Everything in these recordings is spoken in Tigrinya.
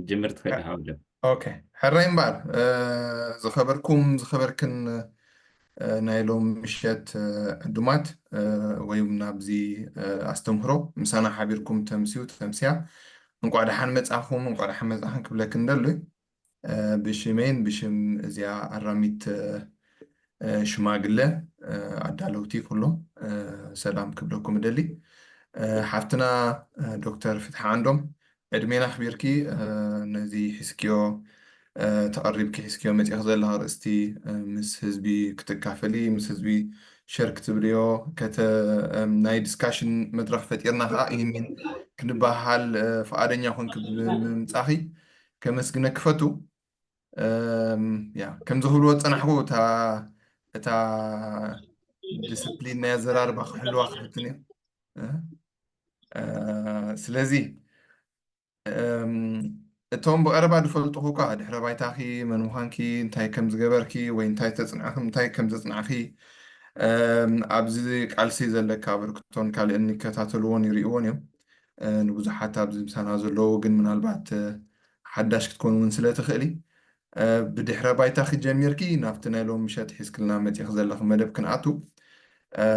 ጅምር ትኽእል ኢኻ ወደ ኦኬ። ሕራይ እምበኣር፣ እ፣ ዝኸበርኩም ዝኸበርክን፣ እ፣ ናይ ሎም ምሸት፣ እ፣ ዕዱማት፣ እ፣ ወይ እውን ናብዚ፣ እ፣ ኣስተምህሮ ምሳና ሓቢርኩም ተምስዩ ተምስያ፣ እንቋዕ ደሓን መጻኹም፣ እንቋዕ ደሓን መጻኽን ክብለክን ደሉ። እ፣ ብሽመይን ብሽም እዚኣ ኣራሚት፣ እ፣ እ፣ ሽማግለ፣ እ፣ ኣዳለውቲ ኩሎም፣ እ፣ ሰላም ክብለኩም እደሊ። እ፣ ሓፍትና፣ እ፣ ዶክተር ፍትሒ ዓንዶም፣ ዕድሜና ኣኽቢርኪ፣ እ፣ ነዚ ሒዝክዮ፣ እ፣ ተቐሪብኪ ሒዝክዮ መጺእኺ ዘለኻ ኣርእስቲ፣ እ፣ ምስ ህዝቢ ክትካፈሊ፣ ምስ ህዝቢ ሸር ክትብልዮ፣ ከተ-፣ እም፣ ናይ ዲስካሽን መድረኽ ፈጢርና ከኣ ይህሚን ክንበሃል፣ እ፣ ፍቓደኛ ኮንኪ ብምምጻኺ ከመስግነኪ ፈቱ። እም፣ ያ፣ ከምዚ ክብልዎ ዝጸናሕኩ እታ፣ እታ ዲስፕሊን ናይ ኣዘራርባ ክሕልዋ ክፍትን እየ። እ፣ እ፣ ስለዚ፣ እም፣ እቶም ብቐረባ ዝፈልጡኹ እኳ ድሕረ ባይታኺ፣ መን ምዃንኪ፣ እንታይ ከም ዝገበርኪ ወይ እንታይ ተጽናዕኺ፣ እንታይ ከም ዘጽናዕኺ፣ እም፣ ኣብዚ ቃልሲ ዘለካ ኣበርክቶን ካልእን ይከታተልዎን ይርእይዎን እዮም። እ፣ ንብዙሓት ኣብዚ ምሳና ዘለዉ ግን ምናልባት፣ እ፣ ሓዳሽ ክትኮን እውን ስለ ትኽእሊ፣ እ፣ ብድሕረ ባይታኺ ጀሚርኪ ናብቲ ናይ ሎም ምሸት ሒዝክልና መጺእኺ ዘለኺ መደብ ክንኣቱ፣ እ፣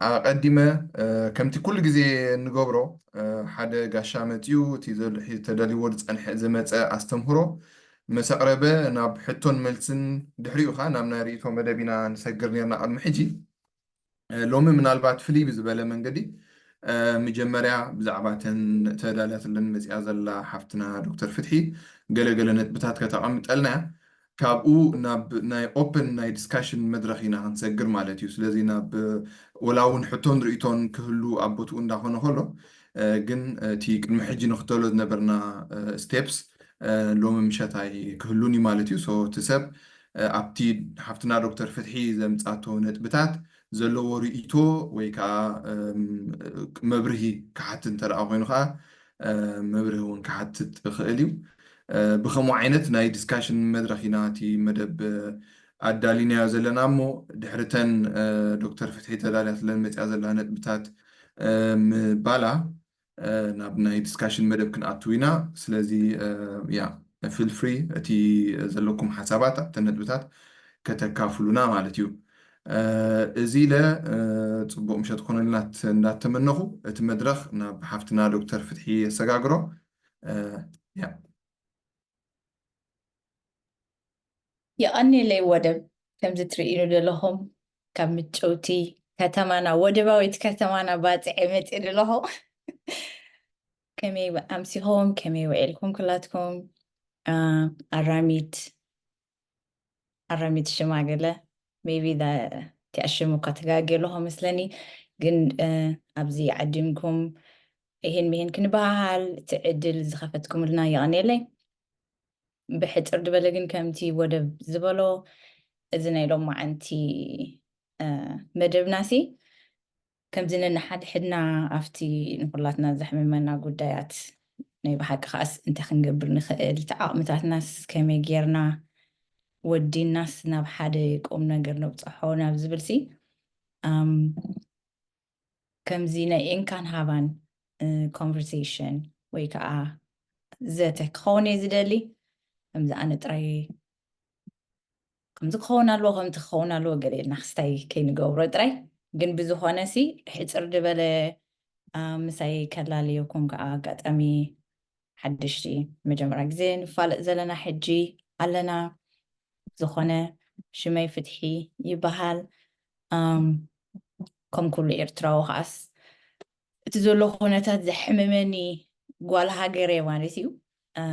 ኣቐዲመ፣ እ፣ ከምቲ ኩሉ ግዜ እንገብሮ፣ እ፣ ሓደ ጋሻ መጺኡ እቲ ዘል-፣ ሒ-፣ ተደልይዎ ዝጸንሐ፣ ዝመጸ ኣስተምህሮ ምስ ኣቕረበ ናብ ሕቶን መልስን ድሕሪኡ ኸኣ ናብ ናይ ርእይቶ መደብ ኢና ንሰግር ኔርና ቅድሚ ሕጂ። እ፣ ሎሚ ምናልባት ፍልይ ብዝበለ መንገዲ፣ እ፣ መጀመርያ ብዛዕባ እተን ተዳልያትለን መጺኣ ዘላ ሓፍትና ዶክተር ፍትሒ ገለ ገለ ነጥብታት ከተቐምጠልና እያ። ካብኡ ናብ ናይ ኦፕን ናይ ዲስካሽን መድረኽ ኢና ክንሰግር ማለት እዩ። ስለዚ ናብ፣ እ፣ ወላ እውን ሕቶን ርእይቶን ክህሉ ኣብ ቦትኡ እንዳኾነ ከሎ፣ እ፣ ግን እቲ ቅድሚ ሕጂ ንኽተሎ ዝነበርና፣ እ፣ ስቴፕስ፣ እ፣ ሎሚ ምሸት ኣይክህሉን እዩ ማለት እዩ። ሶ እቲ ሰብ፣ እ፣ ኣብቲ ሓፍትና ዶክተር ፍትሒ ዘምጻቶ ነጥብታት ዘለዎ ርእይቶ ወይ ከዓ፣ እም፣ መብርሂ ክሓትት እንተ ደኣ ኮይኑ ከዓ፣ እ፣ መብርሂ እውን ክሓትት ይኽእል እዩ። እ፣ ብኸምኡ ዓይነት ናይ ዲስካሽን መድረኽ ኢና እቲ መደብ፣ እ፣ ኣዳሊናዮ ዘለና እሞ ድሕሪ ተን፣ እ፣ ዶክተር ፍትሒ ተዳልያትለን መጺኣ ዘላ ነጥብታት፣ እ፣ ምባላ፣ እ፣ ናብ ናይ ዲስካሽን መደብ ክንኣቱ ኢና። ስለዚ፣ እ፣ ያ፣ ፊል ፍሪ እቲ ዘለኩም ሓሳባት ኣብተን ነጥብታት ከተካፍሉና ማለት እዩ። እ፣ እዚ ኢለ፣ እ፣ ጽቡቕ ምሸት ክኾነልና ት-፣ እንዳተመነኹ እቲ መድረኽ ናብ ሓፍትና ዶክተር ፍትሒ የሰጋግሮ። እ፣ ያ። የቐንየለይ ወደብ፣ ከምዚ ትርእዩኒ ዘለኹም ካብ ምጭውቲ ከተማና፣ ወደባዊት ከተማና ባጽዐ መጽእ ዘለኹ። ከመይ ኣምሲኹም፣ ከመይ ውዒልኩም ኩላትኩም? አ፣ ኣራሚት፣ ኣራሚት ሽማግለ፣ maybe እቲኣ ሽም እኳ ተጋግየ ኣለኹ መስለኒ፣ ግን፣ እ፣ ኣብዚ ዓዲምኩም ይሄን ምሄን ክንበሃሃል እቲ ዕድል ዝኸፈትኩምልና የቐንየለይ። ብሕጽር ዝበለ ግን ከምቲ ወደብ ዝበሎ፣ እዚ ናይ ሎማዓንቲ፣ እ፣ መደብናሲ ከምዚ ነንሓድሕድና ኣብቲ ንኹላትና ዘሕምመና ጉዳያት ናይ ብሓቂ ከኣስ እንታይ ክንገብር ንኽእል፣ እቲ ዓቕምታትናስ ከመይ ጌርና ወዲናስ ናብ ሓደ ቁም ነገር ነብጽሖ ናብ ዝብልሲ፣ ኣም፣ ከምዚ ናይ እንካን ሃባን፣ እ፣ ኮንቨርሴሽን ወይ ከዓ ዘተ ክኸውን እየ ዝደሊ። ከምዚ ኣነ ጥራይ ከምዚ ክኸውን ኣለዎ፣ ከምቲ ክኸውን ኣለዎ ገለ ኢልና ክስታይ ከይንገብሮ ጥራይ። ግን ብዝኾነ ሲ ሕጽር ዝበለ፣ አ፣ ምሳይ ከላልየኩም ከዓ ኣጋጣሚ ሓደሽቲ መጀመርያ ግዜ ንፋለጥ ዘለና ሕጂ ኣለና። ዝኾነ ሽመይ ፍትሒ ይበሃል። ኣም፣ ከም ኩሉ ኤርትራዊ ከኣስ እቲ ዘሎ ኩነታት ዘሕምመኒ ጓል ሃገር እየ ማለት እዩ። አ፣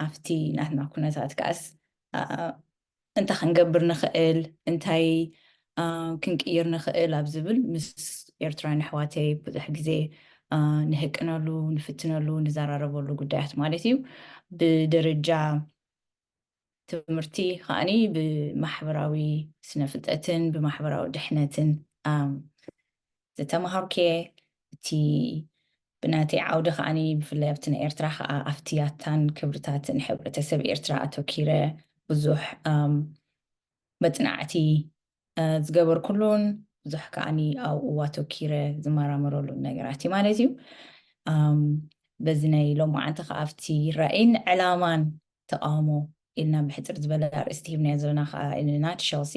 ኣብቲ ናትና ኩነታት ከኣስ፣ አ፣ እንታይ ክንገብር ንኽእል፣ እንታይ፣ አ፣ ክንቅይር ንኽእል ኣብ ዝብል ምስ ኤርትራውያን ኣሕዋተይ ብዙሕ ግዜ፣ አ፣ ንህቅነሉ፣ ንፍትነሉ፣ ንዘራረበሉ ጉዳያት ማለት እዩ። ብደረጃ ትምህርቲ ከዓኒ ብማሕበራዊ ስነ ፍልጠትን ብማሕበራዊ ድሕነትን፣ ኣም፣ ዝተምሃርኩ እየ። እቲ ብናተይ ዓውዲ ከዓኒ ብፍላይ ኣብቲ ናይ ኤርትራ ከኣ ኣብቲ ያታን ክብርታትን ሕብረተሰብ ኤርትራ ኣተኪረ ብዙሕ፣ ኣም፣ መጽናዕቲ፣ እ፣ ዝገበርኩሉን ብዙሕ ከዓኒ ኣብኡ ኣተኪረ ዝመራመረሉን ነገራት እዩ ማለት እዩ። ኣም፣ በዚ ናይ ሎማዓንቲ ከዓ ኣብቲ ራእይን ዕላማን ተቃውሞ ኢልና ብሕፅር ዝበለ ኣርእስቲ ሂብናዮ ዘለና ከዓ ኢና። ሸልሲ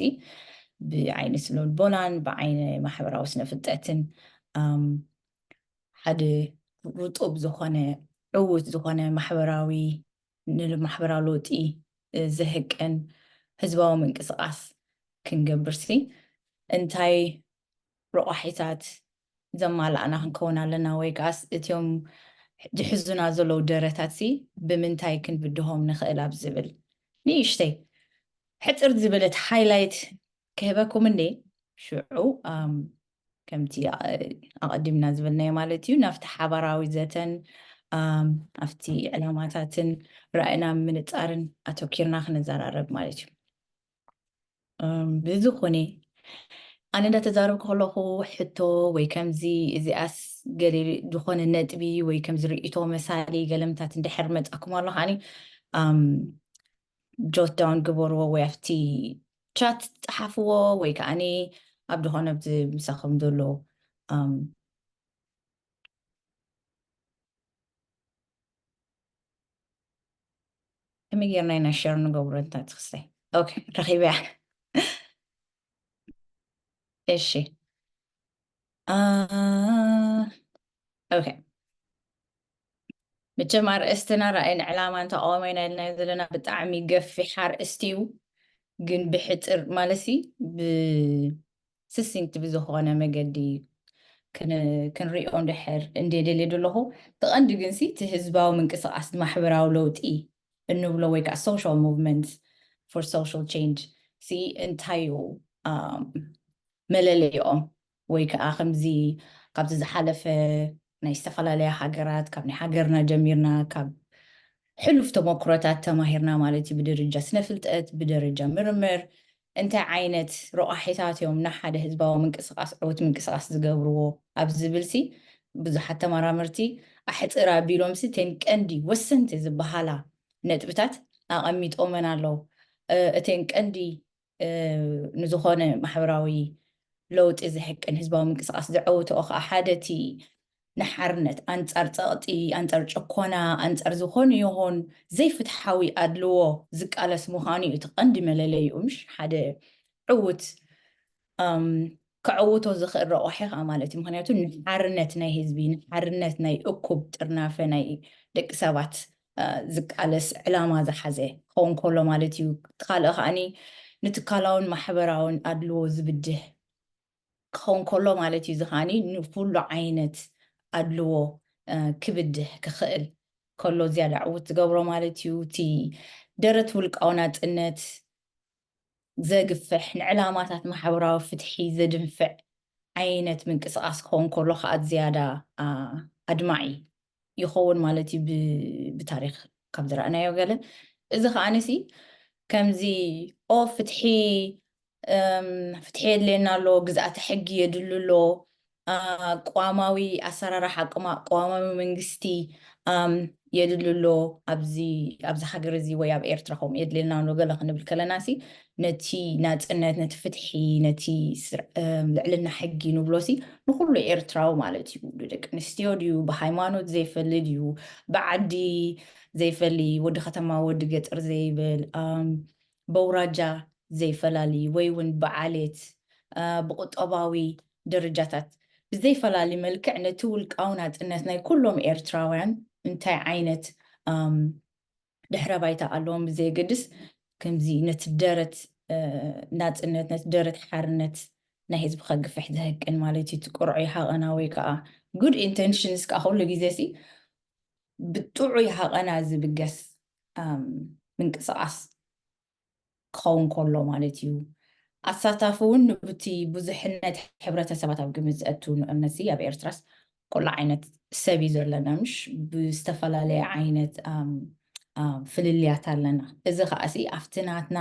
ብዓይኒ ስነልቦናን ብዓይኒ ማሕበራዊ ስነ ፍልጠትን ሓደ ርጡብ ዝኾነ ዕዉት ዝኾነ ማሕበራዊ ንማሕበራዊ ለውጢ ዝህቅን ህዝባዊ ምንቅስቃስ ክንገብርሲ እንታይ ረቋሒታት ዘማላእና ክንከውን ኣለና? ወይ ከዓስ እቲኦም ዝሕዙና ዘለዉ ደረታት ሲ ብምንታይ ክንብድሆም ንኽእል ኣብ ዝብል ንእሽተይ ሕፅር ዝበለት ሃይላይት ክህበኩም እንዴ? ሽዑ ከምቲ ኣቐዲምና ዝበልናዮ ማለት እዩ፣ ናብቲ ሓባራዊ ዘተን ኣብቲ ዕላማታትን ራእይና ምንፃርን ኣተኪርና ክንዘራረብ ማለት እዩ። ብዝኾነ ኣነ እንዳተዛረብኩ ከለኹ ሕቶ ወይ ከምዚ እዚኣስ ገለ ዝኾነ ነጥቢ ወይ ከምዚ ርእቶ መሳሊ ገለምታት እንድሕር መፃኩም ኣሎ ከዓኒ ጆት ዳውን ግበርዎ ወይ ኣብቲ ቻት ፀሓፍዎ ወይ ከዓኒ ኣብ ዝኾነ ኣብዚ ምሳኹም ዘሎ ከመይ ጌርና ኢና ሸር ንገብሮ እንታ ትኽስታይ ኦኬ ረኺበያ እሺ ኦኬ መቸም ኣርእስትና ራእይን ዕላማን ተቃዋማይና ኢልና ዘለና ብጣዕሚ ገፊሕ ኣርእስቲ እዩ ግን ብሕፅር ማለሲ ብስሲንክት ብዝኾነ መገዲ ክንሪኦ እንድሕር እንደ ደልየ ዘለኹ እቲ ቀንዲ ግንሲ እቲ ህዝባዊ ምንቅስቃስ ማሕበራዊ ለውጢ እንብሎ ወይ ከዓ social movement for social change ሲ እንታይ እዩ መለለይኦም ወይ ከዓ ከምዚ ካብዚ ዝሓለፈ ናይ ዝተፈላለያ ሃገራት ካብ ናይ ሃገርና ጀሚርና ካብ ሕሉፍ ተመክሮታት ተማሂርና ማለት እዩ ብደረጃ ስነ ፍልጠት ብደረጃ ምርምር እንታይ ዓይነት ረቋሒታት እዮም ንሓደ ህዝባዊ ምንቅስቃስ ዕውት ምንቅስቃስ ዝገብርዎ ኣብ ዝብል ሲ ብዙሓት ተመራመርቲ ኣሕፅር ኣቢሎም ሲ ተን ቀንዲ ወሰንቲ ዝበሃላ ነጥብታት ኣቐሚጦመን ኣለዉ እተን ቀንዲ ንዝኾነ ማሕበራዊ ለውጢ ዝሕቅን ህዝባዊ ምንቅስቃስ ዘዐውትኦ ከዓ ሓደ እቲ ንሓርነት ኣንፃር ፀቕጢ ኣንፃር ጭኮና ኣንፃር ዝኾነ ይኹን ዘይፍትሓዊ ኣድልዎ ዝቃለስ ምዃኑ እዩ እቲ ቀንዲ መለለይኡ ምሽ ሓደ ዕውት ከዕውቶ ዝኽእል ረቋሒ ከዓ ማለት እዩ ምክንያቱ ንሓርነት ናይ ህዝቢ ንሓርነት ናይ እኩብ ጥርናፈ ናይ ደቂ ሰባት ዝቃለስ ዕላማ ዝሓዘ ክኸውን ከሎ ማለት እዩ ካልእ ከዓኒ ንትካላውን ማሕበራውን ኣድልዎ ዝብድህ ክኸውን ከሎ ማለት እዩ ዝኻኒ ንኩሉ ዓይነት ኣድልዎ ክብድህ ክኽእል ከሎ ዝያዳ ዕውት ዝገብሮ ማለት እዩ እቲ ደረት ውልቃዊ ናፅነት ዘግፍሕ ንዕላማታት ማሕበራዊ ፍትሒ ዘድንፍዕ ዓይነት ምንቅስቃስ ክኸውን ከሎ ከዓ ዝያዳ ኣድማዒ ይኸውን ማለት እዩ ብታሪክ ካብ ዝረኣናዮ ገለን እዚ ከዓ ንሲ ከምዚ ኦ ፍትሒ ፍትሒ የድልየና ኣሎ ግዝኣተ ሕጊ የድሉ ኣሎ ቅዋማዊ ኣሰራርሓ ቅዋማዊ መንግስቲ የድሉ ኣሎ ኣብዚ ኣብዚ ሃገር እዚ ወይ ኣብ ኤርትራ ከምኡ የድልየና ኣሎ ገለ ክንብል ከለና ሲ ነቲ ናፅነት ነቲ ፍትሒ ነቲ ልዕልና ሕጊ ንብሎ ሲ ንኩሉ ኤርትራዊ ማለት እዩ ደቂ ኣንስትዮ ድዩ ብሃይማኖት ዘይፈሊ ድዩ ብዓዲ ዘይፈሊ ወዲ ከተማ ወዲ ገጠር ዘይብል በውራጃ ዘይፈላሊ ወይ እውን ብዓሌት ብቁጠባዊ ደረጃታት ብዘይፈላሊ መልክዕ ነቲ ውልቃዊ ናፅነት ናይ ኩሎም ኤርትራውያን እንታይ ዓይነት ድሕረ ባይታ ኣለዎም ብዘየገድስ ከምዚ ነቲ ደረት ናፅነት ነቲ ደረት ሓርነት ናይ ህዝቢ ከግፍሕ ዝህቅን ማለት እዩ እቲ ቅርዑ ይሃቐና ወይ ከዓ good intentions ከዓ ኩሉ ግዜ ሲ ብጥዑይ ሃቐና ዝብገስ ምንቅስቃስ ክኸውን ከሎ ማለት እዩ ኣሳታፊ እውን ንብቲ ብዙሕነት ሕብረተሰባት ኣብ ግምት ዘእቱ ንእምነትሲ ኣብ ኤርትራስ ኩሉ ዓይነት ሰብ እዩ ዘለና ምሽ ብዝተፈላለየ ዓይነት ፍልልያት ኣለና እዚ ከዓሲ ኣብቲ ናትና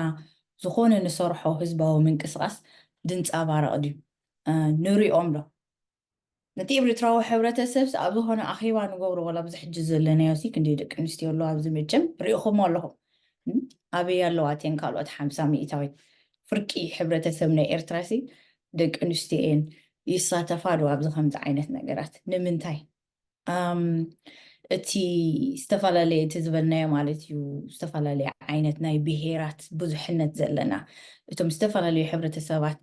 ዝኾነ ንሰርሖ ህዝባዊ ምንቅስቃስ ድንፃባረቕ ድዩ ንሪኦም ዶ ነቲ ኤርትራዊ ሕብረተሰብ ኣብ ዝኾነ ኣኼባ ንገብሮ ዋላ ኣብዚ ሕጂ ዘለናዮ ሲ ክንደይ ደቂ ኣንስትዮ ኣለዋ ኣብዚ መቸም ሪእኹሞ ኣለኹም ኣበይ ኣለዋ እተን ካልኦት ሓምሳ ሚእታዊት ፍርቂ ሕብረተሰብ ናይ ኤርትራ ሲ ደቂ ኣንስትዮ እየን ይሳተፋ ዶ ኣብዚ ከምዚ ዓይነት ነገራት ንምንታይ እቲ ዝተፈላለየ፣ እቲ ዝበልናዮ ማለት እዩ፣ ዝተፈላለየ ዓይነት ናይ ብሄራት ብዙሕነት ዘለና፣ እቶም ዝተፈላለዩ ሕብረተሰባት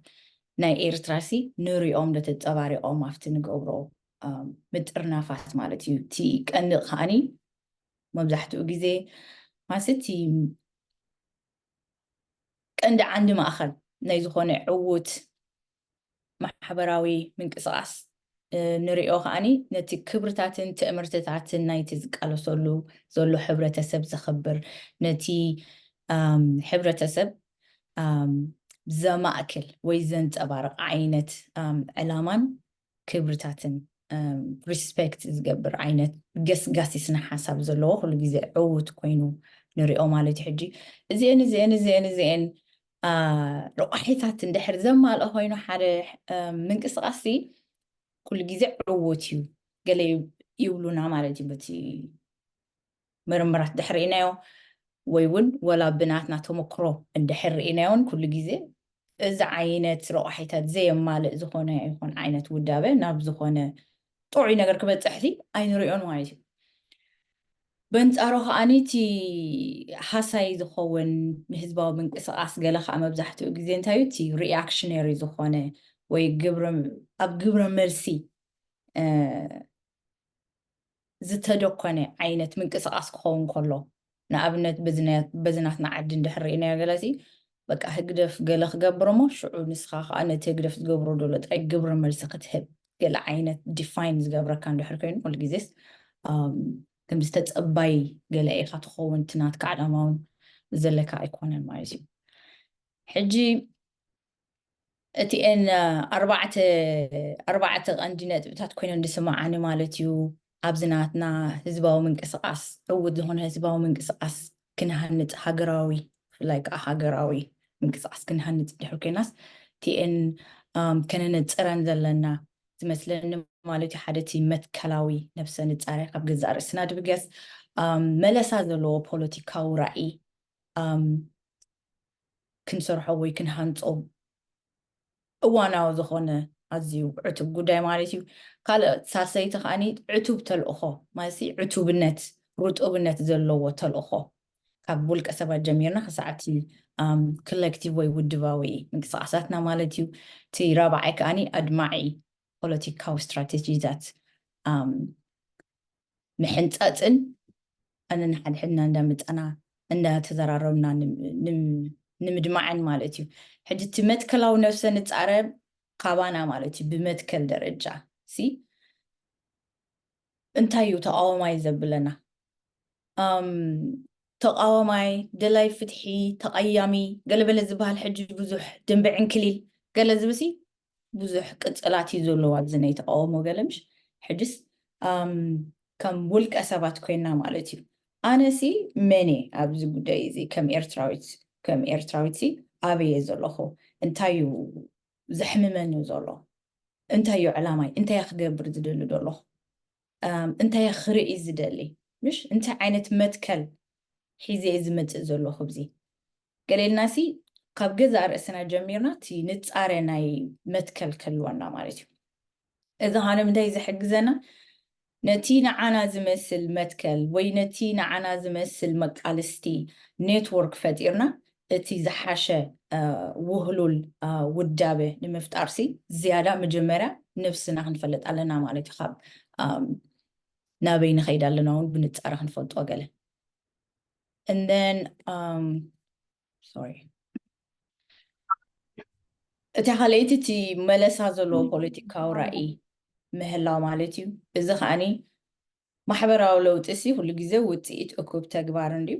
ናይ ኤርትራ ሲ ንሪኦም ዶ ተንጸባሪቖም ኣብቲ ንገብሮ፣ ኣም፣ ምጥርናፋት ማለት እዩ። እቲ ቀንዲ ከዓኒ መብዛሕትኡ ግዜ ማለት እቲ ቀንዲ ዓንዲ ማእኸል ናይ ዝኾነ ዕዉት ማሕበራዊ ምንቅስቓስ፣ እ፣ ንሪኦ ከዓኒ ነቲ ክብርታትን ትእምርትታትን ናይቲ ዝቃለሰሉ ዘሎ ሕብረተሰብ ዘኽብር፣ ነቲ፣ ኣም፣ ሕብረተሰብ፣ ኣም፣ ዘማእክል ወይ ዘንጸባርቕ ዓይነት፣ ኣም፣ ዕላማን ክብርታትን፣ ኣም፣ ሪስፔክት ዝገብር ዓይነት ገስጋሲ ስነ ሓሳብ ዘለዎ ኩሉ ግዜ ዕዉት ኮይኑ ንሪኦ ማለት እዩ። ሕጂ እዚአን፣ እዚአን፣ እዚአን፣ እዚአን፣ አ፣ ረቋሒታት እንድሕር ዘማልኦ ኮይኑ ሓደ፣ ኣም፣ ምንቅስቓስ ሲ ኩሉ ግዜ ዕዉት እዩ ገለ ይብ-፣ ይብሉና ማለት እዩ። በቲ ምርምራት ድሕር ርኢናዮ ወይ እውን ወላ ብናትና ተመክሮ እንድሕር ርኢናዮን ኩሉ ግዜ እዚ ዓይነት ረቋሒታት ዘየማልእ ዝኾነ ይኹን ዓይነት ውዳበ ናብ ዝኾነ ጥዑይ ነገር ክበጽሕ ሲ ኣይንሪኦን ማለት እዩ። በንጻሩ ከዓኒ እቲ ሃሳይ ዝኸውን ንህዝባዊ ምንቅስቓስ ገለ ከዓ መብዛሕትኡ ግዜ እንታይ እዩ እቲ ሪኣክሽነሪ ዝኾነ ወይ ግብረ፣ ኣብ ግብረ መልሲ፣ እ፣ ዝተደኮነ ዓይነት ምንቅስቓስ ክኸውን ከሎ፣ ንኣብነት በዚ ናይ-፣ በዚ ናትና ዓዲ እንድሕር ርኢናዮ ገለ ሲ፣ በቃ ህግደፍ ገለ ክገብር እሞ ሽዑ ንስኻ ከዓ ነቲ ህግደፍ ዝገብሮ ዘሎ ጥራይ ግብረ መልሲ ክትህብ፣ ገለ ዓይነት ዲፋይን ዝገብረካ እንድሕር ኮይኑ፣ ኩሉ ግዜስ፣ ኣም፣ ከምዚ ተጸባይ ገለ ኢኻ ትኸውን፣ እቲ ናትካ ዕላማ እውን ዘለካ ኣይኮነን ማለት እዩ። ሕጂ እቲኤን ኣርባዕተ፣ ኣርባዕተ ቀንዲ ነጥብታት ኮይነን ዝስምዓኒ ማለት እዩ። ኣብዚ ናትና ህዝባዊ ምንቅስቓስ፣ ዕዉት ዝኾነ ህዝባዊ ምንቅስቓስ ክንሃንጽ፣ ሃገራዊ፣ ብፍላይ ከዓ ሃገራዊ ምንቅስቓስ ክንሃንጽ እንድሕር ኮይናስ፣ እቲኤን፣ ኣም፣ ከነነጽረን ዘለና ዝመስለኒ ማለት እዩ። ሓደ እቲ መትከላዊ ነብሰ ንጻረ ካብ ገዛእ ርእስና ድብገስ፣ ኣም፣ መለሳ ዘለዎ ፖለቲካዊ ራእይ፣ ኣም፣ ክንሰርሖ ወይ ክንሃንጾ እዋናዊ ዝኾነ ኣዝዩ ዕቱብ ጉዳይ ማለት እዩ። ካልእ ሳልሰይቲ ከዓኒ ዕቱብ ተልእኾ ማለት ሲ ዕቱብነት፣ ርጡብነት ዘለዎ ተልእኾ ካብ ውልቀ ሰባት ጀሚርና ክሳዕ እቲ፣ ኣም፣ ኮሌክቲቭ ወይ ውድባዊ ምንቅስቓሳትና ማለት እዩ። እቲ ራብዓይ ከዓኒ ኣድማዒ ፖለቲካዊ ስትራቴጂታት፣ ኣም፣ ምሕንጻጽን ኣነንሓድሕድና እንዳመጻና እንዳተዘራረብና ንም-፣ ንም-፣ ንምድማዕን ማለት እዩ። ሕጂ እቲ መትከላዊ ነብሰ ንጻረ ካባና ማለት እዩ፣ ብመትከል ደረጃ ሲ እንታይ እዩ ተቃዋማይ ዘብለና? ኣም፣ ተቃዋማይ፣ ደላይ ፍትሒ፣ ተቃያሚ፣ ገለበለ ዝበሃል ሕጂ ብዙሕ ድንቢ ዕንክሊል ገለ ዝብሲ ብዙሕ ቅጽላት እዩ ዘለዎ ኣብዚ ናይ ተቃውሞ ገለ ምሽ። ሕጅስ፣ ኣም፣ ከም ውልቀ ሰባት ኮይና ማለት እዩ። ኣነሲ መን እየ ኣብዚ ጉዳይ እዚ ከም ኤርትራዊት፣ ከም ኤርትራዊት ሲ ኣበይ እየ ዘለኹ? እንታይ እዩ ዘሕምመኒ ዘሎ? እንታይ እዩ ዕላማይ? እንታይ እየ ክገብር ዝደሊ ዘለኹ? ኣም፣ እንታይ እየ ክርኢ ዝደሊ? ምሽ እንታይ ዓይነት መትከል ሒዘ እየ ዝመጽእ ዘለኹ ኣብዚ? ገለ ኢልና ሲ ካብ ገዛእ ርእስና ጀሚርና እቲ ንጻረ ናይ መትከል ክህልወና ማለት እዩ። እዚ ኸኣ ንምንታይ እዩ ዝሕግዘና? ነቲ ንዓና ዝመስል መትከል ወይ ነቲ ንዓና ዝመስል መቃልስቲ ኔትወርክ ፈጢርና እቲ ዝሓሸ፣ እ፣ ውህሉል፣ እ፣ ውዳበ ንምፍጣር ሲ ዝያዳ መጀመርያ ነብስና ክንፈልጥ ኣለና ማለት እዩ። ካብ፣ ኣም፣ ናበይ ንኸይድ ኣለና እውን ብንጻረ ክንፈልጦ ገለ። And then, um, sorry። እታ ካልኣይቲ እቲ መለሳ ዘለዎ ፖለቲካዊ ራእይ ምህላው ማለት እዩ። እዚ ከዓኒ ማሕበራዊ ለውጢ ሲ ኩሉ ግዜ ውጽኢት እኩብ ተግባር እንድዩ።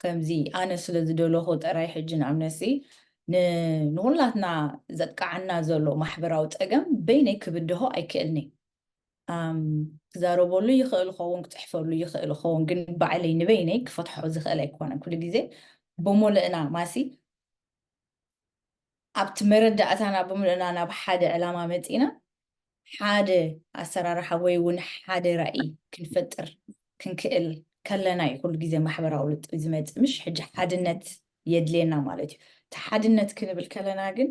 ከምዚ ኣነ ስለ ዝደለኹ ጥራይ ሕጂ ንኣብነት ሲ ን-፣ ንኹላትና ዘጥቃዓና ዘሎ ማሕበራዊ ጸገም በይነይ ክብድሆ ኣይክእልኒ። ኣም፣ ክዛረበሉ ይኽእል ኸውን፣ ክጽሕፈሉ ይኽእል ኸውን፣ ግን ባዕለይ ንበይነይ ክፈትሖ ዝኽእል ኣይኮነን። ኩሉ ግዜ ብምሉእና ማሲ ኣብቲ መረዳእታና ብምሉእና ናብ ሓደ ዕላማ መጺና ሓደ ኣሰራርሓ ወይ እውን ሓደ ራእይ ክንፈጥር ክንክእል ከለና እዩ ኩሉ ግዜ ማሕበራዊ ለውጢ ዝመጽእ። ምሽ ሕጂ ሓድነት የድልየና ማለት እዩ። እቲ ሓድነት ክንብል ከለና ግን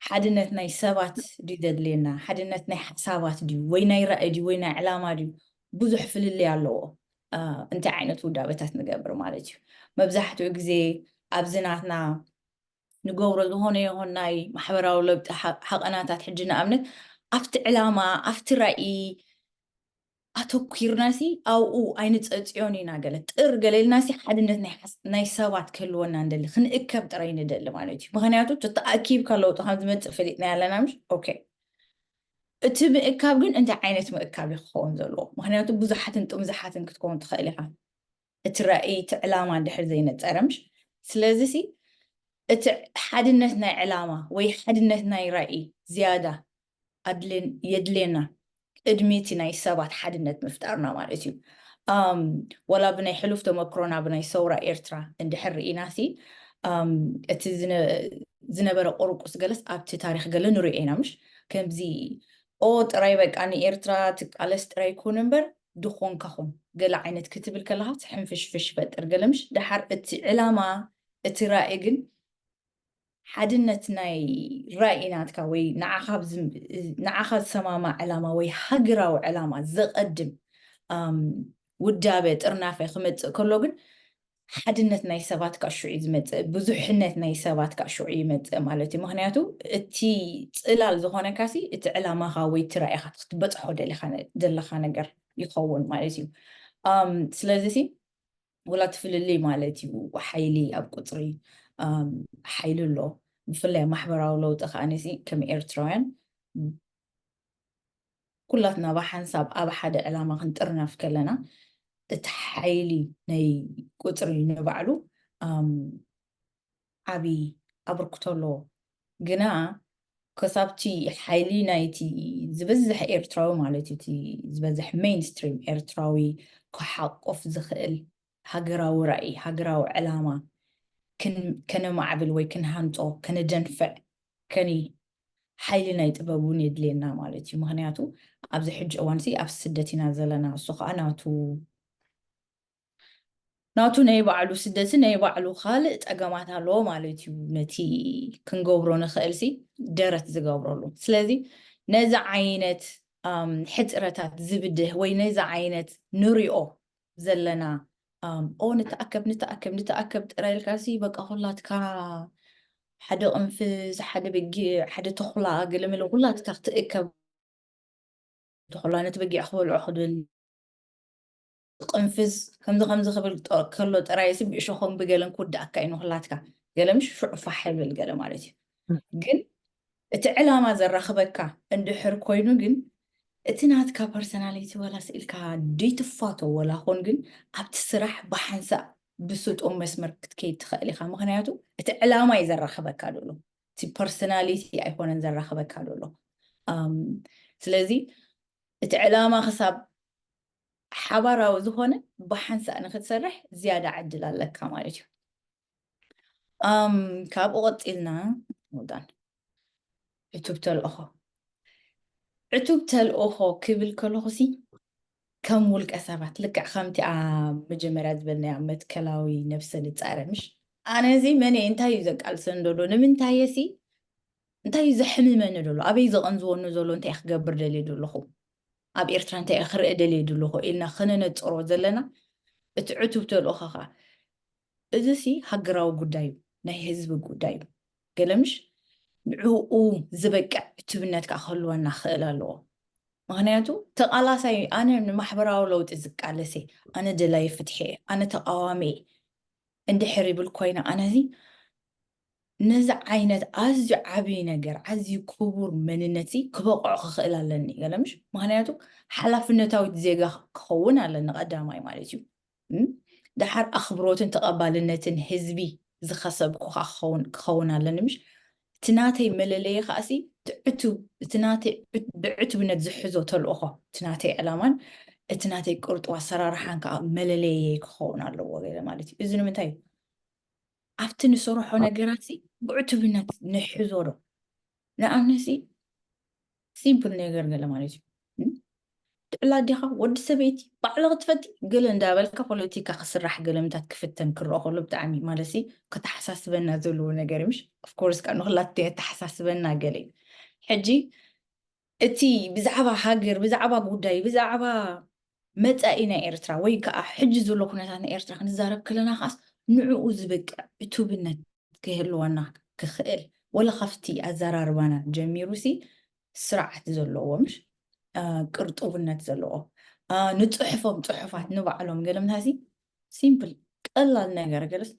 ሓድነት ናይ ሰባት ድዩ ዘድልየና? ሓድነት ናይ ሓሳባት ድዩ? ወይ ናይ ራእይ ድዩ? ወይ ናይ ዕላማ ድዩ? ብዙሕ ፍልልይ ኣለዎ። እንታይ ዓይነት ውዳበታት ንገብር ማለት እዩ። መብዛሕትኡ ግዜ ኣብዚ ናትና ንገብሮ ዝኾነ ይኹን ናይ ማሕበራዊ ለውጢ ሓቐናታት፣ ሕጂ ንኣብነት ኣብቲ ዕላማ ኣብቲ ራኢ ኣተኲርናሲ ኣብኡ ኣይንፀፅዮን ኢና። ገለ ጥር ገለ ኢልናሲ ሓድነት ናይ ሰባት ክህልወና ንደሊ፣ ክንእከብ ጥራይ ንደሊ ማለት እዩ። ምክንያቱ ተኣኪብካ ለውጢ ከም ዝመፅእ ፈሊጥና ያለና ምሽ ኦኬ። እቲ ምእካብ ግን እንታይ ዓይነት ምእካብ እዩ ክኸውን ዘለዎ? ምክንያቱ ብዙሓትን ጥምዙሓትን ክትከውን ትኽእል ኢኻ። እቲ ራእይ እቲ ዕላማ እንድሕር ዘይነፀረ ምሽ ስለዚ ሲ እቲ ሓድነት ናይ ዕላማ ወይ ሓድነት ናይ ራእይ ዝያዳ ኣድልን የድልየና ቅድሚ እቲ ናይ ሰባት ሓድነት ምፍጣርና ማለት እዩ። ወላ ብናይ ሕሉፍ ተመክሮና ብናይ ሰውራ ኤርትራ እንድሕር ርኢና ሲ እቲ ዝነበረ ቁርቁስ ገለስ ኣብቲ ታሪክ ገለ ንሪኦ ኢና ምሽ ከምዚ ኦ ጥራይ በቃ ንኤርትራ ትቃለስ ጥራይ ይኩን እምበር ድኾንካ ኹን ገለ ዓይነት ክትብል ከለካ ሕንፍሽፍሽ ይፈጥር ገለ ምሽ ድሓር እቲ ዕላማ እቲ ራእይ ግን ሓድነት ናይ ራእይ ናትካ ወይ ንዓኻ ዝሰማማዕ ዕላማ ወይ ሃገራዊ ዕላማ ዘቐድም ውዳበ ጥርናፈ ክመፅእ ከሎ ግን ሓድነት ናይ ሰባት ካብ ሽዑ እዩ ዝመፅእ፣ ብዙሕነት ናይ ሰባት ካብ ሽዑ ይመፅእ ማለት እዩ። ምክንያቱ እቲ ፅላል ዝኾነካሲ እቲ ዕላማኻ ወይ እቲ ራእይኻ ክትበፅሖ ዘለኻ ነገር ይኸውን ማለት እዩ። ስለዚ ሲ ወላ እቲ ፍልልይ ማለት እዩ ሓይሊ ኣብ ቁፅሪ ሓይሊ ኣሎ። ብፍላይ ማሕበራዊ ለውጢ ከዓነሲ ከም ኤርትራውያን ኩላትና ብሓንሳብ ኣብ ሓደ ዕላማ ክንጥርነፍ ከለና እቲ ሓይሊ ናይ ቁፅሪ ንባዕሉ ዓብዪ ኣበርክቶ ኣለዎ። ግና ከሳብቲ ሓይሊ ናይቲ ዝበዝሕ ኤርትራዊ ማለት እዩ እቲ ዝበዝሕ ሜይንስትሪም ኤርትራዊ ክሓቁፍ ዝኽእል ሃገራዊ ራእይ ሃገራዊ ዕላማ ከነማዕብል ወይ ክንሃንፆ ከነደንፍዕ ከኒ ሓይሊ ናይ ጥበብ እውን የድልየና ማለት እዩ። ምክንያቱ ኣብዚ ሕጂ እዋን ሲ ኣብ ስደት ኢና ዘለና። እሱ ከዓ ናቱ ናቱ ናይ ባዕሉ ስደትን ናይ ባዕሉ ካልእ ጸገማት ኣለዎ ማለት እዩ። ነቲ ክንገብሮ ንኽእል ሲ ደረት ዝገብረሉ። ስለዚ ነዚ ዓይነት ሕጽረታት ዝብድህ ወይ ነዚ ዓይነት ንሪኦ ዘለና ኦ ንተኣከብ ንተኣከብ ንተኣከብ ጥራይ ኢልካ ሲ በቃ ኩላትካ ሓደ ቅንፍዝ፣ ሓደ በጊዕ፣ ሓደ ተኹላ ገለመለ ኩላትካ ክትእከብ ተኹላ ነቲ በጊዕ ክበልዖ ክብል ቅንፍዝ ከምዚ ከምዚ ክብል ከሎ ጥራይ ሲ ብእሾኾም ብገለን ክውዳእካ እዩ ንኩላትካ ገለ ምሽ ሽዑ ፋሕ ይብል ገለ ማለት እዩ። ግን እቲ ዕላማ ዘራኽበካ እንድሕር ኮይኑ ግን እቲ ናትካ ፐርሰናሊቲ ወላ ስኢልካ ደይትፋቶ ወላ ኾን ግን ኣብቲ ስራሕ ብሓንሳእ ብስጡም መስመር ክትከይድ ትኽእል ኢኻ። ምክንያቱ እቲ ዕላማ እዩ ዘራኽበካ ዘሎ፣ እቲ ፐርሰናሊቲ ኣይኮነን ዘራኽበካ ዘሎ። ስለዚ እቲ ዕላማ ክሳብ ሓባራዊ ዝኾነ ብሓንሳእ ንክትሰርሕ ዝያዳ ዕድል ኣለካ ማለት እዩ። ካብኡ ቀፂልና ውዳን ዕቱብ ተልእኾ ዕቱብ ተልእኾ ክብል ከለኹ ሲ ከም ውልቀ ሰባት ልክዕ ከምቲ ኣብ መጀመርያ ዝበልናያ መትከላዊ ነብሰ ንፃረ ምሽ ኣነ እዚ መን እንታይ እዩ ዘቃልሰን ዘሎ ንምንታየ ሲ እንታይ እዩ ዘሕምመኒ ዘሎ ኣበይ ዘቐንዝወኒ ዘሎ እንታይ ክገብር ደልየ ዘለኹ ኣብ ኤርትራ እንታይ ክርኢ ደልየ ዘለኹ ኢልና ክነነፅሮ ዘለና እቲ ዕቱብ ተልእኾ ከዓ እዚ ሲ ሃገራዊ ጉዳይ እዩ፣ ናይ ህዝቢ ጉዳይ እዩ። ገለ ምሽ ንዕኡ ዝበቅዕ ዕቱብነት ከዓ ክህልወና ክእል ኣለዎ። ምክንያቱ ተቃላሳይ ኣነ ንማሕበራዊ ለውጢ ዝቃለሰ ኣነ ደላይ ፍትሒ ኣነ ተቃዋሚ እንድሕር ይብል ኮይነ ኣነዚ ነዚ ዓይነት ኣዝዩ ዓብዪ ነገር ኣዝዩ ክቡር መንነት ሲ ክበቕዖ ክኽእል ኣለኒ ገለ ምሽ ምክንያቱ ሓላፍነታዊት ዜጋ ክኸውን ኣለኒ ቀዳማይ ማለት እዩ። ድሓር ኣኽብሮትን ተቐባልነትን ህዝቢ ዝኸሰብኩ ከዓ ክኸውን ኣለኒ ምሽ እቲ ናተይ መለለየ ከዓሲ እቲ ናተይ ብዕቱብነት ዝሕዞ ተልእኾ እቲ ናተይ ዕላማን እቲ ናተይ ቅርጡ ኣሰራርሓን ከዓ መለለየ ክኸውን ኣለዎ ገለ ማለት እዩ እዚ ንምንታይ ኣብቲ ንሰርሖ ነገራት ሲ ብዕቱብነት ንሕዞ ዶ ንኣብነት ሲ ሲምፕል ነገር ገለ ማለት እዩ ትዕላ ዲኻ ወዲ ሰበይቲ ባዕልኺ ትፈቲ ገለ እንዳበልካ ፖለቲካ ክስራሕ ገለምታት ክፍተን ክረኦ ከሎ ብጣዕሚ ማለት ሲ ከተሓሳስበና ዘለዎ ነገር ምሽ ኦፍኮርስ ከዓ ንክላተ የተሓሳስበና ገለ እዩ ሕጂ እቲ ብዛዕባ ሃገር ብዛዕባ ጉዳይ ብዛዕባ መጻኢ ናይ ኤርትራ ወይ ከዓ ሕጂ ዘሎ ኩነታት ናይ ኤርትራ ክንዛረብ ከለና ከዓስ ንዕኡ ዝበቅዕ ዕቱብነት ክህልወና ክኽእል፣ ወላ ካብቲ ኣዘራርባና ጀሚሩ ሲ ስርዓት ዘለዎ፣ ምሽ ቅርጡብነት ዘለዎ፣ ንፅሑፎም ፅሑፋት ንባዕሎም ገለምታሲ ሲምፕል ቀላል ነገር ገለስ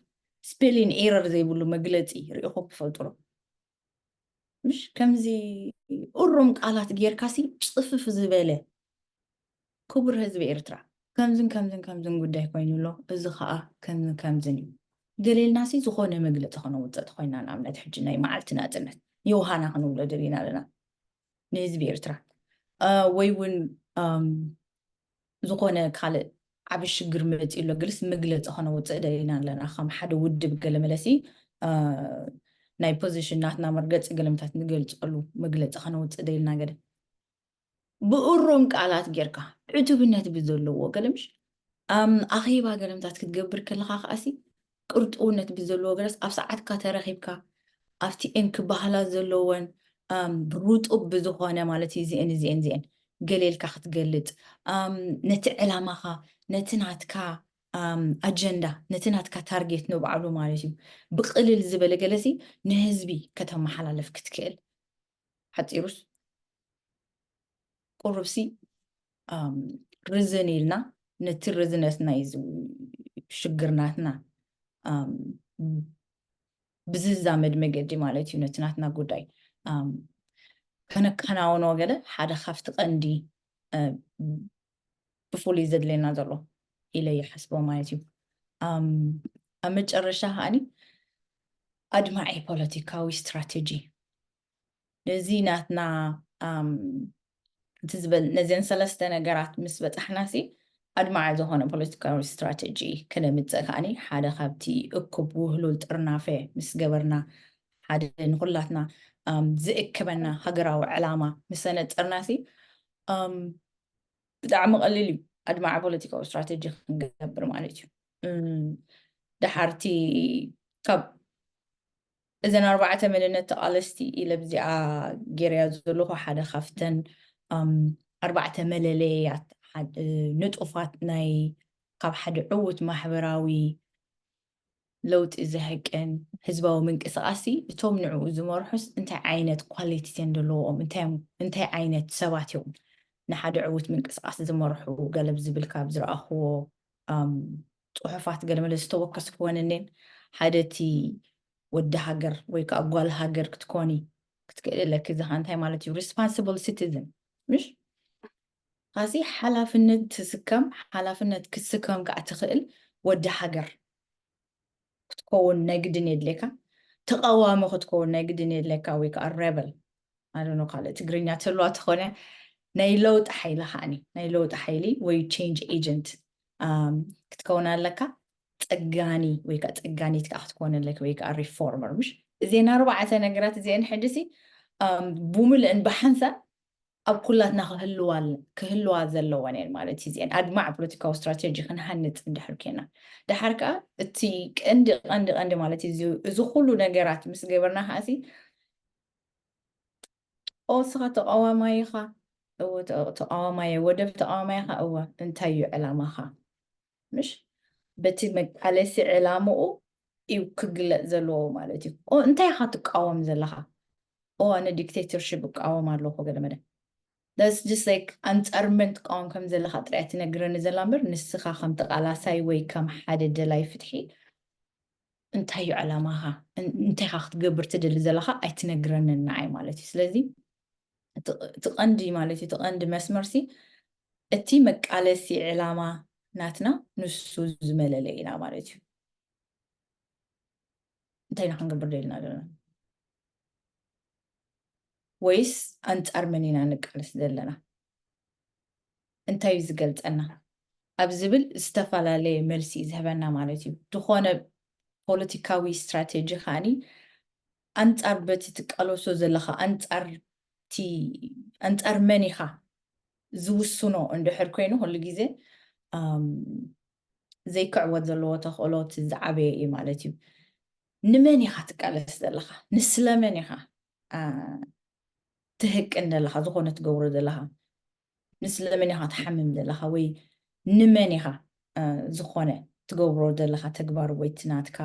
ስፔሊን ኤረር ዘይብሉ መግለፂ ርኢኹም ትፈልጡ ዶ? ምሽ ከምዚ እሩም ቃላት ጌርካሲ ፅፍፍ ዝበለ ክቡር ህዝቢ ኤርትራ፣ ከምዝን ከምዝን ከምዝን ጉዳይ ኮይኑ ኣሎ፣ እዚ ኸኣ ከምዝን ከምዝን እዩ። ገሌልናሲ ዝኾነ መግለፂ ከነውፅእ ተኾይና፣ ንኣብነት ሕጂ ናይ መዓልቲ ናፅነት ዮሃና ክንብሎ ደሊና ኣለና ንህዝቢ ኤርትራ። አ፣ ወይ እውን ኣም፣ ዝኾነ ካልእ ዓቢ ሽግር መፂኡ ኣሎ፣ ግልስ መግለፂ ከነውፅእ ደሊና ኣለና። ከም ሓደ ውድብ ገለ መለሲ አ፣ ናይ ፖዚሽን ናትና መርገፂ ገለምታት ንገልፀሉ መግለፂ ከነውፅእ ደሊና ገለ ብእሮም ቃላት ጌርካ ዕቱብነት ብዘለዎ ገለምሽ ኣም ኣኼባ ገለምታት ክትገብር ከለኻ ከኣሲ ቅርጥውነት ብዘለዎ ገለስ ኣብ ሰዓትካ ተረኺብካ ኣብቲ ኤን ክበሃላ ዘለወን ኣም ሩጡብ ብዝኾነ ማለት እዩ እዚአን እዚአን እዚአን ገሌልካ ክትገልጽ ኣም ነቲ ዕላማኻ ነቲ ናትካ ኣም ኣጀንዳ ነቲ ናትካ ታርጌት ንባዕሉ ማለት እዩ ብቅልል ዝበለ ገለሲ ንህዝቢ ከተመሓላለፍ ክትክእል ሓፂሩስ ቁሩብሲ ርዝን ኢልና ነቲ ርዝነት ናይ ሽግርናትና ብዝዛመድ መገዲ ማለት እዩ ነቲ ናትና ጉዳይ ከነከናውኖ ገለ ሓደ ካብቲ ቀንዲ ብፍሉይ ዘድለየና ዘሎ ኢለ ይሓስቦ ማለት እዩ ኣብ መጨረሻ ከዓኒ ኣድማዒ ፖለቲካዊ ስትራቴጂ ነዚ ናትና ኣም፣ እቲ ዝበል ነዚን ሰለስተ ነገራት ምስ በጻሕና ሲ ኣድማዒ ዝኾነ ፖለቲካዊ ስትራተጂ ክነምጽእ ከኣኒ ሓደ ካብቲ እኩብ ውህሉል ጥርናፈ ምስ ገበርና ሓደ ንኩላትና ኣም፣ ዝእክበና ሃገራዊ ዕላማ ምስ ኣነጸርና ሲ ኣም፣ ብጣዕሚ ቀሊል እዩ ኣድማዒ ፖለቲካዊ ስትራተጂ ክንገብር ማለት እዩ። እም፣ ደሓርቲ ካብ እዘን ኣርባዕተ መንነት ተቓለስቲ ኢለ ብዚኣ ገይረያ ዘለኹ ሓደ ካብተን ኣም፣ ኣርባዕተ መለለያት ሓደ ንጡፋት ናይ ካብ ሓደ ዕዉት ማሕበራዊ ለውጢ ዘሕቅን ህዝባዊ ምንቅስቃስ እቶም ንዕኡ ዝመርሑስ እንታይ ዓይነት ኳሊቲ ዘለዎም እንታይ ዓይነት ሰባት እዮም ንሓደ ዕዉት ምንቅስቃስ ዝመርሑ ገለብ ዝብል ካብ ዝረኣኽዎ ኣም፣ ፅሑፋት ገለመለ ዝተወከስኩወን እኔን ሓደ እቲ ወዲ ሃገር ወይ ከዓ ጓል ሃገር ክትኮኒ ክትክእል ኣለኪ እዚኻ እንታይ ማለት እዩ responsible citizen ምሽ ካሲ ሓላፍነት ትስከም ሓላፍነት ክትስከም ከዓ ትኽእል ወዲ ሃገር ክትከውን ናይ ግድን የድልየካ ተቃዋሚ ክትከውን ናይ ግድን የድልየካ ወይ ከዓ rebel ኣዶኖ ካልእ ትግርኛ ተልዋ ተኾነ ናይ ለውጢ ሓይሊ ከዓኒ ናይ ለውጢ ሓይሊ ወይ change agent ክትከውን ኣለካ ፀጋኒ ወይ ከዓ ፀጋኒት ከዓ ክትኮን ኣለክ ወይ ከዓ reformer ምሽ እዜን ኣርባዕተ ነገራት እዚአን ሕድሲ ብምልእን ብሓንሳብ ኣብ ኩላትና ክህልዋ ዘለወን እየን ማለት እዩ እዚአን ኣድማዕ ፖለቲካዊ ስትራቴጂ ክንሃንፅ እንድሕር ኬና ድሓር ከዓ እቲ ቀንዲ ቀንዲ ቀንዲ ማለት እዩ እዚ ኩሉ ነገራት ምስ ገበርና ከዓሲ ኦ ስኻ ተቃዋማይ ኢኻ እወ ተቃዋማይ ወደብ ተቃዋማይ ኢኻ እወ እንታይ እዩ ዕላማኻ ምሽ በቲ መቃለሲ ዕላምኡ እዩ ክግለፅ ዘለዎ ማለት እዩ ኦ እንታይ ኢኻ ትቃወም ዘለኻ ኦ ኣነ dictatorship እቃወም ኣለኹ ገለ መለ that's just like ኣንፃር መን ትቃወም ከም ዘለኻ ጥራይ ትነግረኒ ዘላ እምበር ንስኻ ከም ተቃላሳይ ወይ ከም ሓደ ደላይ ፍትሒ እንታይ እዩ ዕላማኻ እንታይ ኻ ክትገብር ትደሊ ዘለኻ ኣይትነግረንን ንዓይ ማለት እዩ ስለዚ እቲ ቀንዲ ማለት እዩ እቲ ቀንዲ መስመርሲ እቲ መቃለሲ ዕላማ ናትና ንሱ ዝመለለ ኢና ማለት እዩ እንታይ ኢና ክንገብር ደልና ዘለና ወይስ ኣንጻር መን ኢና ንቃለስ ዘለና እንታይ እዩ ዝገልጸና ኣብ ዝብል ዝተፈላለየ መልሲ እዩ ዝህበና ማለት እዩ ዝኾነ ፖለቲካዊ ስትራቴጂ ከዓኒ ኣንጻር በቲ ትቃለሶ ዘለኻ ኣንጻር እቲ ኣንጻር መን ኢኻ ዝውስኖ እንድሕር ኮይኑ ኩሉ ግዜ ዘይክዕወት ዘለዎ ተኽእሎ እቲ ዝዓበየ እዩ ማለት እዩ ንመን ኢኻ ትቃለስ ዘለኻ ንስለመን ኢኻ ትህቅን ዘለኻ ዝኾነ ትገብሮ ዘለኻ ንስለመን ኢኻ ትሓምም ዘለኻ ወይ ንመን ኢኻ ዝኾነ ትገብሮ ዘለኻ ተግባር ወይ እቲ ናትካ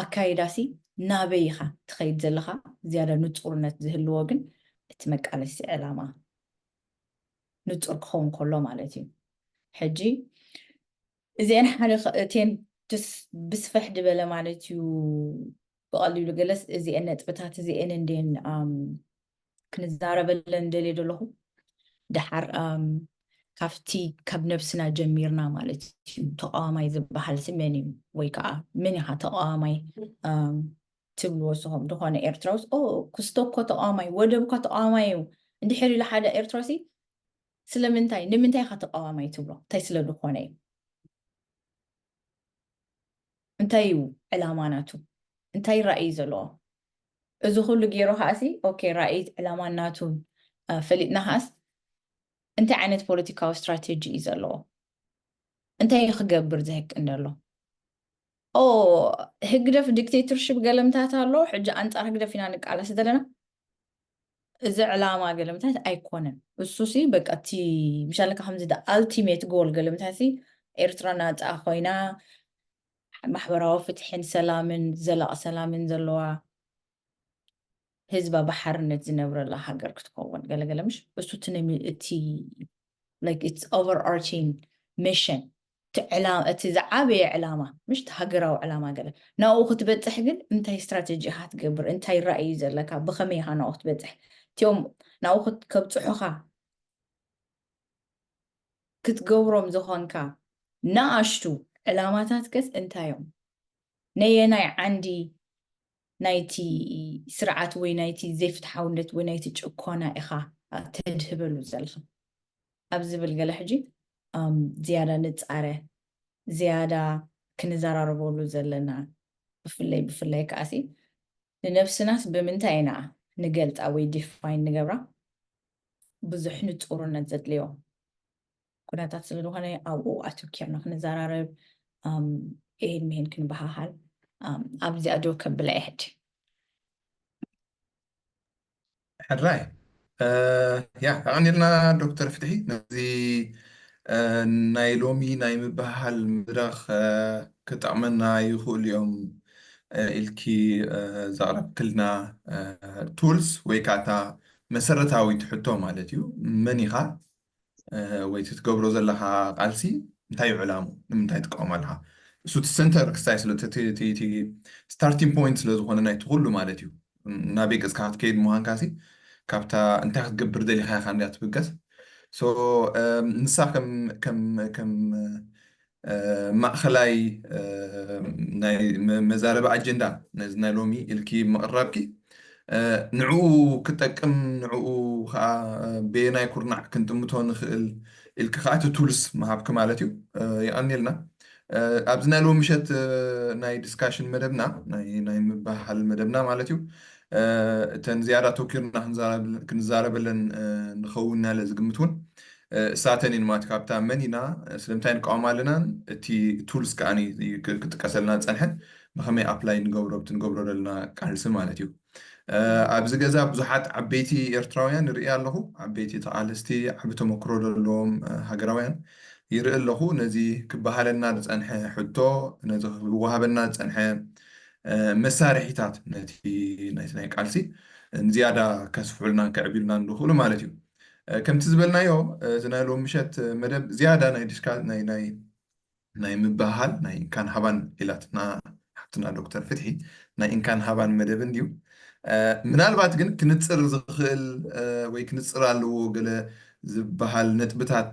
ኣካይዳሲ ናበይ ኢኻ ትኸይድ ዘለኻ ዝያዳ ንፁርነት ዝህልዎ ግን እቲ መቃለሲ ዕላማ ንፁር ክኸውን ከሎ ማለት እዩ። ሕጂ እዚአን ሓደ እቴን ብስፈሕ ድበለ ማለት እዩ። ብቐሊሉ ገለስ እዚአን ነጥብታት እዚአን እንዴን ክንዛረበለን ደልየ ዘለኹ ድሓር ካብቲ ካብ ነብስና ጀሚርና ማለት እዩ። ተቃዋማይ ዝበሃል ሲ መን እዩ ወይ ከዓ መን ኢኻ ተቃዋማይ ትብልዎ ንስኹም? ዝኾነ ኤርትራውስ ኩስቶ እኮ ተቃዋማይ፣ ወደብ እኳ ተቃዋማይ እዩ እንድሕር ኢሉ ሓደ ኤርትራሲ ስለምንታይ ንምንታይ ኢኻ ተቃዋማይ ትብሎ? እንታይ ስለ ዝኾነ እዩ? እንታይ እዩ ዕላማ ናቱ? እንታይ ራእይ ዘለዎ? እዚ ኩሉ ገይሩ ከዓሲ ኦኬ ራእይ ዕላማ ናቱ ፈሊጥና ከዓስ እንታይ ዓይነት ፖለቲካዊ ስትራቴጂ እዩ ዘለዎ? እንታይ እዩ ክገብር ዝህቅን ዘሎ? ኦ ህግደፍ ዲክቴተርሽፕ ገለምታት ኣሎ። ሕጂ ኣንጻር ህግደፍ ኢና ንቃለስ ዘለና። እዚ ዕላማ ገለምታት ኣይኮነን። እሱ ሲ በቃ እቲ ምሻለካ ከምዚ ደ ኣልቲሜት ጎል ገለምታት ሲ ኤርትራ ናጻ ኮይና ማሕበራዊ ፍትሕን ሰላምን ዘላቂ ሰላምን ዘለዋ ህዝባ ብሓርነት ዝነብረላ ሃገር ክትከውን ገለገለ ምሽ እሱ እቲ like it's overarching mission እቲ ዝዓበየ ዕላማ ምሽ ሃገራዊ ዕላማ ገለ ናብኡ ክትበፅሕ ግን እንታይ ስትራቴጂ ኢኻ ትገብር እንታይ ራእዩ ዘለካ ብኸመይ ኢኻ ናብኡ ክትበፅሕ እቲኦም ናብኡ ከብፅሑኻ ክትገብሮም ዝኾንካ ንኣሽቱ ዕላማታት ከስ እንታይ እዮም ነየናይ ዓንዲ ናይቲ ስርዓት ወይ ናይቲ ዘይፍትሓውነት ወይ ናይቲ ጭኮና ኢኻ ተድህበሉ ዘለኻ ኣብ ዝብል ገለ ሕጂ ዝያዳ ንፃረ ዝያዳ ክንዘራረበሉ ዘለና ብፍለይ ብፍለይ ከዓሲ ንነብስናስ ብምንታይ ኢና ንገልፃ ወይ ዲፋይን ንገብራ ብዙሕ ንፁርነት ዘድልዮ ኩነታት ስለዝኾነ ኣብኡ ኣተኪርና ክንዘራረብ ኤን ሜን ክንበሃሃል ኣብዚኣ ዶ ከብላ ይሕድ ሕራይ ያ ኣቐኒልና ዶክተር ፍትሒ ነዚ ናይ ሎሚ ናይ ምበሃል መድረኽ ክጠቕመና ይኽእሉ እዮም ኢልኪ ዘቕረብክልና ቱልስ ወይ ከዓ እታ መሰረታዊት ሕቶ ማለት እዩ መን ኢኻ ወይ እቲ ትገብሮ ዘለኻ ቃልሲ እንታይ እዩ ዕላሙ ንምንታይ ትቃወም ኣለኻ እሱ እቲ ሰንተር ክስታይ ስለ ስታርቲንግ ፖይንት ስለ ዝኾነ ናይቲ ኩሉ ማለት እዩ ናበይ ገፅካ ክትከይድ ምዃንካ ሲ ካብታ እንታይ ክትገብር ደሊኻ ኢኻ እንዲያ ትብገስ ንሳ ከም ከም ከም ማእኸላይ ናይ መዛረቢ ኣጀንዳ ነዚ ናይ ሎሚ ኢልኪ ምቕራብኪ ንዕኡ ክጠቅም ንዕኡ ከዓ በየናይ ኩርናዕ ክንጥምቶ ንኽእል ኢልኪ ከዓ እቲ ቱልስ ምሃብኪ ማለት እዩ የቐኒልና ኣብዚ ናይ ሎሚ ምሸት ናይ ዲስካሽን መደብና ናይ ምበሃል መደብና ማለት እዩ እተን ዝያዳ ተኪርና ክንዛረበለን ንኸውን ናለ ዝግምት እውን እሳተን ኢን ማለት ካብታ መን ኢና ስለምንታይ ንቃወም ኣለናን እቲ ቱልስ ከዓ ክጥቀሰልና ዝፀንሐ ብከመይ ኣፕላይ ንገብሮ ብቲ ንገብሮ ዘለና ቃልሲ ማለት እዩ ኣብዚ ገዛ ብዙሓት ዓበይቲ ኤርትራውያን ይርኢ ኣለኹ ዓበይቲ ተቃለስቲ ዓቢ ተመክሮ ዘለዎም ሃገራውያን ይርኢ ኣለኹ ነዚ ክበሃለና ዝፀንሐ ሕቶ ነዚ ክወሃበና ዝፀንሐ መሳርሒታት ነቲ ናይቲ ናይ ቃልሲ ንዝያዳ ከስፍሑልናን ከዕቢሉናን ዝኽእሉ ማለት እዩ ከምቲ ዝበልናዮ እዚ ናይ ሎም ምሸት መደብ ዝያዳ ናይ ድሽካ ናይ ናይ ናይ ምበሃል ናይ እንካን ሃባን ኢላትና ሓብትና ዶክተር ፍትሒ ናይ እንካን ሃባን መደብ እንድዩ ምናልባት ግን ክንፅር ዝኽእል ወይ ክንፅር ኣለዎ ገለ ዝበሃል ነጥብታት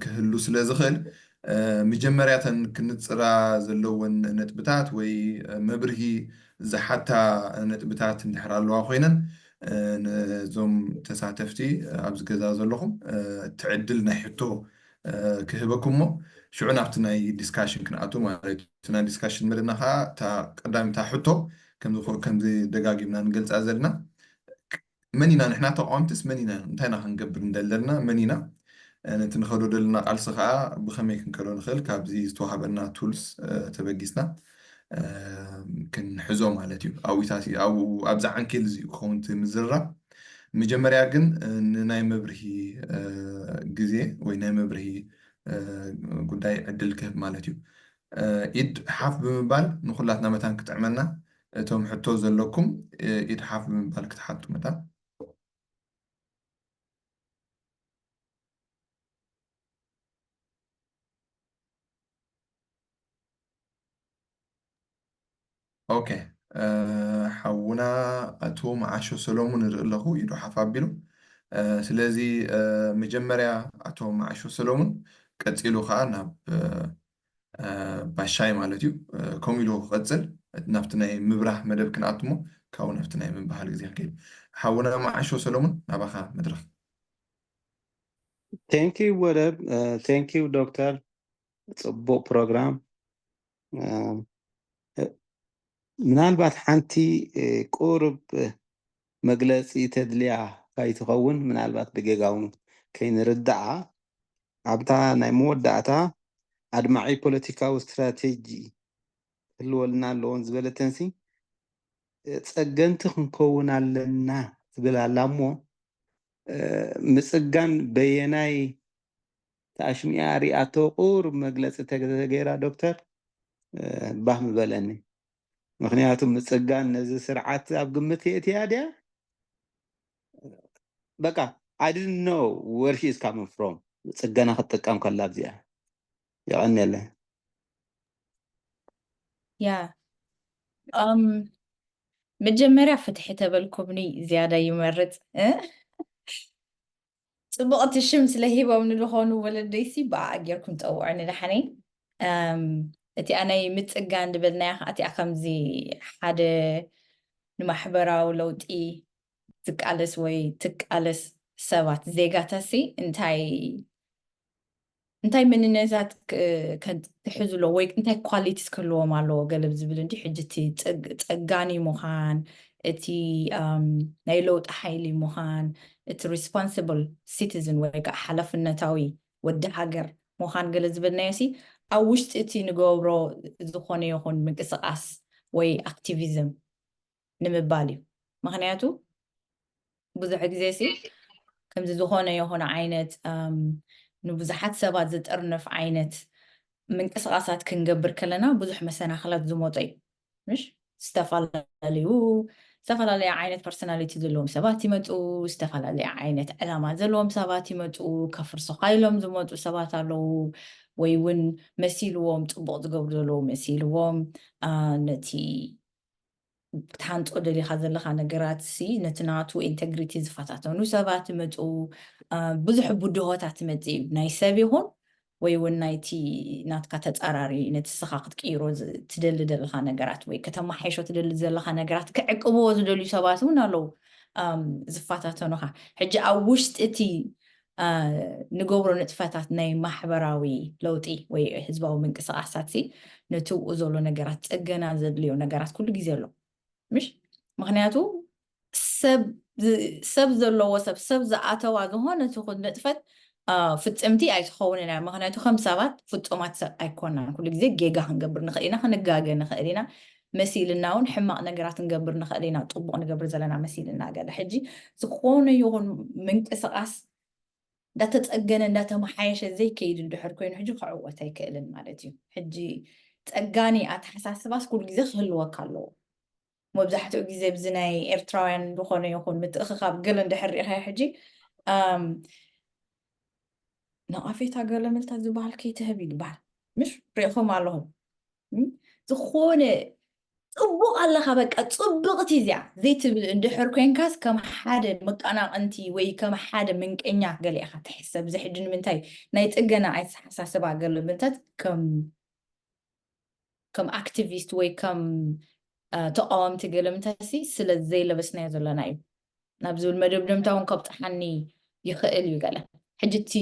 ክህሉ ስለ ዝኽእል መጀመርያተን ክንፅራ ዘለወን ነጥብታት ወይ መብርሂ ዝሓታ ነጥብታት እንድሕር ኣለዋ ኮይነን ነዞም ተሳተፍቲ ኣብዚ ገዛ ዘለኹም ትዕድል ናይ ሕቶ ክህበኩም እሞ ሽዑ ናብቲ ናይ ዲስካሽን ክንኣቱ ማለት እዩ ናይ ዲስካሽን መደብና ከዓ እታ ቀዳሚታ ሕቶ ከምዚ ደጋጊምና ንገልፃ ዘለና መን ኢና ንሕና ተቃወምትስ መን ኢና እንታይ ኢና ክንገብር እንደለና መን ኢና ነቲ ንኸዶ ደለና ቃልሲ ከዓ ብኸመይ ክንከዶ ንኽእል ካብዚ ዝተዋሃበና ቱልስ ተበጊስና ክንሕዞ ማለት እዩ ኣብታ ኣብዛ ዓንኬል እዚ ክኸውን ምዝርራብ መጀመርያ ግን ንናይ መብርሂ ግዜ ወይ ናይ መብርሂ ጉዳይ ዕድል ክህብ ማለት እዩ። ኢድ ሓፍ ብምባል ንኩላትና መታን ክጥዕመና፣ እቶም ሕቶ ዘለኩም ኢድ ሓፍ ብምባል ክትሓቱ መታን። ኦኬ፣ ሓውና ኣቶ መዓሾ ሰሎሙን ንርኢ ኣለኹ፣ ኢዱ ሓፍ ኣቢሉ። ስለዚ መጀመርያ ኣቶ መዓሾ ሰሎሙን፣ ቀጺሉ ከዓ ናብ ባሻይ ማለት እዩ። ከምኡ ኢሉ ክቐጽል ናብቲ ናይ ምብራህ መደብ ክንኣትሞ፣ ካብኡ ናብቲ ናይ ምብሃል ግዜ ክንከይድ። ሓውና መዓሾ ሰሎሙን፣ ናባኻ መድረኽ። Thank you ወደብ። Thank you ዶክተር። ጽቡቕ ፕሮግራም። ምናልባት ሓንቲ ቁሩብ መግለጺ ተድልያ ካይትኸውን፣ ምናልባት ብጌጋውን ከይንርድዓ፣ ኣብታ ናይ መወዳእታ ኣድማዒ ፖለቲካዊ ስትራቴጂ ክህልወልና ኣለዎን ዝበለተንሲ፣ ጸገንቲ ክንከውን ኣለና ትብል ኣላ እሞ፣ ምጽጋን በየናይ ተኣሽሚኣ ሪኣቶ ቁሩብ መግለጺ ተገይራ ዶክተር ባህ ምበለኒ። ምክንያቱ ምጽጋን ነዚ ስርዓት ኣብ ግምት የእትያ ድያ? በቃ I didn't know where she is coming from። ጽገና ክትጥቀም ከላ ኣብዚኣ። የቐንየለይ። ያ፣ መጀመርያ ፍትሒ ተበልኩምኒ ዝያዳ ይመርጽ። ጽቡቕቲ ሽም ስለ ሂቦምኒ ዝኾኑ ወለደይሲ ብኣ ጌርኩም ጠውዑኒ ደሓነይ። እቲኣ ናይ ምጽጋን ዝበልናያ ከዓ እቲኣ ከምዚ ሓደ ንማሕበራዊ ለውጢ ዝቃለስ ወይ ትቃለስ ሰባት ዜጋታሲ እንታይ እንታይ መንነታት ክሕዙ ኣለዎ ወይ እንታይ ኳሊቲስ ክህልዎም ኣለዎ ገለብ ዝብል እንዲ ሕጂ እቲ ጸጋኒ ምዃን እቲ ናይ ለውጢ ሓይሊ ምዃን እቲ responsible citizen ወይ ከዓ ሓላፍነታዊ ወዲ ሃገር ምዃን ገለ ዝበልናዮ ሲ ኣብ ውሽጢ እቲ ንገብሮ ዝኾነ ይኹን ምንቅስቃስ ወይ ኣክቲቪዝም ንምባል እዩ። ምክንያቱ ብዙሕ ግዜ ሲ ከምዚ ዝኾነ ይኹን ዓይነት ንብዙሓት ሰባት ዝጥርንፍ ዓይነት ምንቅስቃሳት ክንገብር ከለና ብዙሕ መሰናክላት ዝመጦ እዩ። ምሽ ዝተፈላለዩ ዝተፈላለዩ ዓይነት ፐርሶናሊቲ ዘለዎም ሰባት ይመፁ፣ ዝተፈላለዩ ዓይነት ዕላማ ዘለዎም ሰባት ይመፁ፣ ከፍርሱኻ ኢሎም ዝመፁ ሰባት ኣለዉ፣ ወይ እውን መሲልዎም ፅቡቅ ዝገብሩ ዘለዉ መሲልዎም ነቲ ክትሃንፆ ደሊኻ ዘለኻ ነገራት ሲ ነቲ ናቱ ኢንተግሪቲ ዝፈታተኑ ሰባት ይመፁ፣ ብዙሕ ብድሆታት ይመፅእ እዩ። ናይ ሰብ ይኹን ወይ እውን ናይቲ ናትካ ተፃራሪ ነቲ ስኻ ክትቅይሮ ትደሊ ዘለኻ ነገራት ወይ ከተመሓይሾ ትደሊ ዘለኻ ነገራት ክዕቅብዎ ዝደልዩ ሰባት እውን ኣለዉ ዝፈታተኑኻ። ሕጂ ኣብ ውሽጢ እቲ ንገብሮ ንጥፈታት ናይ ማሕበራዊ ለውጢ ወይ ህዝባዊ ምንቅስቃሳት ሲ ነቲ ብኡ ዘሎ ነገራት ፅገና ዘድልዮ ነገራት ኩሉ ግዜ ኣሎ። ምሽ ምክንያቱ ሰብ ዘለዎ ሰብ ሰብ ዝኣተዋ ዝኾነ ትኹን ንጥፈት ፍፅምቲ ኣይትኸውን ኢና። ምክንያቱ ከም ሰባት ፍፁማት ሰብ ኣይኮናን። ኩሉ ግዜ ጌጋ ክንገብር ንኽእል ኢና፣ ክንጋገ ንኽእል ኢና፣ መሲልና እውን ሕማቕ ነገራት ክንገብር ንኽእል ኢና፣ ጥቡቕ ንገብር ዘለና መሲልና ገለ። ሕጂ ዝኾነ ይኹን ምንቅስቃስ እንዳተፀገነ እንዳተመሓየሸ ዘይከይድ እንድሕር ኮይኑ ሕጂ ክዕወት ኣይክእልን ማለት እዩ። ሕጂ ፀጋኒ ኣተሓሳስባስ ኩሉ ግዜ ክህልወካ ኣለዎ። መብዛሕትኡ ግዜ ብዚ ናይ ኤርትራውያን ዝኾነ ይኹን ምትእኽኻብ ገለ እንድሕር ሪኢኻ ሕጂ ነቐፌታ ገለ መልታት ዝበሃል ከይትህብ ይግባል። ምሽ ሪኢኹም ኣለኹም ዝኾነ ፅቡቕ ኣለኻ በቃ ፅብቕቲ እዚኣ ዘይትብል እንድሕር ኮንካስ ከም ሓደ መቀናቕንቲ ወይ ከም ሓደ ምንቀኛ ገለ ኢኻ ትሕሰብ። እዚ ሕጂ ንምንታይ ናይ ፅገና ኣተሓሳስባ ገለ ምንታት ከም ከም ኣክቲቪስት ወይ ከም ተቃወምቲ ገለ ምንታሲ ስለ ዘይለበስናዮ ዘለና እዩ ናብ ዝብል መደምደምታ እውን ከብፅሓኒ ይኽእል እዩ ገለ። ሕጂ እቲ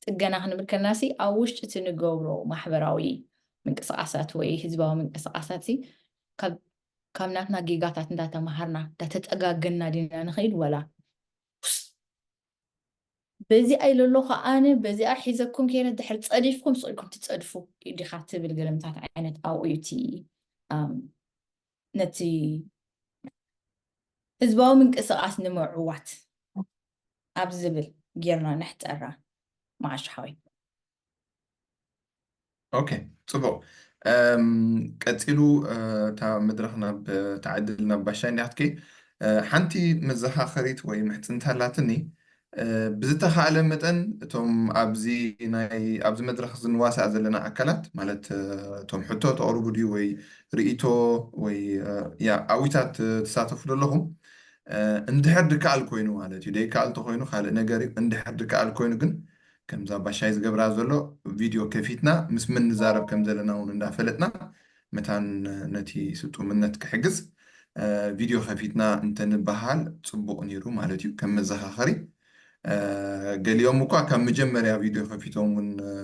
ፅገና ክንብል ከለና ሲ ኣብ ውሽጢ እቲ ንገብሮ ማሕበራዊ ምንቅስቃሳት ወይ ህዝባዊ ምንቅስቃሳት ሲ ካብ ናትና ጌጋታት እንዳተምሃርና እንዳተፀጋገና ዲና ንኸይድ ወላ በዚኣ ኢለ ኣለኹ ኣነ በዚኣ ሒዘኩም ከይነ ድሕር ፀዲፍኩም ስቕ ኢልኩም ትፀድፉ ዲኻ ትብል ገለምታት ዓይነት ኣብኡ እዩ እቲ ነቲ ህዝባዊ ምንቅስቃስ ንምዕዋት ኣብ ዝብል ጌርና ንሕፀራ። መዓሽ ሓወይ። ኦኬ፣ ጽቡቕ። እም፣ ቀጺሉ፣ እ፣ እታ መድረኽ ናብ፣ እታ ዕድል ናብ ባሻይ እንዲያ ክትከይድ፣ እ፣ ሓንቲ መዘኻኸሪት ወይ ምሕጽንታ ኣላትኒ። እ፣ ብዝተኻእለ መጠን እቶም ኣብዚ ናይ፣ ኣብዚ መድረኽ ዝንዋሳእ ዘለና ኣካላት፣ ማለት፣ እ፣ እቶም ሕቶ ተቕርቡ ድዩ ወይ ርእይቶ ወይ፣ እ፣ ያ፣ ኣብታት ትሳተፉ ዘለኹም፣ እ፣ እንድሕር ድከኣል ኮይኑ ማለት እዩ። ደይከኣል ተኾይኑ ካልእ ነገር እዩ። እንድሕር ድከኣል ኮይኑ ግን ከምዛ ባሻይ ዝገብራ ዘሎ ቪድዮ ከፊትና ምስ መን ንዛረብ ከም ዘለና እውን እንዳፈለጥና መታን ነቲ ስጡምነት ክሕግዝ፣ እ፣ ቪድዮ ከፊትና እንተንበሃል ጽቡቕ ነይሩ ማለት እዩ። ከም መዘኻኸሪ፣ እ፣ ገሊኦም እኳ ካብ መጀመርያ ቪድዮ ከፊቶም እውን፣ እ፣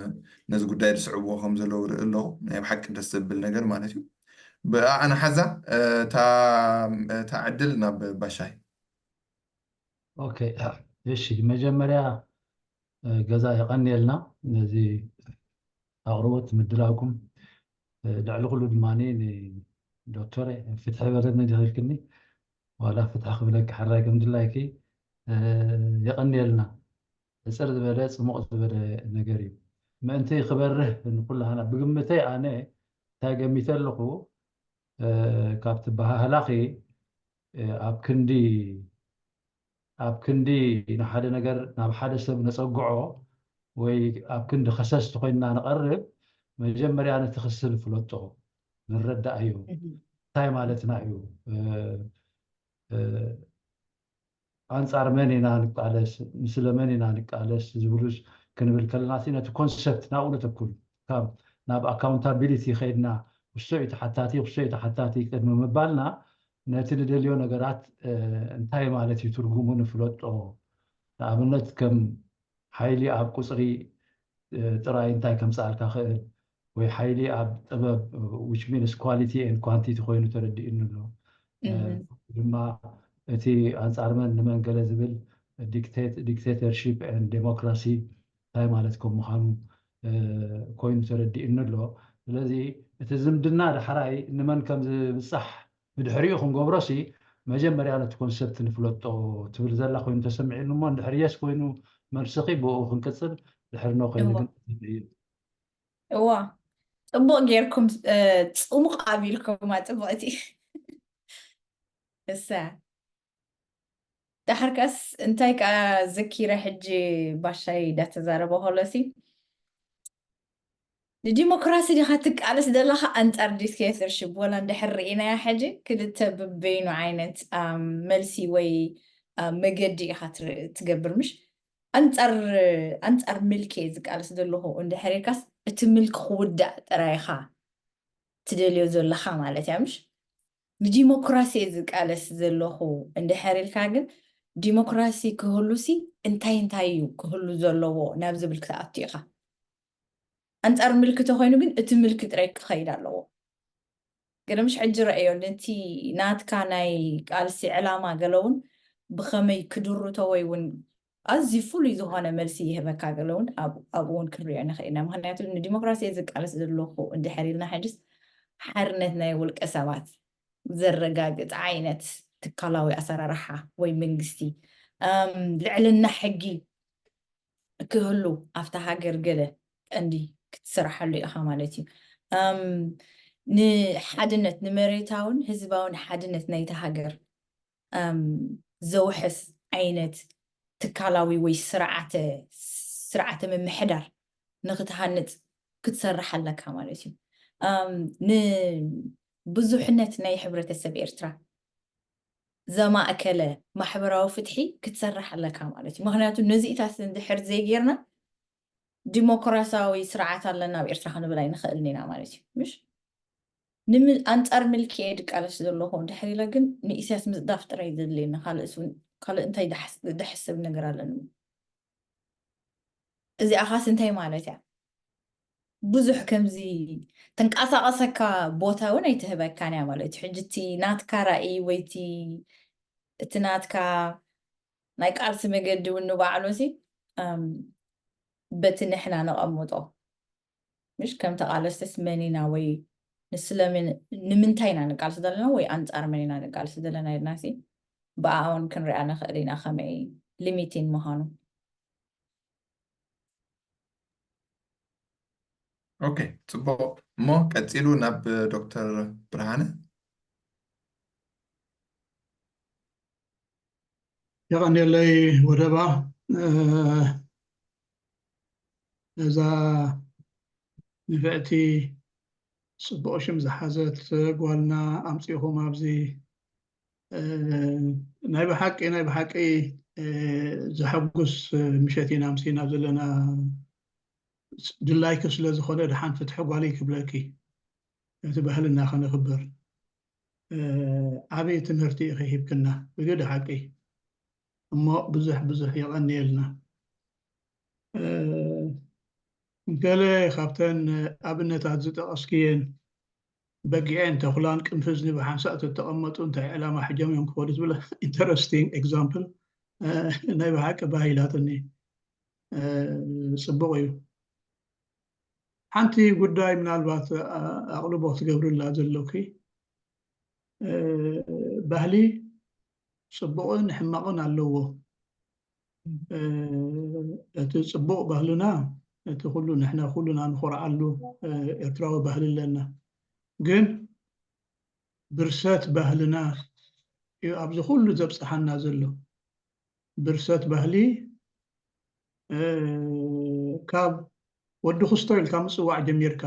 ነዚ ጉዳይ ዝስዕብዎ ከም ዘለዉ ርኢ ኣለኹ። ናይ ብሓቂ ደስ ዘብል ነገር ማለት እዩ። ብኣና ሓዛ፣ እ፣ እታ፣ እታ ዕድል ናብ ባሻይ። ኦኬ፣ እሺ፣ መጀመርያ፣ እ፣ ገዛ የቐንየልና ነዚ ኣቕርቦት ምድላውኩም። እ፣ ልዕሊ ኩሉ ድማ ንዶክተር ፍትሒ በለኒ ድኽልክኒ ዋላ ፍትሒ ክብለኪ ሕራይ ከም ድላይኪ፣ እ፣ የቐንየልና። ሕጽር ዝበለ ጽሙቕ ዝበለ ነገር እዩ። ምእንቲ ክበርህ ንኩላህና ብግምተይ ኣነ እንታይ ገሚተ ኣለኹ፣ እ፣ ካብቲ በሃህላኺ፣ እ፣ ኣብ ክንዲ ኣብ ክንዲ ንሓደ ነገር ናብ ሓደ ሰብ ነጸግዖ ወይ ኣብ ክንዲ ከሰስቲ ኮይንና ንቐርብ፣ መጀመርያ ነቲ ክሲ ንፍለጦ፣ ንረዳእዮ። እንታይ ማለትና እዩ? እ፣ እ፣ ኣንጻር መን ኢና ንቃለስ፣ ንስለ መን ኢና ንቃለስ ዝብሉስ ክንብል ከለና ሲ ነቲ ኮንሰፕት ናብኡ ነተኩር። ካብ፣ ናብ ኣካውንታቢሊቲ ከይድና ውሶ እዩ ተሓታቲ፣ ውሶ እዩ ተሓታቲ ቅድሚ ምባልና ነቲ ንደልዮ ነገራት፣ እ፣ እንታይ ማለት እዩ ትርጉሙ ንፍለጦ። ንኣብነት ከም ሓይሊ ኣብ ቁጽሪ፣ እ፣ ጥራይ እንታይ ከምጽኣልካ ክእል ወይ ሓይሊ ኣብ ጥበብ፣ which means quality and quantity ኮይኑ ተረዲእኒ ኣሎ። እ፣ እህ። ድማ እቲ ኣንጻር መን ንመን ገለ ዝብል ዲክቴት-፣ dictatorship and democracy እንታይ ማለት ከም ምዃኑ፣ እ፣ ኮይኑ ተረዲእኒ ኣሎ። ስለዚ እቲ ዝምድና ዳሕራይ ንመን ከም ዝብጻሕ ብድሕሪኡ ክንገብሮሲ መጀመርያ ነቲ ኮንሰፕት ንፍለጦ ትብል ዘላ ኮይኑ ተሰሚዑኒ እሞ እንድሕር የስ ኮይኑ መልስኺ ብኡ ክንቅጽል፣ ድሕር ኖ ኮይኑ እዋ። ግን እዩ። እዋ፣ ጽቡቕ ጌርኩም፣ እ፣ ጽሙቕ ኣቢልኩማ፣ ጽቡቕቲ። እሳ። ዳሕር ከስ እንታይ ከኣ ዘኪረ ሕጂ ባሻይ ዳተዛረበ ከሎሲ፣ ንዲሞክራሲ ዲኻ ትቃለስ ዘለኻ ኣንጻር ዲክቴተርሽፕ? ወላ እንድሕር ርኢናያ ሕጂ ክልተ ብበይኑ ዓይነት፣ ኣም፣ መልሲ ወይ፣ ኣም፣ መገዲ ኢኻ ትር-፣ ትገብር፣ ምሽ? ኣንጻር፣ ኣንጻር ምልኪ እየ ዝቃለስ ዘለኹ እንድሕር ኢልካስ፣ እቲ ምልኪ ክውዳእ ጥራይ ኢኻ ትደልዮ ዘለኻ ማለት እያ፣ ምሽ? ንዲሞክራሲ እየ ዝቃለስ ዘለኹ እንድሕር ኢልካ ግን፣ ዲሞክራሲ ክህሉሲ እንታይ እንታይ እዩ ክህሉ ዘለዎ ናብ ዝብል ክትኣቱ ኢኻ። ኣንጻር ምልኪ ተኾይኑ ግን፣ እቲ ምልኪ ጥራይ ክኸይድ ኣለዎ። ገለ ምሽ ሕጂ ረእዮ፣ ነቲ ናትካ ናይ ቃልሲ ዕላማ ገለ እውን ብኸመይ ክድርቶ ወይ እውን ኣዝዩ ፍሉይ ዝኾነ መልሲ ይህበካ ገለ እውን ኣብ-፣ ኣብኡ እውን ክንሪኦ ንኽእል ኢና። ምኽንያቱ ንዲሞክራሲ እየ ዝቃለስ ዘለኹ እንድሕር ኢልና ሕጅስ ሓርነት ናይ ውልቀ ሰባት ዘረጋግጽ ዓይነት ትካላዊ ኣሰራርሓ ወይ መንግስቲ፣ ኣም፣ ልዕልና ሕጊ ክህሉ ኣብታ ሃገር ገለ ቀንዲ ክትስርሓሉ ኢኻ ማለት እዩ። ኣም፣ ንሓድነት፣ ንመሬታውን ህዝባውን ሓድነት ናይታ ሃገር፣ ኣም፣ ዘውሕስ ዓይነት ትካላዊ ወይ ስርዓተ፣ ስርዓተ ምምሕዳር ንክትሃንጽ ክትሰርሕ ኣለካ ማለት እዩ። ኣም፣ ንብዙሕነት ናይ ሕብረተሰብ ኤርትራ ዘማእከለ ማሕበራዊ ፍትሒ ክትሰርሕ ኣለካ ማለት እዩ። ምኽንያቱ ነዚኢታት እንድሕር ዘይጌርና ዲሞክራሲያዊ ስርዓት ኣለና ኣብ ኤርትራ ክንብል ኣይንኽእልን ኢና ማለት እዩ። ምሽ? ንምን-፣ ኣንጻር ምልኪ እየ ድቃለስ ዘለኹ እንድሕር ኢለ ግን ንኢሳያስ ምጽዳፍ ጥራይ ዘድልየኒ፣ ካልእስ እውን፣ ካልእ እንታይ ድሓስ-፣ ድሕስብ ነገር ኣለኒ? እዚኣ ኻስ እንታይ ማለት እያ? ብዙሕ ከምዚ ተንቀሳቐሰካ ቦታ እውን ኣይትህበካን እያ ማለት እዩ። ሕጂ እቲ ናትካ ራእይ ወይ እቲ፣ እቲ ናትካ ናይ ቃልሲ መገዲ እውን ንባዕሉ ሲ፣ ኣም፣ በቲ ንሕና ነቐምጦ፣ ምሽ ከም ተቓለስቲስ መን ኢና ወይ ንስለምን፣ ንምንታይ ኢና ንቃልሲ ዘለና ወይ ኣንጻር መን ኢና ንቃልሲ ዘለና ኢልና ሲ ብኣውን ክንሪኣ ንኽእል ኢና ከመይ ሊሚቲን ምዃኑ። ኦኬ፣ ጽቡቕ። እሞ ቀጺሉ ናብ ዶክተር ብርሃነ። የቐንየለይ ወደባ። እዛ ንፍዕቲ ጽቡቕ ሽም ዝሓዘት ጓልና ኣምጺእኹም ኣብዚ። ናይ ብሓቂ ናይ ብሓቂ ዘሐጉስ ምሸት ኢና ኣምሲና ዘለና። ድላይኪ ስለ ዝኾነ ደሓን ፍትሒ ጓለይ ክብለኪ፣ እቲ ባህልና ከነኽብር ዓብዪ ትምህርቲ ኢኺ ሂብክና ብግዲ ሓቂ። እሞ ብዙሕ ብዙሕ የቐንየልና። ገለ ካብተን ኣብነታት ዝጠቐስክየን በጊዕን ተኹላን ቅንፍዝኒ ብሓንሳእ ተተቐመጡ እንታይ ዕላማ ሕጆም እዮም ክኸዱ ዝብል interesting example ናይ ብሓቂ ባህ ኢላትኒ። ጽቡቕ እዩ። ሓንቲ ጉዳይ ምናልባት ኣቕልቦ ክትገብርላ ዘሎኪ፣ ባህሊ ጽቡቕን ሕማቕን ኣለዎ። እቲ ጽቡቕ ባህልና እቲ ኩሉ ንሕና ኩሉና ንኾርዓሉ ኤርትራዊ ባህሊ ኣለና። ግን ብርሰት ባህልና እዩ ኣብዚ ኩሉ ዘብጽሓና ዘሎ። ብርሰት ባህሊ ካብ ወዲ ክስቶ ኢልካ ምጽዋዕ ጀሚርካ፣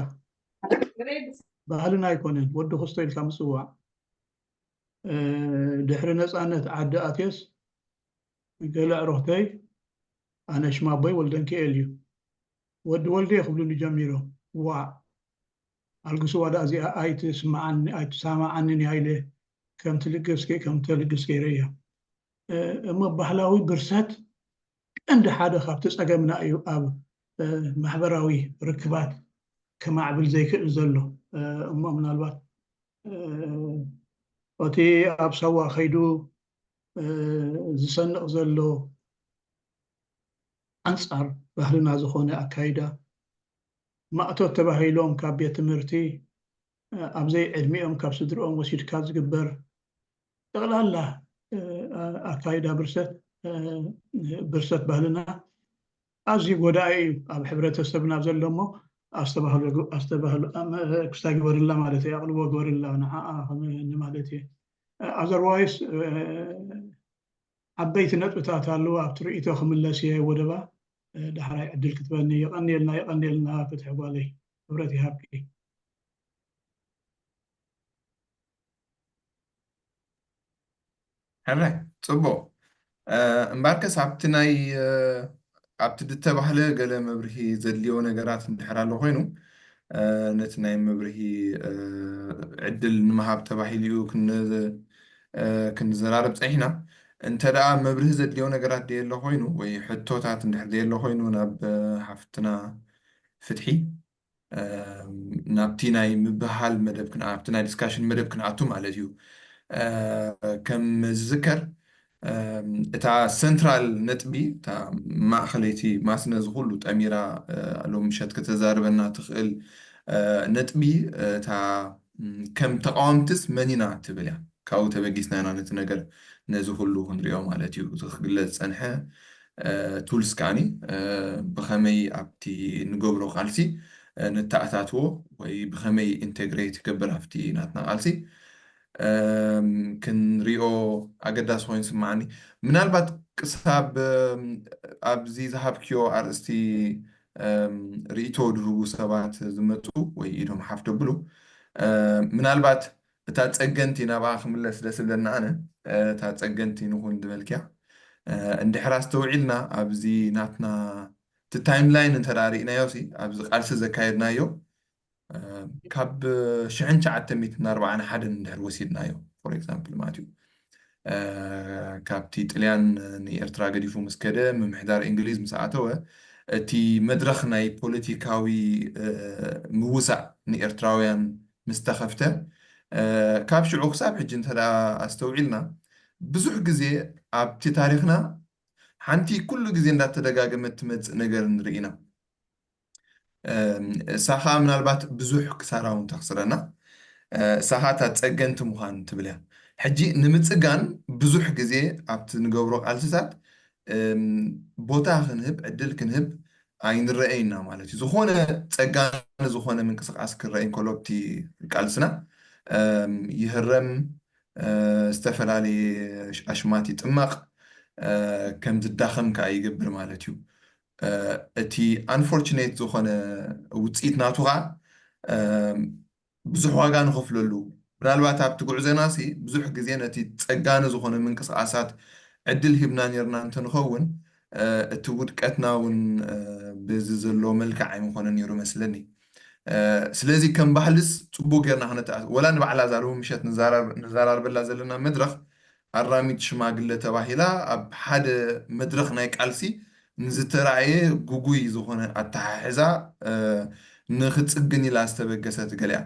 ባህልና ኣይኮነን ወዲ ክስቶ ኢልካ ምጽዋዕ። ድሕሪ ነፃነት ዓዲ ኣትየስ ገለ ዕሩኽተይ ኣነ ሽማቦይ ወልደንኪኤል እዩ፣ ወዲ ወልደ ክብሉኒ ጀሚሮም። ዋዕ ኣልግስዋ ዳ እዚኣ ኣይትስማዓኒ ኣይትሰማዓንን እያ ኢለ ከም ትልግስ ከም ተልግስ ገይረ እያ። እሞ ባህላዊ ብርሰት ቀንዲ ሓደ ካብቲ ጸገምና እዩ ኣብ ማሕበራዊ ርክባት ከማዕብል ዘይክእል ዘሎ። እሞ ምናልባት እቲ ኣብ ሳዋ ከይዱ ዝሰንቕ ዘሎ ኣንጻር ባህልና ዝኾነ ኣካይዳ ማእቶት ተባሂሎም ካብ ቤት ትምህርቲ ኣብ ዘይዕድሚኦም ካብ ስድርኦም ወሲድካ ዝግበር ጠቕላላ ኣካይዳ ብርሰት ብርሰት ባህልና ኣዝዩ ጎዳኢ እዩ ኣብ ሕብረተሰብና ዘሎ እሞ ኣስተባህሉ ክስታ ግበርላ ማለት እዩ ኣቕልቦ ግበርላ ንዓኣ ንማለት እዩ። Otherwise ዓበይቲ ነጥብታት ኣለዉ ኣብቲ ርእይቶ ክምለስ እየ ወደባ ዳሕራይ ዕድል ክትበኒ የቐንየልና የቐንየልና ፍትሒ ጓለይ ክብረት ይሃብኪ። ሕራይ ጽቡቕ። እምበኣርከስ ኣብቲ ናይ ኣብቲ ዝተባህለ ገለ መብርሂ ዘድልዮ ነገራት እንድሕር ኣሎ ኮይኑ ነቲ ናይ መብርሂ ዕድል ንምሃብ ተባሂሉ እዩ ክንዘራረብ ፀኒሕና። እንተ ደኣ መብርሂ ዘድልዮ ነገራት ደየሎ ኮይኑ ወይ ሕቶታት እንድሕር ደየሎ ኮይኑ ናብ ሓፍትና ፍትሒ ናብቲ ናይ ምብህሃል መደብ ክንኣ ኣብቲ ናይ ዲስካሽን መደብ ክንኣቱ ማለት እዩ። ከም ዝዝከር እታ ሰንትራል ነጥቢ እታ ማእኸለይቲ ማስነ ዝኩሉ ጠሚራ ሎም ምሸት ከተዛርበና ትኽእል ነጥቢ እታ ከም ተቃወምትስ መን ኢና ትብል እያ። ካብኡ ተበጊስና ኢና ነቲ ነገር ነዚ ኩሉ ክንሪኦ ማለት እዩ። እቲ ክግለጽ ዝጸንሐ ቱልስ ከዓኒ ብኸመይ ኣብቲ ንገብሮ ቃልሲ ንተኣታትዎ ወይ ብኸመይ ኢንቴግሬት ይገብር ኣብቲ ናትና ቃልሲ ክንሪኦ ኣገዳሲ ኮይኑ ስማዓኒ። ምናልባት ክሳብ ኣብዚ ዝሃብክዮ ኣርእስቲ ርእይቶ ድህቡ ሰባት ዝመፁ ወይ ኢዶም ሓፍ ደብሉ ምናልባት እታ ፀገንቲ ናብኣ ክምለስ ደስ ዝብለና ኣነ እታ ፀገንቲ ንኹን ዝበልክያ እንድሕር ኣስተውዒልና ኣብዚ ናትና እቲ ታይም ላይን እንተ ርኢናዮ ሲ ኣብዚ ቃልሲ ዘካየድናዮ ካብ ሽሕን ትሽዓተ ሚእትን ኣርባዓን ሓደን እንድሕር ወሲድናዮ for example ማለት እዩ ካብቲ ጥልያን ንኤርትራ ገዲፉ ምስ ከደ ምምሕዳር እንግሊዝ ምስ ኣተወ እቲ መድረኽ ናይ ፖለቲካዊ ምውሳእ ንኤርትራውያን ምስ ተኸፍተ ካብ ሽዑ ክሳብ ሕጂ እንተ ኣስተውዒልና ብዙሕ ግዜ ኣብቲ ታሪኽና ሓንቲ ኩሉ ግዜ እንዳተደጋገመት ትመፅእ ነገር ንርኢ ኢና። እሳ ከዓ ምናልባት ብዙሕ ክሳራ እውን ተኽስረና። እሳ ከዓ እታ ፀገንቲ ምዃን ትብል እያ። ሕጂ ንምፅጋን ብዙሕ ግዜ ኣብቲ ንገብሮ ቃልስታት ቦታ ክንህብ ዕድል ክንህብ ኣይንረአይና ማለት እዩ። ዝኾነ ጸጋኒ ዝኾነ ምንቅስቃስ ክረአ እንከሎ ኣብቲ ቃልስና ይህረም፣ ዝተፈላለየ ኣሽማት ይጥመቕ፣ ከም ዝዳኸም ከዓ ይገብር ማለት እዩ። እቲ unfortunate ዝኾነ ውፅኢት ናቱ ከዓ ብዙሕ ዋጋ ንኸፍለሉ፣ ምናልባት ኣብቲ ጉዕዞና ሲ ብዙሕ ግዜ ነቲ ጸጋኒ ዝኾነ ምንቅስቃሳት ዕድል ሂብና ነርና እንተንኸውን እቲ ውድቀትና እውን በዚ ዘሎ መልክዕ ኣይምኾነ ነይሩ መስለኒ። ስለዚ ከም ባህልስ ጽቡቅ ጌርና ክነተኣ ወላ ንባዕላ ዛለቡ ምሸት ንዘራርበላ ዘለና መድረኽ ኣራሚት ሽማግለ ተባሂላ ኣብ ሓደ መድረኽ ናይ ቃልሲ ንዝተራእየ ጉጉይ ዝኾነ ኣተሓሕዛ ንክጽግን ኢላ ዝተበገሰት ገሊያ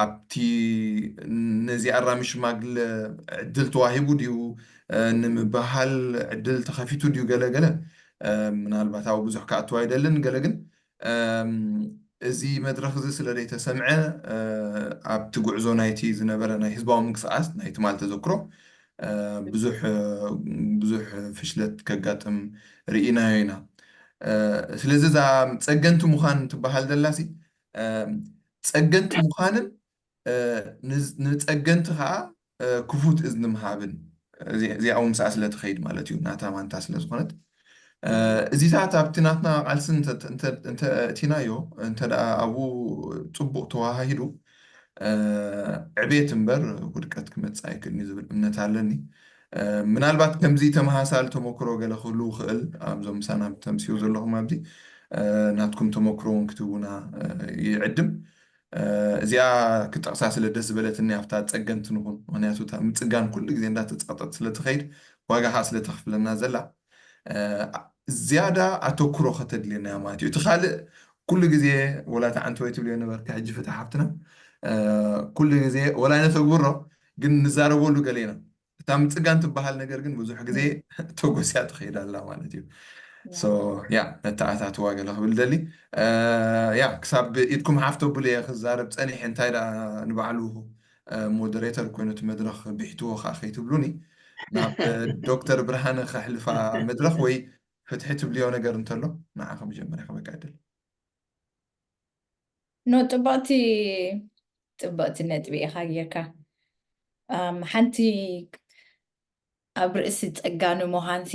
ኣብቲ ነዚ ኣራሚ ሽማግለ ዕድል ተዋሂቡ ድዩ ንምበሃል ዕድል ተኸፊቱ ድዩ ገለገለ ምናልባት ኣብ ብዙሕ ክኣትዋ ኣይደልን ገለ ግን እዚ መድረኽ እዚ ስለ ዘይተሰምዐ ኣብቲ ጉዕዞ ናይቲ ዝነበረ ናይ ህዝባዊ ምንቅስቃስ ናይ ትማል ተዘክሮ ብዙሕ ብዙሕ ፍሽለት ከጋጥም ርኢናዮ ኢና። ስለዚ እዛ ጸገንቲ ምዃን ትበሃል ዘላሲ ጸገንቲ ምዃንን ንጸገንቲ ከዓ ክፉት እዝኒ ምሃብን እዚኣ እውን ምስኣ ስለ ትኸይድ ማለት እዩ ናታ ማንታ ስለ ዝኾነት እዚታት ኣብቲ ናትና ቃልሲ እንተእቲናዮ እንተ ኣብኡ ፅቡቅ ተዋሃሂዱ ዕቤት እምበር ውድቀት ክመፅእ ኣይክእልን እዩ ዝብል እምነት ኣለኒ። ምናልባት ከምዚ ተመሳሳሊ ተመክሮ ገለ ክህሉ ይኽእል ኣብዞም ምሳና ተምስዩ ዘለኹም ኣብዚ ናትኩም ተመክሮ እውን ክትህቡና ይዕድም። እዚኣ ክጠቕሳ ስለ ደስ ዝበለትኒ ኣብታ ፀገምቲ ንኹን ምክንያቱ እታ ምፅጋን ኩሉ ግዜ እንዳተፃጠጥ ስለትኸይድ ዋጋ ከዓ ስለተኽፍለና ዘላ ዝያዳ ኣተኩሮ ከተድልየና እያ ማለት እዩ እቲ ካልእ ኩሉ ግዜ ወላ ተዓንተወይ ትብልዮ ነበርካ ሕጂ ፍትሕ ሓፍትና ኩሉ ግዜ ወላ ነተግብሮ ግን ንዛረበሉ ገለ ኢና እታ ምፅጋን ትበሃል ነገር ግን ብዙሕ ግዜ ተጎስያ ትኸይድ ኣላ ማለት እዩ ያ ነተኣታትዋ ገለ ክብል ደሊ ያ ክሳብ ኢድኩም ሓፍቶ ብሉ እየ ክዛረብ ፀኒሐ እንታይ ደኣ ንባዕሉ ሞደሬተር ኮይኑ እቲ መድረኽ ብሒትዎ ከዓ ከይትብሉኒ ናብ ዶክተር ብርሃነ ከሕልፋ መድረኽ ወይ ፍትሒ ትብልዮ ነገር እንተሎ ንዓኻ መጀመርያ ክበቃ ይደሊ ኖ ፅብቕቲ ፅብቕቲ ነጥቢ ኢኻ ጌርካ ሓንቲ ኣብ ርእሲ ጸጋኒ ምዃንሲ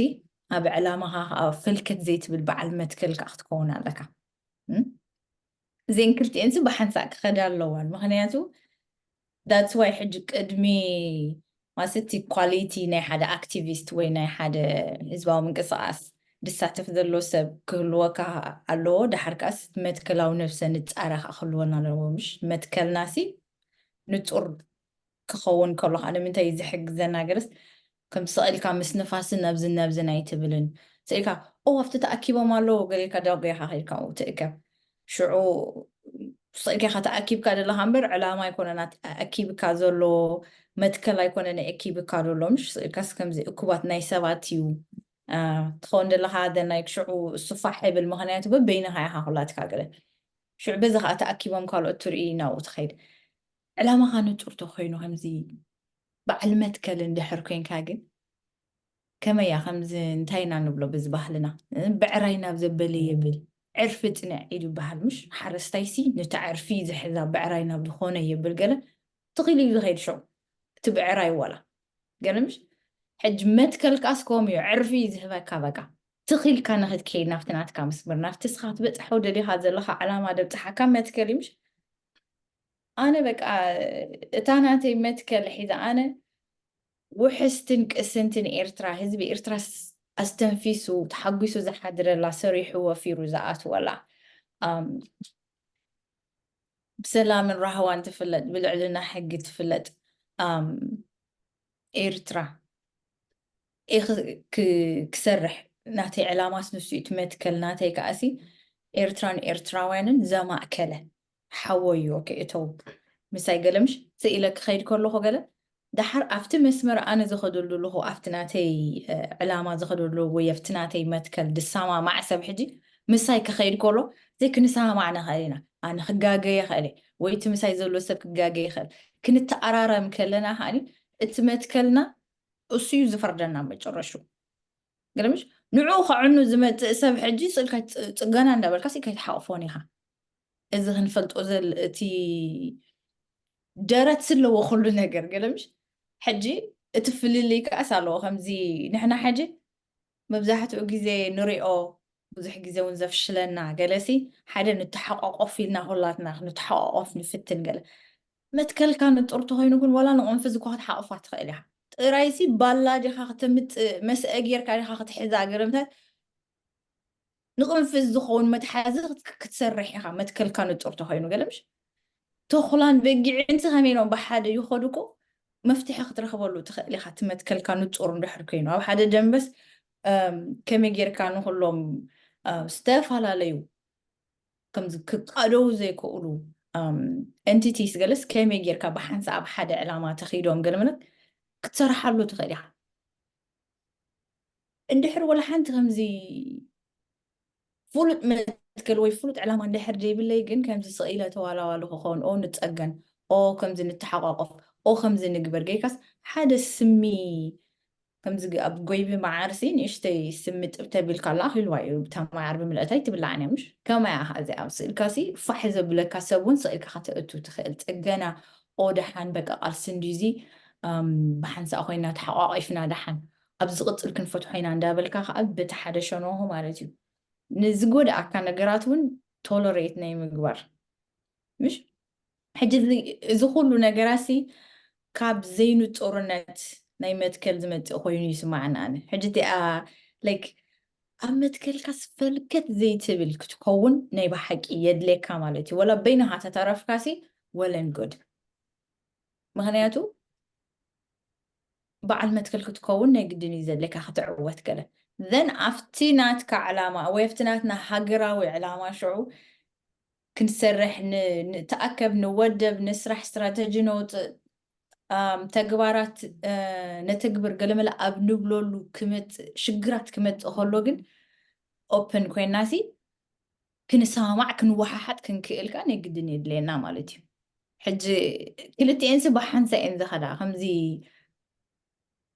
ኣብ ዕላማኻ ከዓ ፍልክት ዘይትብል በዓል መትከል ከዓ ክትከውን ኣለካ እዚን ክልቲኤንሲ ብሓንሳእ ክኸዳ ኣለዋን ምክንያቱ that's why ሕጂ ቅድሚ ማስቲ ኳሊቲ ናይ ሓደ ኣክቲቪስት ወይ ናይ ሓደ ህዝባዊ ምንቅስቃስ ዝሳተፍ ዘሎ ሰብ ክህልወካ ኣለዎ። ዳሓር ከኣስ መትከላዊ ነብሰ ንጻረ ከዓ ክህልወና ኣለዎ። ምሽ መትከልናሲ ንጹር ክኸውን ከሎ ከዓ ንምንታይ እዩ ዝሕግዘና ገለስ ከም ስቕ ኢልካ ምስ ንፋስን ናብዝን ናብዝን ኣይትብልን። ስቕ ኢልካ ኦ ኣብቲ ተኣኪቦም ኣለዉ ገለ ኢልካ ዳጎያኻ ከይድካ ትእከብ። ሽዑ ስቕ ኢልካ ኢኻ ተኣኪብካ ዘለኻ እምበር ዕላማ ኣይኮነን ኣኪብካ ዘሎ መትከል ኣይኮነን ኣኪብካ ዘሎ ምሽ ስቕ ኢልካስ ከምዚ እኩባት ናይ ሰባት እዩ ትኸውን ዘለኻ ደናይ ሽዑ እሱ ፋሕ ይብል ምኽንያቱ በበይንኻ ኢኻ ኩላትካ ገለ ሽዑ በዚ ከዓ ተኣኪቦም ካልኦት ትርኢ ናብኡ ትኸይድ ዕላማኻ ንጹር ተኮይኑ ከምዚ በዓል መትከል እንድሕር ኮይንካ ግን ከመያ ከምዚ እንታይ ኢና ንብሎ በዚ ባህልና ብዕራይ ናብ ዘበለ የብል ዕርፊ ጽንዕ ኢሉ ይበሃል ምሽ ሓረስታይሲ ነቲ ዕርፊ ዝሕዛ ብዕራይ ናብ ዝኾነ የብል ገለ ትኺል እዩ ዝኸይድ ሽዑ እቲ ብዕራይ ወላ ገለ ምሽ ሕጂ መትከልካስ ከምኡ እዩ ዕርፊ እዩ ዝህበካ በቃ ትኺልካ ንኽትከይድ ናብቲ ናትካ መስመር ናብቲ ስኻ ክትበጽሖ ደሊኻ ዘለኻ ዕላማ ደብጽሓካ መትከል እዩ ምሽ ኣነ በቃ እታ ናተይ መትከል ሒዛ ኣነ ውሕስትን ቅስንትን ኤርትራ ህዝቢ ኤርትራ ኣስተንፊሱ ተሓጒሱ ዝሓድረላ ሰሪሑ ወፊሩ ዝኣትወላ ብሰላምን ራህዋን ትፍለጥ ብልዕልና ሕጊ ትፍለጥ ኤርትራ ክሰርሕ ናተይ ዕላማስ ንሱ እዩ ትመትከል ናተይ ከኣሲ ኤርትራን ኤርትራውያንን ዘማእከለ ሓወዮ ክእተው ምሳይ ገለ ምሽ ስኢለ ክኸይድ ከለኹ ገለ ደሓር ኣብቲ መስመር ኣነ ዝኸደሉ ኣለኹ ኣብቲ ናተይ ዕላማ ዝኸደሉ ወይ ኣብቲ ናተይ መትከል ድሰማማዕ ሰብ ሕጂ ምሳይ ክኸይድ ከሎ ዘይክንሰማማዕ ንኽእል ኢና ኣነ ክጋገ ይኽእል ወይ እቲ ምሳይ ዘሎ ሰብ ክጋገ ይኽእል ክንተኣራረም ከለና ከኣኒ እቲ መትከልና እሱ እዩ ዝፈርደና መጨረሹ ገለምሽ ንዑ ከዕኑ ዝመፅእ ሰብ ሕጂ ስእልካ ጽገና እንዳበልካ ሲ ከይትሓቕፎን ኢኻ። እዚ ክንፈልጦ ዘል እቲ ደረት ስለዎ ኩሉ ነገር ገለ ምሽ ሕጂ እቲ ፍልልይ ከኣስ ኣለዎ። ከምዚ ንሕና ሕጂ መብዛሕትኡ ግዜ ንሪኦ ብዙሕ ግዜ እውን ዘፍሽለና ገለሲ ሓደ ንተሓቋቆፍ ኢልና ኩላትና ንተሓቋቆፍ ንፍትን ገለ መትከልካ ንጡር ተኮይኑ ግን ዋላ ንቕንፍዝ እኳ ክትሓቕፋ ትኽእል ኢኻ። ጥራይሲ ባላ ዲኻ ክትምፅእ መስአ ጌርካ ዲኻ ክትሕዛ ገለ ምታት ንቕንፍዝ ዝኸውን መትሓዚ ክትሰርሕ ኢኻ። መትከልካ ንጡር ተኮይኑ ገለ ምሽ ተኹላን በጊዕንሲ ከመይ ኢሎም ብሓደ ይኸዱ እኮ መፍትሒ ክትረኽበሉ ትኽእል ኢኻ። እቲ መትከልካ ንጹር እንድሕር ኮይኑ ኣብ ሓደ ደንበስ ከመይ ጌርካ ንኩሎም ዝተፈላለዩ ከምዚ ክቃደው ዘይክእሉ ኤንቲቲስ ገለስ ከመይ ጌርካ ብሓንሳ ኣብ ሓደ ዕላማ ተኺዶም ገለመለት ክትሰርሓሉ ትኽእል ኢኻ። እንድሕር ወላ ሓንቲ ከምዚ ፍሉጥ መትከል ወይ ፍሉጥ ዕላማ እንድሕር ዘይብለይ ግን ከምዚ ስቕ ኢለ ተዋላዋሉ ክኸውን ኦ ንፀገን ኦ ከምዚ ንተሓቋቆፍ ኦ ከምዚ ንግበር ገይካስ ሓደ ስሚ ከምዚ ኣብ ጎይቢ መዓርሲ ንእሽተይ ስሚ ጥብ ተቢልካ ኣላ ኣኺልዋ እዩ ብታ መዓር ብምልእታይ ትብላዕን እያ ምሽ ከማይ ኣኻ እዚ ኣብ ስእልካሲ ፋሕ ዘብለካ ሰብ እውን ስእልካ ከተእቱ ትኽእል ፅገና ኦ ደሓን በቃ ቃልሲ እንዲዚ ብሓንሳእ ኮይና ተሓቋቂፍና ደሓን ኣብ ዝቕፅል ክንፈትሖ ኢና እንዳበልካ ከዓ በቲ ሓደ ሸነኹ ማለት እዩ ንዝጎድኣካ ነገራት እውን ቶለሬት ናይ ምግባር ምሽ ሕጂ እዚ ኩሉ ነገራሲ ካብ ዘይንፁርነት ናይ መትከል ዝመፅእ ኮይኑ ይስማዓኒ ኣነ ሕጂ እቲኣ ላይክ ኣብ መትከልካ ስፈልከት ዘይትብል ክትከውን ናይ ብሓቂ የድልየካ ማለት እዩ ወላ በይንኻ ተተረፍካሲ ወለን ጎድ ምክንያቱ በዓል መትከል ክትከውን ናይ ግድን እዩ ዘድልየካ ክትዕወት ገለ ዘን ኣብቲ ናትካ ዕላማ ወይ ኣብቲ ናትና ሃገራዊ ዕላማ ሽዑ ክንሰርሕ ንተኣከብ ንወደብ ንስራሕ ስትራተጂ ነውፅእ ተግባራት ነተግብር ገለመለ ኣብ ንብለሉ ክመፅእ ሽግራት ክመፅእ ከሎ ግን ኦፕን ኮይናሲ ክንሰማማዕ ክንወሓሓጥ ክንክእል ከዓ ናይ ግድን የድልየና ማለት እዩ ሕጂ ክልቲኤንሲ ብሓንሳ እየን ዝኸዳ ከምዚ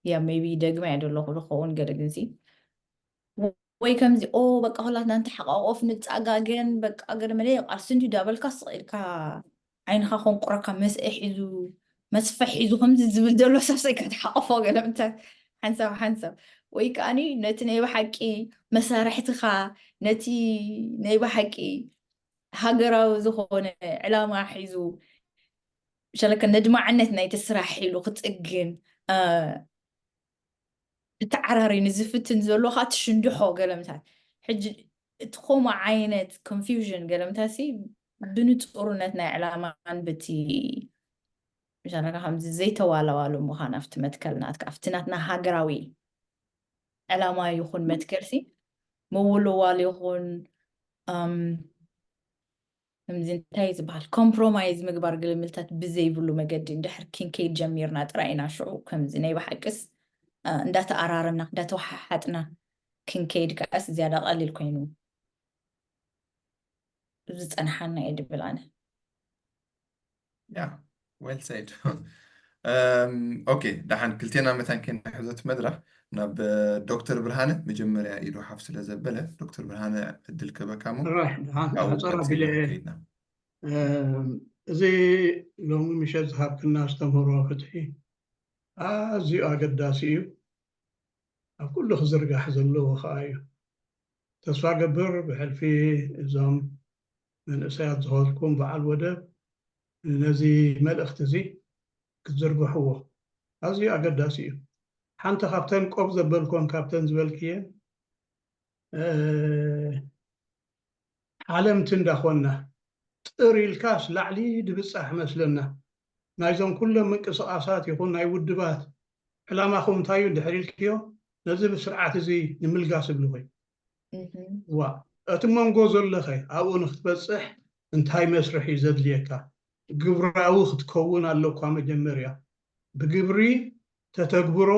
ያ ሜቢ ደግመ እየ ደለኹ ዝኸውን ገለ ግንሲ ወይ ከምዚ ኦ በቃ ኩላትና ንተሓቋቆፍ ንፃጋገን በቃ ገለ መለ ቃልሲ እንዲ ዳበልካ ስቕ ኢልካ ዓይንኻ ኮንቁረካ መስአ ሒዙ መስፈ ሒዙ ከምዚ ዝብል ዘሎ ሰብ ሰይ ክትሓቆፎ ገለ ምተ ሓንሳብ ሓንሳብ ወይ ከዓኒ ነቲ ናይ ብሓቂ መሳርሕትኻ ነቲ ናይ ብሓቂ ሃገራዊ ዝኾነ ዕላማ ሒዙ ሸለከ ነድማዕነት ናይቲ ስራሕ ኢሉ ክፅግን ተዓራሪ ንዝፍትን ዘሎ ከዓ ትሽንድሖ ገለምታት ሕጂ እቲ ከምኡ ዓይነት ኮንፊውዥን ገለምታሲ ብንፁርነት ናይ ዕላማን ብቲ ምሻለካ ከምዚ ዘይተዋላዋሉ ምዃን ኣብቲ መትከል ናትካ ኣብቲ ናትና ሃገራዊ ዕላማ ይኹን መትከልሲ ምውልዋል ይኹን ከምዚ እንታይ ዝበሃል ኮምፕሮማይዝ ምግባር ግልምልታት ብዘይብሉ መገዲ እንድሕር ክንከይድ ጀሚርና ጥራይ ኢና ሽዑ ከምዚ ናይ ብሓቅስ እንዳተኣራረምና እንዳተወሓሓጥና ክንከይድ ከዓስ ዝያዳ ቀሊል ኮይኑ ዝፀንሓና እየ ድብል ኣነ ያ well said okay ደሓን ክልቴና መታን ከይንሕዞ እቲ መድረኽ ናብ ዶክተር ብርሃነ መጀመርያ ኢዱ ሓፍ ስለ ዘበለ ዶክተር ብርሃነ ዕድል ክህበካ እሞ ራይ ደሓን ካብኡ ሕፀር ቀፂልና ኣቢለ ከይድና እዚ ሎሚ ምሸት ዝሃብክና ኣስተምህሮ ፍትሒ ኣዝዩ ኣገዳሲ እዩ ኣብ ኩሉ ክዝርጋሕ ዘለዎ ከዓ እዩ ተስፋ ገብር ብሕልፊ እዞም መንእሰያት ዝኾንኩም በዓል ወደብ ነዚ መልእኽቲ እዚ ክትዝርግሕዎ ኣዝዩ ኣገዳሲ እዩ ሓንቲ ካብተን ቆብ ዘበልኮን ካብተን ዝበልክየን ሓለምቲ እንዳኾንና ጥር ኢልካስ ላዕሊ ድብፃሕ መስለና ናይዞም ኩሎም ምንቅስቃሳት ይኹን ናይ ውድባት ዕላማኹም እንታይ እዩ እንድሕር ኢልክዮ ነዚ ብስርዓት እዚ ንምልጋስ እብልኹ ዋ እቲ መንጎ ዘለኸ ኣብኡ ንክትበፅሕ እንታይ መስርሕ እዩ ዘድልየካ ግብራዊ ክትከውን ኣለኳ መጀመርያ ብግብሪ ተተግብሮ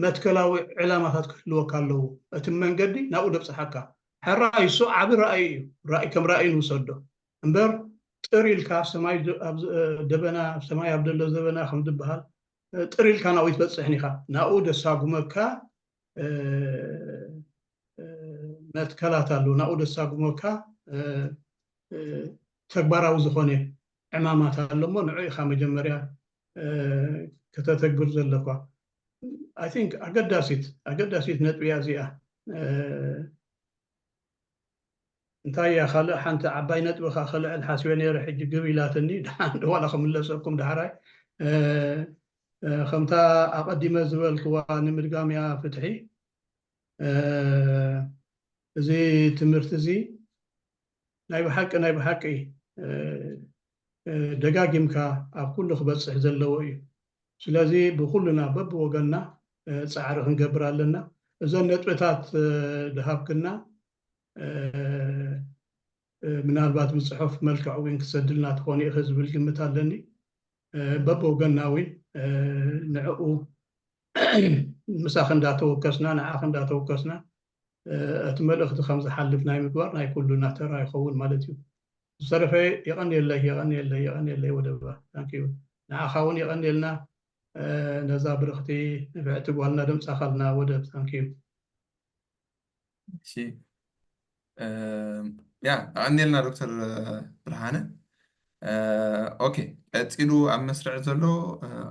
መትከላዊ ዕላማታት ክህልወካ ኣለዎ እቲ መንገዲ ናብኡ ደብፅሓካ ሕራይ እሱ ዓቢ ራእይ እዩ ራእይ ከም ራእይ ንውሰዶ እምበር ጥር ኢልካ ሰማይ ደበና ሰማይ ኣብ ደሎ ዘበና ከም ዝበሃል ጥር ኢልካ ናብኡ ይትበፅሕን ኢኻ ናብኡ ደሳጉመካ መትከላት ኣለዉ። ናብኡ ደሳጉመካ ተግባራዊ ዝኾነ ዕማማት ኣሎ እሞ ንዑ ኢኻ መጀመርያ ከተተግብር ዘለኳ። I think ኣገዳሲት ኣገዳሲት ነጥቢ እያ እዚኣ። እንታይ እያ ካልእ ሓንቲ ዓባይ ነጥቢ ከ ክልዕል ሓስበ ነይረ፣ ሕጂ ግብ ኢላትኒ። ደሓን ዋላ ክምለሰኩም ዳሕራይ። ከምታ ኣቐዲመ ዝበልክዋ ንምድጋም እያ ፍትሒ። እዚ ትምህርቲ እዚ ናይ ብሓቂ ናይ ብሓቂ ደጋጊምካ ኣብ ኩሉ ክበፅሕ ዘለዎ እዩ። ስለዚ ብኩልና በብወገንና ፃዕሪ ክንገብር ኣለና። እዘን ነጥብታት ድሃብክና ምናልባት ብፅሑፍ መልክዕ እውን ክሰድልና ትኾን ኢኺ ዝብል ግምት ኣለኒ። በብወገንና እውን ንዕኡ ምሳኺ እንዳተወከስና ንዓኺ እንዳተወከስና እቲ መልእኽቲ ከም ዝሓልፍ ናይ ምግባር ናይ ኩሉና ተራ ይኸውን ማለት እዩ። ዝተረፈ የቐንየለይ የቐንየለይ የቐንየለይ ወደባ። ታንኪዩ። ንዓኻ እውን የቐንየልና። ነዛ ብርኽቲ ንፍዕቲ ጓልና ደምፃኻልና ወደብ። ታንኪዩ። እሺ ያ ኣቐንየልና ዶክተር ብርሃነ። ኦኬ፣ ቀፂሉ ኣብ መስርዕ ዘሎ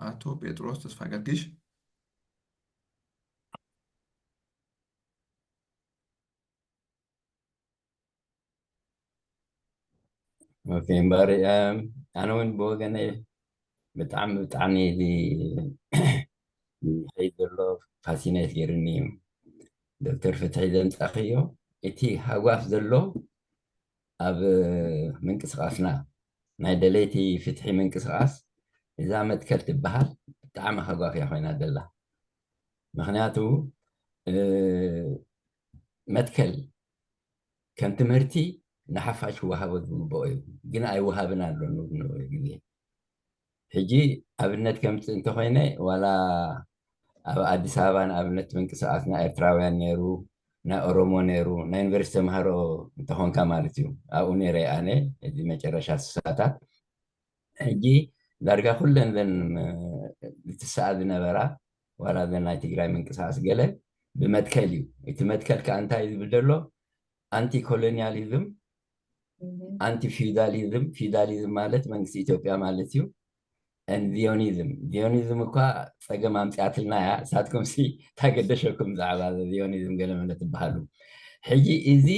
ኣቶ ጴጥሮስ ተስፋ ገርጊሽ። ኦኬ፣ እምበኣር ኣነ እውን ብወገነይ ብጣዕሚ ብጣዕሚ እዚ ዝኸይድ ዘሎ ፋሲኔት ገይርኒ እዩ። ዶክተር ፍትሒ ዘምፃኽዮ እቲ ሃጓፍ ዘሎ ኣብ ምንቅስቃስና ናይ ደለይቲ ፍትሒ ምንቅስቃስ እዛ መትከል ትበሃል ብጣዕሚ ሃጓፍ እያ ኮይና ዘላ። ምክንያቱ መትከል ከም ትምህርቲ ንሓፋሽ ክወሃቦ ዝግብኦ እዩ፣ ግን ኣይወሃብን ኣሎ ንብሉ ግዜ። ሕጂ ኣብነት ከምፅእ እንተኮይነ ዋላ ኣብ ኣዲስ ኣበባ ንኣብነት ምንቅስቃስ ናይ ኤርትራውያን ነይሩ፣ ናይ ኦሮሞ ነይሩ፣ ናይ ዩኒቨርሲቲ ተምሃሮ እንተኾንካ ማለት እዩ። ኣብኡ ነይረ ኣነ እዚ መጨረሻ ስሳታት። ሕጂ ዳርጋ ኩለን ዘን ዝትስኣ ዝነበራ ዋላ ዘን ናይ ትግራይ ምንቅስቃስ ገለ ብመትከል እዩ። እቲ መትከል ከዓ እንታይ ዝብል ዘሎ ኣንቲ ኮሎኒያሊዝም ኣንቲ ፊውዳሊዝም፣ ፊውዳሊዝም ማለት መንግስቲ ኢትዮጵያ ማለት እዩ። ዚዮኒዝም፣ ዚዮኒዝም እኳ ፀገም ኣምፅኣትልና እያ። እሳትኩም ሲ ታገደሸኩም ብዛዕባ ዚዮኒዝም ገለመለ ትበሃሉ። ሕጂ እዚ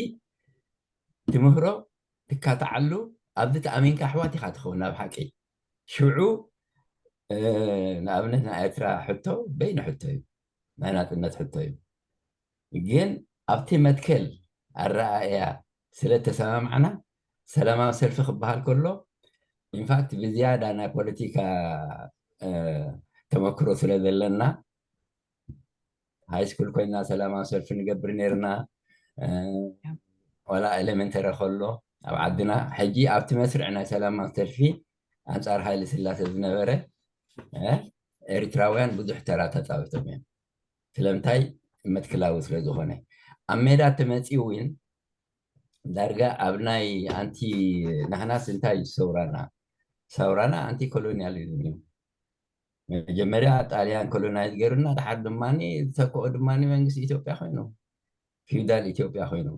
ትምህሮ ትካታዓሉ ኣብዚ ተኣሚንካ ኣሕዋት ኢኻ ትኸውን ናብ ሓቂ። ሽዑ ንኣብነት ናይ ኤርትራ ሕቶ በይኑ ሕቶ እዩ፣ ናይ ናፅነት ሕቶ እዩ። ግን ኣብቲ መትከል ኣረኣእያ ስለ ተሰማማዕና ሰላማዊ ሰልፊ ክበሃል ከሎ ኢንፋክት ብዝያዳ ናይ ፖለቲካ ተመክሮ ስለ ዘለና ሃይስኩል ኮይና ሰላማዊ ሰልፊ ንገብር ነርና። ዋላ ኤሌመንተሪ ከሎ ኣብ ዓድና ሕጂ ኣብቲ መስርዕ ናይ ሰላማዊ ሰልፊ ኣንፃር ሃይለ ስላሴ ዝነበረ ኤሪትራውያን ብዙሕ ተራ ተፃዊቶም እዮም። ስለምንታይ መትክላዊ ስለ ዝኾነ ኣብ ሜዳ ተመፂኡ እውን ዳርጋ ኣብ ናይ ኣንቲ ናህናስ እንታይ እዩ ሰውራና ሰውራና ኣንቲ ኮሎኒያሊዝም እዩ። መጀመርያ ጣልያን ኮሎናይዝ ገይሩና ድሓር ድማ ዝተክኦ ድማ መንግስቲ ኢትዮጵያ ኮይኑ ፊውዳል ኢትዮጵያ ኮይኑ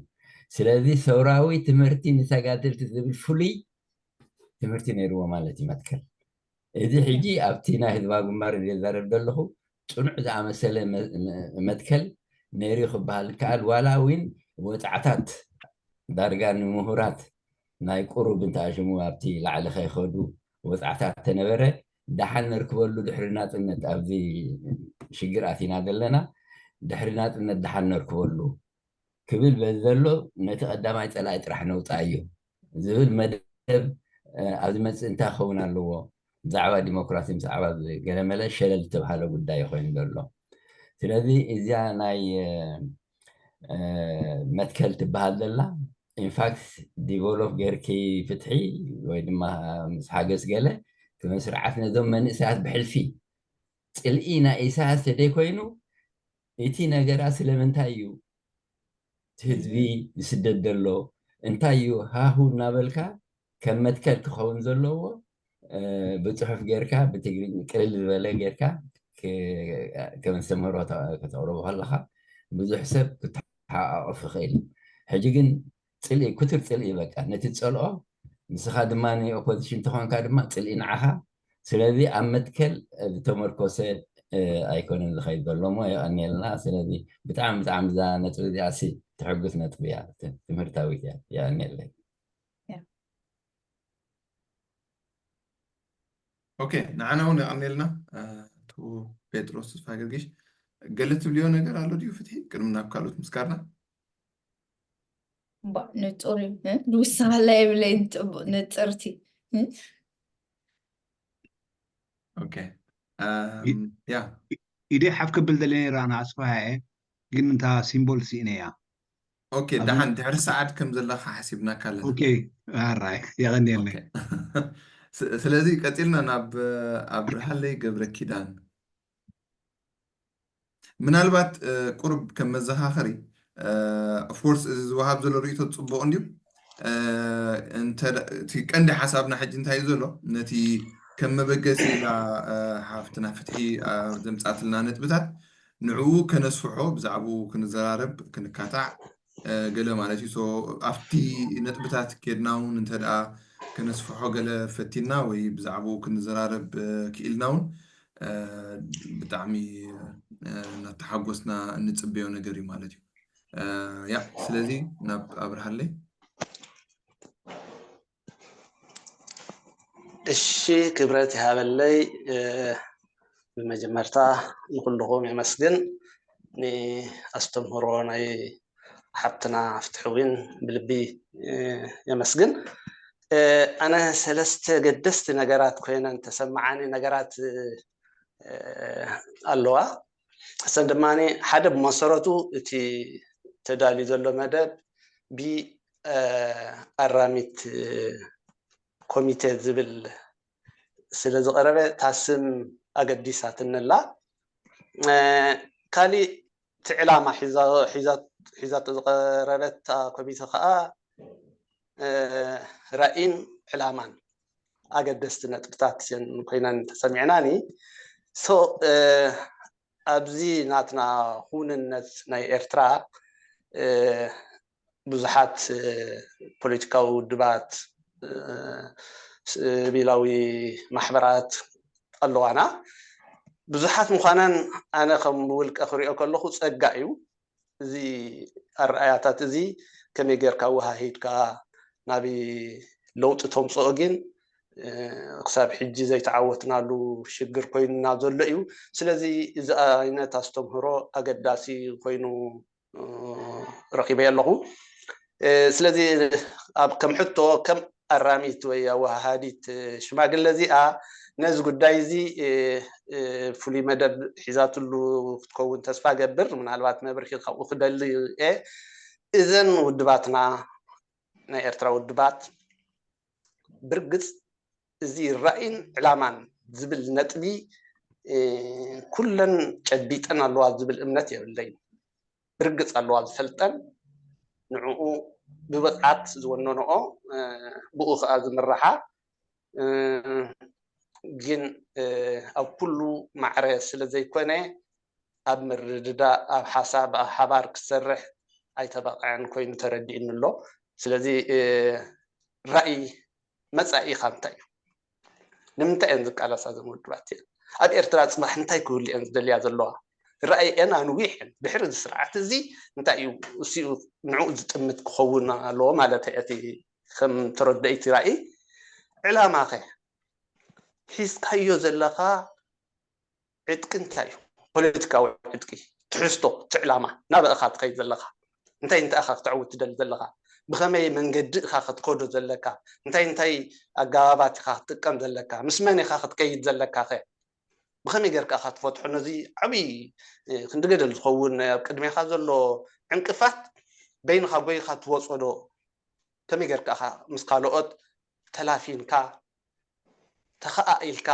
ስለዚ ሰውራዊ ትምህርቲ ንተጋደልቲ ዝብል ፍሉይ ትምህርቲ ነይርዎ ማለት እዩ መትከል። እዚ ሕጂ ኣብቲ ናይ ህዝባዊ ግንባር ዘዛረብ ዘለኹ ፅኑዕ ዝኣመሰለ መትከል ነይሩ ክበሃል ይከኣል። ዋላ እውን ወፃዕታት ዳርጋ ንምሁራት ናይ ቁሩብ እንተኣሽሙ ኣብቲ ላዕሊ ከይኸዱ ወፃዕታት ተነበረ ደሓን ነርክበሉ ድሕሪ ናፅነት ኣብዚ ሽግር ኣቲና ዘለና ድሕሪ ናፅነት ደሓን ነርክበሉ ክብል በዚ ዘሎ ነቲ ቀዳማይ ፀላኢ ጥራሕ ነውፃኣዮ ዝብል መደብ ኣብ ዝመፅእ እንታይ ክኸውን ኣለዎ? ብዛዕባ ዲሞክራሲ ብዛዕባ ገለመለ ሸለል ዝተባሃለ ጉዳይ ኮይኑ ዘሎ። ስለዚ እዚኣ ናይ መትከል ትበሃል ዘላ ኢንፋክት ዲቨሎፕ ጌርኪ ፍትሒ ወይ ድማ ምስ ሓገዝ ገለ ክመ ስርዓት ነዞም መንእሰያት ብሕልፊ ፅልኢ ናይ ኢሳያስ ተደይ ኮይኑ እቲ ነገራ ስለምንታይ እዩ ህዝቢ ዝስደድ ዘሎ እንታይ እዩ ሃሁ እናበልካ ከም መትከል ክኸውን ዘለዎ ብፅሑፍ ጌርካ ብትግርኛ ቅልል ዝበለ ጌርካ ከም ኣስተምህሮ ከተቕርቦ ከለካ ብዙሕ ሰብ ክተሓቋቕፍ ይኽእል እዩ። ሕጂ ግን ጽልኢ፣ ክቱር ጽልኢ፣ በቃ ነቲ ትጸልኦ፣ ንስኻ ድማ ኦፖዚሽን እንተኾንካ ድማ ጽልኢ ንዓኻ። ስለዚ ኣብ መትከል ዝተመርኮሰ ኣይኮነን ዝኸይድ ዘሎ እሞ የቐንየልና። ስለዚ ብጣዕሚ ብጣዕሚ እዛ ነጥቢ እዚኣ ሲ ትሕጉስ ነጥቢ እያ፣ ትምህርታዊት እያ። የቐንየለይ። ኦኬ፣ ንዓና እውን የቐንየልና። ኣቶ ጴጥሮስ ተስፋ ገርጊሽ፣ ገለ ትብልዮ ነገር ኣሎ ድዩ ፍትሒ? ቅድሚ ናብ ካልኦት ምስካርና። ንጹር እዩ። ንውስኻላ የብለይን። ጽቡቕ፣ ንጽርቲ። ኦኬ፣ ያ ኢደይ ሓፍ ከብል ደለ ነይራ ንኣስፋሃየ፣ ግን እንታ ሲምቦል ስኢነ እያ። ኦኬ፣ ደሓን ድሕሪ ሰዓት ከም ዘለኻ ሓሲብናካ ኣለና። ኦኬ፣ ኣራይ፣ የቐንየለይ። ስለዚ ቀፂልና ናብ ኣብርሃለይ ገብረ ኪዳን። ምናልባት ቁሩብ ከም መዘኻኸሪ፣ ኦፍኮርስ እዚ ዝወሃብ ዘሎ ርእይቶ ፅቡቕ እንድዩ። እቲ ቀንዲ ሓሳብና ሕጂ እንታይ እዩ ዘሎ፣ ነቲ ከም መበገሲ ኢላ ሓፍትና ፍትሒ ዘምፃትልና ነጥብታት ንዕኡ ከነስፍሖ፣ ብዛዕባኡ ክንዘራረብ፣ ክንካታዕ ገለ ማለት እዩ። ኣብቲ ነጥብታት ኬድና እውን እንተ ደኣ ከነስፍሖ ገለ ፈቲና ወይ ብዛዕባኡ ክንዘራረብ ክኢልና እውን ብጣዕሚ እናተሓጎስና እንፅበዮ ነገር እዩ ማለት እዩ። ያ ስለዚ ናብ ኣብርሃለይ። እሺ፣ ክብረት ይሃበለይ። ብመጀመርታ ንኩልኹም የመስግን። ንኣስተምህሮ ናይ ሓብትና ፍትሒ እውን ብልቢ የመስግን። ኣነ ሰለስተ ገደስቲ ነገራት ኮይነን ተሰማዓኒ ነገራት ኣለዋ። እሰን ድማ ሓደ ብመሰረቱ እቲ ተዳልዩ ዘሎ መደብ ብኣራሚት ኮሚቴ ዝብል ስለ ዝቐረበ እታ ስም ኣገዲሳትኒ ኣላ። ካሊእ እቲ ዕላማ ሒዛቶ ዝቐረበት ኮሚቴ ከዓ ራኢን ዕላማን ኣገደስቲ ነጥብታት ኮይነን ተሰሚዕናኒ። ኣብዚ ናትና ክውንነት ናይ ኤርትራ ብዙሓት ፖለቲካዊ ውድባት፣ ስቪላዊ ማሕበራት ኣለዋና። ብዙሓት ምዃነን ኣነ ከም ውልቀ ክሪኦ ከለኹ ጸጋ እዩ። እዚ ኣረኣያታት እዚ ከመይ ጌርካ ኣወሃሂድካ ናብ ለውጢ ተምፅኦ ግን ክሳብ ሕጂ ዘይተዓወትናሉ ሽግር ኮይኑና ዘሎ እዩ። ስለዚ እዚ ዓይነት ኣስተምህሮ ኣገዳሲ ኮይኑ ረኺበዮ ኣለኹ። ስለዚ ኣብ ከም ሕቶ ከም ኣራሚት ወይ ኣወሃሃዲት ሽማግለ እዚኣ ነዚ ጉዳይ እዚ ፍሉይ መደብ ሒዛትሉ ክትከውን ተስፋ ገብር። ምናልባት መብርሂ ካብኡ ክደሊ እየ። እዘን ውድባትና ናይ ኤርትራ ውድባት ብርግጽ እዚ ራእይን ዕላማን ዝብል ነጥቢ ኩለን ጨቢጠን ኣለዋ ዝብል እምነት የብለይን። ብርግጽ ኣለዋ ዝፈልጠን ንዕኡ ብብቕዓት ዝወነንኦ ብኡ ከዓ ዝምርሓ ግን ኣብ ኩሉ ማዕረ ስለ ዘይኮነ ኣብ ምርድዳእ ኣብ ሓሳብ ኣብ ሓባር ክሰርሕ ኣይተበቕዐን ኮይኑ ተረዲእኒ ኣሎ። ስለዚ ራእይ መፃኢኻ እንታይ እዩ? ንምንታይ እየን ዝቃለሳ እዘን ውድባት እዚአን? ኣብ ኤርትራ ፅባሕ እንታይ ክህሉ እየን ዝደልያ ዘለዋ? ራእየን ኣንዊሕ እየን። ድሕሪ እዚ ስርዓት እዚ እንታይ እዩ እሲኡ ንዕኡ ዝጥምት ክኸውን ኣለዎ ማለት እየ። እቲ ከም ተረዳኢቲ ራእይ ዕላማኸ ሒዝካዮ ዘለኻ ዕጥቂ እንታይ እዩ? ፖለቲካዊ ዕጥቂ፣ ትሕዝቶ፣ እቲ ዕላማ፣ ናበይ ኢኻ ትኸይድ ዘለኻ? እንታይ እንታይ ኢኻ ክተዕውት ትደሊ ዘለኻ? ብኸመይ መንገዲ ኢኻ ክትከዶ ዘለካ? እንታይ እንታይ ኣገባባት ኢኻ ክትጥቀም ዘለካ? ምስ መን ኢኻ ክትከይድ ዘለካ ኸ? ብኸመይ ጌርካ ኢኻ ትፈትሖ? ነዚ ዓብዪ ክንዲ ገደል ዝኸውን ኣብ ቅድሜኻ ዘሎ ዕንቅፋት በይንኻ ጎይኻ ትወጾ ዶ? ከመይ ጌርካ ኢኻ ምስ ካልኦት ተላፊንካ ተኸኣኢልካ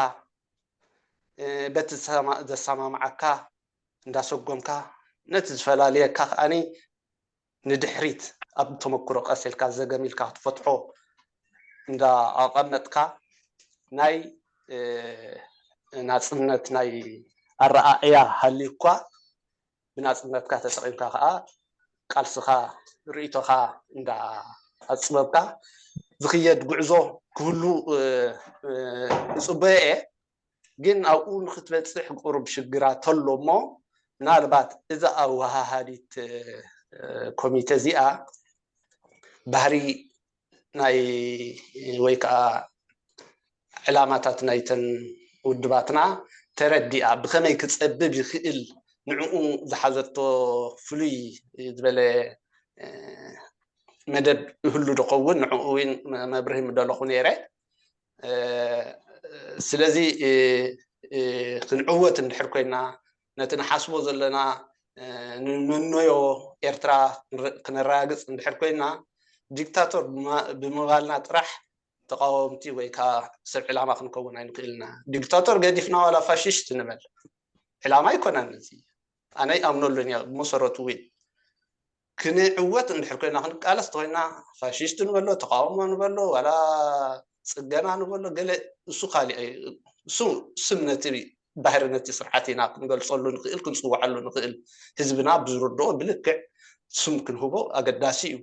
በቲ ዘሰማምዓካ እንዳሰጎምካ ነቲ ዝፈላልየካ ከዓኒ ንድሕሪት ኣብ ተመክሮ ቀስ ኢልካ ዘገም ኢልካ ክትፈትሖ እንዳኣቐመጥካ ናይ ናፅነት ናይ ኣረኣእያ ሃልዩ እኳ ብናፅነትካ ተጠቒምካ ከዓ ቃልስኻ፣ ርእይቶኻ እንዳ ኣፅበብካ ዝኽየድ ጉዕዞ ክህሉ እፅበዮ እየ። ግን ኣብኡ ንክትበፅሕ ቁሩብ ሽግራት ተሎ እሞ፣ ምናልባት እዛ ኣወሃሃዲት ኮሚቴ እዚኣ ባህሪ ናይ ወይ ከዓ ዕላማታት ናይተን ውድባትና ተረዲኣ ብኸመይ ክፀብብ ይኽእል፣ ንዕኡ ዝሓዘቶ ፍሉይ ዝበለ መደብ ይህሉ ዶ ኸውን ንዕኡ እውን መብርሂ ምደለኹ ነይረ። ስለዚ ክንዕወት እንድሕር ኮይና፣ ነቲ ንሓስቦ ዘለና ንመኖዮ ኤርትራ ክነረጋግፅ እንድሕር ኮይና፣ ዲክታቶር ብምባልና ጥራሕ ተቃወምቲ ወይ ከዓ ሰብ ዕላማ ክንከውን ኣይንክእልና። ዲክታቶር ገዲፍና ዋላ ፋሽስት ንበል፣ ዕላማ ኣይኮነን እዚ። ኣነ ኣይኣምነሉን እየ ብመሰረቱ እውን። ክንዕወት እንድሕር ኮይና፣ ክንቃለስ ተኮይና፣ ፋሽስት ንበሎ፣ ተቃውሞ ንበሎ፣ ዋላ ፅገና ንበሎ፣ ገለ እሱ ካሊእ እዩ። እሱ ስም ነቲ ባህሪ ነቲ ስርዓት ኢና ክንገልፀሉ ንክእል፣ ክንፅውዓሉ ንክእል። ህዝብና ብዝርድኦ ብልክዕ ስም ክንህቦ ኣገዳሲ እዩ።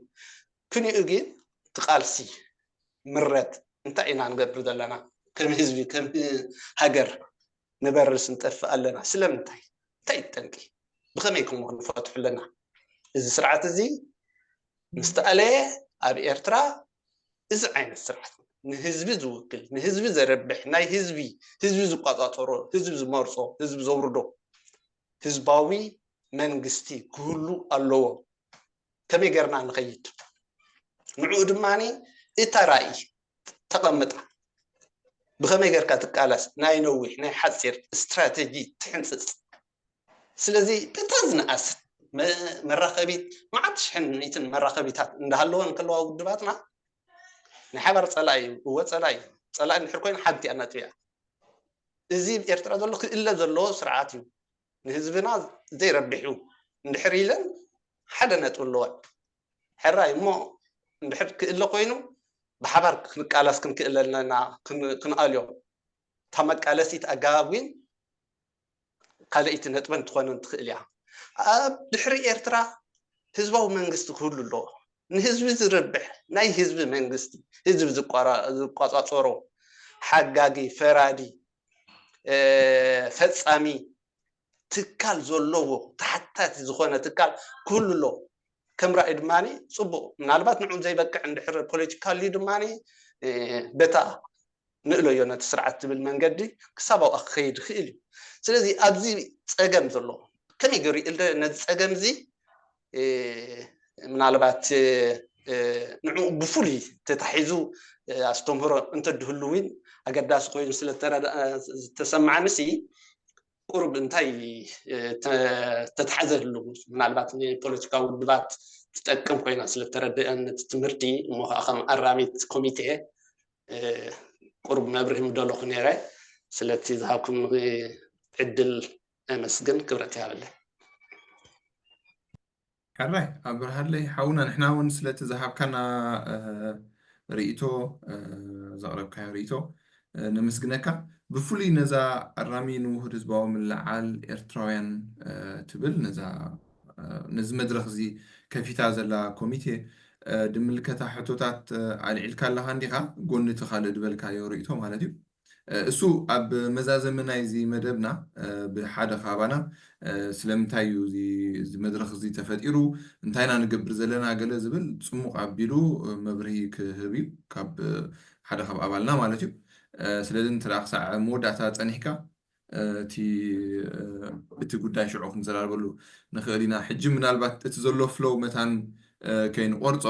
ክንኡ ግን ትቃልሲ ምረት እንታይ ኢና ንገብር ዘለና? ከም ህዝቢ፣ ከም ሃገር ንበርስ ንጠፍእ ኣለና። ስለምንታይ? እንታይ እዩ ጠንቂ? ብኸመይ ከምኡ ክንፈትሑ ኣለና? እዚ ስርዓት እዚ ምስ ተኣለየ ኣብ ኤርትራ እዚ ዓይነት ስርዓት ንህዝቢ ዝውክል፣ ንህዝቢ ዘረብሕ፣ ናይ ህዝቢ፣ ህዝቢ ዝቋጻጸሮ፣ ህዝቢ ዝመርጾ፣ ህዝቢ ዘውርዶ ህዝባዊ መንግስቲ ክህሉ ኣለዎ። ከመይ ጌርና ንኸይድ? ንዕኡ ድማ እታ ራእይ ተቐምጣ። ብኸመይ ጌርካ ትቃለስ? ናይ ነዊሕ፣ ናይ ሓጺር ስትራተጂ ትሕንጽጽ። ስለዚ እታ ዝነኣስ መ-፣ መራኸቢት፣ መዓት ሽሕን ሚእትን መራኸቢታት እንዳሃለወን ከለዋ ውድባትና፣ ናይ ሓባር ጸላኢ እዩ። እወ፣ ጸላኢ እዩ። ጸላኢ እንድሕር ኮይኑ ሓንቲ እያ ነጥቢያ። እዚ ኣብ ኤርትራ ዘሎ ክእለ ዘለዎ ስርዓት እዩ። ንህዝብና ዘይረብሕ እዩ እንድሕር ኢለን ሓደ ነጥቢ ኣለወን። ሕራይ እሞ እንድሕር ክእለ ኮይኑ ብሓባር ክንቃለስ ክንክእል ኣለና፣ ክን-፣ ክንኣልዮ። እታ መቃለሲት ኣገባብ ግን ካልኣይቲ ነጥበን ትኾነን ትኽእል እያ። ኣብ ድሕሪ ኤርትራ ህዝባዊ መንግስቲ ክህሉ ኣለዎ። ንህዝቢ ዝረብሕ ናይ ህዝቢ መንግስቲ፣ ህዝቢ ዝቋራ-፣ ዝቋጻጸሮ፣ ሓጋጊ፣ ፈራዲ፣ እ፣ ፈጻሚ ትካል ዘለዎ፣ ተሓታቲ ዝኾነ ትካል ክህሉ ኣለዎ። ከም ራእይ ድማ ጽቡቕ፣ ምናልባት ንዑ ዘይበቅዕ እንድሕር ፖለቲካሊ ድማ፣ እ፣ በታ ንእለዮ ነቲ ስርዓት ትብል መንገዲ ክሳብ ኣብኣ ክኸይድ ይኽእል እዩ። ስለዚ ኣብዚ ጸገም ዘሎ ከመይ ገይሩ ኢልደ ነዚ ጸገም እዚ፣ እ፣ ምናልባት፣ እ፣ ንዕኡ ብፍሉይ ተታሒዙ፣ እ፣ ኣስተምህሮ እንተድህሉ እውን ኣገዳሲ ኮይኑ ስለ ዝተረዳ-፣ ዝተሰማዓኒ ሲ ቁሩብ እንታይ፣ እ፣ ተ-፣ ተተሓዘሉ፣ ምናልባት ንፖለቲካዊ ውድባት ትጠቅም ኮይና ስለ ተረድአን ነቲ ትምህርቲ፣ እሞ ከዓ ከም ኣራሚት ኮሚቴ፣ እ፣ ቁሩብ መብርሂ ምደለኹ ነይረ። ስለቲ ዝሃብኩም ዕድል ኣመስግን፣ ክብረት ይሃበለይ። ሕራይ ኣብርሃለይ ሓውና፣ ንሕና እውን ስለቲ ዝሃብካና፣ እ፣ ርእይቶ፣ እ፣ ዘቕረብካዮ ርእይቶ፣ እ፣ ነመስግነካ። ብፍሉይ ነዛ ኣራሚ ንውሁድ ህዝባዊ ምልዓል ኤርትራውያን፣ እ፣ ትብል ነዛ፣ እ፣ ነዚ መድረኽ እዚ ከፊታ ዘላ ኮሚቴ፣ እ፣ ድምልከታ ሕቶታት፣ እ፣ ኣልዒልካ ኣለኻ እንዲኻ፣ ጎኒ እቲ ካልእ ዝበልካዮ ርእይቶ ማለት እዩ። እ፣ እሱ ኣብ መዛዘሚ ናይዚ መደብና፣ እ፣ ብሓደ ካባና፣ እ፣ ስለምንታይ እዩ እዚ፣ እዚ መድረኽ እዚ ተፈጢሩ፣ እንታይ ኢና ንገብር ዘለና ገለ ዝብል ጽሙቕ ኣቢሉ፣ እ፣ መብርሂ ክህብ እዩ፣ ካብ፣ እ፣ ሓደ ካብ ኣባልና ማለት እዩ። እ፣ ስለዚ እንተ ደኣ ክሳዕ መወዳእታ ጸኒሕካ፣ እ፣ እቲ፣ እ፣ እቲ ጉዳይ ሽዑ ክንዘራረበሉ ንኽእል ኢና። ሕጂ ምናልባት እቲ ዘሎ ፍሎው መታን፣ እ፣ ከይንቆርጾ፣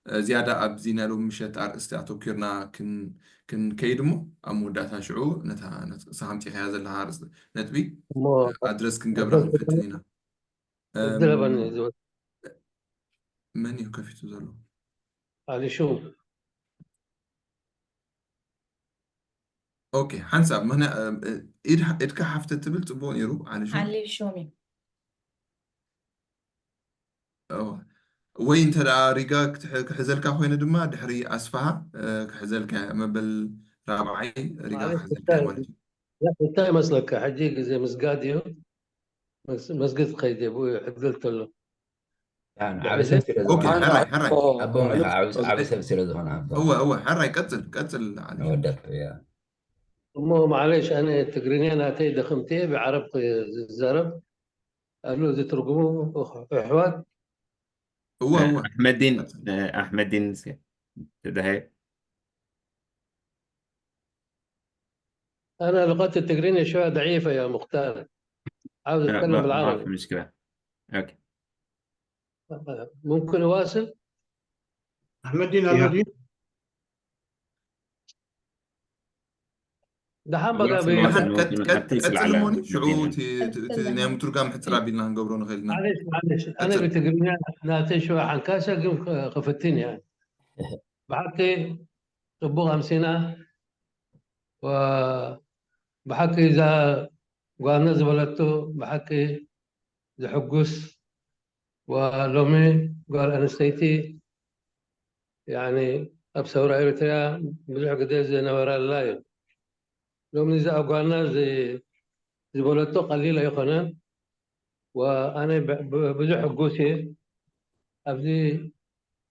እ፣ ዝያዳ ኣብዚ ናይ ሎሚ ምሸት ኣርእስቲ ኣተኲርና ክን-፣ ክንከይድ እሞ፣ ኣብ መወዳእታ ሽዑ ነታ፣ ነታ ንስኻ ኣምጺእካያ ዘለኻ ኣርእስቲ፣ ነጥቢ፣ እሞ እ፣ ኣድረስ ክንገብራ ኣድረስ ክንፈትን ኢና። እም፣ ዝረበኒ ዝወ-፣ መን እዩ ከፊቱ ዘሎ? ኣሊሹ። ኦኬ፣ ሓንሳብ፣ ምኽንያ-፣ እ፣ እ፣ ኢድ-፣ ኢድካ ሓፍተ ትብል ጽቡቕ ነይሩ፣ ኣሊሹ። ኣሊሹ። እዋ። ወይ እንተ ደኣ ሪጋ ክትሕ-፣ ክሕዘልካ ኮይነ ድማ ድሕሪ ኣስፍሃ፣ እ፣ ክሕዘልካ መበል ራብዓይ ሪጋ ማለት ክሕዘልካ እንታይ፣ ማለት እዩ። እንታይ ይመስለካ? ሕጂ ግዜ ምስጋድ እዩ። መስ- መስጊድ ክኸይድ እየ ብኡ ይዕድል ተሎ። ያን ዓቢ ሰብ ስለ ኦኬ ዝኾነ ሕራይ ሕራይ ኣቦም ኢኻ ዓቢ ዓቢ ሰብ ስለ ዝኾነ ኣቦ እወ እወ ሕራይ ቀጽል ቀጽል ዓሊ ንወደብ እያ እሞ ማዕለሽ ኣነ ትግርኛ ናተይ ደኽምቲ እየ ብዓረብ ዝዛረብ ኣሉ እዚ ትርጉሙ ኣሕዋት እወ እወ ኣሕመዲን ኣሕመዲን እስኪ ትድሃየ أنا لغتي التقرينية شوية ضعيفة يا مختار. عاوز لا، أتكلم ما ما بالعربي. في مشكلة. اوكي. ممكن أواصل؟ أحمد دين أحمد دين. دحين خلاص بقى نواصل بي- نواصل نحتيس ቀጽል على እሞኒ ሽዑ مدينة እቲ እቲ- እቲ ናይ ምትርጋም ሕጽር ኣቢልና ክንገብሮ ንኽእል ኢና معلش معلش أنا ቀጽል بتقرينية ناتي شوية حنكاسة قم خفتني يعني. بحكي ጥቡቕ ኣምሲና ብሓቂ እዛ ጓልነ ዝበለቶ ብሓቂ ዘሕጉስ ሎሚ ጓል ኣንስተይቲ يعني ኣብ ሰውራ ኤርትራ ብዙሕ ግዜ ዝነበረላ እዩ። ሎሚ እዛ ጓልና ዝበለቶ ቀሊል ኣይኮነን። ኣነ ብዙሕ ሕጉስ እየ ኣብዚ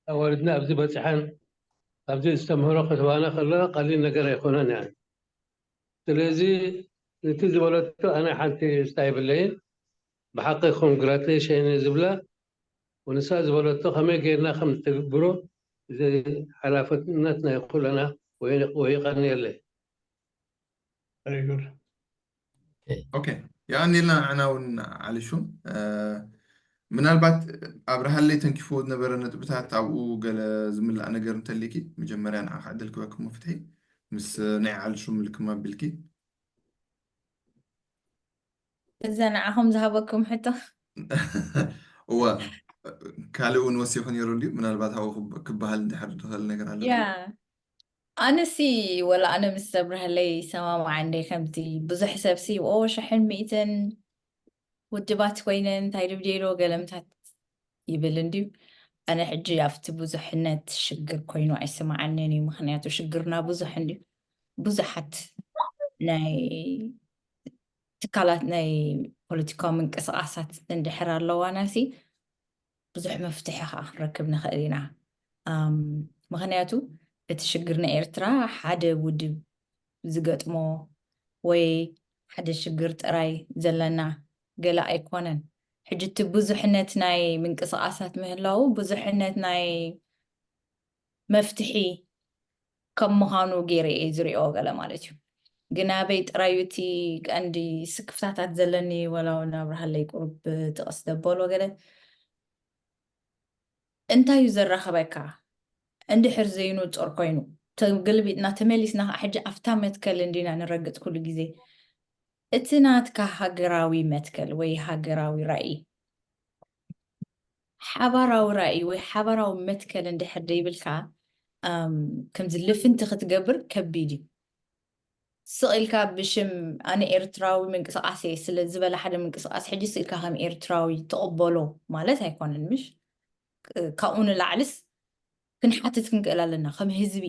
ኣዋልድና ኣብዚ በፅሐን ኣብዚ ዝተምህሮ ክትባና ከለዋ ቀሊል ነገር ኣይኮነን እያ። ስለዚ እቲ ዝበለቶ ኣነ ሓንቲ ስታ የብለይን። ብሓቂ ኮንግራትሌሽን ዝብላ ወንሳ ዝበለቶ ከመይ ጌርና ከም ትግብሮ እዚ ሓላፍነት ናይ ኩለና ወይ ወይ ቀንየለይ። Very good. ኦኬ የቐንየልና ንዓና እውን ዓሊ ሹም። ምናልባት ኣብርሃለይ ተንኪፍዎ ዝነበረ ነጥብታት ኣብኡ ገለ ዝምላእ ነገር እንተሊኪ መጀመርያ ንዓኻ ዕድል ክበክሞ ፍትሒ ምስ ናይ ዓሊ ሹም ልክም ኣቢልኪ እዛ ንዓኹም ዝሃበኩም ሕቶ እዋ ካልእ እውን ወሲኹ ነይሩ እንድዩ ምናልባት ኣብኡ ክብ- ክበሃል እንድሕር ዝኽእል ነገር ኣሎ ያ ኣነሲ ወላ ኣነ ምስ ሰብርሃለይ ሰማማዓ እንደ ከምቲ ብዙሕ ሰብሲ ኦ ሸሕን ሚእትን ውድባት ኮይነን እንታይ ድብደሎ ገለምታት ይብል እንድዩ ኣነ ሕጂ ኣብቲ ብዙሕነት ሽግር ኮይኑ ኣይስማዓንን እዩ ምክንያቱ ሽግርና ብዙሕ እንድዩ ብዙሓት ናይ ትካላት ናይ ፖለቲካዊ ምንቅስቃሳት እንድሕር ኣለዋና ሲ ብዙሕ መፍትሒ ከዓ ክንረክብ ንኽእል ኢና ምክንያቱ እቲ ሽግር ናይ ኤርትራ ሓደ ውድብ ዝገጥሞ ወይ ሓደ ሽግር ጥራይ ዘለና ገለ ኣይኮነን ሕጂ እቲ ብዙሕነት ናይ ምንቅስቃሳት ምህላው ብዙሕነት ናይ መፍትሒ ከም ምዃኑ ገይረ እየ ዝሪኦ ገለ ማለት እዩ ግን ኣበይ ጥራይ እዩ እቲ ቀንዲ ስክፍታታት ዘለኒ ወላ እውን ኣብርሃለይ ቁሩብ ጥቕስ ደበሎ ገለ እንታይ እዩ ዘራኸበካ እንድሕር ዘይንጹር ኮይኑ ተገልቢጥና ተመሊስና ከዓ ሕጂ ኣብታ መትከል እንዲና ንረግጽ ኩሉ ግዜ እቲ ናትካ ሃገራዊ መትከል ወይ ሃገራዊ ራእይ ሓባራዊ ራእይ ወይ ሓባራዊ መትከል እንድሕር ዘይብልካ ከምዚ ልፍንቲ ክትገብር ከቢድ እዩ ስቕ ኢልካ ብሽም ኣነ ኤርትራዊ ምንቅስቃስ እየ ስለ ዝበለ ሓደ ምንቅስቃስ ሕጂ ስቕ ኢልካ ከም ኤርትራዊ ትቕበሎ ማለት ኣይኮነን ምሽ ካብኡ ንላዕልስ ክንሓትት ክንክእል ኣለና ከም ህዝቢ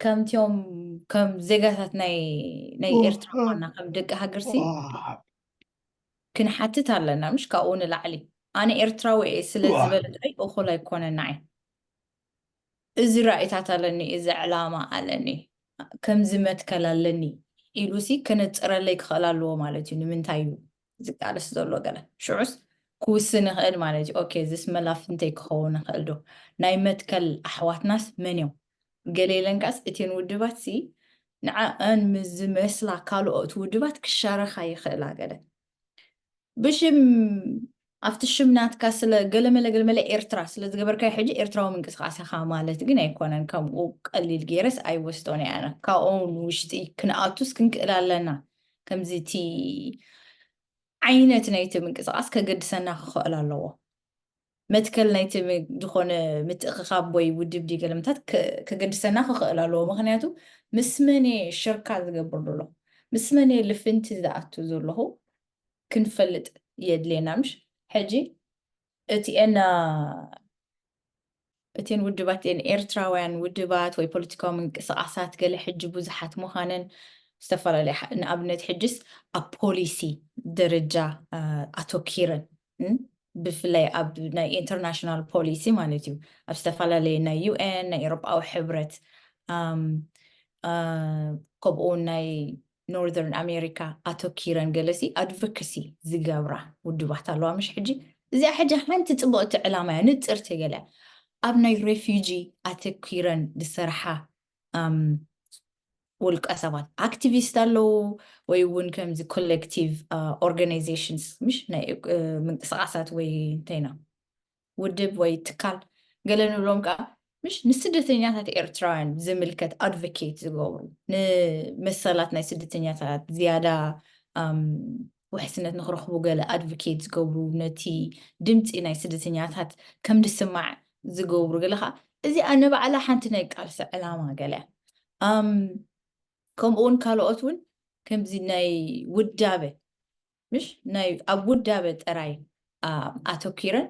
ከምቲኦም ከም ዜጋታት ናይ ናይ ኤርትራ ኮና ከም ደቂ ሃገርሲ ክንሓትት ኣለና ምሽ ካብኡ ንላዕሊ ኣነ ኤርትራዊ እየ ስለ ዝበለ ጥራይ እኹል ኣይኮነን ንዓይ እዚ ራእይታት ኣለኒ እዚ ዕላማ ኣለኒ ከምዚ መትከል ኣለኒ ኢሉሲ ከነፅረለይ ክኽእል ኣለዎ ማለት እዩ ንምንታይ እዩ ዝቃለስ ዘሎ ገለ ሽዑስ ክውስን ይኽእል ማለት እዩ ኦኬ እዚስ መላፍንተይ ክኸውን ይኽእል ዶ ናይ መትከል ኣሕዋትናስ መን እዮም ገለ ኢለንካስ እተን ውድባት ሲ ንዓኣን ምስ ዝመስላ ካልኦት ውድባት ክሻረኻ ይኽእላ ገለ ብሽም ኣብቲ ሽም ናትካ ስለ ገለመለ ገለመለ ኤርትራ ስለ ዝገበርካዮ ሕጂ ኤርትራዊ ምንቅስቃስ ኢኻ ማለት ግን ኣይኮነን ከምኡ ቀሊል ገይረስ ኣይወስዶን እየ ኣነ ካብኦም ንውሽጢ ክንኣቱስ ክንክእል ኣለና ከምዚ እቲ ዓይነት ናይቲ ምንቅስቃስ ከገድሰና ክኽእል ኣለዎ መትከል ናይቲ ዝኾነ ምትእኽኻብ ወይ ውድብ ዲ ገለምታት ከገድሰና ክኽእል ኣለዎ ምክንያቱ ምስ መን ሽርካ ዝገብር ዘሎ ምስ መን ልፍንቲ ዝኣቱ ዘለኹ ክንፈልጥ የድልየና ምሽ ሕጂ እቲኤን እቲን ውድባት ን ኤርትራውያን ውድባት ወይ ፖለቲካዊ ምንቅስቃሳት ገለ ሕጂ ብዙሓት ምዃነን ዝተፈላለየ ንኣብነት ሕጅስ ኣብ ፖሊሲ ደረጃ ኣተኪረን ብፍላይ ኣብ ናይ ኢንተርናሽናል ፖሊሲ ማለት እዩ ኣብ ዝተፈላለየ ናይ ዩ ኤን ናይ ኤሮጳዊ ሕብረት ከምኡ ናይ ኖርዘርን ኣሜሪካ ኣተኪረን ገለሲ ኣድቮካሲ ዝገብራ ውድባት ኣለዋ ምሽ ሕጂ እዚኣ ሕጂ ሓንቲ ፅቡቅቲ ዕላማ እያ ንፅርቲ ገለ ኣብ ናይ ሬፊጂ ኣተኪረን ዝሰርሓ ውልቀ ሰባት ኣክቲቪስት ኣለዉ ወይ እውን ከምዚ ኮሌክቲቭ ኦርጋናይዜሽንስ ምሽ ናይ ምንቅስቃሳት ወይ እንተይና ውድብ ወይ ትካል ገለ ንብሎም ከዓ ምሽ ንስደተኛታት ኤርትራውያን ዝምልከት ኣድቮኬት ዝገብሩ ንመሰላት ናይ ስደተኛታት ዝያዳ ውሕስነት ንክረኽቡ ገለ ኣድቮኬት ዝገብሩ ነቲ ድምፂ ናይ ስደተኛታት ከም ዝስማዕ ዝገብሩ ገለ ከዓ እዚኣ ንባዕላ ሓንቲ ናይ ቃልሲ ዕላማ ገለ ከምኡ እውን ካልኦት እውን ከምዚ ናይ ውዳበ ምሽ ናይ ኣብ ውዳበ ጥራይ ኣተኪረን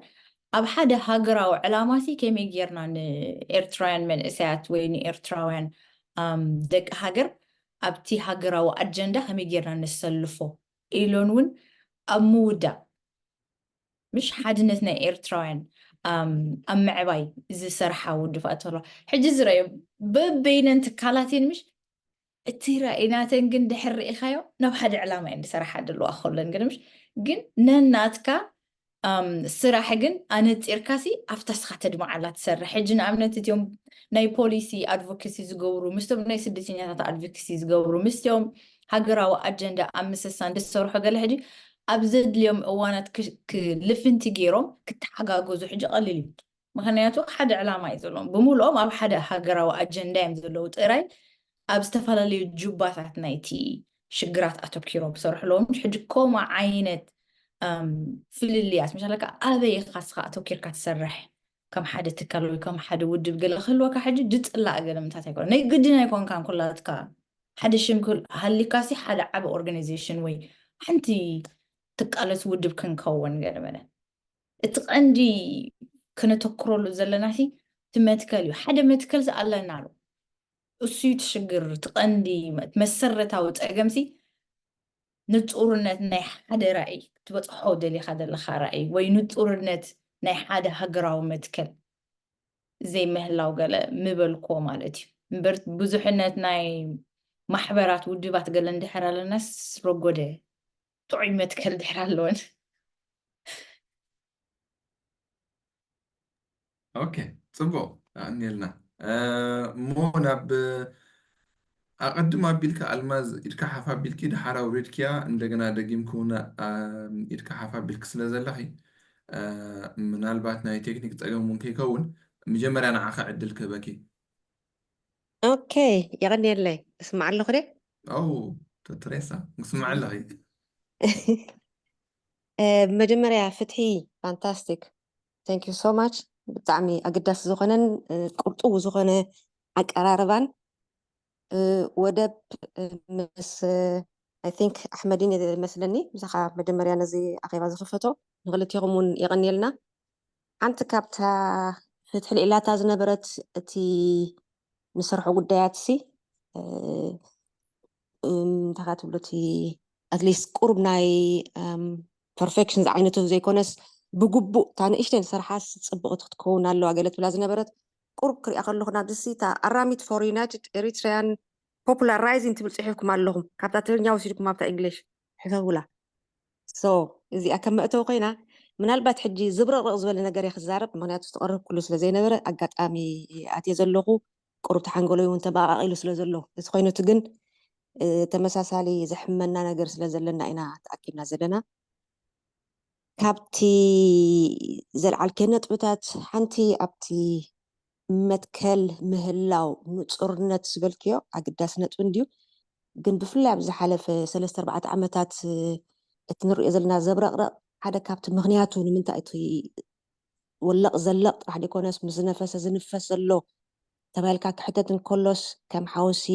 ኣብ ሓደ ሃገራዊ ዕላማሲ ከመይ ጌርና ንኤርትራውያን መንእሰያት ወይ ንኤርትራውያን ደቂ ሃገር ኣብቲ ሃገራዊ ኣጀንዳ ከመይ ጌርና ነሰልፎ ኢሎን እውን ኣብ ምውዳእ ምሽ ሓድነት ናይ ኤርትራውያን ኣብ ምዕባይ ዝሰርሓ ውድፋት ተሎ ሕጂ ዝረእዮም በበይነን ትካላትን ምሽ እቲ ራእይናተን ግን ድሕር ርኢኻዮ ናብ ሓደ ዕላማ እየን ዝሰርሓ ዘለዋ ከለን ግን ምሽ ግን ነናትካ ስራሕ ግን ኣነፂርካሲ ኣብታ ስኻ ተድምዓላ ትሰርሕ ሕጂ ንኣብነት እትዮም ናይ ፖሊሲ ኣድቮኬሲ ዝገብሩ ምስቶም ናይ ስደተኛታት ኣድቮኬሲ ዝገብሩ ምስቶም ሃገራዊ ኣጀንዳ ኣብ ምስሳን ዝሰርሑ ገለ ሕጂ ኣብ ዘድልዮም እዋናት ልፍንቲ ገይሮም ክተሓጋገዙ ሕጂ ቀሊል እዩ ምክንያቱ ሓደ ዕላማ እዩ ዘለዎም ብምልኦም ኣብ ሓደ ሃገራዊ ኣጀንዳ እዮም ዘለዉ ጥራይ ኣብ ዝተፈላለዩ ጁባታት ናይቲ ሽግራት ኣተኪሮም ክሰርሑ ኣለዎም ሕጂ ኮማ ዓይነት ፍልልያት ምሻለካ ኣበይ ኢኻ ስኻ ኣተኪርካ ትሰርሕ ከም ሓደ ትካል ወይ ከም ሓደ ውድብ ገለ ክህልወካ ሕጂ ድፅላእ ገለ ምታት ኣይኮነ ናይ ግድን ኣይኮንካን ኩላትካ ሓደ ሽም ሃሊካሲ ሓደ ዓበ ኦርጋናይዜሽን ወይ ሓንቲ ትቃለስ ውድብ ክንከውን ገለ መለ እቲ ቀንዲ ክነተክረሉ ዘለናሲ እቲ መትከል እዩ ሓደ መትከል ዝኣለና ኣሎ እሱ እዩ ትሽግር እቲ ቀንዲ መሰረታዊ ፀገምሲ ንፁርነት ናይ ሓደ ራእይ ክትበፅሖ ደሊካ ዘለካ ራእይ ወይ ንፁርነት ናይ ሓደ ሃገራዊ መትከል ዘይምህላው ገለ ምበልክዎ ማለት እዩ እምበር ብዙሕነት ናይ ማሕበራት ውድባት ገለ እንድሕር ኣለናስ ረጎደ ጥዑይ መትከል ድሕር ኣለወን ኦኬ ፅቡቅ ኣእንየልና እሞ ናብ ኣቐድም ኣቢልካ ኣልማዝ ኢድካ ሓፍ ኣቢልኪ ድሓር ኣውሪድክያ እንደገና ደጊምኪ እውን ኢድካ ሓፍ ኣቢልኪ ስለ ዘለኺ ምናልባት ናይ ቴክኒክ ፀገም እውን ከይከውን መጀመርያ ንዓኻ ዕድል ክህበኪ ኦኬ የቐንየለይ እስማዕ ኣለኹ ደ ኣው ተትሬሳ ንስማዕ ኣለኺ መጀመርያ ፍትሒ ፋንታስቲክ thank you so much ብጣዕሚ ኣገዳሲ ዝኾነን ቁርጡው ዝኾነ ኣቀራርባን ወደብ ምስ I think ኣሕመድን መስለኒ ምሳኻ መጀመርያ ነዚ ኣኼባ ዝኽፈቶ ንክልቴኹም እውን የቐንየልና ሓንቲ ካብታ ፍትሒ ልኢላታ ዝነበረት እቲ ንሰርሖ ጉዳያት ሲ እንታይ ትብሎ እቲ ኣትሊስት ቁሩብ ናይ ፐርፌክሽን ዝዓይነቱ ዘይኮነስ ብግቡእ እታ ንእሽተይ ዝሰርሓስ ፅብቕቲ ክትከውን ኣለዋ ገለ ትብላ ዝነበረት ቁሩብ ክሪኣ ከለኹ ናብዚ ሲ እታ ኣራሚት for united Eritrean popular rising ትብል ፅሒፍኩም ኣለኹም ካብታ ትግርኛ ወሲድኩም ኣብታ እንግሊሽ ሕሰቡላ so እዚኣ ከም መእተዊ ኮይና ምናልባት ሕጂ ዝብርቕርቕ ዝበለ ነገር እየ ክዛረብ ምክንያቱ ዝተቐረብኩሉ ስለ ዘይነበረ ኣጋጣሚ ኣትየ ዘለኹ ቁሩብ ተሓንገሎይ እውን ተባቓቒሉ ስለ ዘሎ እቲ ኮይነቱ ግን ተመሳሳሊ ዘሕመና ነገር ስለ ዘለና ኢና ተኣኪብና ዘለና ካብቲ ዘልዓልከ ነጥብታት ሓንቲ ኣብቲ መትከል ምህላው ንፁርነት ዝበልክዮ ኣገዳሲ ነጥቢ እንድዩ ግን ብፍላይ ኣብ ዝሓለፈ ሰለስተ ኣርባዕተ ዓመታት እቲ ንሪኦ ዘለና ዘብረቕረቕ ሓደ ካብቲ ምኽንያቱ ንምንታይ እቲ ወለቕ ዘለቕ ጥራሕ ዘይኮነስ ምስ ዝነፈሰ ዝንፈስ ዘሎ ተባሂልካ ክሕተት እንከሎስ ከም ሓውሲ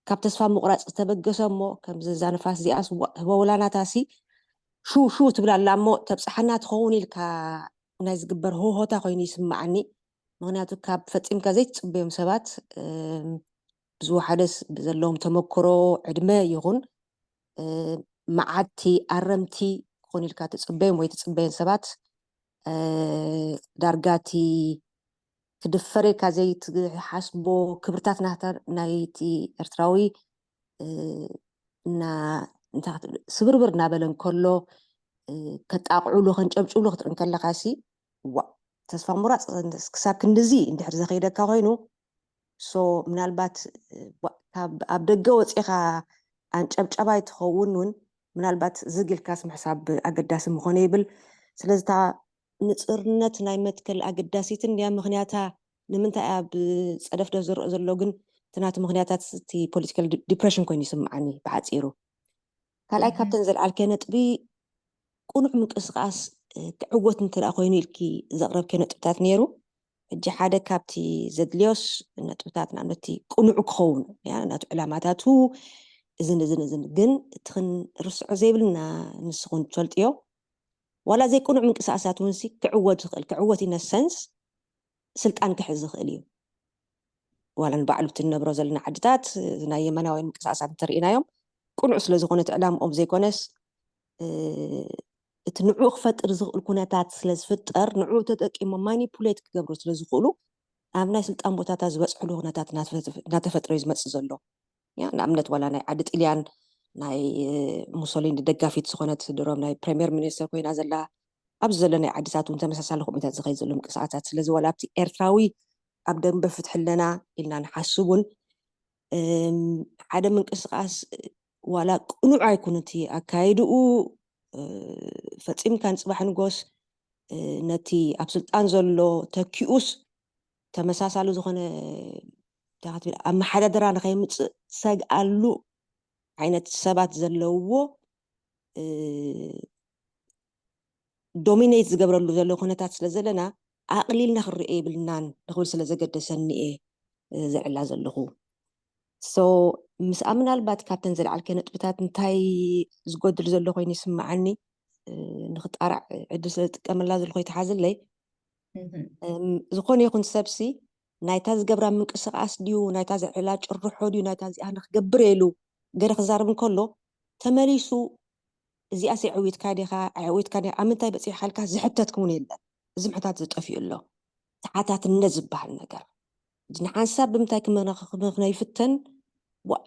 ካብ ተስፋ ምቑራፅ ዝተበገሰ እሞ ከምዚ እዛ ንፋስ እዚኣስ ህበውላ ናታሲ ሹ ሹ ትብል ኣላ እሞ ተብፅሓና ትኸውን ኢልካ ናይ ዝግበር ህውሆታ ኮይኑ ይስምዓኒ ምክንያቱ ካብ ፈፂምካ ዘይትፅበዮም ሰባት ብዝወሓደስ ብዘለዎም ተመክሮ ዕድመ ይኹን መዓድቲ ኣረምቲ ክኾኑ ኢልካ ትፅበዮም ወይ ትፅበየን ሰባት ዳርጋቲ ክድፈር ኢልካ ዘይትሓስቦ ክብርታት ናይቲ ኤርትራዊ ስብርብር እናበለ እንከሎ ከጣቕዑሉ ከንጨብጭብሉ ክትርኢ እንከለካ ሲ ዋ ተስፋ ምቁራፅ ክሳብ ክንድዚ እንድሕር ዘኸይደካ ኮይኑ ሶ ምናልባት ኣብ ደገ ወፂኻ ኣንጨብጨባይ ትኸውን እውን ምናልባት ዝግ ኢልካስ ምሕሳብ ኣገዳሲ ምኾነ ይብል። ስለዚ እታ ንፅርነት ናይ መትከል ኣገዳሲትን እያ። ምኽንያታ ንምንታይ ኣብ ፀደፍደፍ ዝረአ ዘሎ ግን እቲ ናቲ ምኽንያታት እቲ ፖለቲካል ዲፕሬሽን ኮይኑ ይስምዓኒ ብሓፂሩ። ካልኣይ ካብተን ዘልዓልከ ነጥቢ ቁኑዕ ምንቅስቃስ ክዕወት እንተ ኮይኑ ኢልኪ ዘቕረብከ ነጥብታት ነይሩ። ሕጂ ሓደ ካብቲ ዘድልዮስ ነጥብታት ንኣብነቲ ቅኑዕ ክኸውን ናቱ ዕላማታቱ እዝን እዝን እዝን ግን እቲ ክንርስዖ ዘይብልና ንስኹን ትፈልጥዮ ዋላ ዘይቅኑዕ ምንቅስቃሳት እውን ክዕወት ዝኽእል ክዕወት ኢነ ሰንስ ስልጣን ክሕዝ ዝኽእል እዩ። ዋላ ንባዕሉ እቲ ንነብሮ ዘለና ዓድታት ናይ የማናውያን ምንቅስቃሳት እንተርኢናዮም ቅኑዕ ስለ ዝኾነ እቲ ዕላምኦም ዘይኮነስ እቲ ንዕኡ ክፈጥር ዝኽእል ኩነታት ስለ ዝፍጠር ንዕኡ ተጠቂሞም ማኒፑሌት ክገብሩ ስለ ዝኽእሉ ኣብ ናይ ስልጣን ቦታታት ዝበፅሕሉ ኩነታት እናተፈጥረ እዩ ዝመፅእ ዘሎ። ንኣብነት ዋላ ናይ ዓዲ ጥልያን ናይ ሙሶሊኒ ደጋፊት ዝኾነት ድሮም ናይ ፕሬምየር ሚኒስተር ኮይና ዘላ ኣብዚ ዘሎ ናይ ዓድታት እውን ተመሳሳሊ ከምኡታት ዝኸይድ ዘሎ ምንቅስቃሳት ስለዚ ዋላ ኣብቲ ኤርትራዊ ኣብ ደንበ ፍትሒ ኣለና ኢልና ንሓስብ እውን ሓደ ምንቅስቃስ ዋላ ቅኑዕ ኣይኩን እቲ ኣካየድኡ ፈፂምካ ንፅባሕ ንጎስ ነቲ ኣብ ስልጣን ዘሎ ተኪኡስ ተመሳሳሊ ዝኾነ ኣመሓዳድራ ንኸይምፅእ ሰግኣሉ ዓይነት ሰባት ዘለውዎ ዶሚኔት ዝገብረሉ ዘሎ ኩነታት ስለ ዘለና ኣቕሊልና ክንርኦ የብልናን ንክብል ስለ ዘገደሰኒ እየ ዘዕላ ዘለኹ። ሶ ምስኣ ምናልባት ካብተን ዘልዓልከ ነጥብታት እንታይ ዝጎድል ዘሎ ኮይኑ ይስምዓኒ ንክጣራዕ ዕድል ስለ ዝጥቀመላ ዘለኹ ይተሓዝለይ። ዝኾነ ይኹን ሰብሲ ናይታ ዝገብራ ምንቅስቃስ ድዩ ናይታ ዘዕላ ጭርሖ ድዩ ናይታ እዚኣ ንክገብር ኢሉ ገለ ክዛረብ እንከሎ ተመሊሱ እዚኣስ የዕዊትካ ዲኻ ኣየዕዊትካ ኣብ ምንታይ በፂሕካ ኢልካ ዝሕተት ክውን የለን። እዚ ምሕታት ዝጠፍኡ ኣሎ። ተሓታትነት ዝበሃል ነገር ንሓንሳብ ብምንታይ ክመኽነ ይፍተን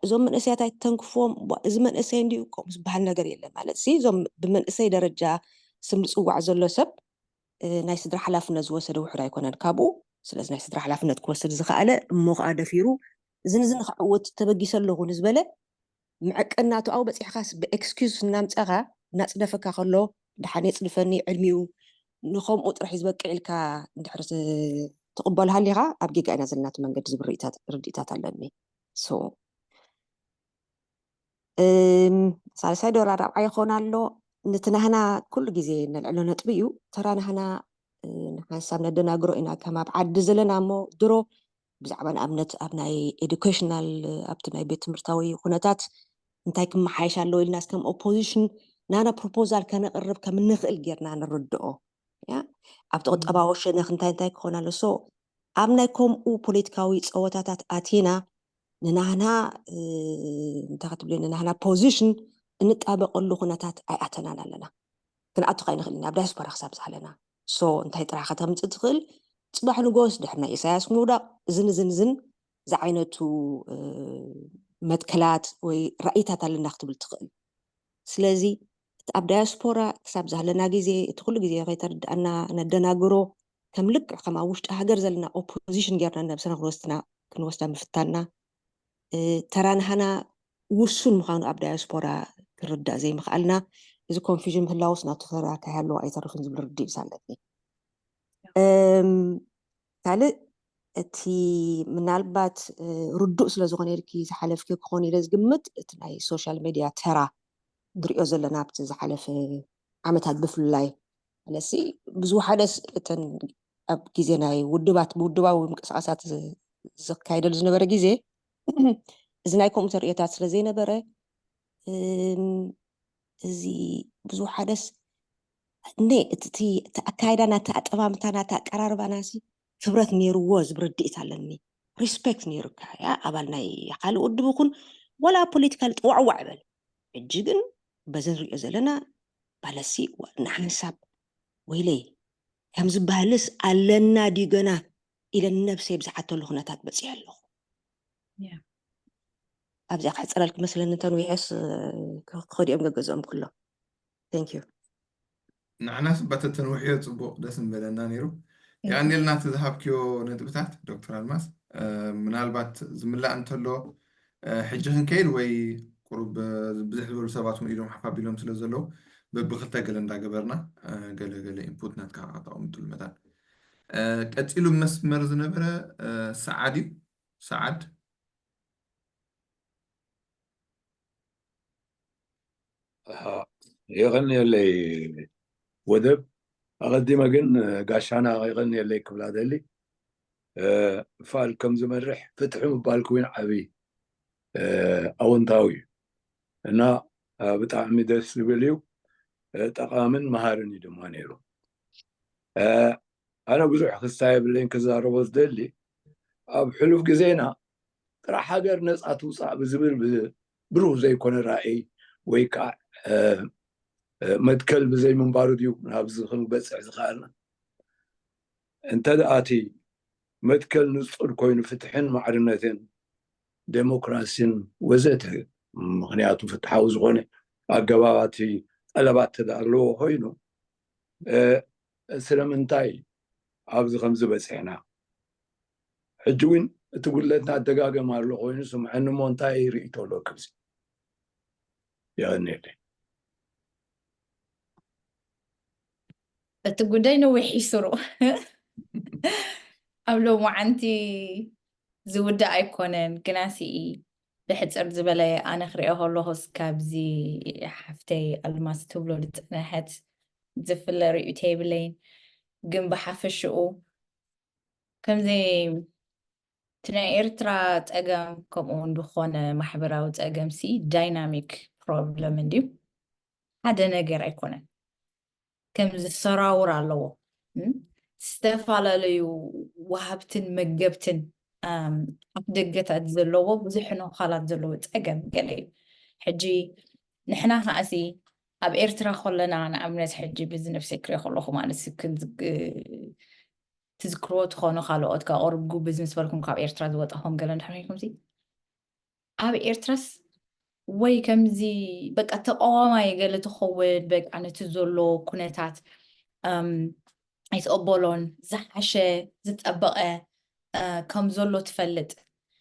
እዞም መንእሰያት ኣይተንክፍዎም እዚ መንእሰይ እንዲዩ ከምኡ ዝበሃል ነገር የለን ማለት እዞም ብመንእሰይ ደረጃ ስም ዝፅዋዕ ዘሎ ሰብ ናይ ስድራ ሓላፍነት ዝወሰደ ውሕድ ኣይኮነን ካብኡ ስለዚ ናይ ስድራ ሓላፍነት ክወስድ ዝኸኣለ እሞ ከዓ ደፊሩ እዝን እዝን ክዕወት ተበጊሰ ኣለኹ ንዝበለ መዐቀናቱ ኣብኡ በፂሕካስ ብኤክስኪዝ እናምፀኻ እናፅደፈካ ከሎ ደሓን የፅድፈኒ ዕድሚኡ ንከምኡ ጥራሕ እዩ ዝበቅዕ ኢልካ እንድሕር ትቕበሎ ሃሊኻ ኣብ ጌጋ ኢና ዘለና እቲ መንገዲ ዝብል ርድኢታት ኣለኒ። ሳልሳይ ዶላር ኣብዓ ይኾን ኣሎ። ነቲ ናህና ኩሉ ግዜ ነልዕሎ ነጥቢ እዩ። ተራ ናህና ንሓንሳብ ነደናግሮ ኢና ከም ኣብ ዓዲ ዘለና እሞ ድሮ ብዛዕባ ንኣብነት ኣብ ናይ ኤዱኬሽናል ኣብቲ ናይ ቤት ትምህርታዊ ኩነታት እንታይ ክመሓየሽ ኣለዎ ኢልና ከም ኦፖዚሽን ናና ፕሮፖዛል ከነቕርብ ከም እንኽእል ጌርና ንርድኦ። ኣብቲ ቁጠባዊ ሸነኽ እንታይ እንታይ ክኾን ኣሎ ሶ ኣብ ናይ ከምኡ ፖለቲካዊ ፀወታታት ኣቲና ንናህና እንታይ ክትብል ንናህና ፖዚሽን እንጣበቀሉ ኩነታት ኣይኣተናን ኣለና። ክንኣቱ ካይንኽእል ኢና ኣብ ዳያስፖራ ክሳብ ዝሃለና ሶ እንታይ ጥራሕ ከተምፅእ ትኽእል ፅባሕ ንጎስ ድሕር ናይ ኢሳያስ ምውዳቕ እዝን እዝን እዝን ዝዓይነቱ መትከላት ወይ ራእይታት ኣለና ክትብል ትኽእል። ስለዚ እቲ ኣብ ዳያስፖራ ክሳብ ዝሃለና ግዜ እቲ ኩሉ ግዜ ከይተረዳእና ነደናግሮ ከም ልክዕ ከም ኣብ ውሽጢ ሃገር ዘለና ኦፖዚሽን ጌርና ነብስና ክንወስድና ክንወስዳ ምፍታንና ተራንሃና ውሱን ምዃኑ ኣብ ዳያስፖራ ክርዳእ ዘይምኽኣልና እዚ ኮንፊዥን ምህላውስ ናቱ ተራ ከይሃለዎ ኣይተርፍን ዝብል ርድኢት ኣለኒ። ካልእ እቲ ምናልባት ርዱእ ስለ ዝኾነ ኢልኪ ዝሓለፍኪ ክኾን ኢለ ዝግምት እቲ ናይ ሶሻል ሜድያ ተራ ንሪኦ ዘለና ኣብቲ ዝሓለፈ ዓመታት ብፍላይ ስለዚ ብዙ ሓደስ እተን ኣብ ግዜ ናይ ውድባት ብውድባዊ ምንቅስቃሳት ዝካየደሉ ዝነበረ ግዜ እዚ ናይ ኮምፒተር እዮታት ስለ ዘይነበረ እዚ ብዙ ሓደስ እነ እቲ ኣካይዳ ናቲ ኣጠማምታ ናቲ ኣቀራርባና ሲ ክብረት ነይርዎ ዝብል ርድኢት ኣለኒ። ሪስፔክት ነይሩካ፣ ያ ኣባል ናይ ካልእ ውድብ ይኹን ዋላ ፖለቲካል ጥዋዕዋዕ በል። ሕጂ ግን በዚ ንሪኦ ዘለና ባለሲ ዋ- ንሓንሳብ ወይለይ ከም ዝበሃልስ ኣለና ድዩ ገና ኢለ ንነብሰይ ብዝሓተሉ ኩነታት በፂሐ ኣለኹ። Yeah. ኣብዚኣ ክሕፅረልክ መስለኒ፣ እንተን ውሒስ ክኸዲኦም ገገዝኦም ኩሎም። Thank you። ንዓናስ ባተተን ውሕዮ ፅቡቅ ደስ ምበለና ነይሩ። የቀንየልና እቲ ዝሃብክዮ ነጥብታት ዶክተር ኣልማዝ። ምናልባት ዝምላእ እንተሎ ሕጂ ክንከይድ ወይ ቁሩብ ብዙሕ ዝበሉ ሰባት እውን ኢዶም ሓፍ ኣቢሎም ስለ ዘለዉ በብክልተ ገለ እንዳገበርና ገለ ገለ ኢንፑት ናትካ ከተቐምጥሉ መታን። ቀፂሉ መስመር ዝነበረ ሰዓድ እዩ። ሰዓድ። የቐንየለይ ወደብ። ኣቐዲመ ግን ጋሻና የቐንየለይ ክብላ ደሊ። ፋል ከም ዝመርሕ ፍትሒ ምባል ክዊን ዓብዪ ኣወንታዊ እዩ እና ብጣዕሚ ደስ ዝብል እዩ። ጠቓምን መሃርን እዩ ድማ ነይሩ። ኣነ ብዙሕ ክስታይ የብለይን ክዛረቦ ዝደሊ ኣብ ሕሉፍ ግዜና ጥራሕ ሃገር ነፃ ትውፃእ ብዝብል ብሩህ ዘይኮነ ራእይ ወይ ከዓ መትከል ብዘይምንባሩ ድዩ ናብዚ ክንበፅሕ ዝኸኣልና? እንተ ደኣ እቲ መትከል ንፁር ኮይኑ ፍትሕን ማዕርነትን ዴሞክራሲን ወዘተ ምኽንያቱ ፍትሓዊ ዝኾነ ኣገባባት ጠለባት ተዳለዎ ኮይኑ ስለምንታይ ኣብዚ ከምዚ በፂሕና? ሕጂ እውን እቲ ጉድለትና ኣደጋገም ኣሎ ኮይኑ ስምዐኒ እሞ እንታይ ርእይቶ ኣለክምዚ? የቐንየለይ። እቲ ጉዳይ ነዊሕ ይስሩ ኣብ ሎማዓንቲ ዝውዳእ ኣይኮነን ግና ሲኢ ብሕፅር ዝበለ ኣነ ክሪኦ ከለኹስ ካብዚ ሓፍተይ ኣልማስ ትብሎ ዝፀነሐት ዝፍለ ርእይቶ የብለይን ግን ብሓፈሽኡ ከምዚ እቲ ናይ ኤርትራ ፀገም ከምኡ እውን ዝኾነ ማሕበራዊ ፀገም ሲ ዳይናሚክ ፕሮብለም እንድዩ ሓደ ነገር ኣይኮነን ከም ዝሰራውር ኣለዎ ዝተፈላለዩ ወሃብትን መገብትን ኣፍ ደገታት ዘለዎ ብዙሕ ነዃላት ዘለዎ ፀገም ገለ እዩ ሕጂ ንሕና ከዓሲ ኣብ ኤርትራ ከለና ንኣብነት ሕጂ ብዚ ነብሰይ ክሪኦ ከለኹ ማለት ትዝክርዎ ትኾኑ ካልኦት ካብ ኦርጉ ብዚ ምስ በልኩም ካብ ኤርትራ ዝወጣኹም ገለ እንድሕር ኮይንኩም ኣብ ኤርትራስ ወይ ከምዚ በቃ ተቃዋማይ ገለ ትኸውን በቃ ነቲ ዘሎ ኩነታት ኣይትቀበሎን ዝሓሸ ዝጠበቀ ከም ዘሎ ትፈልጥ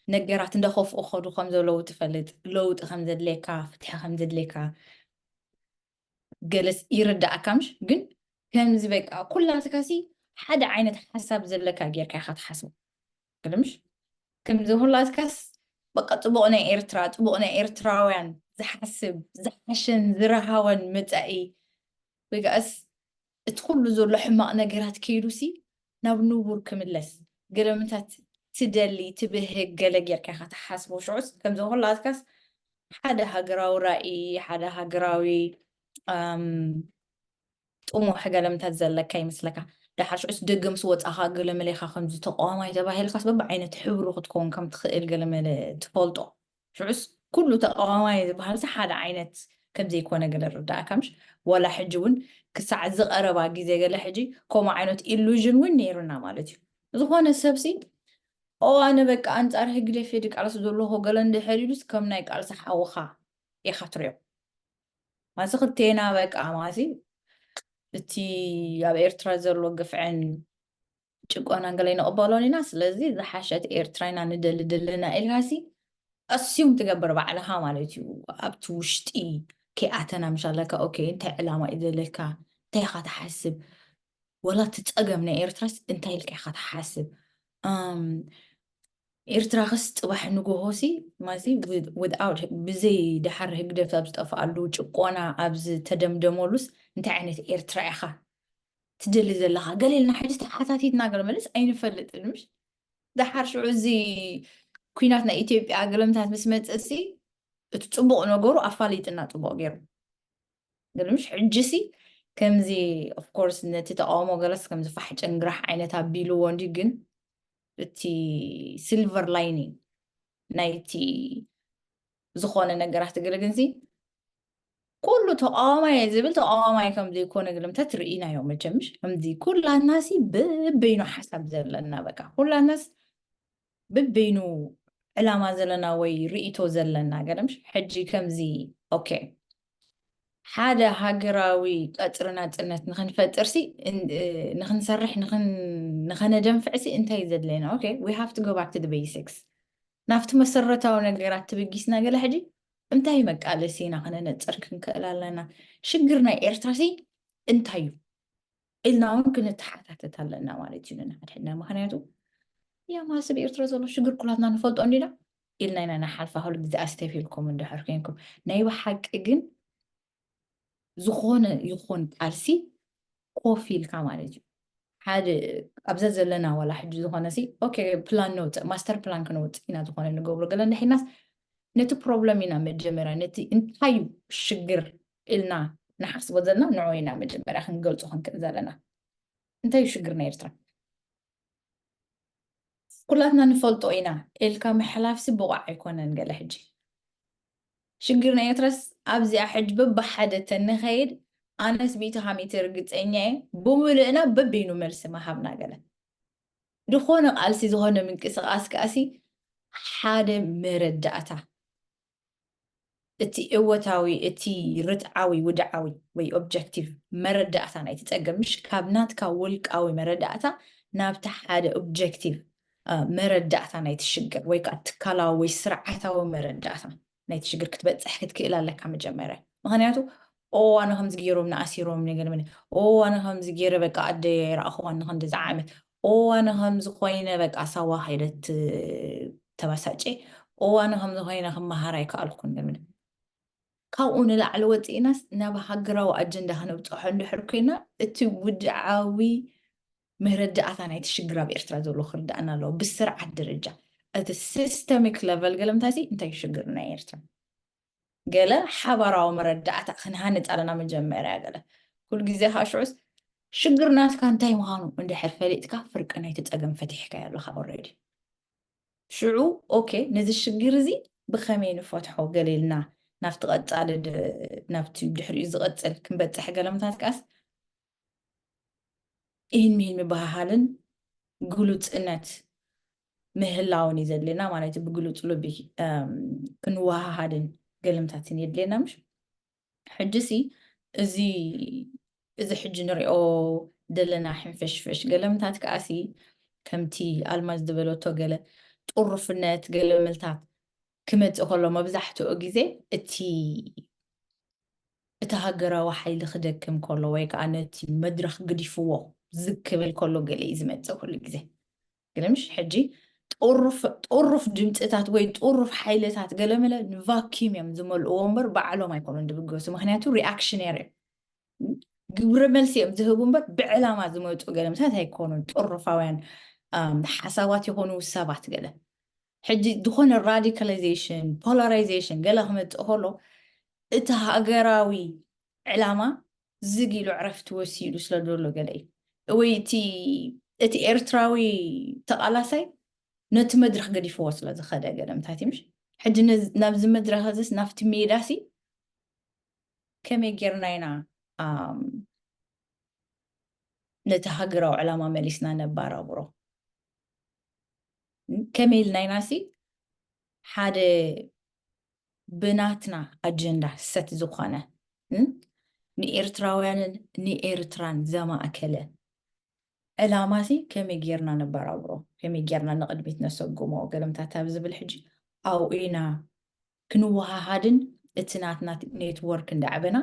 ነገራት እንዳኸፍኡ ከዱ ከም ዘለዉ ትፈልጥ ለውጢ ከም ዘድልየካ ፍትሒ ከም ዘድልየካ ገለስ ይርዳእካ ምሽ ግን ከምዚ በቃ ኩላትካሲ ሓደ ዓይነት ሓሳብ ዘለካ ጌርካ ኢካ ትሓስቡ ግድምሽ ከምዚ ኩላትካስ በቃ ፅቡቅ ናይ ኤርትራ ፅቡቅ ናይ ኤርትራውያን ዝሓስብ ዝሓሸን ዝረሃወን መፃኢ ወይ ከዓስ እቲ ኩሉ ዘሎ ሕማቅ ነገራት ከይዱሲ ናብ ንቡር ክምለስ ገለምታት ትደሊ ትብህግ ገለ ጌርካ ኢካ ትሓስቦ ሽዑስ ከምዚ ኩላትካስ ሓደ ሃገራዊ ራእይ ሓደ ሃገራዊ ጥሙሕ ገለምታት ዘለካ ይመስለካ። ደሓር ሽዑስ ደገ ምስ ወፃኻ ገለመለ ኢኻ ከምዚ ተቃዋማይ ተባሂልካስ በብዓይነት ሕብሩ ክትከውን ከም ትኽእል ገለመለ ትፈልጦ። ሽዑስ ኩሉ ተቃዋማይ ዝበሃልሲ ሓደ ዓይነት ከም ዘይኮነ ገለ ርዳእካ ምሽ? ዋላ ሕጂ እውን ክሳዕ ዝቐረባ ግዜ ገለ ሕጂ ከምኡ ዓይነት ኢሉዥን እውን ነይሩና ማለት እዩ። ዝኾነ ሰብሲ ኦ ኣነ በቃ ኣንፃር ህግደፍ እየ ድቃለስ ዘለኹ ገለ እንድሕር ኢሉስ ከም ናይ ቃልሲ ሓውኻ ኢኻ ትሪኦ። ማሲ ክልቴና በቃ ማሲ እቲ ኣብ ኤርትራ ዘሎ ግፍዕን ጭቆናን ገለ ይንቕበሎን ኢና ስለዚ ዝሓሸት ኤርትራ ኢና ንደሊ ዘለና ኢልካሲ ኣስዩም ትገብር ባዕልኻ ማለት እዩ ኣብቲ ውሽጢ ከይኣተና ምሻለካ ኦኬ እንታይ ዕላማ እዩ ዘለካ እንታይ ኢኻ ትሓስብ ወላ እቲ ፀገም ናይ ኤርትራስ እንታይ ኢልካ ኢኻ ትሓስብ ኤርትራ ክስ ፅባሕ ንጎሆሲ ማሲ ብዘይ ድሓር ህግደፍ ኣብ ዝጠፍኣሉ ጭቆና ኣብ ዝተደምደመሉስ እንታይ ዓይነት ኤርትራ ኢኻ ትደሊ ዘለኻ ገለ ኢልና ሕጂ ተሓታቲትና ገለ መልስ ኣይንፈልጥን ምሽ ድሓር ሽዑ እዚ ኩናት ናይ ኢትዮጵያ ገለምታት ምስ መፀሲ እቲ ፅቡቅ ነገሩ ኣፋሊጥና ፅቡቅ ገይሩ ግርምሽ ሕጂሲ ከምዚ ኦፍኮርስ ነቲ ተቃውሞ ገለስ ከምዚ ፋሕ ጨንግራሕ ዓይነት ኣቢልዎ እንዲ ግን እቲ silver lining ናይቲ ዝኾነ ነገራት ገለ ግንሲ ኩሉ ተቃዋማይ ዝብል ተቃዋማይ ከም ዘይኮነ ግልምታት ርኢናዮ። መቸምሽ ከምዚ ኩላትናሲ ብበይኑ ሓሳብ ዘለና በቃ ኩላትናስ ብበይኑ ዕላማ ዘለና ወይ ርእቶ ዘለና ገለምሽ ሕጂ ከምዚ ኦኬ ሓደ ሃገራዊ ቀጽሪ ናጽነት ንኽንፈጥርሲ ንኽንሰርሕ ንኸነደንፍዕሲ እንታይ ዘድለየና? Okay, we have to go back to the basics. ናብቲ መሰረታዊ ነገራት ትብጊስና ገለ ሕጂ እንታይ መቃለሲ ኢና ክነነጽር ክንክእል ኣለና? ሽግር ናይ ኤርትራሲ እንታይ እዩ ኢልና እውን ክንተሓታተት ኣለና ማለት እዩ ንሓድሕድና። ምክንያቱ ያማ ስብ ኤርትራ ዘሎ ሽግር ኩላትና ንፈልጦ እንዲና ኢልና ኢና ንሓልፋ። ኩሉ ግዜ ኣስተፍ ኢልኩም እንድሕር ኮንኩም ናይ ብሓቂ ግን ዝኾነ ይኹን ቃልሲ ኮፍ ኢልካ ማለት እዩ ሓደ ኣብዛ ዘለና ዋላ ሕጂ ዝኾነ ሲ okay plan ነውፅእ master plan ክነውፅእ ኢና ዝኾነ ንገብሮ ገለ እንድሕናስ ነቲ problem ኢና መጀመርያ ነቲ እንታይ እዩ ሽግር ኢልና ንሓስቦ ዘለና ንዑ ኢና መጀመርያ ክንገልፆ ክንክእል ዘለና እንታይ እዩ ሽግር ናይ ኤርትራ ኩላትና ንፈልጦ ኢና ኢልካ ምሕላፍሲ ብቑዕ ኣይኮነን ገለ ሕጂ ሽግር ናይ ኤርትራስ ኣብዚኣ ሕጂ በብሓደ ተንኸይድ ኣነስ ሚእቲ ካብ ሚእቲ ርግፀኛ እየ ብምልእና በበይኑ መልሲ ምሃብና ገለ ዝኾነ ቃልሲ ዝኾነ ምንቅስቃስ ከኣሲ ሓደ መረዳእታ እቲ እወታዊ እቲ ርትዓዊ ውድዓዊ ወይ objective መረዳእታ ናይቲ ፀገም ምሽ ካብ ናትካ ውልቃዊ መረዳእታ ናብቲ ሓደ objective መረዳእታ ናይቲ ሽግር ወይ ከዓ ትካላዊ ወይ ስርዓታዊ መረዳእታ ናይቲ ሽግር ክትበፅሕ ክትክእል ኣለካ መጀመርያ ምክንያቱ ኦ ኣነ ከምዚ ገይሮም ንኣሲሮም ነገር ምን ኦ ኣነ ከምዚ ገይረ በቃ ኣደ ይረኣኽዋ ንኸንደዚ ዓመት ኦ ኣነ ከምዚ ኮይነ በቃ ሳዋ ከይደት ተባሳጨ ኦ ኣነ ከምዚ ኮይነ ክመሃር ኣይከኣልኩን ምን ካብኡ ንላዕሊ ወፂእናስ ናብ ሃገራዊ ኣጀንዳ ከነብፅሖ እንድሕር ኮይና እቲ ውድዓዊ መረዳእታ ናይቲ ሽግር ኣብ ኤርትራ ዘሎ ክርዳእና ኣለዎ ብስርዓት ደረጃ እቲ systemic level ገለምታሲ እንታይ ሽግር ናይ ኤርትራ ገለ ሓባራዊ መረዳእታ ክንሃንፅ ኣለና መጀመርያ ገለ ኩሉ ግዜ ከዓ ሽዑስ ሽግር ናትካ እንታይ ምዃኑ እንድሕር ፈሊጥካ ፍርቂ ናይቲ ፀገም ፈቲሕካዮ ኣለካ already ሽዑ okay ነዚ ሽግር እዚ ብኸመይ ንፈትሖ ገለ ኢልና ናብቲ ቀፃሊ ናብቲ ድሕሪኡ ዝቐፅል ክንበፅሕ ገለምታት ከኣስ ይህን ምሂን ምበሃሃልን ግሉፅነት ምህላውን እዩ ዘድልየና ማለት እዩ ብግሉፅ ልቢ ክንወሃሃድን ገለምታትን የድልየና ምሽ ሕጂ ሲ እዚ እዚ ሕጂ ንሪኦ ዘለና ሕንፍሽፍሽ ገለምታት ከኣሲ ከምቲ ኣልማዝ ዝበለቶ ገለ ጥሩፍነት ገለምልታት ክመፅእ ከሎ መብዛሕትኡ ግዜ እቲ እቲ ሃገራዊ ሓይሊ ክደክም ከሎ ወይ ከዓ ነቲ መድረኽ ግዲፍዎ ዝክብል ከሎ ገለ እዩ ዝመፅእ ኩሉ ግዜ ግለምሽ ሕጂ ጥሩፍ ድምፅታት ወይ ጥሩፍ ሓይልታት ገለመለ ንቫኪም እዮም ዝመልእዎ እምበር ባዕሎም ኣይኮኑን ድብገሱ ምክንያቱ reactionary እዮም ግብረ መልሲ እዮም ዝህቡ እምበር ብዕላማ ዝመፁ ገለምታት ኣይኮኑን ጥሩፋውያን ሓሳባት ይኾኑ ሰባት ገለ ሕጂ ዝኾነ radicalization polarization ገለ ክመፅእ ከሎ እቲ ሃገራዊ ዕላማ ዝግ ኢሉ ዕረፍቲ ወሲዱ ስለ ዘሎ ገለ እዩ ወይ እቲ እቲ ኤርትራዊ ተቓላሳይ ነቲ መድረኽ ገዲፍዎ ስለ ዝኸደ ገለ ምታት ምሽ ሕጂ ናብዚ መድረኽ እዚስ ናብቲ ሜዳሲ ከመይ ጌርና ኢና ነቲ ሃገራዊ ዕላማ መሊስና ነባራብሮ ከመይ ኢልና ኢናሲ ሓደ ብናትና ኣጀንዳ ሰት ዝኾነ ንኤርትራውያንን ንኤርትራን ዘማእከለ ዕላማሲ ከመይ ጌርና ነበራብሮ ከመይ ጌርና ንቕድሚት ነሰጉሞ ገለምታት ኣብ ዝብል ሕጂ ኣብኡ ኢና ክንወሃሃድን እቲ ናትና ኔትወርክ እንዳዕበና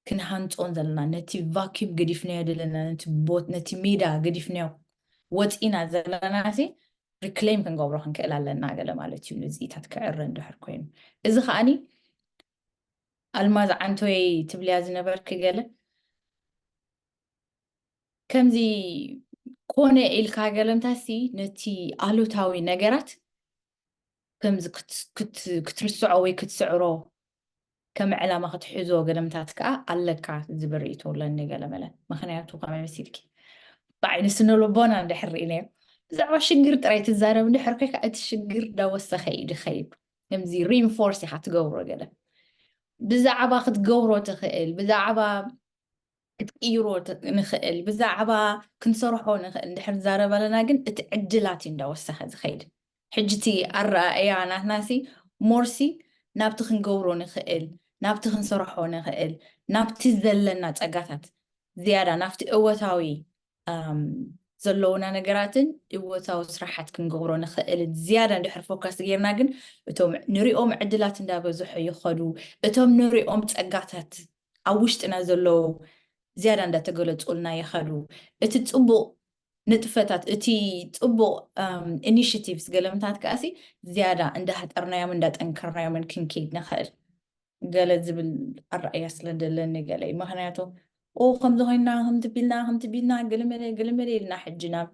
ክንሃንፆን ዘለና ነቲ ቫኪም ገዲፍናዮ ዘለና ነቲ ቦት ነቲ ሜዳ ገዲፍናዮ ወፂና ዘለናሲ ሪክሌም ክንገብሮ ክንክእል ኣለና ገለ ማለት እዩ ንዚኢታት ክዕረ እንድሕር ኮይኑ እዚ ከዓኒ ኣልማዝ ዓንቶይ ትብልያ ዝነበርክ ገለ ከምዚ ኮነ ኢልካ ገለምታሲ ነቲ ኣሉታዊ ነገራት ከምዚ ክትርስዖ ወይ ክትስዕሮ ከም ዕላማ ክትሕዞ ገለምታት ከዓ ኣለካ ዝብል ርእይቶ ኣለኒ ገለመለ ምክንያቱ ከመይ መሲልኪ ብዓይኒ ስነ ልቦና እንድሕር ርኢናዮ ብዛዕባ ሽግር ጥራይ ትዛረብ እንድሕር ኮይካ እቲ ሽግር እንዳወሰኸ እዩ ድኸይድ። ከምዚ reinforce ኢኻ ትገብሮ። ገለ ብዛዕባ ክትገብሮ ትኽእል፣ ብዛዕባ ክትቅይሮ ንኽእል፣ ብዛዕባ ክንሰርሖ ንኽእል እንድሕር ንዛረብ ኣለና ግን እቲ ዕድላት እዩ እንዳወሰኸ ዝኸይድ። ሕጂ እቲ ኣረኣእያ ናትናሲ ሞርሲ ናብቲ ክንገብሮ ንኽእል፣ ናብቲ ክንሰርሖ ንኽእል፣ ናብቲ ዘለና ጸጋታት ዝያዳ ናብቲ እወታዊ ዘለውና ነገራትን እወታዊ ስራሓት ክንገብሮ ንኽእል ዝያዳ እንድሕር ፎካስ ጌርና ግን እቶም ንሪኦም ዕድላት እንዳበዝሑ ይኸዱ። እቶም ንሪኦም ጸጋታት ኣብ ውሽጥና ዘለዉ ዝያዳ እንዳተገለጹልና ይኸዱ። እቲ ጽቡቕ ንጥፈታት፣ እቲ ጽቡቕ initiatives ገለምታት ከኣሲ ዝያዳ እንዳሃጠርናዮም እንዳጠንከርናዮምን ክንከይድ ንኽእል። ገለ ዝብል ኣረኣያ ስለ ደለኒ ገለ እዩ። ምኽንያቱ ኦ ከምዚ ኮይና ከምቲ ቢልና ከምቲ ቢልና ገለመለ ገለመለ ኢልና ሕጂ ናብ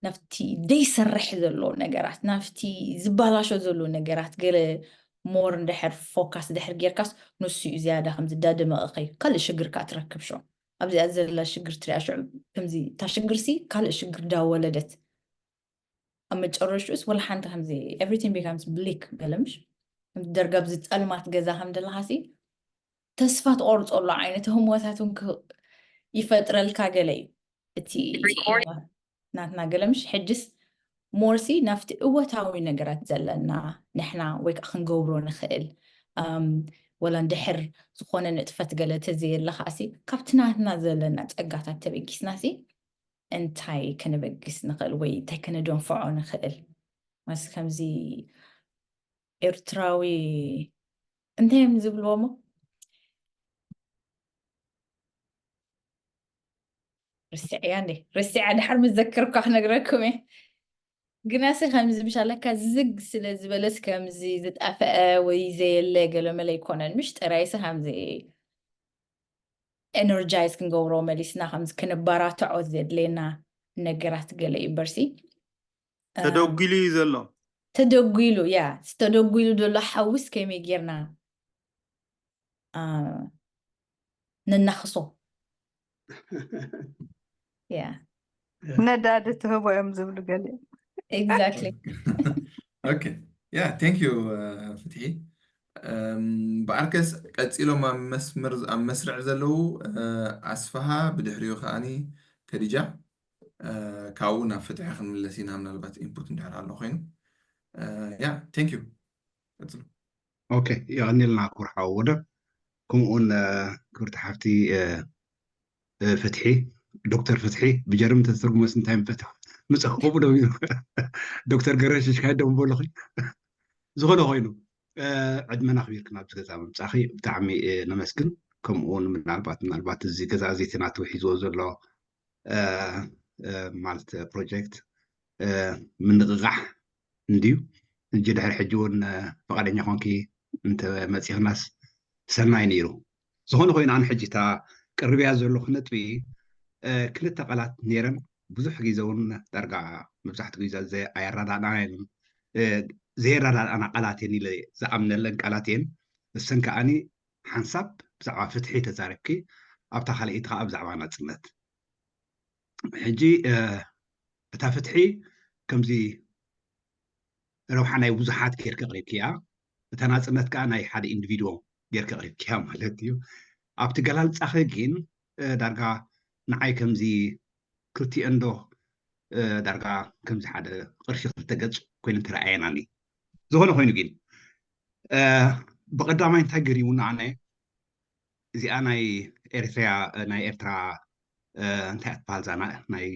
ናብቲ ደይሰርሕ ዘሎ ነገራት ናብቲ ዝበላሾ ዘሎ ነገራት ገለ ሞር እንድሕር ፎካስ ድሕር ጌርካስ ንሱ እዩ ዝያዳ ከምዚ ዳደመቐኸይ ካልእ ሽግር ከዓ ትረክብ ሾ ኣብዚኣ ዘላ ሽግር ትሪኣ ሽዑ ከምዚ እታ ሽግርሲ ካልእ ሽግር ዳወለደት ኣብ መጨረሽኡስ ወላ ሓንቲ ከምዚ everything becomes bleak ገለምሽ ደርጋ ኣብዚ ጸልማት ገዛ ከም ዘለኻሲ ተስፋ ትቆርጸሉ ዓይነት ህሞታት እውን ይፈጥረልካ ገለ እዩ እቲ ናትና ገለምሽ ሕጅስ ሞርሲ ናብቲ እወታዊ ነገራት ዘለና ንሕና ወይ ከዓ ክንገብሮ ንኽእል ወላ እንድሕር ዝኾነ ንጥፈት ገለ ተዘየለ ከዓሲ ካብቲ ናትና ዘለና ጸጋታት ተበጊስናሲ እንታይ ከነበግስ ንኽእል ወይ እንታይ ከነደንፍዖ ንኽእል መስ ከምዚ ኤርትራዊ እንታይ እዮም ዝብልዎ ሞ ርስዕያ እንዴ ርስዕያ ድሓር ምስ ዘከርኳ ክነግረኩም እየ ግናሲ ከምዚ ምሽ ኣለካ ዝግ ስለ ዝበለስ ከምዚ ዝጠፍአ ወይ ዘየለ ገለመለ ኣይኮነን ምሽ ጥራይሲ ከምዚ ኤነርጃይዝ ክንገብሮ መሊስና ከምዚ ክንበራትዖ ዘድልየና ነገራት ገለ እዩ በርሲ ተደጒሉ እዩ ዘሎ ተደጒሉ ያ ዝተደጒሉ ዘሎ ሓውስ ከመይ ጌርና ነናኽሶ ነዳዲ ትህቦ እዮም ዝብሉ ገሊኦም exactly okay yeah thank you ፍትሒ ብዓርከስ ቀፂሎም ኣብ መስመር ኣብ መስርዕ ዘለዉ ኣስፍሃ ብድሕሪኡ ከዓኒ ከዲጃ ካብኡ ናብ ፍትሒ ክንምለስ ኢና ምናልባት ኢንፑት እንድሕር ኣሎ ኮይኑ yeah thank you ቀፅሉ okay የቐኒልና ክቡር ሓወ ወደብ ከምኡውን ክብርቲ ሓፍቲ ፍትሒ ዶክተር ፍትሒ ብጀርም ተተርጉመስ እንታይ ምፈት ምፀክቡ ዶ ዶክተር ገረሽሽ ካይደም በለኹ ዝኾነ ኮይኑ ዕድመና ክቢርክና ኣብዚ ገዛ ምምፃእኺ ብጣዕሚ ነመስግን ከምኡውን ምናልባት ምናልባት እዚ ገዛ እዚ እቲ ናተው ሒዝዎ ዘሎ ማለት ፕሮጀክት ምንቕቓሕ እንድዩ ሕጂ ድሕሪ ሕጂ እውን ፈቓደኛ ኮንኪ እንተመፂኽናስ ሰናይ ነይሩ ዝኾነ ኮይኑ ኣነ ሕጂ እታ ቅርብያ ዘለኹ ነጥቢ ክልተ ቃላት ነይረን ብዙሕ ግዜ እውን ዳርጋ መብዛሕትኡ ግዜ ኣየረዳድኣናየን ዘየረዳድኣና ቃላት እየን ኢለ ዝኣምነለን ቃላት እየን እሰን ከዓኒ ሓንሳብ ብዛዕባ ፍትሒ ተዛሪብኪ ኣብታ ካልኣይቲ ከዓ ብዛዕባ ናፅነት ሕጂ እታ ፍትሒ ከምዚ ረብሓ ናይ ብዙሓት ጌርኪ ኣቕሪብኪ እያ እታ ናፅነት ከዓ ናይ ሓደ ኢንዲቪድዋል ጌርኪ ኣቕሪብኪ እያ ማለት እዩ ኣብቲ ገላልፃኺ ግን ዳርጋ ንዓይ ከምዚ ክልቲአን ዶ ዳርጋ ከምዚ ሓደ ቅርሺ ክልተ ገፅ ኮይነን ተረኣየናኒ ዝኾነ ኮይኑ ግን ብቐዳማይ እንታይ ገሪሙና ኣነ እዚኣ ናይ ኤርትራ ናይ ኤርትራ እንታይ ኣትበሃል ዛና ናይ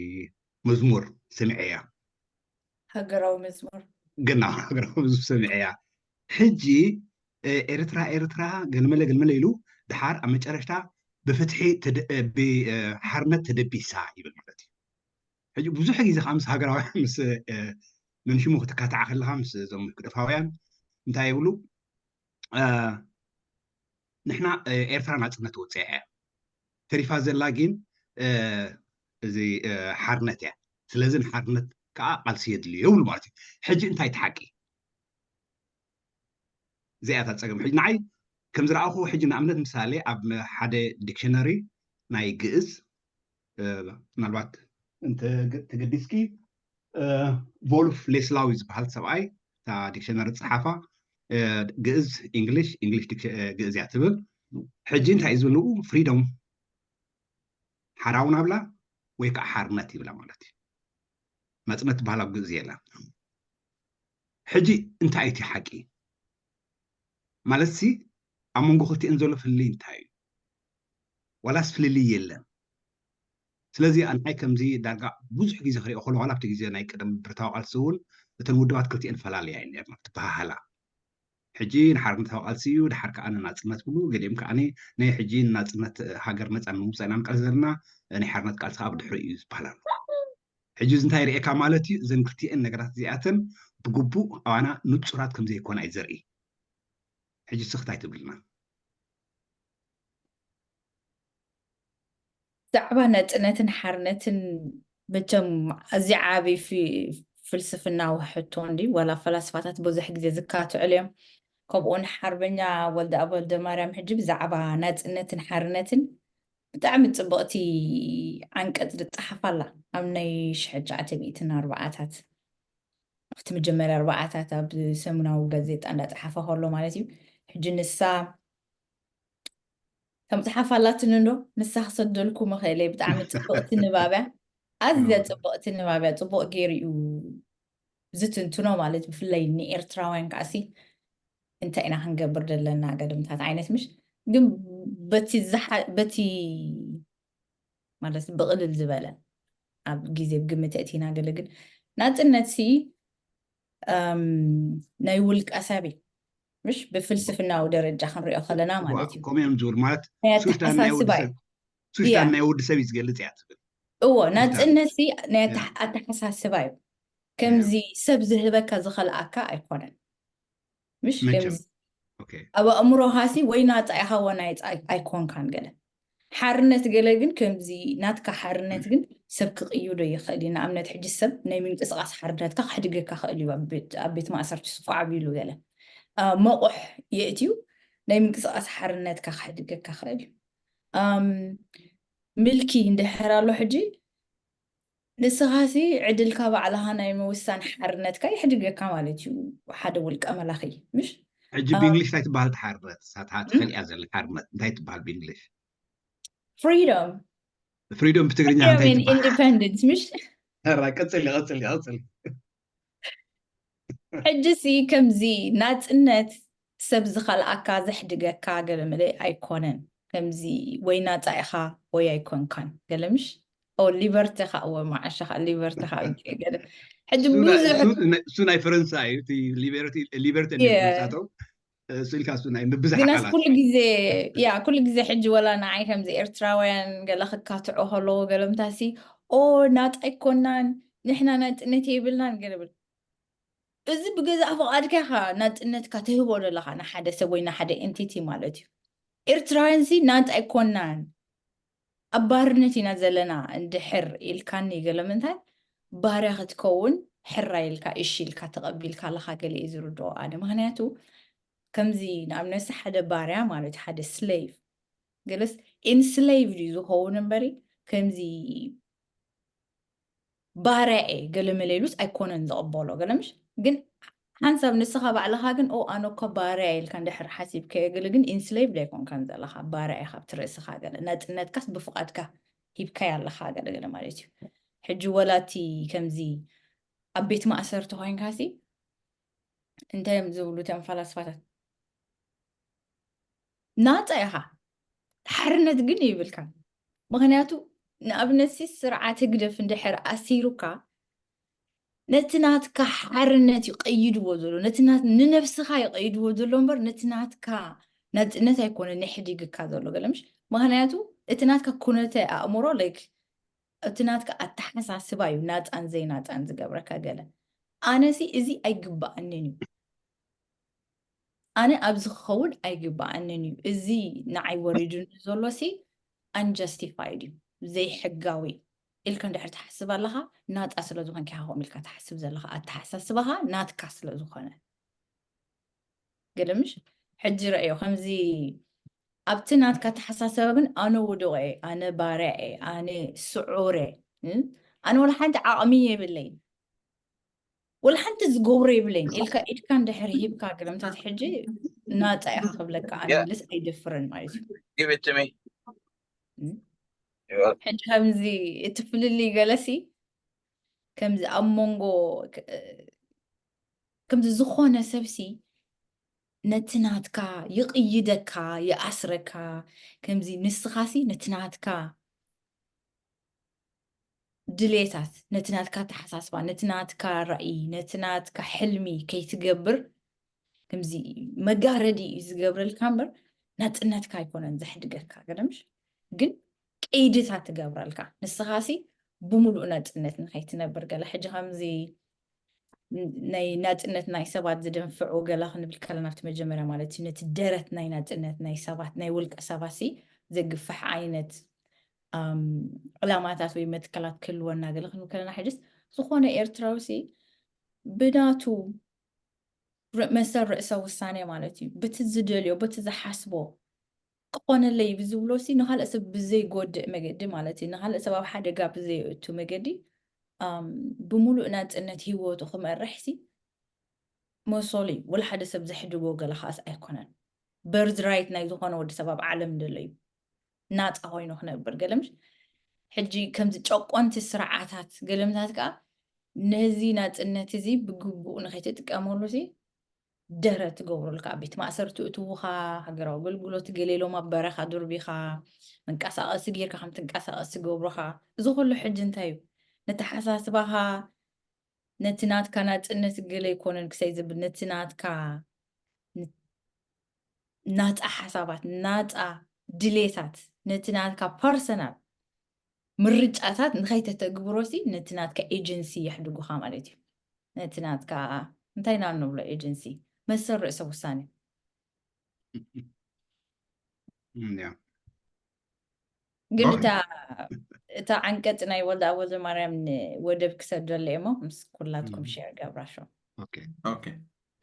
መዝሙር ሰሚዐ እያ ሃገራዊ መዝሙር ግና ሃገራዊ መዝሙር ሰሚዐ እያ ሕጂ ኤርትራ ኤርትራ ገልመለ ገልመለ ኢሉ ድሓር ኣብ መጨረሽታ ብፍትሒ ብሓርነት ተደቢሳ ይብል ማለት እዩ ሕጂ ብዙሕ ግዜ ከዓ ምስ ሃገራውያን ምስ መንሽሙ ክትካታዕ ከለካ ምስ እዞም ህግደፋውያን እንታይ ይብሉ ንሕና ኤርትራ ናፅነት ወፅያ እያ ተሪፋ ዘላ ግን እዚ ሓርነት እያ ስለዚ ንሓርነት ከዓ ቃልሲ የድልዮ ይብሉ ማለት እዩ ሕጂ እንታይ ተሓቂ እዚኣታ ፀገም ሕጂ ንዓይ ከም ዝረኣኹ ሕጂ ንኣብነት ምሳሌ ኣብ ሓደ ዲክሽነሪ ናይ ግእዝ ምናልባት እንተገዲስኪ፣ ቮልፍ ሌስላዊ ዝበሃል ሰብኣይ፣ እታ ዲክሽነሪ ዝፀሓፋ፣ ግእዝ እንግሊሽ፣ እንግሊሽ ግእዝ እያ ትብል። ሕጂ እንታይ እዩ ዝብል ንኡ? ፍሪዶም፣ ሓራው ናብላ ወይ ከዓ ሓርነት ይብላ ማለት እዩ። ናፅነት ዝበሃል ኣብ ግእዝ የለን። ሕጂ እንታይ እቲ ሓቂ? ማለት ሲ ኣብ መንጎ ክልቲኤን ዘሎ ፍልልይ እንታይ እዩ? ዋላስ ፍልልይ የለን? ስለዚ ኣንታይ ከምዚ ዳርጋ ብዙሕ ግዜ ክሪኦ ከለኹ፣ ዋላ ኣብቲ ግዜ ናይ ቀደም ብረታዊ ቃልሲ እውን እተን ውድባት ክልቲኤን ፈላልያ እየን ነርና ትበሃሃላ። ሕጂ ንሓርነታዊ ቃልሲ እዩ፣ ድሓር ከዓ ንናፅነት ብሉ፣ ገሊኦም ከዓ ናይ ሕጂ ንናፅነት ሃገር ነፃ ንምውፃእ ኢና ንቃልሲ ዘለና፣ ናይ ሓርነት ቃልሲ ከዓ ብድሕሪ እዩ ዝበሃል ኣሎ። ሕጂ እዚ እንታይ ይርእየካ ማለት እዩ? እዘን ክልቲኤን ነገራት እዚኣተን ብግቡእ ኣባና ንፁራት ከም ዘይኮና እዩ ዘርኢ። ሕጂ ስኽታይ ትብልና። ብዛዕባ ናጽነትን ሓርነትን መቸም ኣዝዩ ዓቢ ፊ-፣ ፍልስፍናዊ ሕቶ እንዲ፣ ዋላ ፈላስፋታት ብዙሕ ግዜ ዝካትዕሉ እዮም። ከምኡውን ሓርበኛ ወልደኣብ ወልደማርያም ሕጂ ብዛዕባ ናጽነትን ሓርነትን ብጣዕሚ ጽብቕቲ ዓንቀጽ ዝጸሓፋ ኣላ ኣብ ናይ ሽሕ ትሽዓተ ሚእትን ኣርባዓታት ኣብቲ መጀመርያ ኣርባዓታት ኣብ ሰሙናዊ ጋዜጣ እንዳጸሓፈ ከሎ ማለት እዩ። ሕጂ ንሳ ከም ጸሓፍ ኣላትኒ እንዶ ንሳ ክሰደልኩም እኽእል እየ። ብጣዕሚ ጽብቕቲ ንባብ እያ። ኣዝያ ጽብቕቲ ንባብ እያ። ጽቡቕ ገይሩ እዩ ዝትንትኖ ማለት ብፍላይ ንኤርትራውያን ከዓሲ እንታይ ኢና ክንገብር ዘለና ገደምታት ዓይነት ምሽ ግን በቲ ዝሓ-፣ በቲ ማለት ብቕልል ዝበለ ኣብ ግዜ ብግምት እቲና ገለ ግን ናጽነት ሲ ናይ ውልቀ ሰብ እዩ። ምሽ ብፍልስፍናዊ ደረጃ ክንሪኦ ከለና ማለት እዩ። ከምኡ እዮም ዝብሉ ማለት ናይ ሱልጣን ናይ ወዲ ሰብ እዩ ዝገልጽ እያ ትብል። እዎ ናጽነት ሲ ናይ ኣተሓሳስባ እዩ። ከምዚ ሰብ ዝህበካ ዝኸልኣካ ኣይኮነን። ምሽ ከምዚ ኣብ ኣእምሮኻ ሲ ወይ ናጻ ኢኻ ወይ ናጻ ኣይኮንካን ገለ ሓርነት ገለ ግን ከምዚ ናትካ ሓርነት ግን ሰብ ክቕይዶ ይኽእል እዩ። ንኣብነት ሕጂ ሰብ ናይ ምንቅስቓስ ሓርነትካ ክሕድገካ ክእል እዩ። ኣብ ቤት ማእሰርቲ ስኳዕ ኣቢሉ ገለ መቑሕ የእትዩ ናይ ምንቅስቓስ ሓርነትካ ክሕድገካ ክእል እዩ። ምልኪ እንድሕር ኣሎ ሕጂ ንስኻሲ ዕድልካ ባዕልኻ ናይ ምውሳን ሓርነትካ ይሕድገካ ማለት እዩ። ሓደ ውልቀ መላኺ ምሽ ሕጂ ብእንግሊሽ እንታይ ትበሃል ሓርነት ሳትሓት ፈልያ ዘለ ሓርነት እንታይ ትበሃል ብእንግሊሽ? ፍሪዶም ፍሪዶም ብትግርኛ እንታይ ትበሃል? ኢንዲፐንደንስ ምሽ ቀፅል ቀፅል ቀፅል። ሕጂ ሲ ከምዚ ናፅነት ሰብ ዝኸልኣካ ዘሕድገካ ገለ መለ ኣይኮነን። ከምዚ ወይ ናፃ ኢኻ ወይ ኣይኮንካን ገለ ምሽ ኦ ሊበርቲ ኻ እወ መዓሻ ኻ ሊበርቲ ኻ ገለ ሕጂ ብዙሕ እሱ ናይ ፈረንሳ እዩ። ሊበርቲ ናይ ፈረንሳቶም እሱ ኢልካ እሱ ናይ ምብዛሕ ግናስ ቃላት ኩሉ ግዜ ያ ኩሉ ግዜ ሕጂ ወላ ንዓይ ከምዚ ኤርትራውያን ገለ ክካትዖ ከለዎ ገለምታሲ ኦ ናጣ ኣይኮናን ንሕና ናፅነት የብልናን ገለ ብል እዚ ብገዛእ ፍቓድካ ኢኻ ናጽነትካ ትህቦ ዘለኻ ንሓደ ሰብ ወይ ንሓደ ኤንቲቲ ማለት እዩ። ኤርትራውያን ሲ ናንት ኣይኮናን ኣብ ባርነት ኢና ዘለና እንድሕር ኢልካኒ ገለ ምንታይ ባርያ ክትከውን ሕራ ኢልካ እሺ ኢልካ ተቐቢልካ ኣለኻ ገለ እዩ ዝርድኦ ኣነ። ምኽንያቱ ከምዚ ንኣብነት ሓደ ባርያ ማለት ሓደ ስሌቭ ገለስ ኢንስሌቭድ እዩ ዝኸውን እምበሪ ከምዚ ባርያ እየ ገለ መለ ኢሉስ ኣይኮነን ዝቕበሎ ገለ ምሽ ግን ሓንሳብ ንስኻ ባዕልኻ ግን ኦ ኣነ እኮ ባርያ ኢልካ እንድሕር ሓሲብካዮ ገለ ግን ኢንስሌቭድ ኣይኮንካን ዘለኻ ባርያ ኢኻ ኣብቲ ርእስኻ ገለ ናፅነትካስ ብፍቓድካ ሂብካዮ ኣለኻ ገለ ገለ ማለት እዩ። ሕጂ ወላ እቲ ከምዚ ኣብ ቤት ማእሰርቲ ኮይንካሲ እንታይ እዮም ዝብሉ እቶም ፈላስፋታት ናፃ ኢኻ ሓርነት ግን ይብልካን። ምኽንያቱ ንኣብነት ሲ ስርዓት ህግደፍ እንድሕር ኣሲሩካ ነቲ ናትካ ሓርነት እዩ ቀይድዎ ዘሎ ነቲ ናት ንነብስኻ እዩ ቀይድዎ ዘሎ እምበር ነቲ ናትካ ናፅነት ኣይኮነ ንሕዲግካ ዘሎ ገለ ምሽ ምኽንያቱ እቲ ናትካ ኩነተ ኣእምሮ like እቲ ናትካ ኣተሓሳስባ እዩ ናፃን ዘይናፃን ዝገብረካ ገለ ኣነሲ እዚ ኣይግባኣንን እዩ ኣነ ኣብዚ ክኸውን ኣይግባኣንን እዩ እዚ ንዓይ ወሪዱኒ ዘሎ ሲ unjustified እዩ ዘይሕጋዊ ኢልካ እንድሕር ትሓስብ ኣለኻ ናፃ ስለ ዝኾንካ ኢኻ ከምኡ ኢልካ ትሓስብ ዘለኻ ኣተሓሳስባኻ ናትካ ስለ ዝኾነ ገለ ምሽ ሕጂ ረእዮ ከምዚ ኣብቲ ናትካ ኣተሓሳስባ ግን ኣነ ውዱቕ እየ ኣነ ባርያ እየ ኣነ ስዑር እየ ኣነ ወላ ሓንቲ ዓቕሚ የብለይን፣ ወላ ሓንቲ ዝገብሮ የብለይን ኢልካ ኢድካ እንድሕር ሂብካ፣ ገለምታት ሕጂ ናጻ ኢኻ ክብለካ፣ ኣነ Yeah. ልስ ኣይደፍርን ማለት እዩ። Give it to me. Mm. You are- ሕጂ ከምዚ እቲ ፍልልይ ገለሲ ከምዚ ኣብ መንጎ ክ- ከምዚ ዝኾነ ሰብሲ ነቲ ናትካ ይቕይደካ፣ ይኣስረካ። ከምዚ ንስኻሲ ነቲ ናትካ ድሌታት፣ ነቲ ናትካ ኣተሓሳስባ፣ ነቲ ናትካ ራእይ፣ ነቲ ናትካ ሕልሚ ከይትገብር ከምዚ መጋረዲ እዩ ዝገብረልካ እምበር ናጽነትካ ኣይኮነን ዘሕድገካ። ገለምሽ ግን ቀይድታት ትገብረልካ፣ ንስኻሲ ብምሉእ ናጽነት ንኸይትነብር። ገለ ሕጂ ከምዚ ናይ ናጽነት ናይ ሰባት ዝደንፍዑ ገለ ክንብል ከለና ኣብቲ መጀመርያ ማለት እዩ፣ ነቲ ደረት ናይ ናጽነት ናይ ሰባት፣ ናይ ውልቀ ሰባትሲ ዘግፍሕ ዓይነት ኣም፣ ዕላማታት ወይ መትከላት ክህልወና ገለ ክንብል ከለና፣ ሕጅስ ዝኾነ ኤርትራዊ ሲ ብናቱ ር- መሰል ርእሰ ውሳኔ ማለት እዩ። በቲ ዝደልዮ፣ በቲ ዝሓስቦ ክኾነለይ ብዝብሎ ሲ ንኻልእ ሰብ ብዘይጎድእ መገዲ ማለት እዩ፣ ንኻልእ ሰብ ኣብ ሓደጋ ብዘየእቱ መገዲ ኣም፣ ብምሉእ ናጽነት ህይወቱ ክመርሕ ሲ መሰሉ እዩ። ወላ ሓደ ሰብ ዘሕድጎ ገለ ከኣስ ኣይኮነን። በርዝ ራይት ናይ ዝኾነ ወዲ ሰብ ኣብ ዓለም ዘሎ እዩ። ናጻ ኮይኑ ክነብር ገለምሽ። ሕጂ ከምዚ ጨቆንቲ ስርዓታት ገለምታት ከኣ ነዚ ናጽነት እዚ ብግቡእ ንኸይትጥቀመሉ ሲ ደረት ትገብሩልካ፣ ኣብ ቤት ማእሰርቲ እትውኻ፣ ሃገራዊ ኣገልግሎት ገለ ኢሎም ኣብ በረኻ ዱርቢኻ መንቀሳቐሲ ጌርካ ከም ትንቀሳቐስ ትገብሩኻ። እዚ ኩሉ ሕጂ እንታይ እዩ? ነተሓሳስባኻ ነቲ ናትካ ናጽነት ገለ ኣይኮነን ክሳይ ዝብል ነቲ ናትካ ን- ናጻ ሓሳባት፣ ናጻ ድሌታት፣ ነቲ ናትካ ፐርሰናል ምርጫታት ንኸይተተግብሮ ሲ ነቲ ናትካ ኤጀንሲ የሕድጉኻ ማለት እዩ። ነቲ ናትካ እንታይ ኢና እንብሎ ኤጀንሲ መሰል ርእሰ ውሳኔ። እም፣ ያ። ግን ኦኬ። እታ እታ ዓንቀጽ ናይ ወልደ ወልደ ማርያም ንወደብ ክሰደሉ እሞ ምስ ኩላትኩም እም። ሼር ገብራሾ። ኦኬ ኦኬ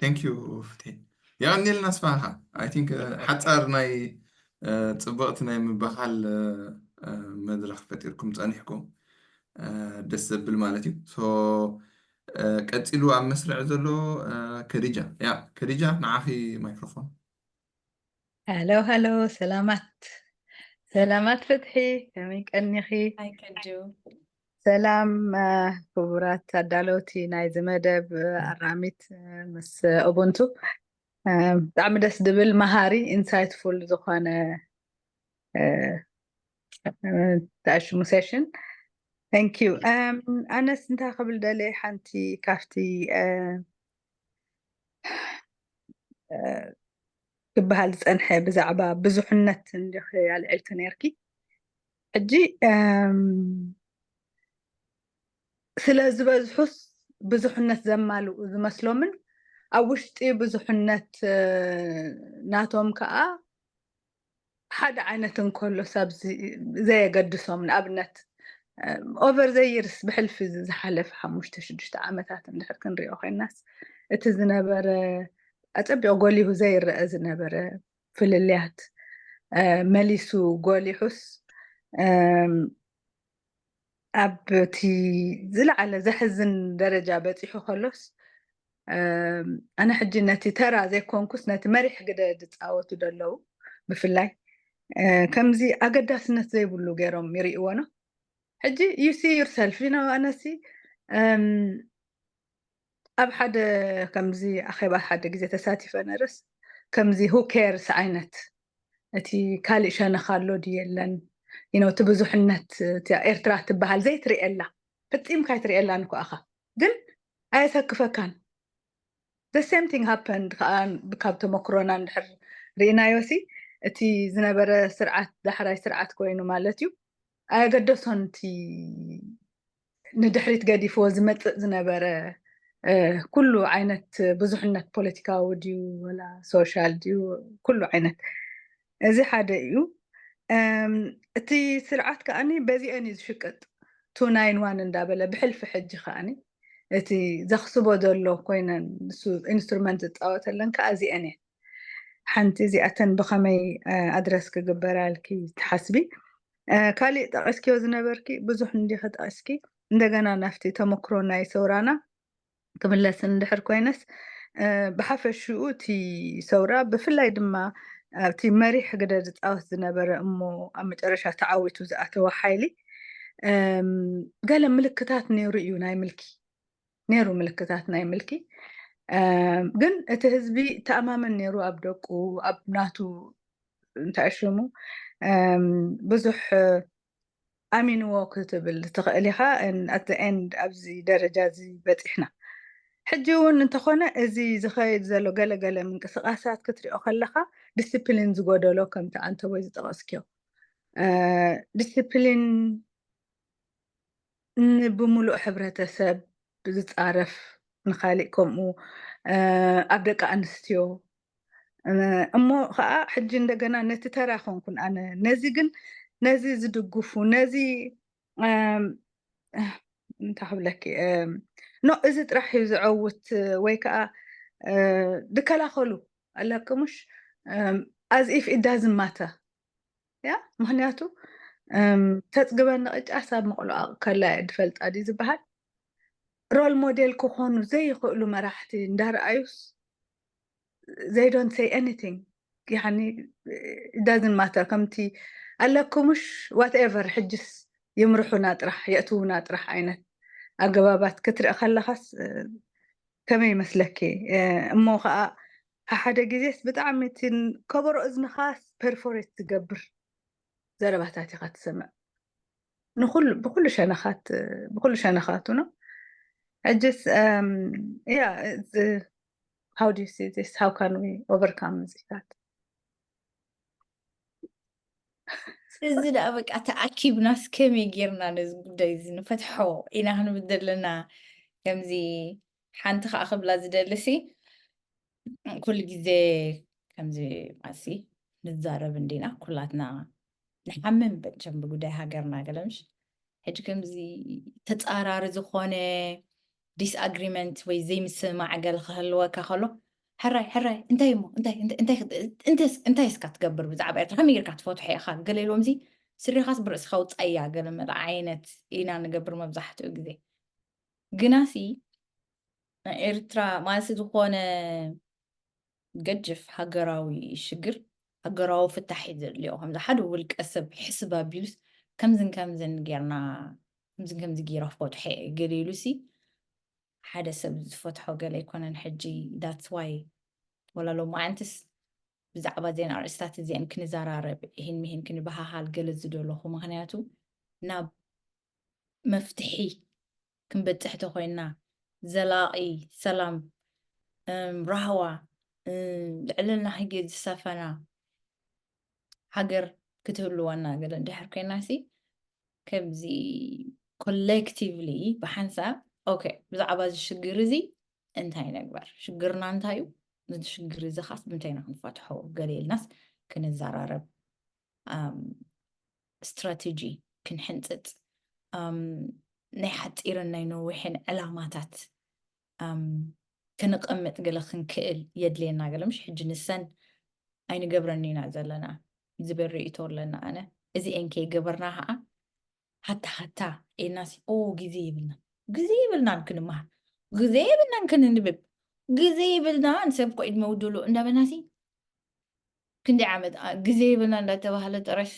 thank you ፍትሒ። የቐንየልና ኣስፋሃኻ። I think ሓጻር ናይ እ፣ ጽብቕቲ ናይ ምባኻል እ፣ እ፣ መድረኽ ፈጢርኩም ጸኒሕኩም እ፣ ደስ ዘብል ማለት እዩ። So እ፣ ቀጺሉ ኣብ መስርዕ ዘሎ እ፣ ከዲጃ ያ ከዲጃ ንዓኺ ማይክሮፎን። ሃሎ ሃሎ፣ ሰላማት ሰላማት ፍትሒ፣ ከመይ ቀኒኺ? ሃይ ከጁ። ሰላም እ፣ ክቡራት ኣዳለውቲ ናይዚ መደብ እ፣ ኣራሚት እ፣ ምስ ኡቡንቱ እ፣ ብጣዕሚ ደስ ድብል መሃሪ ኢንሳይትፉል ዝኾነ እ፣ እ፣ ተኣሽሙ ሴሽን። Thank you። እም፣ ኣነስ እንታይ ክብል ደልየ ሓንቲ ካብቲ እ፣ እ፣ ክበሃል ዝጸንሐ ብዛዕባ ብዙሕነት እንዲኺ ኣልዒልኪ ነይርኪ። ሕጂ እም፣ ስለ ዝበዝሑስ ብዙሕነት ዘማልኡ ዝመስሎምን ኣብ ውሽጢ ብዙሕነት እ፣ ናቶም ከኣ ሓደ ዓይነት እንከሎ ሰብ ዚ- ዘየገድሶም ንኣብነት over the years ብሕልፊ ዝ- ዝሓለፈ ሓሙሽተ ሽዱሽተ ዓመታት እንድሕር ክንሪኦ ኮይናስ እቲ ዝነበረ ኣጸቢቑ ጎሊሁ ዘይረአ ዝነበረ ፍልልያት እ፣ መሊሱ ጎሊሑስ እም፣ ኣብ እቲ ዝለዓለ ዘሕዝን ደረጃ በጺሑ ከሎስ እም፣ ኣነ ሕጂ ነቲ ተራ ዘይኮንኩስ ነቲ መሪሕ ግደ ዝጻወቱ ዘለዉ ብፍላይ እ፣ ከምዚ ኣገዳስነት ዘይብሉ ገይሮም ይርእይዎ ነው። ሕጂ you see yourself you know ኣነሲ እም፣ ኣብ ሓደ ከምዚ ኣኼባ ሓደ ግዜ ተሳቲፈ ነርስ ከምዚ who cares ዓይነት እቲ ካሊእ ሸነኽ ኣሎ ድዩ የለን you know እቲ ብዙሕነት እቲ ኤርትራ ትበሃል ዘይትርእየላ ፈጺምካ ኣይትርእየላን እኮ ኣኻ ግን ኣየሰክፈካን። The same thing happened ከዓ ካብ ተመክሮና እንድሕር ርኢናዮ ሲ እቲ ዝነበረ ስርዓት ዳሕራይ ስርዓት ኮይኑ ማለት እዩ ኣየገደሶን እቲ ንድሕሪት ገዲፍዎ ዝመፅእ ዝነበረ እ፣ ኩሉ ዓይነት ብዙሕነት ፖለቲካዊ ድዩ ወላ ሶሻል ድዩ ኩሉ ዓይነት እዚ ሓደ እዩ። እም፣ እቲ ስርዓት ከዓኒ በዚአን እዩ ዝሽቅጥ two nine one እንዳበለ ብሕልፊ ሕጂ ከዓኒ እቲ ዘኽስቦ ዘሎ ኮይነን ንሱ ኢንስትሩመንት ዝፃወተለን ከዓ እዚአን እየን። ሓንቲ እዚኣተን ብኸመይ ኣድረስ ክግበራ ኢልኪ ትሓስቢ? እ፣ ካሊእ ጠቒስኪዮ ዝነበርኪ ብዙሕ እንዲኺ ጠቒስኪ እንደገና ናብቲ ተመክሮ ናይ ሰውራና ክምለስ እንድሕር ኮይነስ፣ እ፣ ብሓፈሽኡ እቲ ሰውራ፣ ብፍላይ ድማ ኣብቲ መሪሕ ግደ ዝጻወት ዝነበረ እሞ ኣብ መጨረሻ ተዓዊቱ ዝኣተወ ሓይሊ፣ እም፣ ገለ ምልክታት ነይሩ እዩ ናይ ምልኪ። ነይሩ ምልክታት ናይ ምልኪ። እም፣ ግን እቲ ህዝቢ ተኣማመን ነይሩ ኣብ ደቁ፣ ኣብ ናቱ፣ እንታይ ሽሙ፣ እም፣ ብዙሕ ኣሚንዎ ክትብል ትኽእል ኢኻ። And at the end ኣብዚ ደረጃ እዚ በፂሕና። ሕጂ እውን እንተኾነ እዚ ዝኸይድ ዘሎ ገለገለ ምንቅስቃሳት ክትሪኦ ከለኻ ዲስፕሊን ዝጎደሎ፣ ከምቲ ኣንተቦይ ዝጠቐስክዮ፣ እ፣ ዲስፕሊን ንብምሉእ ሕብረተሰብ ዝጻረፍ፣ ንኻሊእ ከምኡ፣ እ፣ ኣብ ደቂ ኣንስትዮ፣ እ፣ እሞ ኸዓ ሕጂ እንደገና ነቲ ተራ ኮንኩን ኣነ ነዚ ግን ነዚ ዝድግፉ ነዚ፣ እም፣ እንታይ ክብለኪ፣ እም፣ ኖ እዚ ጥራሕ እዩ ዝዐውት ወይ ከዓ፣ እ፣ ድከላኸሉ ኣለኪ ምሽ፣ እም፣ as if it doesn't matter። ያ ምክንያቱ፣ እም፣ ተፅግበኒ ቅጫ ሳብ መቕሎኣ ከላ እየ ድፈልጣ ድዩ ዝበሃል። ሮል ሞዴል ክኾኑ ዘይኽእሉ መራሕቲ እንዳረኣዩስ they don't say anything። ያኒ it doesn't matter፣ ከምቲ ኣለኩምሽ whatever፣ ሕጅስ ይምርሑና ጥራሕ የእትዉና ጥራሕ ዓይነት ኣገባባት ክትርኢ ከለኻስ፣ እ፣ ከመይ ይመስለኪ? እ፣ እሞ ኸዓ ሓሓደ ግዜስ ብጣዕሚ እቲ ከበሮ እዝንኻስ ፐርፎሬት ዝገብር ዘረባታት ኢኻ ትሰምዕ። ንኹሉ፣ ብኹሉ ሸነኻት፣ ብኹሉ ሸነኻቱ ነው። ሕጅስ፣ እም፣ yeah, it's, uh, how do you see this? How can we overcome እዚታት? እዚ ደኣ በቃ ተኣኪብናስ ከመይ ጌርና ነዚ ጉዳይ እዚ ንፈትሖ ኢና ክንብል ዘለና። ከምዚ ሓንቲ ከዓ ክብላ ዝደልሲ፣ ኩሉ ግዜ ከምዚ ማሲ ንዛረብ እንዲና፣ ኩላትና ንሓምም በጨም ብጉዳይ ሃገርና ገለምሽ። ሕጂ ከምዚ ተጻራሪ ዝኾነ ዲስኣግሪመንት ወይ ዘይምስማዕ ገለ ክህልወካ ከሎ፣ ሕራይ ሕራይ እንታይ እሞ እንታይ እንታይ እንታይ እንታይ እንታይ እስካ ትገብር ብዛዕባ ኤርትራ ከመይ ጌርካ ትፈትሖ ኢኻ ገለ ኢልዎም ዚ ስሪኻስ ብርእስኻ ውጻያ ገለ መለ ዓይነት ኢና ንገብር መብዛሕትኡ ግዜ። ግናሲ ናይ ኤርትራ ማለት ዝኾነ ገጅፍ ሃገራዊ ሽግር ሃገራዊ ፍታሕ እዩ ዘድልዮ። ከምዚ ሓደ ውልቀ ሰብ ሕስብ ኣቢሉስ ከምዝን ከምዝን ጌርና ከምዝን ከምዚ ጌረ ክፈትሖ እየ ገለ ኢሉሲ ሓደ ሰብ ዝፈትሖ ገለ ኣይኮነን። ሕጂ that's why ወላ ሎማዓንትስ ብዛዕባ እዚአን ኣርእስታት እዚአን ክንዘራረብ ይህን ምሂን ክንበሃሃል ገለ ዝደለኹ ምክንያቱ ናብ መፍትሒ ክንበፅሕ ተኮይንና ዘላቒ ሰላም፣ እም፣ ራህዋ፣ እም፣ ልዕልና ህጊ ዝሰፈና ሃገር ክትህልወና ገለ እንድሕር ኮይና ሲ ከምዚ ኮሌክቲቭሊ ብሓንሳብ ኦኬ ብዛዕባ እዚ ሽግር እዚ እንታይ ነግበር? ሽግርና እንታይ እዩ? እዚ ሽግር እዚ ኻስ ብምንታይ ኢና ክንፈትሖ? ገለ ኢልናስ ክንዘራረብ፣ ኣም፣ ስትራቴጂ ክንሕንፅፅ፣ ኣም፣ ናይ ሓፂርን ናይ ነዊሕን ዕላማታት፣ ኣም፣ ክንቐምጥ ገለ ክንክእል የድልየና። ገለ ምሽ ሕጂ ንሰን ኣይንገብረን ኢና ዘለና ዝብል ርእይቶ ኣለና። ኣነ እዚኤን ከይገበርና ኸዓ ሃታ ሃታ ኢልናሲ፣ ኦ፣ ግዜ የብልናን፣ ግዜ የብልናን ክንመሃር፣ ግዜ የብልናን ክንንብብ፣ ግዜ የብልናን ሰብ ኮ ኢድ መውድሉ እንዳበልናሲ ክንደይ ዓመት፣ አ፣ ግዜ የብልናን እንዳተባህለ ጥራይ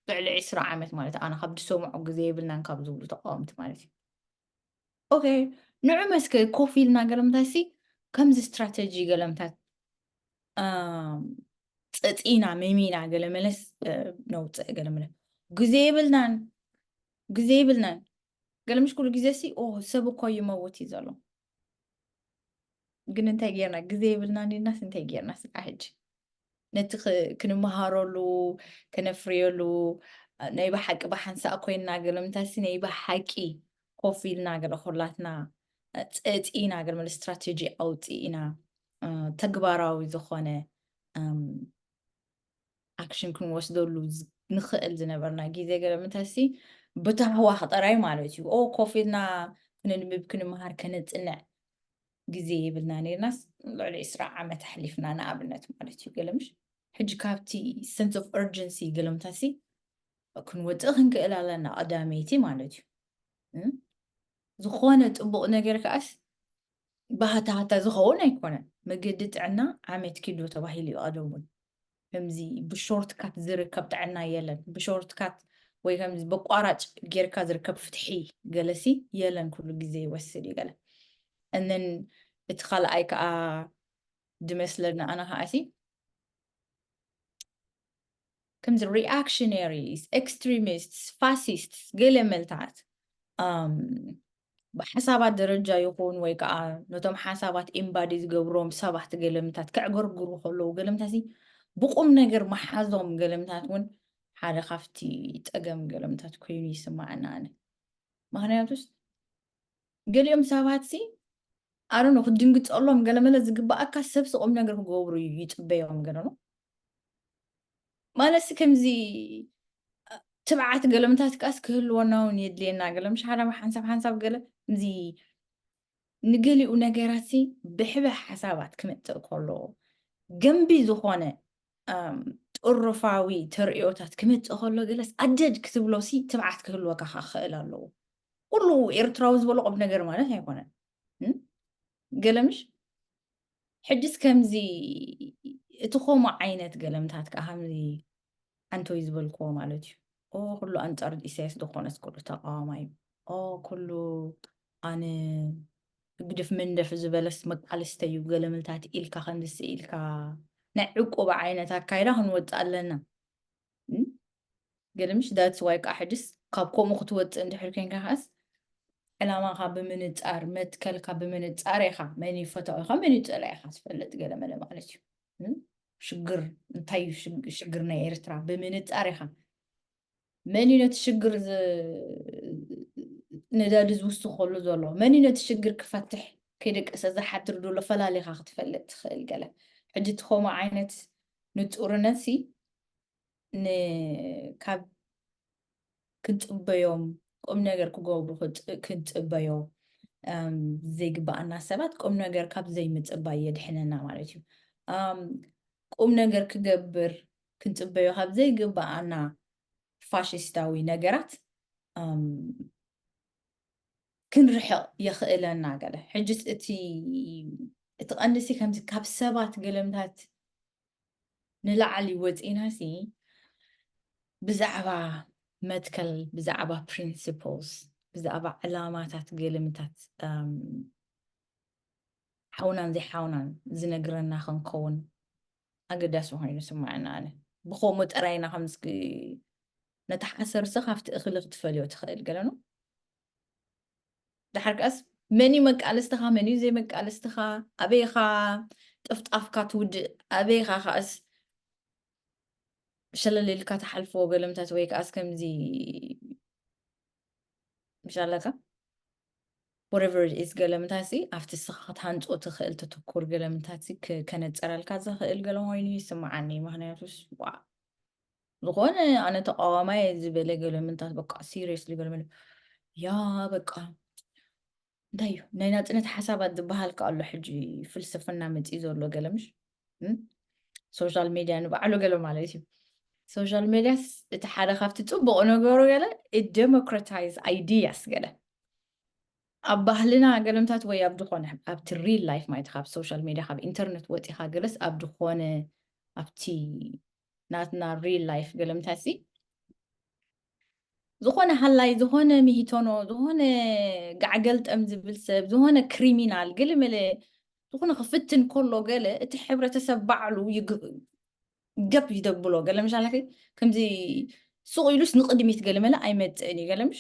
ልዕሊ ዕስራ ዓመት ማለት ኣነ ካብ ዝሰምዖ ግዜ የብልናን ካብ ዝብሉ ተቃወምቲ ማለት እዩ። ኦኬ፣ ንዑ መስከ ኮፍ ኢልና ገለምታሲ ከምዚ ስትራተጂ ገለምታት፣ ኣም፣ ጸጺና መሚና ገለ መለስ፣ እ፣ ነውጽእ ገለ መለስ። ግዜ የብልናን፣ ግዜ የብልናን። ገለ ምሽ ኩሉ ግዜ ሲ፣ ኦ፣ ሰብ እኮ ይመውት እዩ ዘሎ። ግን እንታይ ጌርና? ግዜ የብልናን ኢልናስ እንታይ ጌርና? ስቃ ሕጂ ነቲ ክ-፣ ክንመሃረሉ፣ ከነፍርየሉ፣ ናይ ብሓቂ ብሓንሳእ ኮይንና ገለምታሲ ናይ ብሓቂ ኮፍ ኢልና ገለ ኩላትና ጸጺና ገለ መለ ስትራቴጂ ኣውጺእና፣ እ፣ ተግባራዊ ዝኾነ፣ እም፣ ኣክሽን ክንወስደሉ ዝ-፣ ንኽእል ዝነበርና ግዜ ገለምታሲ ብታህዋኽ ጥራይ ማለት እዩ። ኦ፣ ኮፍ ኢልና ክንንብብ፣ ክንመሃር፣ ከነጽንዕ ግዜ የብልና ነይርናስ ልዕሊ ዕስራ ዓመት ኣሕሊፍና ንኣብነት ማለት እዩ። ገለምሽ ሕጂ ካብቲ ሰንስ ኦፍ ኡርጀንሲ ገለምታሲ ክንወጽእ ክንክእል ኣለና ቀዳመይቲ ማለት እዩ። እ? ዝኾነ ጽቡቕ ነገር ከኣስ ባህታ ሃታ ዝኸውን ኣይኮነን። መገዲ ጥዕና ዓመት ኪዶ ተባሂሉ እዩ ቀደም እውን። ከምዚ ብሾርት ካት ዝርከብ ጥዕና የለን። ብሾርት ካት ወይ ከምዚ በቋራጭ ጌርካ ዝርከብ ፍትሒ ገለሲ የለን። ኩሉ ግዜ ይወስድ እዩ ገለ። እንን እቲ ካልኣይ ከዓ ድመስለና ኣነ ከዓሲ ከምዚ reactionaries፣ extremists፣ fascists ገለ መልታት ብሓሳባት ደረጃ ይኹን ወይ ከዓ ነቶም ሓሳባት embody ዝገብሮም ሰባት ገለምታት ከዕገርግሩ ከለዉ ገለምታት ብቁም ነገር መሓዞም ገለምታት እውን ሓደ ካብቲ ፀገም ገለምታት ኮይኑ ይስማዓና ኣነ። ምክንያቱስ ገሊኦም ሰባት ሲ ኣረኖ ክትድንግፀሎም ገለመለ ዝግባኣካ ሰብ ስቁም ነገር ክገብሩ ይፅበዮም ገለ ነው። ማለት ከምዚ ትብዓት ገለምታት ቃስ ክህልወና እውን የድልየና ገለ ምሽ ሓደ ሓንሳብ ሓንሳብ ገለ እዚ ንገሊኡ ነገራት ሲ ብሕበ ሓሳባት ክመፅእ ከሎ ገንቢ ዝኾነ ጥሩፋዊ ተርእዮታት ክመፅእ ከሎ ገለስ ኣደድ ክትብሎ ሲ ትብዓት ክህልወካ ክኽእል ኣለዎ። ኩሉ ኤርትራዊ ዝበሎ ቁም ነገር ማለት ኣይኮነን። ገለ ምሽ ሕጅስ ከምዚ እቲ ከምኡ ዓይነት ገለምታት ከዓ ከምዚ ኣንቶይ ዝበልክዎ ማለት እዩ። ኦ ኩሉ ኣንጻር ኢሳያስ ዝኾነስ ኩሉ ተቃዋማይ እዩ። ኦ ኩሉ ኣነ ህግድፍ መንደፍ ዝበለስ መቃልስተ እዩ ገለምልታት ኢልካ ከምዚ ኢልካ ናይ ዕቁብ ዓይነት ኣካይዳ ክንወፅእ ኣለና። ገለምሽ that's why ከዓ ሕጅስ ካብ ከምኡ ክትወፅእ እንድሕር ኮንካ ከዓስ ዕላማኻ ብምንፃር መትከልካ ብምንፃር ኢኻ መን ይፈትሖ ኢኻ መን ይፀልኦ ኢኻ ትፈልጥ ገለመለ ማለት እዩ። ሽግር እንታይ እዩ ሽግር ናይ ኤርትራ ብምንፃር ኢኻ መን እዩ ነቲ ሽግር ነዳዲ ዝውስኸሉ ዘሎ መን እዩ ነቲ ሽግር ክፈትሕ ከይደቀሰ ዝሓድር ዘሎ ፈላሊኻ ክትፈልጥ ትኽእል ገለ ሕጂ ትኸሙ ዓይነት ንፁርነት ሲ ካብ ክንፅበዮም ቁም ነገር ክገብሩ ክንፅበዮ ዘይግባኣና ሰባት ቁም ነገር ካብ ዘይምፅባይ የድሕነና ማለት እዩ። ቁም ነገር ክገብር ክንፅበዮ ካብ ዘይግባኣና ፋሽስታዊ ነገራት ክንርሕቕ የኽእለና ገለ ሕጅስ እቲ እቲ ቀንዲሲ ከምዚ ካብ ሰባት ገለምታት ንላዕሊ ወፂእናሲ ብዛዕባ መትከል ብዛዕባ principles ብዛዕባ ዕላማታት ገለምታት ሓውናን ዘይሓውናን ዝነግረና ክንከውን ኣገዳሲ ኮይኑ ስማዕና ኣነ ብኸምኡ ጥራይና ከም ነቲ ሓሰርሰ ካብቲ እኽሊ ክትፈልዮ ትኽእል ገለ ነው ድሓር ከኣስ መን እዩ መቃለስትኻ መን እዩ ዘይመቃለስትኻ ኣበይኻ ጥፍጣፍካ ትውድእ ኣበይኻ ከኣስ ሸለል ኢልካ ትሓልፎ ገለምታት ወይ ከኣስ ከምዚ ምሻለካ whatever it is ገለምታት ሲ ኣብቲ ስኻ ክትሃንፆ ትኽእል ትትኩር ገለምታት ሲ ከነፀረልካ ዝኽእል ገለ ኮይኑ ይስምዓኒ ምክንያቱስ ዋ ዝኾነ ኣነ ተቃዋማይ ዝበለ ገለምታት በቃ serious ገለመለ ያ በቃ እንታይ እዩ ናይ ናፅነት ሓሳባት ዝበሃል ከ ኣሎ ሕጂ ፍልስፍና መፅኢ ዘሎ ገለምሽ social media ንባዕሉ ገለ ማለት እዩ social media እቲ ሓደ ካብቲ ፅቡቅ ነገሩ ገለ democratize ideas ገለ ኣብ ባህልና ገለምታት ወይ ኣብ ዝኾነ ኣብቲ real life ማለት ካብ social media ካብ internet ወፂኻ ገለስ ኣብ ዝኾነ ኣብቲ ናትና real life ገለምታት ሲ ዝኾነ ሃላይ ዝኾነ ሚሂቶኖ ዝኾነ ጋዕገልጠም ዝብል ሰብ ዝኾነ criminal ገለ መለ ዝኾነ ክፍትን ከሎ ገለ እቲ ሕብረተሰብ ባዕሉ ገብ ይደብሎ ገለ ምሻለኪ ከምዚ ሱቕ ኢሉስ ንቕድሚት ገለ መለ ኣይመፅእን እዩ ገለ ምሽ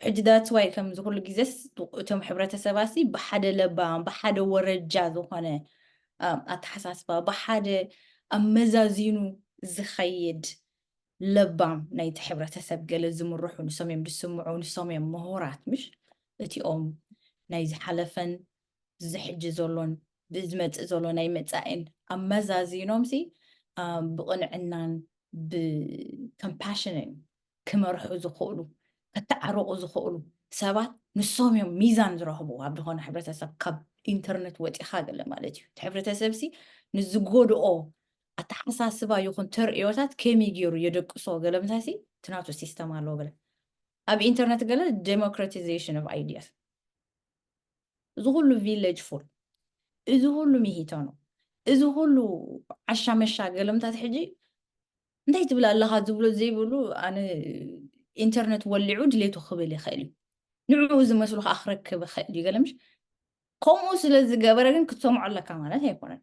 ሕጂ that's why ከምዚ ኩሉ ግዜስ እቶም ሕብረተሰባሲ ብሓደ ለባም ብሓደ ወረጃ ዝኾነ ኣተሓሳስባ ብሓደ ኣመዛዚኑ ዝኸይድ ለባም ናይቲ ሕብረተሰብ ገለ ዝምርሑ ንሶም እዮም ዝስምዑ ንሶም እዮም ምሁራት ምሽ እቲኦም ናይ ዝሓለፈን ዝሕጂ ዘሎን ብዝመፅእ ዘሎ ናይ መፃኢን ኣመዛዚኖም ሲ ብቕንዕናን ብcompassion ክመርሑ ዝኽእሉ ከተዓርቑ ዝኽእሉ ሰባት ንሶም እዮም ሚዛን ዝረኽቡ ኣብ ዝኾነ ሕብረተሰብ ካብ internet ወፂኻ ገለ ማለት እዩ እቲ ሕብረተሰብ ሲ ንዝጎድኦ ኣተሓሳስባ ይኹን ተርእዮታት ከመይ ገይሩ የደቅሶ ገለ ምሳሲ ትናቱ system ኣለዎ ገለ ኣብ internet ገለ democratization of ideas እዚ ኩሉ ቪለጅ ፉል፣ እዚ ኩሉ ሚሂቶኖ፣ እዚ ኩሉ ዓሻ መሻ ገለምታት ሕጂ እንታይ ትብል ኣለኻ ዝብሎ ዘይብሉ፣ ኣነ ኢንተርነት ወሊዑ ድሌቱ ክብል ይኽእል እዩ። ንዕኡ ዝመስሉ ከዓ ክረክብ ይኽእል እዩ። ገለምሽ ከምኡ ስለ ዝገበረ ግን ክትሰምዖ ኣለካ ማለት ኣይኮነን።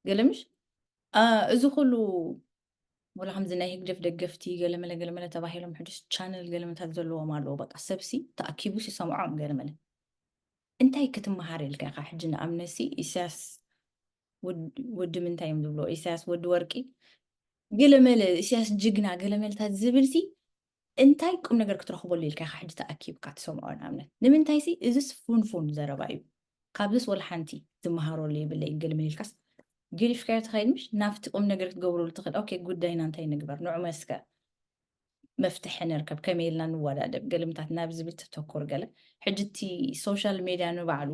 ገለምሽ እዚ ኩሉ ወላ ከምዚ ናይ ህግደፍ ደገፍቲ ገለመለ ገለመለ ተባሂሎም ሕዱስ ቻነል ገለመታት ዘለዎም ኣለዎ። በቃ ሰብሲ ተኣኪቡ ሲሰምዖም ገለመለ። እንታይ ክትመሃር ኢልካ ኢኻ ሕጂ? ንኣብነሲ ኢሳያስ ወዲ ምንታይ እዮም ዝብሎ? ኢሳያስ ወዲ ወርቂ ገለመለ፣ ኢሳያስ ጅግና ገለመለታት ዝብልሲ እንታይ ቁም ነገር ክትረኽበሉ ኢልካ ኢኻ ሕጂ ተኣኪብካ ትሰምዖ? ንኣብነት ንምንታይሲ እዚስ ፉንፉን ዘረባ እዩ፣ ካብዚስ ወላ ሓንቲ ዝመሃረሉ የብለይን ገለመለ ኢልካስ ገዲፍካዮ ትኸይድ ምሽ ናብቲ ቁም ነገር ክትገብረሉ ትኽእል። ኦኬ ጉዳይና እንታይ ንግበር ንዑ መስከ መፍትሒ ንርከብ፣ ከመይ ኢልና ንወዳደብ፣ ገለምታት ናብ ዝብል ተተኩር ገለ። ሕጂ እቲ ሶሻል ሜድያ ንባዕሉ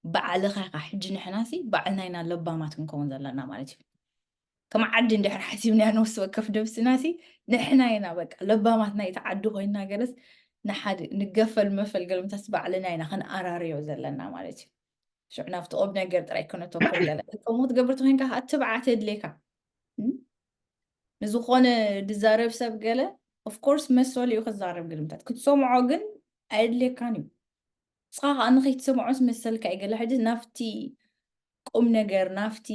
ባዕልኻ ኢኻ። ሕጂ ንሕናሲ ባዕልና ኢና ለባማት ክንከውን ዘለና ማለት እዩ። ከም ዓዲ እንድሕር ሓሲብናያ ነፍሲ ወከፍ ደብስናሲ ንሕና ኢና በቃ ለባማት ናይቲ ዓዲ ኮይንና ገለስ ንሓደ ንገፈል መፈል ገለምታስ ባዕልና ኢና ክንኣራርዮ ዘለና ማለት እዩ። ሽዑ ናብቲ ቁም ነገር ጥራይ ከነተኩር ገለ። ከምኡ ክትገብር ተኮይንካ ከዓ ትብዓት የድልየካ። ንዝኾነ ዝዛረብ ሰብ ገለ ኦፍኮርስ መሰሉ እዩ ክዛረብ፣ ግልምታት ክትሰምዖ ግን ኣየድልየካን እዩ። ንስኻ ከዓ ንኸይትሰምዖስ መሰልካ እዩ። ገለ ሕጂ ናብቲ ቁም ነገር ናብቲ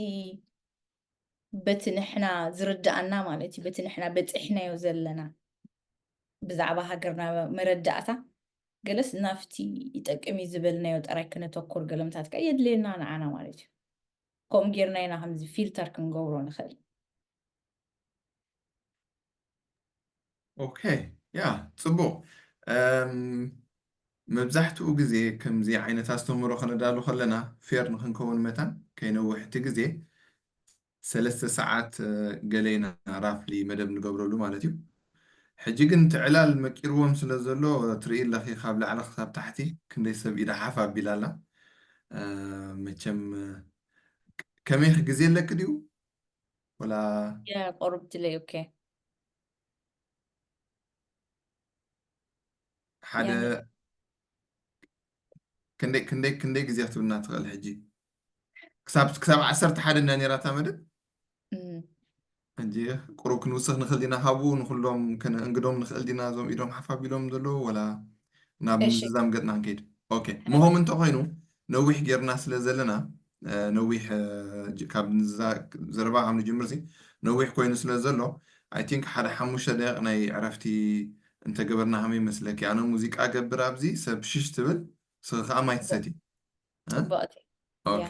በቲ ንሕና ዝርድኣና ማለት እዩ፣ በቲ ንሕና በፂሕናዮ ዘለና ብዛዕባ ሃገርና መረዳእታ ገለስ ናብቲ ይጠቅም እዩ ዝበልናዮ ጥራይ ክነተኩር ገለምታት ከ የድልየና ንዓና ማለት እዩ። ከምኡ ጌርና ኢና ከምዚ ፊልተር ክንገብሮ ንኽእል። ኦኬ፣ ያ ጽቡቕ። እም፣ መብዛሕትኡ ግዜ ከምዚ ዓይነት ኣስተምህሮ ከነዳሉ ከለና ፌር ንክንከውን መታን ከይነውሕ እቲ ግዜ ሰለስተ ሰዓት ገለ ኢና ራፍሊ መደብ ንገብረሉ ማለት እዩ። ሕጂ ግን እቲ ዕላል መቂርዎም ስለ ዘሎ ትርኢ ኣለኺ፣ ካብ ላዕሊ ክሳብ ታሕቲ ክንደይ ሰብ ኢዳ ሓፍ ኣቢላ ኣላ። መቸም ከመይ ግዜ ኣለኪ ድዩ? ወላ ያ ቆርብ ድለይ። ኦኬ። ሓደ ክንደይ ክንደይ ክንደይ ግዜ ክትብልና ትኽእል? ሕጂ ክሳብ ክሳብ ዓሰርተ ሓደ እንዳ ነይራታ መደብ ሕጂ ቁሩብ ክንውስኽ ንኽእል ዲና? ካብኡ ንኹሎም ከነእንግዶም ንኽእል ዲና? እዞም ኢዶም ሓፍ ኣቢሎም ዘለዉ ወላ ናብ ምዝዛም ገጽና ክንከይድ? ኦኬ፣ ምሆም እንተኾይኑ ነዊሕ ጌርና ስለ ዘለና ነዊሕ ካብ ዘረባ ካብ ንጅምር ሲ ነዊሕ ኮይኑ ስለ ዘሎ፣ ኣይ ቲንክ ሓደ ሓሙሽተ ደቂቕ ናይ ዕረፍቲ እንተገበርና ከመይ ይመስለኪ? ኣነ ሙዚቃ ገብር ኣብዚ ሰብ ሽሽ ትብል፣ ንስኺ ከዓ ማይ ትሰቲ። ፅቡቕቲ። ኦኬ፣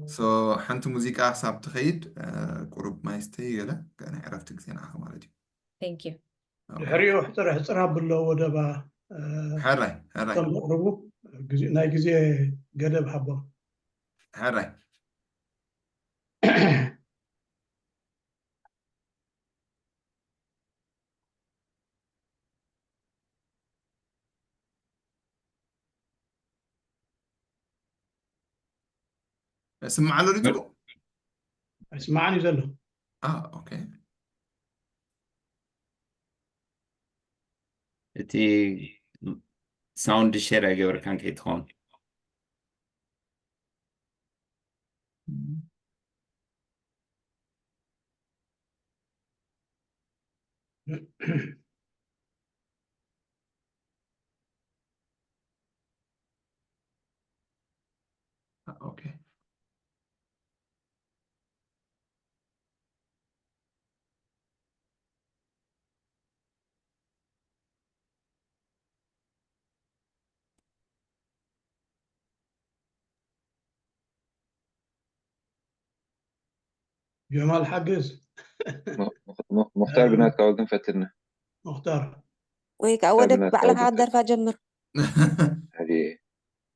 ሶ ሓንቲ ሙዚቃ ክሳብ ትኸይድ ቁሩብ ማይ ስተይ ገለ ናይ ዕረፍቲ ግዜ ንዓኺ ማለት እዩ። Thank you። ድሕሪኡ ሕፅር ሕፅር ኣብሎ ወደባ ሕራይ ሕራይ እቶም ዘቕርቡ ናይ ግዜ ገደብ ሃቦም። ሕራይ ስምዓ ኣሎ ድዩ? ኣይስምዓን እዩ ዘሎ። አ ኦኬ። እቲ ሳውንድ ሼር ኣይገበርካን ከይትኸውን። ኦኬ። ጀማል ሓግዝ። ሙኽታር ብናትካ ወግን ፈትልና። ሙኽታር ወይ ከዓ ወደ ባዕልኻ ደርፋ ጀምር።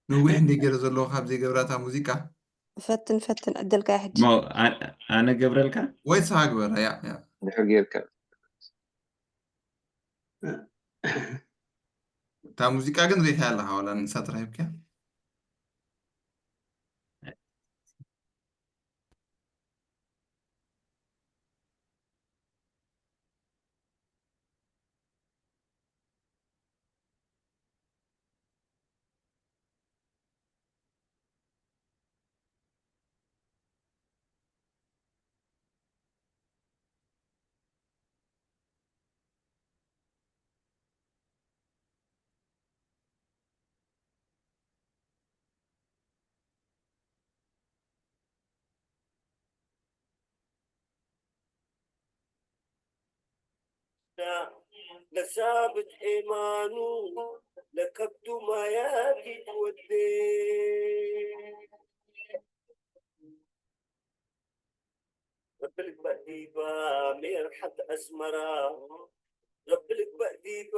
ነዊሕ እንደ ገይረ ዘለዎ ካብ ዘይገብራታ ሙዚቃ ፈትን ፈትን ዕድልካ ሕጂ። ኣነ ገብረልካ ወይ ንስኻ ግበራ። ያ ያ ድሕር ጌርካ እታ ሙዚቃ ግን ሪኢኻ ኣለኻ ዋላ ንሳ ተራሂብካ? ለሳብት ኤማኑ ለከብዱ ማያት ይትወዴ። ረቢ ልግበእ ዲባ ሜርሓት ኣስመራ፣ ረቢ ልግበእ ዲባ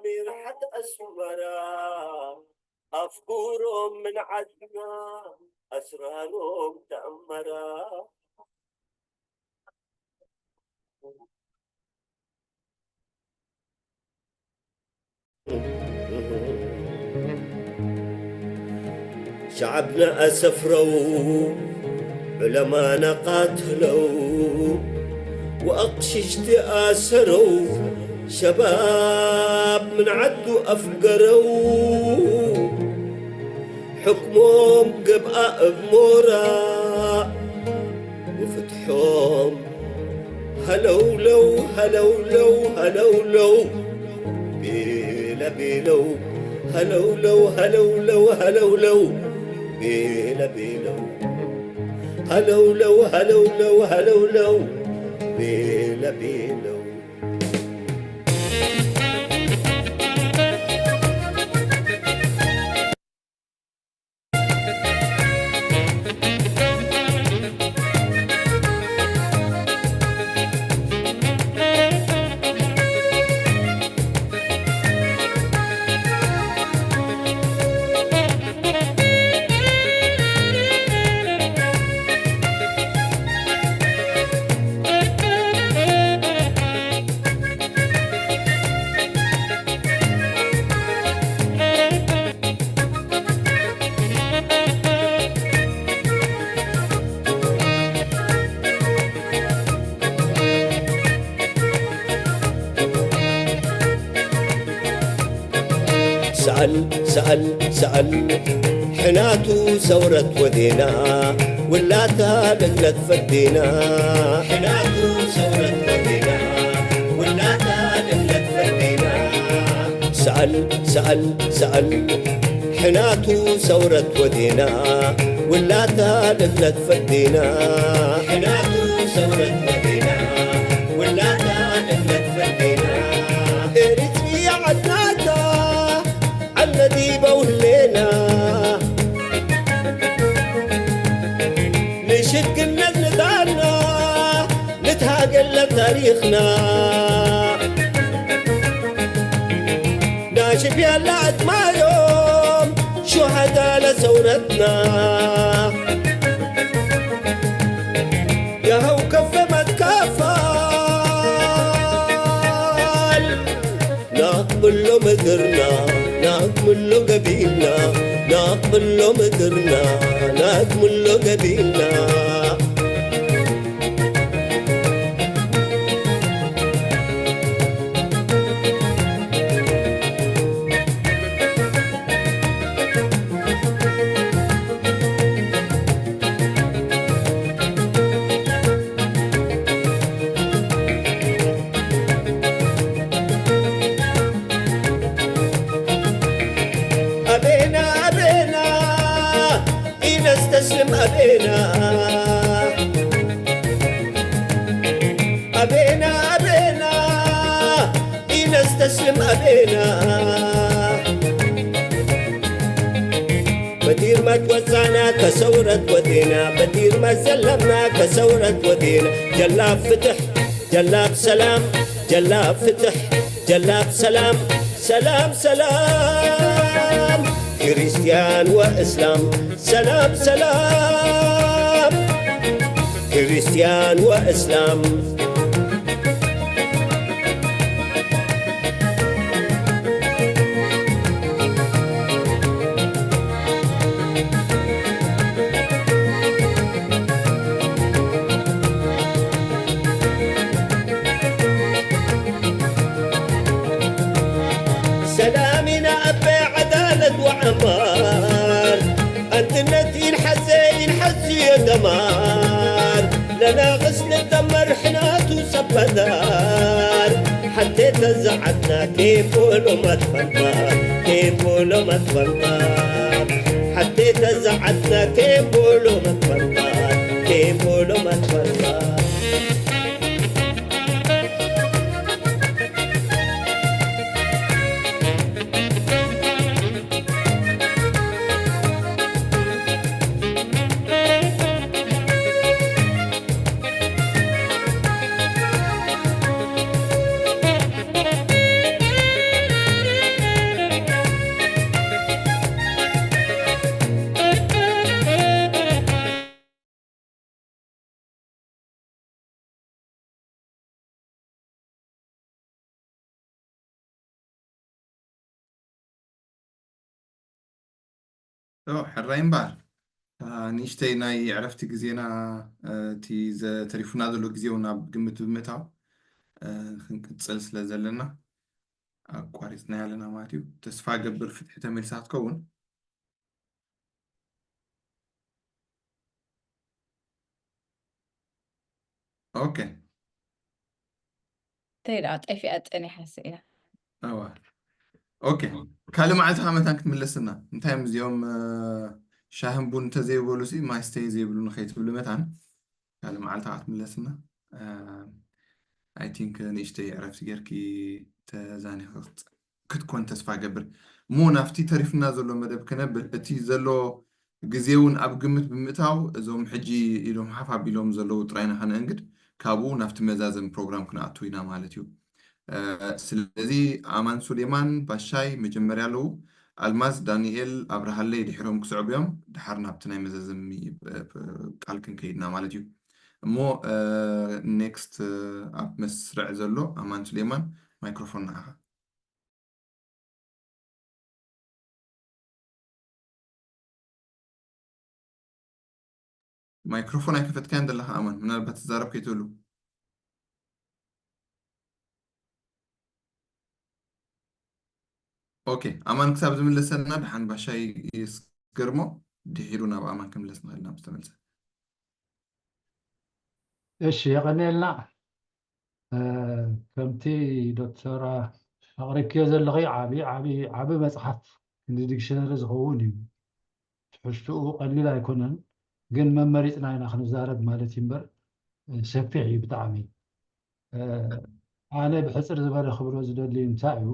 ሜርሓት ኣስመራ፣ ኣፍቁሮም ምን ዓድና ኣስራሮም ተኣመራ። شعبنا أسفروا، علمانا قاتلوا، وأقششت آسروا، شباب من عدو أفقروا. حكمهم قبقى بمورا، وفتحهم هلولو، هلولو، هلولو. بيلا بيلو. هلولو، هلولو، هلولو. بيلا بيلو. هلولو، هلولو، هلولو. بيلا بيلو. سأل، سأل، سأل، حناتو ثورة ودينا، ولاتا لملت فدينا. حناتو ثورة ودينا، ولاتا لملت فدينا. سأل، سأل، سأل، حناتو ثورة ودينا، ولاتا لملت فدينا. حناتو ثورة ودينا، ولاتا لملت فدينا. إريتريا عدناتا، عنا ديبا ولينا. نشد النزل دارنا، نتهاجل لتاريخنا. ناشف يلا أدمايوم، شهداء لثورتنا. يا هو كف ما تكفل. نقبل له مدرنا، نقبل له قبيلنا، نقبل له مدرنا، نقبل له قبيلنا. أبينا، أبينا، إنستسلم أبينا. أبينا، أبينا، إنستسلم أبينا. بدير ما توزعنا كثورة ودينا، بدير ما زلمنا كثورة ودينا. جلاب فتح، جلاب سلام، جلاب فتح، جلاب سلام، سلام، سلام. كريستيان وإسلام، سلام، سلام. كريستيان وإسلام. سلامنا أبي عدالة وعمار، أنت التي نحزين حزي يا دمار، لنا غسل الدمر حنات وسبدار، حتى تزعتنا كيف ولو ما تفنطار، كيف ولو ما تفنطار، حتى تزعتنا كيف ولو ما تفنطار، كيف ولو ما تفنطار. ሕራይ እምበኣር፣ ንእሽተይ ናይ ዕረፍቲ ግዜና፣ እቲ ዘተሪፉና ዘሎ ግዜ እውን ኣብ ግምት ብምእታው ክንቅፅል ስለ ዘለና፣ ኣቋሪፅና ኣለና ማለት እዩ። ተስፋ ገብር ፍትሒ ተመልሳ ክትከውን። ኦኬ። ተይ ደኣ ጠፊኣ ጸኒሓ ስኢላ። እዋ። ኦኬ። ካልእ መዓልቲ ኸዓ መታን ክትምለስና። እንታይ እዮም እዚኦም፣ እ፣ ሻህን ቡን እንተዘይበሉ ሲ ማይ ስተይ ዘይብሉ ንኸይትብሉ መታን። ካልእ መዓልቲ ኸዓ ክትምለስና። እ፣ I think ንእሽተይ ዕረፍቲ ጌርኪ ተዛኒኺ ክትጽ-፣ ክትኮን ተስፋ ገብር። እሞ ናብቲ ተሪፍና ዘሎ መደብ ክነብል፣ እቲ ዘሎ ግዜ እውን ኣብ ግምት ብምእታው እዞም ሕጂ ኢዶም ሓፍ ኣቢሎም ዘለዉ ጥራይና ከነእንግድ፣ ካብኡ ናብቲ መዛዘሚ ፕሮግራም ክንኣቱ ኢና ማለት እዩ። እ፣ ስለዚ ኣማን ሱሌማን ባሻይ መጀመርያ ኣለዉ፣ ኣልማዝ ዳንኤል ኣብርሃለይ ድሒሮም ክስዕቡ እዮም። ድሓር ናብቲ ናይ መዛዘሚ፣ እ፣ ፕ-፣ ቃል ክንከይድና ማለት እዩ። እሞ፣ እ፣ ኔክስት፣ እ፣ ኣብ መስርዕ ዘሎ ኣማን ሱሌማን ማይክሮፎን ንዓኻ። ማይክሮፎን ኣይከፈትካያን ዘለኻ ኣማን፣ ምናልባት ትዛረብ ከይትህሉ። ኦኬ፣ ኣማን ክሳብ ዝምለሰና ደሓን ባሻይ ይስገርሞ፣ ድሒሩ ናብ ኣማን ክምለስ ንኽእል ኢና ምስ ተመልሰ። እሺ፣ የቐንየልና። እ፣ ከምቲ ዶክተር ኣቕሪብክዮ ዘለኺ ዓቢ፣ ዓቢ፣ ዓቢ መጽሓፍ፣ ክንዲ ዲክሽነሪ ዝኸውን እዩ። ትሕዝትኡ ቀሊል ኣይኮነን፣ ግን መመሪጽና ኢና ክንዛረብ ማለት እዩ እምበር፣ እ፣ ሰፊሕ እዩ ብጣዕሚ። እ፣ ኣነ ብሕጽር ዝበለ ክብሎ ዝደሊ እንታይ እዩ፣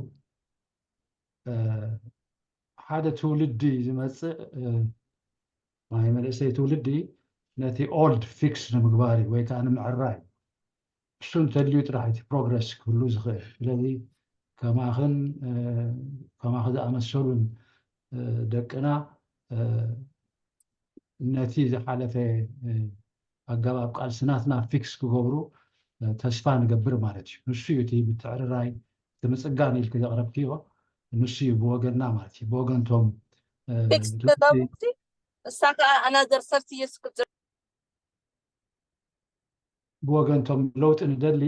እ፣ ሓደ ትውልዲ ዝመጽእ፣ እ፣ ናይ መንእሰይ ትውልዲ ነቲ ኦልድ ፊክስ ንምግባር እዩ ወይ ከዓ ንምዕራይ እዩ። እሱ እንተልዩ ጥራሕ እቲ ፕሮግረስ ክህሉ ዝኽእል። ስለዚ ከማኽን፣ እ፣ ከማኺ ዝኣመሰሉን፣ እ፣ ደቅና፣ እ፣ ነቲ ዝሓለፈ፣ እ፣ ኣገባብ ቃልሲ ናትና ፊክስ ክገብሩ፣ እ፣ ተስፋ ንገብር ማለት እዩ። ንሱ እዩ እቲ ምትዕርራይ፣ እቲ ምጽጋን ኢልኪ ዘቕረብክዮ፣ ንሱ እዩ ብወገንና ማለት እዩ። ብወገንቶም፣ እ፣ ፊክስ ለውጢ ክገብሩ፣ እሳ ከዓ ኣናዘር ሰርት ይርስ ክትጽ- ብወገንቶም ለውጢ ንደሊ፣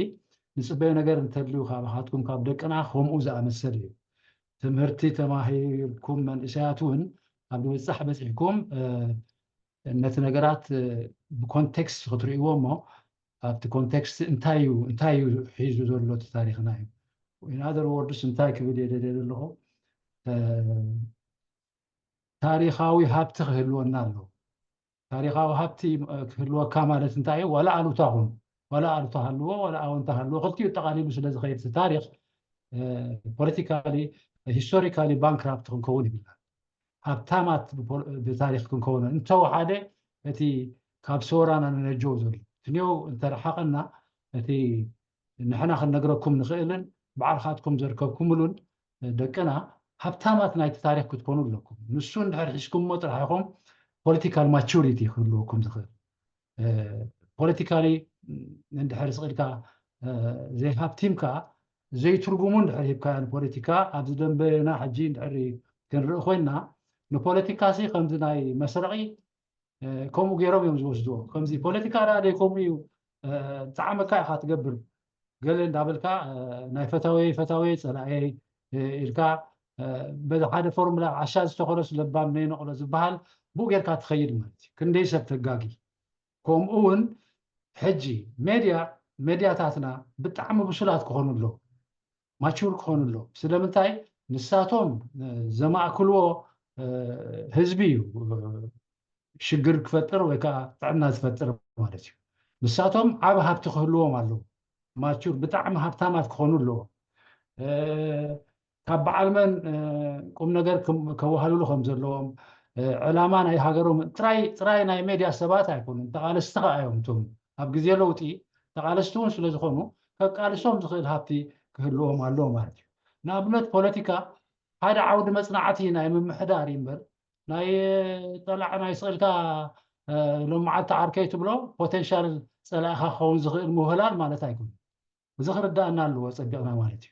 ንጽበዮ ነገር እንተልዩ ካባኻትኩም ካብ ደቅና ከምኡ ዝኣመሰለ እዩ። ትምህርቲ ተማሂርኩም መንእሰያት እውን ኣብ ምብጻሕ በጺሕኩም፣ እ፣ ነቲ ነገራት፣ እ፣ ብኮንቴክስት ክትርእይዎ እሞ ኣብቲ ኮንቴክስት እንታይ እዩ፣ እንታይ እዩ ሒዙ ዘሎ እቲ ታሪኽና እዩ። In other words እንታይ ክብል እየ ደልየ ዘለኹ፣ እ፣ ታሪኻዊ ሃብቲ ክህልወና ኣለዎ። ታሪኻዊ ሃብቲ፣ እ፣ ክህልወካ ማለት እንታይ እዩ? ዋላ ኣሉታ ኹን፣ ዋላ ኣሉታ ሃልዎ፣ ዋላ ኣወንታ ሃልዎ፣ ክልቲኡ ጠቓሊሉ ስለ ዝኸይድ እቲ ታሪኽ፣ እ፣ ፖለቲካሊ፣ ሂስቶሪካሊ ባንክራፕት ክንከውን ይብልና። ሃብታማት ብፖ-፣ ብታሪኽ ክንከውን እንተወሓደ እቲ ካብ ሰወራና ንነጀው ዘሎ ትንዮ እንተረሓቐና እቲ ንሕና ክንነግረኩም ንኽእልን ባዕልኻትኩም ዘርከብኩምሉን ደቅና ሃብታማት ናይቲ ታሪኽ ክትኮኑ ኣለኩም። ንሱ እንድሕር ሒዝኩምዎ ጥራሕ ኢኹም ፖለቲካል ማቹሪቲ ክህልወኩም ዝኽእል። እ፣ ፖለቲካሊ እንድሕር ስቕ ኢልካ፣ እ፣ ዘይሃብቲምካ ዘይትርጉሙ እንድሕር ሂብካዮ ንፖለቲካ ኣብዚ ደንበና ሕጂ እንድሕር ክንርኢ ኮይንና ንፖለቲካሲ ከምዚ ናይ መስረቒ እ፣ ከምኡ ገይሮም እዮም ዝወስድዎ። ከምዚ ፖለቲካ ደኣ ደይ ከምኡ እዩ፣ እ፣ ዝጠዓመካ ኢኻ ትገብር። ገለ እንዳበልካ፣ እ፣ ናይ ፈታወይ ፈታወይ ጸላእየይ፣ እ፣ ኢልካ፣ እ፣ በዚ ሓደ ፎርሙላ ዓሻ ዝተኸሎስ ለባም ነይነቕሎ ዝበሃል ብኡ ጌርካ ትኸይድ ማለት እዩ። ክንደይ ሰብ ተጋጊ። ከምኡ እውን ሕጂ ሜድያ፣ ሜድያታትና ብጣዕሚ ብሱላት ክኾኑ ኣለዉ። ማቹር ክኾኑ ኣለዉ። ስለምንታይ? ንሳቶም፣ እ፣ ዘማእክልዎ፣ እ፣ ህዝቢ እዩ፣ እ፣ ሽግር ክፈጥር ወይ ከዓ ጥዕና ዝፈጥር ማለት እዩ። ንሳቶም ዓቢ ሃብቲ ክህልዎም ኣለዎ። ማቹር ብጣዕሚ ሃብታማት ክኾኑ ኣለዎም። እ፣ ካብ በዓል መን፣ እ፣ ቁም ነገር ክም-፣ ከወሃልሉ ከም ዘለዎም፣ እ፣ ዕላማ ናይ ሃገሮም ጥራይ፣ ጥራይ ናይ ሜድያ ሰባት ኣይኮኑን፣ ተቓለስቲ ከኣ እዮም። እቶም ኣብ ግዜ ለውጢ ተቓለስቲ እውን ስለ ዝኾኑ፣ ከቃልሶም ዝኽእል ሃብቲ ክህልዎም ኣለዎ ማለት እዩ። ንኣብነት ፖለቲካ ሓደ ዓውዲ መጽናዕቲ ናይ ምምሕዳር እዩ እምበር፣ ናይ ጸላዕ ናይ ስቕ ኢልካ፣ እ፣ ሎመዓልቲ ዓርከይ ትብሎ ፖቴንሻል ጸላእኻ ክኸውን ዝኽእል ምውህላል ማለት ኣይኮነን። እዚ ክርዳእና ኣለዎ ጸቢቕና ማለት እዩ።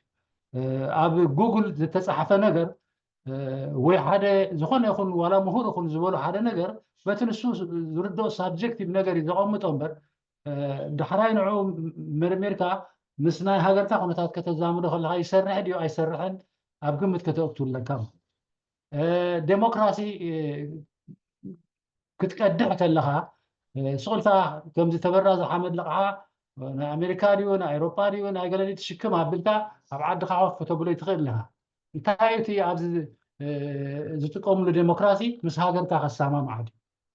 እ፣ ኣብ ጉግል ዝተጻሕፈ ነገር ወይ ሓደ ዝኾነ ይኹን ዋላ ምሁር ይኹን ዝበሎ ሓደ ነገር በቲ ንሱ ዝርድኦ ሳብጀክቲቭ ነገር እዩ ዘቐምጦ እምበር፣ ዳሕራይ ንዑ መርሚርካ ምስ ናይ ሃገርካ ኩነታት ከተዛምዶ ከለካ ይሰርሕ ድዩ ኣይሰርሕን ኣብ ግምት ከተእቱ ኣለካ። ዴሞክራሲ ክትቀድሕ ከለካ ስቕልታ ከምዚ ተበራዘ ሓመድ ለቕሓ ናይ ኣሜሪካ ድዩ ናይ ኤሮፓ ድዩ ናይ ገለሊ ትሽክም ኣቢልካ ኣብ ዓድካ ኮፍ ከተብሎ ይትኽእል ኣለካ። እንታይ እቲ ኣብዚ ዝጥቀምሉ ዴሞክራሲ ምስ ሃገርካ ከሰማምዓ ድዩ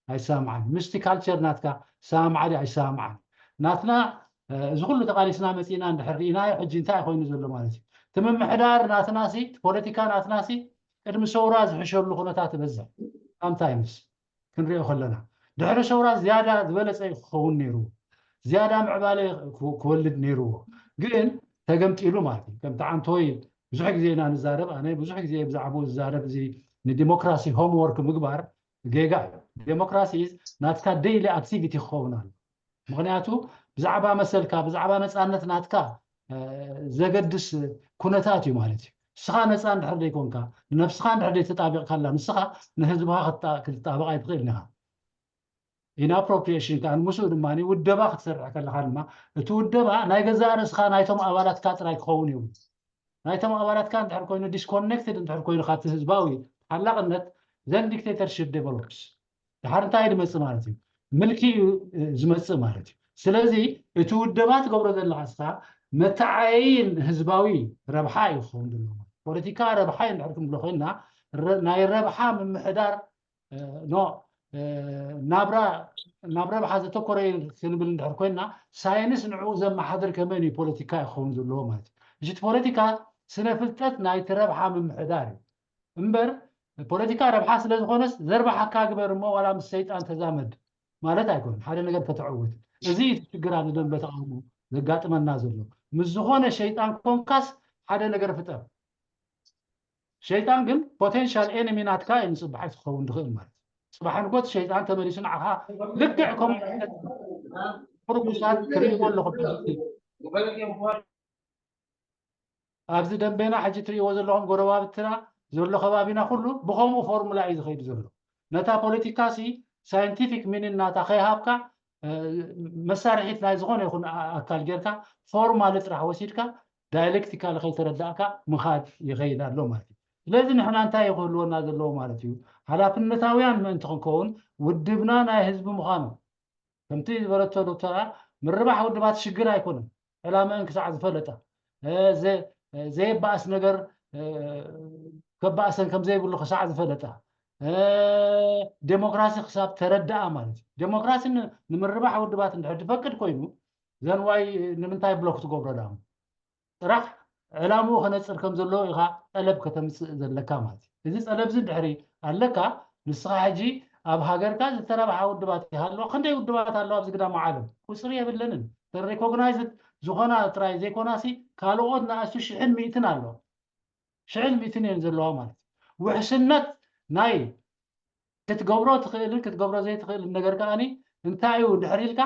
ኣይሰማምዓን? ምስቲ ካልቸር ናትካ ሰማምዓ ድዩ ኣይሰማምዓን? ናትና እዚ ኩሉ ተቃሊስና መፂና እንድሕር ርኢናዮ ሕጂ እንታይ ኮይኑ ዘሎ ማለት እዩ? እቲ ምምሕዳር ናትናሲ ፖለቲካ ናትናሲ ቅድሚ ሰውራ ዝሕሸሉ ኩነታት ይበዝሕ። ሳምታይምስ ክንሪኦ ከለና ድሕሪ ሰውራ ዝያዳ ዝበለፀ ክኸውን ነይሩ ዝያዳ ምዕባለ ክወልድ ነይርዎ ግን ተገምጢሉ ማለት እዩ። ከምቲ ዓንቶይ ብዙሕ ግዜ ኢና ንዛረብ ኣነ ብዙሕ ግዜ ብዛዕባኡ ዝዛረብ እዚ ንዲሞክራሲ ሆምወርክ ምግባር ጌጋ እዩ። ዴሞክራሲ ናትካ ዴይሊ ኣክቲቪቲ ክኸውን ኣሎ። ምክንያቱ ብዛዕባ መሰልካ ብዛዕባ ነፃነት ናትካ ዘገድስ ኩነታት እዩ ማለት እዩ። ንስኻ ነፃ እንድሕር ዘይኮንካ ንነብስኻ እንድሕር ዘይተጣቢቕካላ ንስኻ ንህዝብኻ ክትጣበቕ ኣይትኽእል ኢኻ። ኢናፕሮፕሪሽን ከዓ ንምስኡ ድማ ውደባ ክትሰርሕ ከለካ ድማ እቲ ውደባ ናይ ገዛእ ርእስካ ናይቶም ኣባላትካ ጥራይ ክኸውን ይብሉ። ናይቶም ኣባላትካ እንድሕር ኮይኑ ዲስኮኔክትድ እንድሕር ኮይኑ ካብቲ ህዝባዊ ሓላቅነት ዘን ዲክቴተርሽፕ ዴቨሎፕስ ድሓር እንታይ ድመፅእ ማለት እዩ? ምልኪ እዩ ዝመፅእ ማለት እዩ። ስለዚ እቲ ውደባ ትገብሮ ዘለካ ስካ መተዓየይን ህዝባዊ ረብሓ እዩ ክኸውን ዘለዎ። ፖለቲካ ረብሓ እዩ እንድሕር ክንብሎ ኮይንና ናይ ረብሓ ምምሕዳር ኖ ናብራ ናብ ረብሓ ዘተኮረ ክንብል እንድሕር ኮይንና ሳይንስ ንዕኡ ዘመሓድር ከመን እዩ ፖለቲካ ይኸውን ዘለዎ ማለት እዩ። እጅቲ ፖለቲካ ስነ ፍልጠት ናይቲ ረብሓ ምምሕዳር እዩ እምበር ፖለቲካ ረብሓ ስለ ዝኾነስ ዘርባሓካ ግበር እሞ ዋላ ምስ ሰይጣን ተዛመድ ማለት ኣይኮን ሓደ ነገር ከተዕውት እዚ እቲ ችግር ኣብ ደንበ ተቃውሞ ዘጋጥመና ዘሎ ምስ ዝኾነ ሸይጣን ኮንካስ ሓደ ነገር ፍጠር ሸይጣን ግን ፖቴንሻል ኤኒሚ ናትካ እዩ ንፅባሕ ክኸውን ዝኽእል ማለት እዩ። ፅባሕ ንጎት ሸይጣን ተመሊሱ ንዓኻ ልክዕ ከምኡ ዓይነት ርኩሳት ትርእይዎ ኣለኹም። ኣብዚ ደንቤና ሕጂ ትርእይዎ ዘለኹም ጎረባብትና ዘሎ ከባቢና ኩሉ ብኸምኡ ፎርሙላ እዩ ዝኸይድ ዘሎ። ነታ ፖለቲካ ሲ ሳይንቲፊክ ሚኒን ናታ ከይሃብካ መሳርሒት ናይ ዝኾነ ይኹን ኣካል ጌርካ ፎርማሊ ጥራሕ ወሲድካ ዳይሌክቲካሊ ከይተረዳእካ ምኻድ ይኸይድ ኣሎ ማለት እዩ። ስለዚ ንሕና እንታይ ክህልወና ዘለዎ ማለት እዩ? ሓላፍነታውያን ምእንቲ ክንከውን ውድብና ናይ ህዝቢ ምዃኑ ከምቲ ዝበለቶ ዶክተር ምርባሕ ውድባት ሽግር ኣይኮነን። ዕላመአን ክሳዕ ዝፈለጣ ዘየባእስ ነገር ከባእሰን ከምዘይብሉ ክሳዕ ዝፈለጣ ዴሞክራሲ ክሳብ ተረዳኣ ማለት እዩ። ዴሞክራሲ ንምርባሕ ውድባት እንድሕር ዝፈቅድ ኮይኑ ዘንዋይ ንምንታይ ብሎክ ትገብሮ ዳሞ ጥራሕ ዕላምኡ ከነፅር ከም ዘለዎ ኢኻ ጠለብ ከተምፅእ ዘለካ ማለት እዩ። እዚ ጠለብ እዚ ድሕሪ ኣለካ ንስኻ ሕጂ ኣብ ሃገርካ ዝተረባሓ ውድባት ይሃለዋ ክንደይ ውድባት ኣለዋ ኣብዚ ግዳማ ዓለም ቁፅሪ የብለንን። ሬኮግናይዝድ ዝኾና ጥራይ ዘይኮናሲ ካልኦት ንኣስቱ ሽሕን ሚእትን ኣለዋ ሽሕን ሚእትን እየን ዘለዋ ማለት እዩ። ውሕስነት ናይ ክትገብሮ ትኽእልን ክትገብሮ ዘይትኽእልን ነገር ከዓኒ እንታይ እዩ ድሕር ኢልካ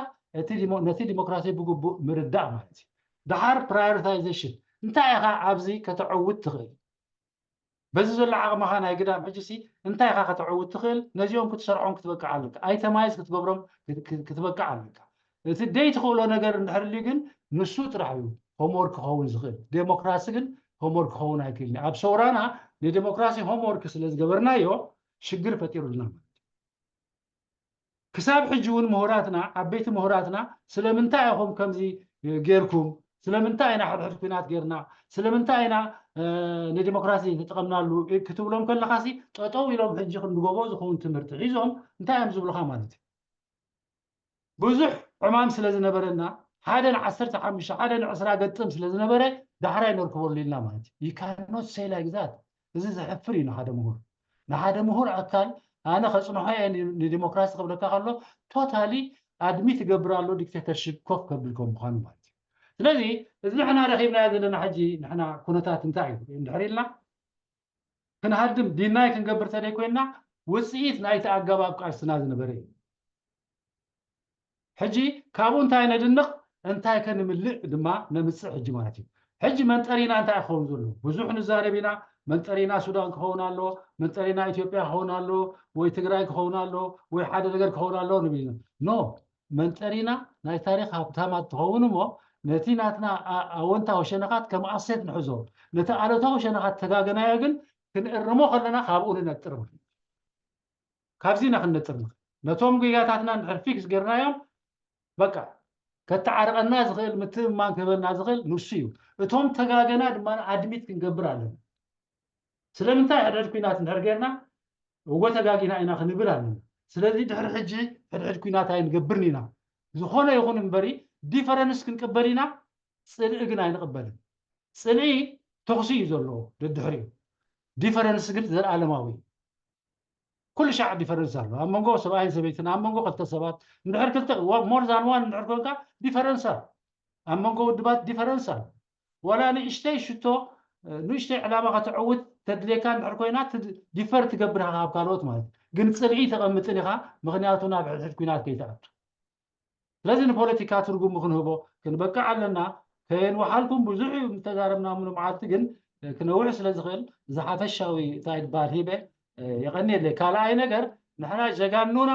ነቲ ዲሞክራሲ ብግቡእ ምርዳእ ማለት እዩ። ድሓር ፕራዮሪታይዜሽን እንታይ ኢኻ ኣብዚ ከተዕውት ትኽእል በዚ ዘሎ ዓቕምኻ ናይ ግዳም ሕጂ ሲ እንታይ ኢኻ ከተዕውት ትኽእል ነዚኦም ክትሰርዖም ክትበቅዕ ኣለካ ኣይተማይዝ ክትገብሮም ክትበቅዕ ኣለካ እቲ ደይ ትኽእሎ ነገር እንድሕር ግን ንሱ ጥራሕ እዩ ሆምወርክ ክኸውን ዝኽእል ዴሞክራሲ ግን ሆምወርክ ክኸውን ኣይክእልን ኣብ ሰውራና ንዴሞክራሲ ሆምወርክ ስለ ዝገበርናዮ ሽግር ፈጢሩልና ማለት ክሳብ ሕጂ እውን ምሁራትና ዓበይቲ ምሁራትና ስለምንታይ ኢኹም ከምዚ ጌርኩም ስለምንታይ ኢና ሕድሕድ ኩናት ጌርና ስለምንታይ ኢና ንዲሞክራሲ ተጠቐምናሉ ክትብሎም ከለኻሲ ጠጠው ኢሎም ሕጂ ክንድጎቦ ዝኸውን ትምህርቲ ሒዞም እንታይ እዮም ዝብሉኻ ማለት እዩ ብዙሕ ዕማም ስለ ዝነበረና ሓደ ንዓሰርተ ሓሙሽተ ሓደ ንዕስራ ገጥም ስለ ዝነበረ ዳሕራይ ነርክበሉ ኢልና ማለት እዩ you cannot say like that እዚ ዘሕፍር እዩ ንሓደ ምሁር ንሓደ ምሁር ኣካል ኣነ ከፅንሖ እየ ንዲሞክራሲ ክብለካ ከሎ ቶታሊ ኣድሚት ይገብር ኣሎ ዲክቴተርሽፕ ኮፍ ከብል ከም ምዃኑ ማለት እዩ ስለዚ እዚ ንሕና ረኺብናዮ ዘለና ሕጂ ንሕና ኩነታት እንታይ እዩ እንድሕር ኢልና ክንሃድም ዲናይ ክንገብር ተደይ ኮይና ውፅኢት ናይቲ ኣገባብ ቃልስና ዝነበረ እዩ ሕጂ ካብኡ እንታይ ነድንቕ እንታይ ከ ንምልእ ድማ ነምፅእ ሕጂ ማለት እዩ ሕጂ መንጠሪና እንታይ ክኸውን ዘሎ ብዙሕ ንዛረብ ኢና መንጠሪና ሱዳን ክኸውን ኣለዎ፣ መንጠሪና ኢትዮጵያ ክኸውን ኣለዎ፣ ወይ ትግራይ ክኸውን ኣለዎ፣ ወይ ሓደ ነገር ክኸውን ኣለዎ ንብል ኢና። ኖ፣ መንጠሪና ናይ ታሪኽ ሃብታማት ትኸውን እሞ፣ ነቲ ናትና ኣወንታዊ ሸነኻት ከም ኣሴት ንሕዞ፣ ነቲ ኣሉታዊ ሸነኻት ተጋገናዮ ግን ክንእርሞ ከለና ካብኡ ንነጥር። ካብዚ ኢና ክንነጥር ንኽእል። ነቶም ጌጋታትና እንድሕር ፊክስ ጌርናዮም፣ በቃ፣ ከተዓርቐና ዝኽእል፣ ምትእምማን ክህበና ዝኽእል ንሱ እዩ። እቶም ተጋገና ድማ ኣድሚት ክንገብር ኣለና። ስለምንታይ ሕድሕድ ኲናት እንድሕር ጌርና፣ እወ ተጋጊና ኢና ክንብል ኣለና። ስለዚ ድሕሪ ሕጂ ሕድሕድ ኲናት ኣይንገብርን ኢና። ዝኾነ ይኹን እምበሪ፣ ዲፈረንስ ክንቅበል ኢና፣ ጽልኢ ግን ኣይንቕበልን። ጽልኢ ተኹሲ እዩ ዘለዎ ደድሕሪኡ። ዲፈረንስ ግን ዘለኣለማዊ እዩ። ኩሉ ሻዕ ዲፈረንስ ኣሎ። ኣብ መንጎ ሰብኣይን ሰበይትን፣ ኣብ መንጎ ክልተ ሰባት፣ እንድሕር ክልተ፣ ሞር ዛን ዋን እንድሕር ኮንካ ዲፈረንስ ኣሎ። ኣብ መንጎ ውድባት ዲፈረንስ ኣሎ። ዋላ ንእሽተይ ሽቶ፣ ንእሽተይ ዕላማ ከተዕውት ተድልየካ እንድሕር ኮይና፣ ዲፈር ትገብር ኢኻ ካብ ካልኦት ማለት እዩ። ግን ጽልኢ ተቐምጥን ኢኻ፣ ምኽንያቱ ናብ ሕድሕድ ኲናት ከይትኣቱ። ስለዚ ንፖለቲካ ትርጉሙ ክንህቦ ክንበቅዕ ኣለና። ከየንውሓልኩም ብዙሕ እዩ ምተዛረብና፣ ምሉ መዓልቲ ግን ክነውሕ ስለ ዝኽእል፣ እዚ ሓፈሻዊ እንታይ ይበሃል ሂበ፣ የቐንየለይ። ካልኣይ ነገር፣ ንሕና ጀጋኑና፣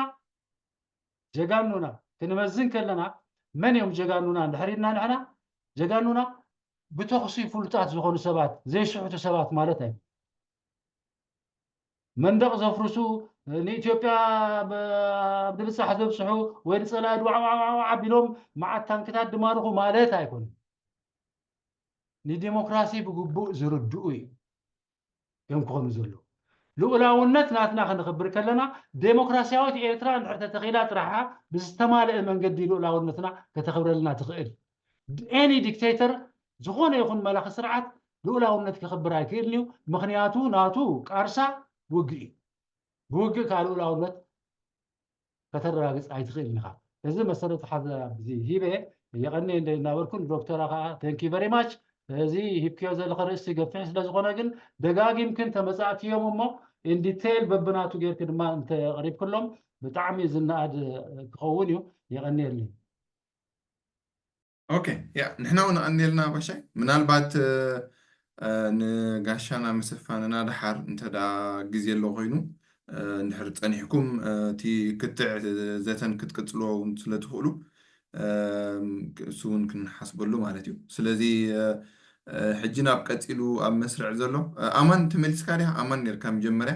ጀጋኑና ክንመዝን ከለና፣ መን እዮም ጀጋኑና እንድሕር ኢልና፣ ንሕና ጀጋኑና ብተኹሲ ፍሉጣት ዝኾኑ ሰባት፣ ዘይስሕቱ ሰባት ማለት ኣይኮነን። መንደቕ ዘፍርሱ፣ ንኢትዮጵያ ብ-፣ ኣብ ድብጻሕ ዘብጽሑ፣ ወይ ንጸላኢ ዋዕዋዕዋዕ ኣቢሎም መዓት ታንክታት ድማርኹ ማለት ኣይኮነን። ንዲሞክራሲ ብግቡእ ዝርድኡ እዩ፣ እዮም ክኾኑ ዘለዉ። ልኡላውነት ናትና ከነኽብር ከለና፣ ዴሞክራሲያዊት ኤርትራ እንድሕር ተተኺላ ጥራሓ፣ ብዝተማልአ መንገዲ ልኡላውነትና ከተኽብረልና ትኽእል። ኤኒ ዲክቴተር፣ ዝኾነ ይኹን መላኺ ስርዓት ልኡላውነት ከኽብር ኣይክእልን እዩ። ምኽንያቱ ናቱ ቃርሳ ውግእ እዩ። ብውግእ ከዓ ልኡላውነት ከተረጋግጽ ኣይትኽእልን ኢኻ። እዚ መሰረተ ሓሳብ እዚ ሂበ፣ የቐንየ እንደ እናበልኩ፣ ንዶክተራ ከዓ thank you very much። እዚ ሂብክዮ ዘለኸ ርእሲ ገፊሕ ስለ ዝኾነ ግን፣ ደጋጊምክን ተመጻእክዮም እሞ፣ in detail በብናቱ ጌርክ ድማ እንተቕሪብክሎም፣ ብጣዕሚ ዝነኣድ ክኸውን እዩ። የቐንየልኒ። ኦኬ፣ ያ፣ ንሕና እውን ኣቐንየልና ባሻይ። ምናልባት፣ እ፣ እ፣ ንጋሻና መሰፋንና ደሓር እንተ ደኣ ግዜ ኣሎ ኮይኑ፣ እ፣ እንድሕር ጸኒሕኩም፣ እ፣ እቲ ክትዕ ዘተን ክትቅጽልዎ እውን ስለ ትኽእሉ፣ እ፣ እሱ እውን ክንሓስበሉ ማለት እዩ። ስለዚ፣ እ፣ እ፣ ሕጂ ናብ ቀጺሉ ኣብ መስርዕ ዘሎ፣ እ፣ ኣማን ተመሊስካ ዲኻ? ኣማን ኔርካ መጀመርያ?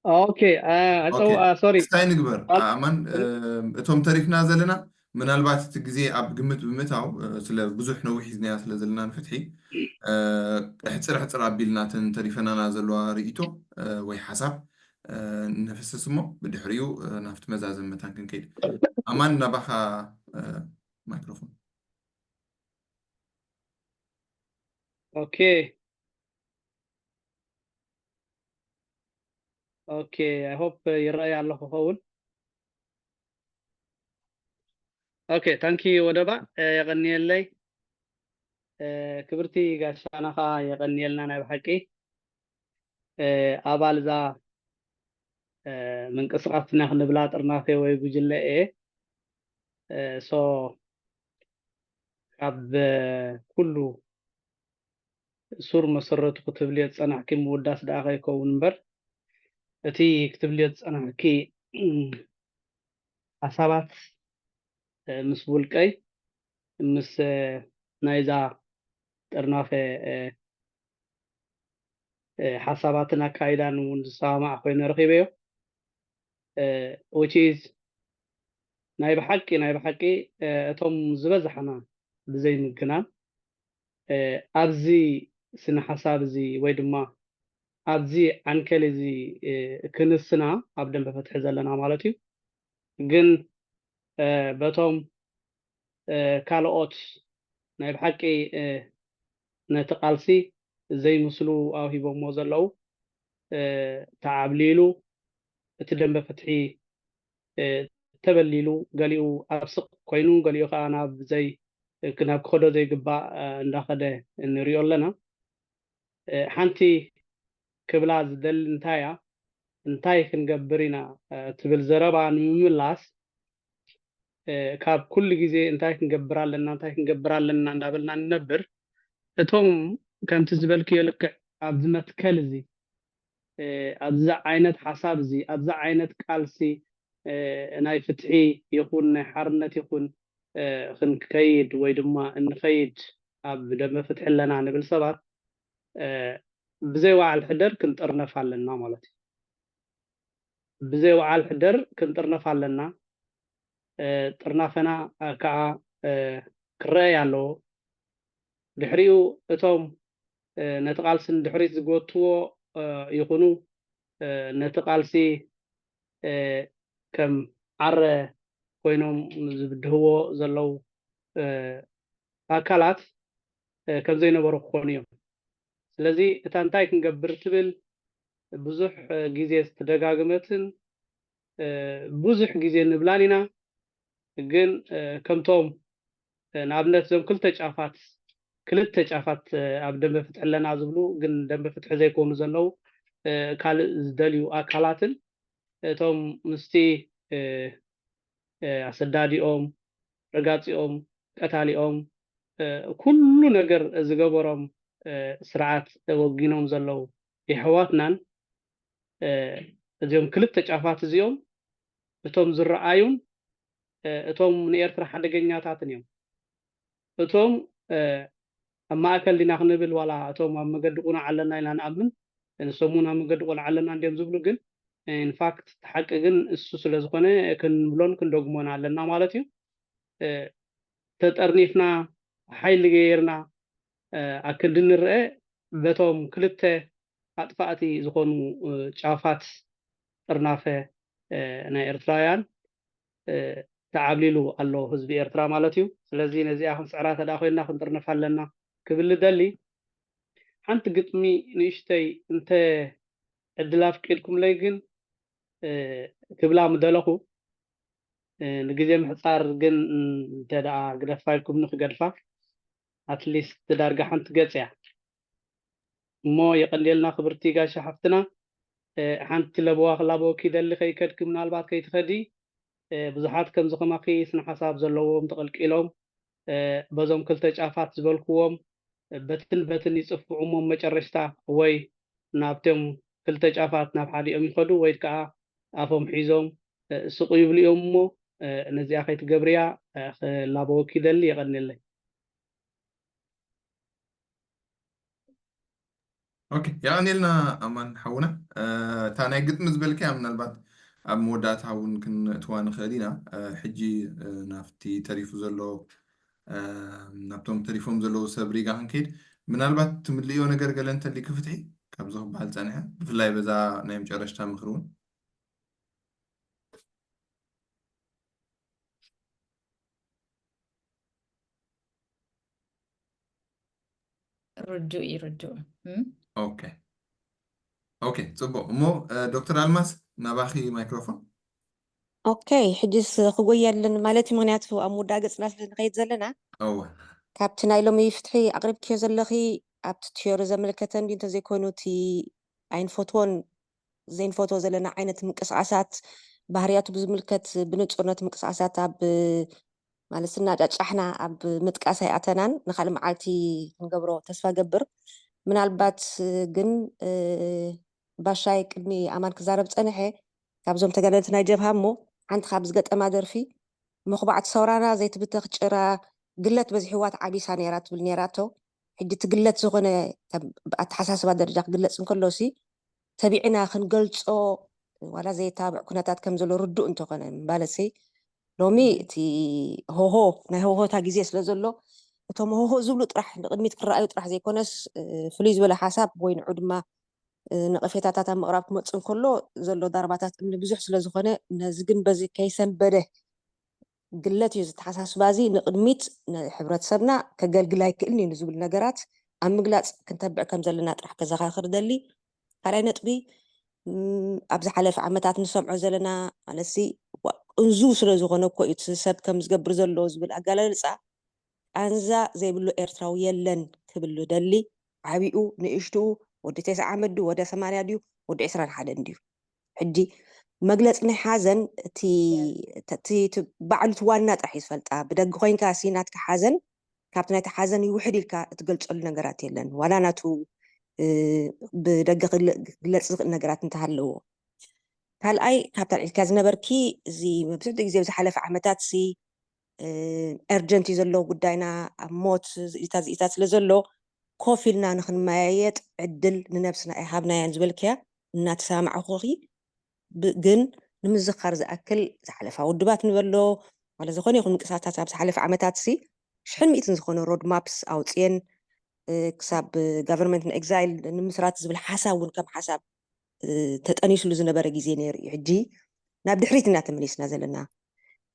ኦኬ፣ አ፣ ኣጸው-፣ ኦኬ። አ፣ ሶሪ። ክስታይ ንግበር። ኣማን፣ እ፣ እቶም ተሪፍና ዘለና ምናልባት እቲ ግዜ ኣብ ግምት ብምእታው፣ እ፣ ስለ ብዙሕ ነዊሕ ሒዝናያ ስለ ዘለና ንፍትሒ፣ እ፣ ሕጽር ሕጽር ኣቢልና እተን ተሪፈናና ዘለዋ ርእይቶ፣ እ፣ ወይ ሓሳብ፣ እ፣ ነፍስስ እሞ ብድሕሪኡ፣ እ፣ ናብቲ መዛዘሚ መታን ክንከይድ። ኣማን ናባኻ፣ እ፣ ማይክሮፎን። ኦኬ። ኦኬ፣ I hope ይረኣይ ኣሎ ክኸውን። ኦኬ፣ thank you ወደባ፣ እ፣ የቐንየለይ። እ፣ ክብርቲ ጋሻና ኸኣ የቐንየልና ናይ ብሓቂ። እ፣ ኣባል እዛ፣ እ፣ ምንቅስቓስና ክንብላ ጥርናፈ ወይ ጉጅለ እየ። እ፣ so ካብ፣ እ፣ ኩሉ ሱር መሰረቱ ክትብልዮ ዝጸናሕኪ ምውዳስ ደኣ ከይከውን እምበር፣ እቲ ክትብልዮ ዝጸናሕኪ ሓሳባት፣ እ፣ ምስ ውልቀይ፣ ምስ፣ እ፣ ናይዛ ጥርናፈ፣ እ፣ እ፣ ሓሳባትን ኣካይዳን እውን ዝሰማማዕ ኮይነ ረኺበዮ። እ፣ which is ናይ ብሓቂ፣ ናይ ብሓቂ፣ እ፣ እቶም ዝበዝሓና ብዘይ ምግናን፣ እ፣ ኣብዚ ስነ ሓሳብ እዚ ወይ ድማ ኣብዚ ዓንኬል እዚ፣ እ፣ ክንስና ኣብ ደንበ ፍትሒ ዘለና ማለት እዩ። ግን፣ እ፣ በቶም፣ እ፣ ካልኦት ናይ ብሓቂ፣ እ፣ ነቲ ቃልሲ ዘይምስሉ ኣውሂቦምዎ ዘለዉ፣ እ፣ ተዓብሊሉ፣ እቲ ደንበ ፍትሒ፣ እ፣ ተበሊሉ፣ ገሊኡ ኣብ ስቕ ኮይኑ፣ ገሊኡ ከኣ ናብ ዘይ-፣ ናብ ክኸዶ ዘይግባእ፣ እ፣ እንዳኸደ ንሪኦ ኣለና። እ፣ ሓንቲ ክብላ ዝደሊ እንታይ እያ፣ እንታይ ክንገብር ኢና፣ እ፣ ትብል ዘረባ ንምምላስ፣ እ፣ ካብ ኩሉ ግዜ እንታይ ክንገብር ኣለና፣ እንታይ ክንገብር ኣለና እንዳበልና ንነብር፣ እቶም ከምቲ ዝበልክዮ ልክዕ ኣብዚ መትከል እዚ ኣብዚ ዓይነት ሓሳብ እዚ ኣብዚ ዓይነት ቃልሲ ናይ ፍትሒ ይኹን ናይ ሓርነት ይኹን ክንከይድ ወይ ድማ እንኸይድ ኣብ ደንበ ፍትሒ ኣለና ንብል ሰባት ብዘይ ወዓል ሕደር ክንጥርነፍ ኣለና ማለት እዩ። ብዘይ ወዓል ሕደር ክንጥርነፍ ኣለና። ጥርናፈና ከዓ ክረኣይ ኣለዎ። ድሕሪኡ እቶም ነቲ ቃልሲ ንድሕሪት ዝጎትዎ ይኹኑ ነቲ ቃልሲ ከም ዓረ ኮይኖም ዝብድህዎ ዘለዉ ኣካላት ከም ዘይነበሩ ክኾኑ እዮም። ስለዚ እታ እንታይ ክንገብር ትብል ብዙሕ ግዜ ዝተደጋገመትን ብዙሕ ግዜ ንብላን ኢና። ግን ከምቶም ንኣብነት እዞም ክልተ ጫፋት ክልተ ጫፋት ኣብ ደንበ ፍትሒ ኣለና ዝብሉ ግን ደንበ ፍትሒ ዘይኮኑ ዘለዉ ካልእ ዝደልዩ ኣካላትን እቶም ምስቲ ኣሰዳዲኦም፣ ረጋፂኦም፣ ቀታሊኦም ኩሉ ነገር ዝገበሮም ስርዓት ወጊኖም ዘለዉ የሕዋትናን እዚኦም ክልተ ጫፋት እዚኦም እቶም ዝረኣዩን እቶም ንኤርትራ ሓደገኛታትን እዮም። እቶም ኣብ ማእከል ዲና ክንብል ዋላ እቶም ኣብ መገዲ ቁኑዕ ኣለና ኢልና ንኣምን ንሶም እውን ኣብ መገዲ ቁኑዕ ኣለና እንዲዮም ዝብሉ ግን ኢንፋክት ሓቂ ግን እሱ ስለ ዝኾነ ክንብሎን ክንደግሞን ኣለና ማለት እዩ። ተጠርኒፍና ሓይሊ ገይርና ኣክንዲ ንርአ በቶም ክልተ ኣጥፋእቲ ዝኾኑ ጫፋት ጥርናፈ ናይ ኤርትራውያን ተዓብሊሉ ኣሎ ህዝቢ ኤርትራ ማለት እዩ። ስለዚ ነዚኣ ክንስዕራ ተዳ ኮይና ክንጥርነፍ ኣለና ክብል ደሊ። ሓንቲ ግጥሚ ንእሽተይ እንተ ዕድል ኣፍቂድኩምለይ ግን ክብላ ምደለኹ። ንግዜ ምሕፃር ግን እንተ ደኣ ግደፋ ኢልኩምኒ ክገድፋ ኣትሊስት ዳርጋ ሓንቲ ገጽ እያ። እሞ የቐንየልና ክብርቲ ጋሻ ሓፍትና። ሓንቲ ለበዋ ክላበወኪ ደሊ ከይከድኪ ምናልባት ከይትኸዲ ብዙሓት ከምዚ ከማኺ ስነ ሓሳብ ዘለዎም ተቐልቂሎም በዞም ክልተ ጫፋት ዝበልክዎም በትን በትን ይጽፍዑ እሞ መጨረሽታ ወይ ናብቶም ክልተ ጫፋት ናብ ሓዲኦም ይኸዱ ወይ ከዓ ኣፎም ሒዞም ስቕ ይብሉ እዮም እሞ ነዚኣ ከይትገብርያ ክላበወኪ ደሊ የቐንየለይ። ኦኬ የቐንየልና ኣማን ሓውና። እታ ናይ ግጥሚ ዝበልክያ ምናልባት ኣብ መወዳእታ እውን ክንእትዋ ንኽእል ኢና። ሕጂ ናብቲ ተሪፉ ዘሎ ናብቶም ተሪፎም ዘለዉ ሰብ ሪጋ ክንከይድ ምናልባት ትምልእዮ ነገር ገለ እንተሊኪ ፍትሒ ካብዚ ክበሃል ፀኒሐ ብፍላይ በዛ ናይ መጨረሽታ ምክሪ እውን ርዱእ እዩ ርዱእ። ኦኬ ኦኬ፣ ፅቡቅ እሞ ዶክተር ኣልማስ ናባኺ ማይክሮፎን። ኦኬ፣ ሕጅስ ክጎየልን ማለት እዩ፣ ምክንያቱ ኣብ ምውዳእ ገፅና ስለ ንኸይድ ዘለና። እወ ካብቲ ናይ ሎሚ ፍትሒ ኣቕሪብክዮ ዘለኺ ኣብቲ ቲዮሪ ዘመልከተ እንዲ እንተዘይኮይኑ እቲ ኣይንፈትዎን ዘይንፈትዎ ዘለና ዓይነት ምንቅስቃሳት ባህርያቱ ብዝምልከት ብንጹር ነቲ ምንቅስቃሳት ኣብ ማለት ስናጫጫሕና ኣብ ምጥቃስ ኣይኣተናን ንካልእ መዓልቲ ክንገብሮ ተስፋ ገብር። ምናልባት ግን ባሻይ ቅድሚ ኣማን ክዛረብ ጸንሐ ካብዞም ተጋደልቲ ናይ ጀብሃ እሞ ሓንቲ ካብ ዝገጠማ ደርፊ መኹባዕቲ ሰውራና ዘይትብተኽ ጭራ ግለት በዚሕዋ ተዓቢሳ ነይራ ትብል ነይራቶ። ሕጂ እቲ ግለት ዝኾነ ኣተሓሳስባ ደረጃ ክግለፅ እንከሎ ሲ ተቢዕና ክንገልፆ ዋላ ዘየተባብዕ ኩነታት ከም ዘሎ ርዱእ እንተኾነ ማለት ሲ ሎሚ እቲ ሆሆ ናይ ሆሆታ ግዜ ስለ ዘሎ እቶም ሆሆ ዝብሉ ጥራሕ ንቅድሚት ክረኣዩ ጥራሕ ዘይኮነስ ፍሉይ ዝበለ ሓሳብ ወይ ንዑ ድማ ነቐፌታታት ኣብ ምቕራብ ክመፅእ እንከሎ ዘሎ ዳርባታት እምኒ ብዙሕ ስለ ዝኾነ ነዚ ግን በዚ ከይሰንበደ ግለት እዩ ዝተሓሳስባ እዚ ንቕድሚት ንሕብረተሰብና ከገልግል ኣይክእልን እዩ ንዝብል ነገራት ኣብ ምግላፅ ክንተብዕ ከም ዘለና ጥራሕ ከዘኻኽር ደሊ። ካልኣይ ነጥቢ ኣብ ዝሓለፈ ዓመታት ንሰምዖ ዘለና ማለትሲ ቅንዙ ስለ ዝኾነ እኮ እዩ ሰብ ከም ዝገብር ዘሎ ዝብል ኣገላልፃ ቃንዛ ዘይብሉ ኤርትራዊ የለን ክብል ደሊ። ዓቢኡ ንእሽትኡ ወዲ ተስዓ ዓመት ድዩ ወዲ ሰማንያ ድዩ ወዲ ዕስራን ሓደን ድዩ? ሕጂ መግለፂ ናይ ሓዘን እቲ ባዕሉ እቲ ዋና ጥራሕ እዩ ዝፈልጣ። ብደጊ ኮይንካ ሲ ናትካ ሓዘን ካብቲ ናይቲ ሓዘን ይውሕድ ኢልካ እትገልፀሉ ነገራት የለን። ዋላ ናቱ ብደገ ክግለፅ ዝኽእል ነገራት እንተሃለዎ። ካልኣይ፣ ካብታ ልዒልካ ዝነበርኪ፣ እዚ መብዝሕትኡ ግዜ ኣብ ዝሓለፈ ዓመታት ሲ ኤርጀንት እዩ ዘሎ ጉዳይና፣ ኣብ ሞት ዝኢታት ዝኢታት ስለ ዘሎ ኮፍ ኢልና ንክንመያየጥ ዕድል ንነብስና ኣይሃብናያን ዝበልክያ እናተሰማማዕኹኺ፣ ግን ንምዝኻር ዝኣክል ዝሓለፋ ውድባት ንበሎ ዋላ ዝኾነ ይኹን ምንቅስቃሳት ኣብ ዝሓለፈ ዓመታት ሲ ሽሕን ሚእትን ዝኾነ ሮድ ማፕስ ኣውፅየን ክሳብ ጋቨርንመንት ኤግዛይል ንምስራት ዝብል ሓሳብ እውን ከም ሓሳብ ተጠኒስሉ ዝነበረ ግዜ ነይሩ እዩ። ሕጂ ናብ ድሕሪት ኢና ተመሊስና ዘለና።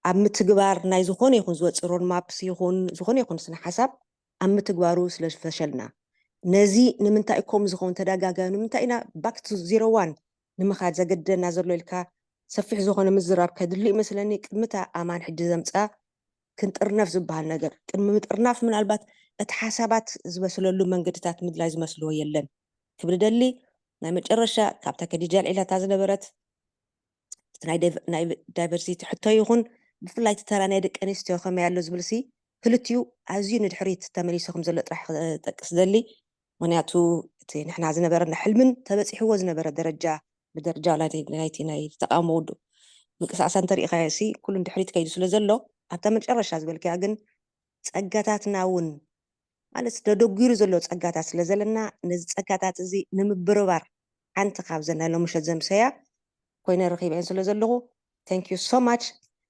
ኣብ ምትግባር ናይ ዝኾነ ይኹን ዝወፅእ ሮድ ማፕስ ይኹን ዝኾነ ይኹን ስነ ሓሳብ ኣብ ምትግባሩ ስለ ዝፈሸልና፣ ነዚ ንምንታይ ከምኡ ዝኸውን ተደጋጋሚ ንምንታይ ኢና ባክ ቱ ዜሮ ዋን ንምኻድ ዘገድደና ዘሎ ኢልካ ሰፊሕ ዝኾነ ምዝራብ ከድሊ ይመስለኒ። ቅድምታ ኣማን ሕጂ ዘምፃ ክንጥርነፍ ዝበሃል ነገር፣ ቅድሚ ምጥርናፍ ምናልባት እቲ ሓሳባት ዝበስለሉ መንገድታት ምድላይ ዝመስልዎ የለን ክብል ደሊ። ናይ መጨረሻ ካብታ ከዲጃ ልዒላታ ዝነበረት እቲ ናይ ዳይቨርሲቲ ሕቶ ይኹን ብፍላይ እቲ ተራ ናይ ደቂ ኣንስትዮ ከመይ ኣሎ ዝብል ሲ ክልቲኡ ኣዝዩ ንድሕሪት ተመሊሱ ከም ዘሎ ጥራሕ ክጠቅስ ደሊ። ምክንያቱ እቲ ንሕና ዝነበረና ሕልምን ተበፂሕዎ ዝነበረ ደረጃ ብደረጃ ናይቲ ናይ ተቃውሞ ውድብ ምንቅስቃሳ እንተሪኢካዮ ሲ ኩሉ ንድሕሪት ከይዱ ስለ ዘሎ ኣብታ መጨረሻ ዝበልክያ ግን ጸጋታትና እውን ማለት ተደጒሩ ዘሎ ጸጋታት ስለ ዘለና ነዚ ጸጋታት እዚ ንምብርባር ሓንቲ ካብዘን ናይ ሎምሸት ዘምሰያ ኮይነ ረኺበን ስለ ዘለኹ thank you so much።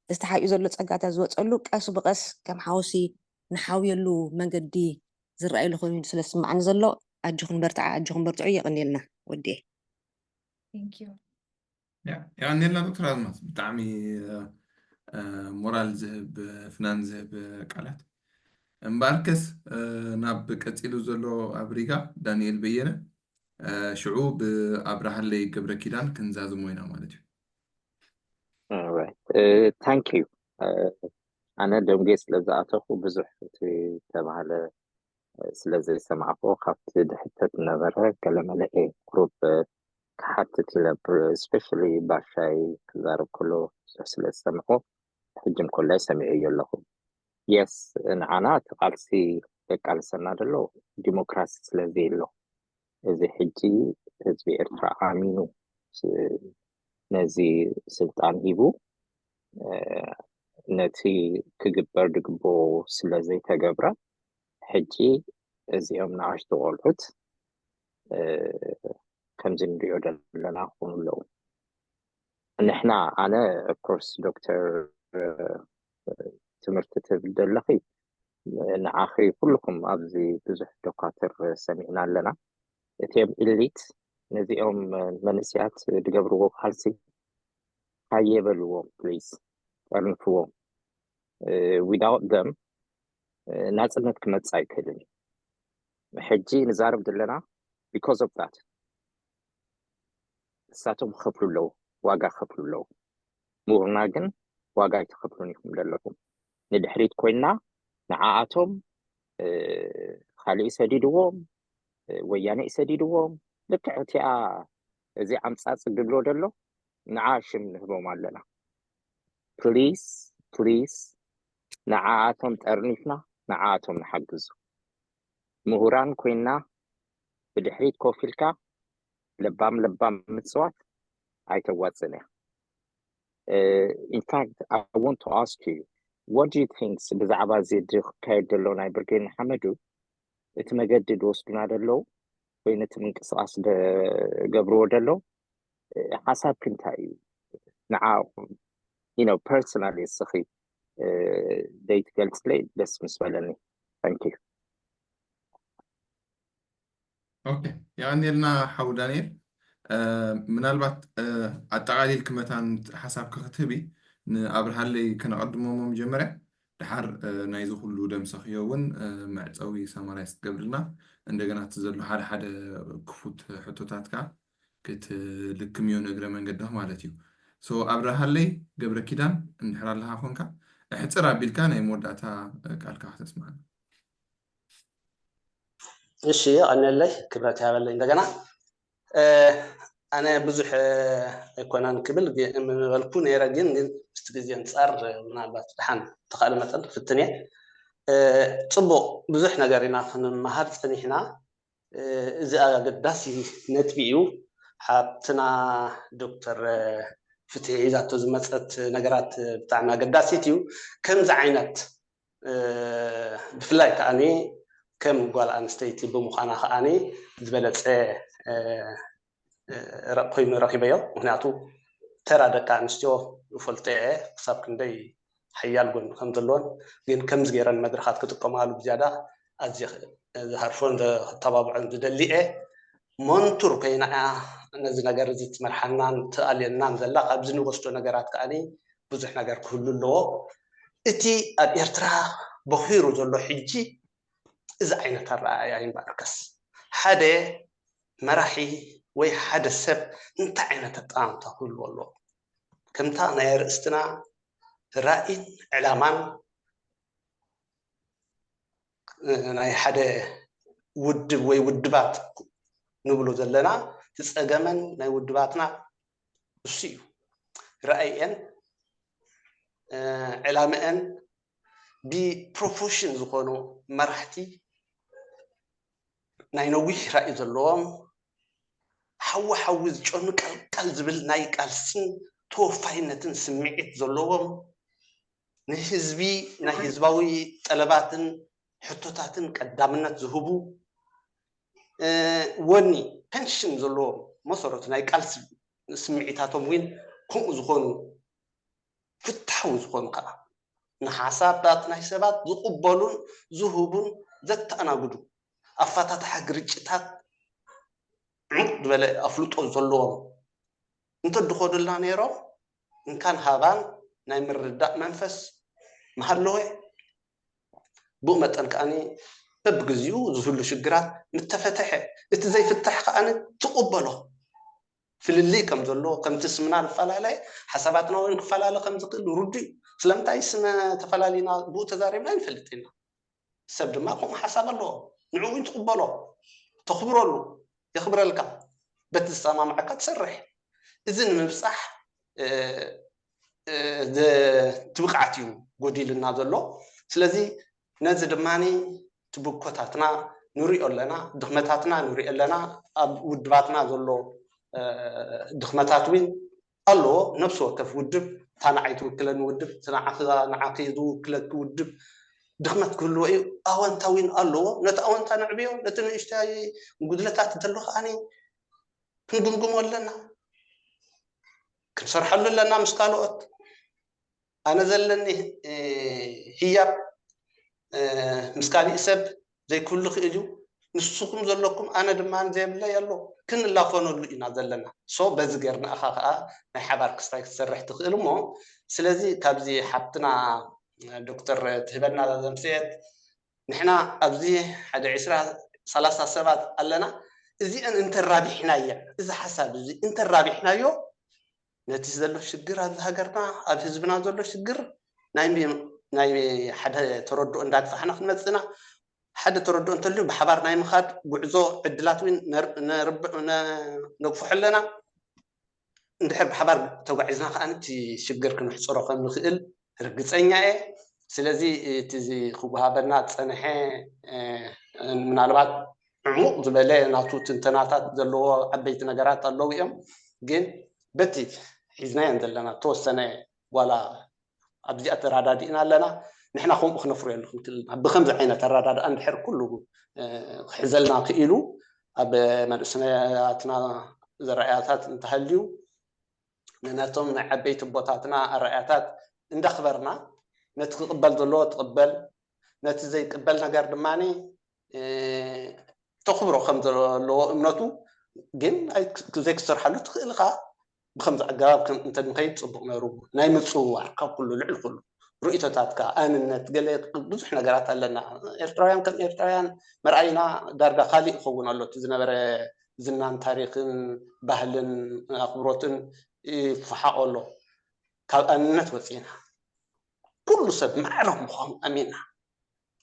እዚ ተሓቢኡ ዘሎ ጸጋታት ዝወፀሉ ቀስ ብቐስ ከም ሓውሲ ንሓውየሉ መንገዲ ዝረኣየሉ ኮይኑ ስለ ዝስማዓኒ ዘሎ ኣጆኹም በርትዓ ኣጆኹም በርትዑ። የቐንየልና ወዲኤ። የቐንየልና ዶክተር ኣልማዝ ብጣዕሚ ሞራል ዝህብ ፍናን ዝህብ ቃላት። እምበኣርከስ ናብ ቀፂሉ ዘሎ ኣብ ሪጋ ዳንኤል በየነ ሽዑ ብኣብርሃለይ ገብረ ኪዳን ክንዛዝሞ ኢና ማለት እዩ። ታንክ ዩ። ኣነ ደንጎየ ስለ ዝኣተኹ ብዙሕ እቲ ተባህለ ስለ ዘይሰማዕኩ ካብቲ ድሕተት ነበረ ገለመለ እየ ቁሩብ ክሓትት ኢለ ስፔሻሊ ባሻይ ክዛረብ ከሎ ብዙሕ ስለ ዝሰምዖ ሕጂ እንኮላይ ሰሚዐዮ ኣለኹ። የስ ንዓና እቲ ቃልሲ ዘቃልሰና ዘሎ ዲሞክራሲ ስለ ዘየሎ እዚ ሕጂ ህዝቢ ኤርትራ ኣሚኑ ነዚ ስልጣን ሂቡ ነቲ ክግበር ዝግብኦ ስለ ዘይተገብረ ሕጂ እዚኦም ንኣሽቱ ቆልዑት ከምዚ ንሪኦ ዘለና ክኾኑ ኣለዉ። ንሕና ኣነ ኦፍኮርስ ዶክተር ትምህርቲ ትብል ዘለኺ ንዓኺ ኩልኹም ኣብዚ ብዙሕ ዶካትር ሰሚዕና ኣለና። እቲኦም ኢሊት ነዚኦም መንእስያት ዝገብርዎ ካልሲ ሃየ በልዎም ፕሊዝ ጠርንፍዎም። ዊዳውት ደም ናፅነት ክመፅእ ኣይክእልን እዩ። ሕጂ ንዛረብ ዘለና because of that ንሳቶም ክኸፍሉ ኣለዉ፣ ዋጋ ክኸፍሉ ኣለዉ። ምሁርና ግን ዋጋ ኣይትኸፍሉን ኢኹም ዘለኹም። ንድሕሪት ኮይንና ንዓኣቶም ካልእ ይሰዲድዎም፣ ወያነ ይሰዲድዎም። ልክዕ እቲኣ እዚ ዓምጻጽ ድብሎ ደሎ ንዓ ሽም ንህቦም ኣለና። ፕሊስ ፕሊስ ንዓኣቶም ጠርኒፍና ንዓኣቶም ንሓግዙ። ምሁራን ኮይንና ብድሕሪት ኮፍ ኢልካ ለባም ለባም ምጽዋት ኣይተዋጽእን እያ። In fact, I want to ask you, what do you think ብዛዕባ እዚ ዝካየድ ዘሎ ናይ ብርጌድ ንሓመዱ እቲ መገዲ ዝወስዱና ዘለዉ ወይ ነቲ ምንቅስቃስ ዝገብርዎ ዘለዉ ሓሳብኪ እንታይ እዩ? ንዓኹም you know personally እስኺ ዘይትገልፅለይ ደስ ምስ በለኒ። Thank you። ኦኬ የቐንየልና ሓው ዳንኤል። ምናልባት ኣጠቓሊልኪ መታን ሓሳብኪ ክትህቢ ንኣብርሃለይ ከነቐድሞ እሞ መጀመርያ ድሓር ናይዚ ኩሉ ደምሰኽዮ እውን መዕፀዊ ሳማራይዝ ክትገብርልና እንደገና እቲ ዘሎ ሓደ ሓደ ክፉት ሕቶታት ከዓ ክትልክምዮ ንእግረ መንገድኻ ማለት እዩ። ሶ ኣብርሃለይ ገብረ ኪዳን እንድሕር ኣለኻ ኮንካ ሕፅር ኣቢልካ ናይ መወዳእታ ቃልካ ከተስምዓና። እሺ የቐንየለይ ክብረት ያበለይ እንደገና ኣነ ብዙሕ ኣይኮነን ክብል ምበልኩ ነይረ ግን ግን ምስቲ ግዜ ኣንፃር ምናልባት ድሓን ተኻእለ መጠን ክፍትን እየ። ፅቡቕ ብዙሕ ነገር ኢና ክንመሃር ፀኒሕና። እዚ ኣገዳሲ ነጥቢ እዩ። ሓብትና ዶክተር ፍትሒ ሒዛቶ ዝመፀት ነገራት ብጣዕሚ ኣገዳሲት እዩ። ከምዚ ዓይነት ብፍላይ ከዓኒ ከም ጓል ኣንስተይቲ ብምዃና ከዓኒ ዝበለፀ ኮይኑ ረኪበዮ። ምክንያቱ ተራ ደቂ ኣንስትዮ ይፈልጦ እየ ክሳብ ክንደይ ሓያል ጎኒ ከም ዘለዎን፣ ግን ከምዚ ገይረን መድረኻት ክጥቀማሉ ብዝያዳ ኣዝየ ዝሃርፎን ዘተባብዖን ዝደሊ እየ። ሞንቱር ኮይና እያ ነዚ ነገር እዚ ትመርሓናን ትኣልየናን ዘላ። ካብዚ ንወስዶ ነገራት ከዓኒ ብዙሕ ነገር ክህሉ ኣለዎ። እቲ ኣብ ኤርትራ በኺሩ ዘሎ ሕጂ እዚ ዓይነት ኣረኣእያ ይንበርከስ። ሓደ መራሒ ወይ ሓደ ሰብ እንታይ ዓይነት ኣጠማምታ ክህልዎ ኣለዎ? ከምታ ናይ ኣርእስትና ራእይን ዕላማን ናይ ሓደ ውድብ ወይ ውድባት ንብሎ ዘለና፣ እቲ ጸገመን ናይ ውድባትና እሱ እዩ። ራእየን ዕላመአን ብፕሮፌሽን ዝኾኑ መራሕቲ ናይ ነዊሕ ራእይ ዘለዎም፣ ሓዊ ሓዊ ዝጨኑ ቀልቀል ዝብል ናይ ቃልስን ተወፋይነትን ስምዒት ዘለዎም፣ ንህዝቢ ናይ ህዝባዊ ጠለባትን ሕቶታትን ቀዳምነት ዝህቡ፣ ወኒ ፐንሽን ዘለዎም፣ መሰረቱ ናይ ቃልሲ ስምዒታቶም እውን ከምኡ ዝኾኑ፣ ፍትሓዊ ዝኾኑ ከዓ ንሓሳባት ናይ ሰባት ዝቕበሉን ዝህቡን ዘተኣናግዱ፣ ኣፈታትሓ ግርጭታት ዕሙቕ ዝበለ ኣፍልጦ ዘለዎም እንተድኸዱልና ነይሮም፣ እንካን ሃባን ናይ ምርዳእ መንፈስ ምሃለወ፣ ብኡ መጠን ከዓኒ በብግዚኡ ዝህሉ ሽግራት ምተፈተሐ፣ እቲ ዘይፍታሕ ከዓኒ ትቕበሎ። ፍልልይ ከም ዘሎ፣ ከምቲ ስምና ዝፈላለ ሓሳባትና እውን ክፈላለ ከም ዝኽእል ርዱእ እዩ። ስለምንታይ ስመ ተፈላለዩና ብኡ ተዛሪብና ኣይንፈልጥ ኢና። ሰብ ድማ ከምኡ ሓሳብ ኣለዎ። ንዕኡ እውን ትቕበሎ፣ ተኽብረሉ፣ የኽብረልካ። በቲ ዝሰማምዓካ ትሰርሕ። እዚ ንምብጻሕ እቲ ብቕዓት እዩ ጎዲልና ዘሎ። ስለዚ ነዚ ድማ ትብኮታትና ንሪኦ ኣለና፣ ድኽመታትና ንሪኦ ኣለና። ኣብ ውድባትና ዘሎ ድኽመታት እውን ኣለዎ። ነፍሲ ወከፍ ውድብ፣ እታ ንዓይ ትውክለኒ ውድብ፣ እቲ ንዓኺ፣ ንዓኺ ዝውክለኪ ውድብ ድኽመት ክህልዎ እዩ። ኣወንታ እውን ኣለዎ። ነቲ ኣወንታ ነዕብዮ፣ ነቲ ንእሽተይ ጉድለታት እንተሎ ከዓኒ ክንግምግሞ ኣለና። ክንሰርሐሉ ኣለና ምስ ካልኦት። ኣነ ዘለኒ ህያብ ምስ ካሊእ ሰብ ዘይክህሉ ክእል እዩ። ንስኹም ዘለኩም ኣነ ድማ ዘየብለይ ኣሎ። ክንላፈነሉ ኢና ዘለና። ሶ በዚ ገይርና ኢኻ ከዓ ናይ ሓባር ክስታይ ክትሰርሕ ትኽእል። እሞ ስለዚ ካብዚ ሓብትና ዶክተር ትህበና ዘምስየት፣ ንሕና ኣብዚ ሓደ ዕስራ ሰላሳ ሰባት ኣለና። እዚአን እንተራቢሕናየን፣ እዚ ሓሳብ እዚ እንተራቢሕናዮ፣ ነቲ ዘሎ ሽግር ኣብዚ ሃገርና፣ ኣብ ህዝብና ዘሎ ሽግር ናይ ናይ ሓደ ተረድኦ እንዳግፋሕና ክንመጽእና፣ ሓደ ተረድኦ እንተልዩ ብሓባር ናይ ምኻድ ጉዕዞ ዕድላት እውን ነግፍሖ ኣለና። እንድሕር ብሓባር ተጓዒዝና ከዓ እቲ ሽግር ክንሕፅሮ ከም ንኽእል ርግፀኛ እየ። ስለዚ እቲ ክወሃበና ዝፀንሐ ምናልባት ዕሙቕ ዝበለ ናቱ ትንተናታት ዘለዎ ዓበይቲ ነገራት ኣለዉ እዮም። ግን በቲ ሒዝናየን ዘለና ተወሰነ ዋላ ኣብዚ ኣተራዳዲእና ኣለና። ንሕና ከምኡ ክነፍርየሉ ክንክእል ኢና። ብከምዚ ዓይነት ኣረዳድኣ እንድሕር ኩሉ ክሕዘልና ክኢሉ፣ ኣብ መንእሰያትና ዘረኣያታት እንተሃልዩ፣ ነቶም ናይ ዓበይቲ ኣቦታትና ኣረኣያታት እንዳኽበርና፣ ነቲ ክቕበል ዘለዎ ትቕበል፣ ነቲ ዘይቅበል ነገር ድማ ተኽብሮ ከም ዘለዎ እምነቱ፣ ግን ዘይክሰርሓሉ ትኽእል ኢኻ። ብከምዚ ኣገባብ እንተንኸይድ ፅቡቕ ነይሩ። ናይ ምፅውዋር ካብ ኩሉ ልዕሊ ኩሉ ርእይቶታትካ፣ ኣንነት፣ ገለ ብዙሕ ነገራት ኣለና። ኤርትራውያን ከም ኤርትራውያን መርኣይና ዳርጋ ካሊእ ይኸውን ኣሎ። እቲ ዝነበረ ዝናን ታሪኽን ባህልን ኣኽብሮትን ይፈሓቆ ኣሎ። ካብ ኣንነት ወፂና ኩሉ ሰብ ማዕረ ምዃኑ ኣሚንና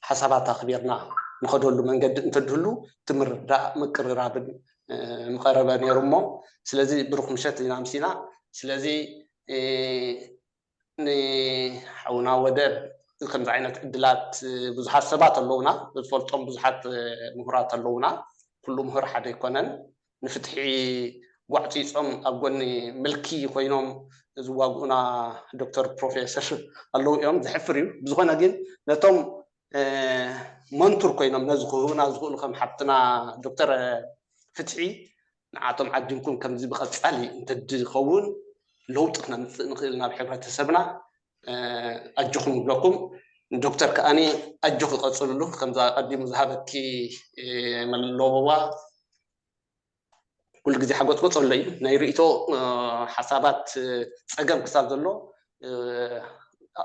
ሓሳባት ኣኽቢርና ንኸደሉ መንገዲ እንተድህሉ ትምርዳእ ምቅርራብን ምቐረበ ነይሩ። እሞ ስለዚ ብሩኽ ምሸት ኢና ኣምሲና። ስለዚ ንሓውና ወደብ ከምዚ ዓይነት ዕድላት ብዙሓት ሰባት ኣለውና፣ ዝፈልጦም ብዙሓት ምሁራት ኣለውና። ኩሉ ምሁር ሓደ ኣይኮነን። ንፍትሒ ጓዕፂፆም ኣብ ጎኒ ምልኪ ኮይኖም ዝዋግኡና ዶክተር ፕሮፌሰር ኣለዉ እዮም። ዘሕፍር እዩ። ብዝኾነ ግን ነቶም መንቱር ኮይኖም ነዚ ክህቡና ዝኽእሉ ከም ሓብትና ዶክተር ፍትሒ ንዓቶም ዓዲምኩም ከምዚ ብቐጻሊ እንተድኸውን ለውጢ ክነምፅእ ንኽእል ናብ ሕብረተሰብና ኣጆኹም ንብለኩም። ዶክተር ከኣኒ ኣጆኺ ቀፅልሉ። ከምዛ ቀዲሙ ዝሃበኪ መለወዋ ኩሉ ግዜ ሓጎፅጎፅ ኣሎ እዩ። ናይ ርእይቶ ሓሳባት ፀገም ክሳብ ዘሎ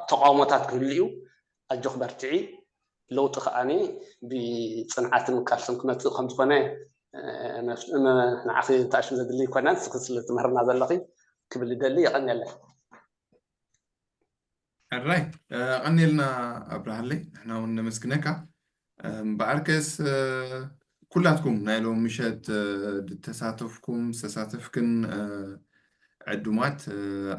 ተቃውሞታት ክህሉ እዩ። ኣጆኽ በርትዒ። ለውጢ ከዓኒ ብፅንዓትን ቃልስን ክመፅእ ከምዝኾነ ንዓኺ ተኣሽም ዘድሊ ይኮነን። ንስኺ ስለ ትምህርና ዘለኺ ክብል ይደሊ። የቐንየለይ። ሕራይ ቀኒልና ኣብርሃለይ፣ ንሕና እውን ነመስግነካ። እምበኣርከስ ኩላትኩም ናይ ሎም ምሸት ዝተሳተፍኩም ዝተሳተፍክን ዕዱማት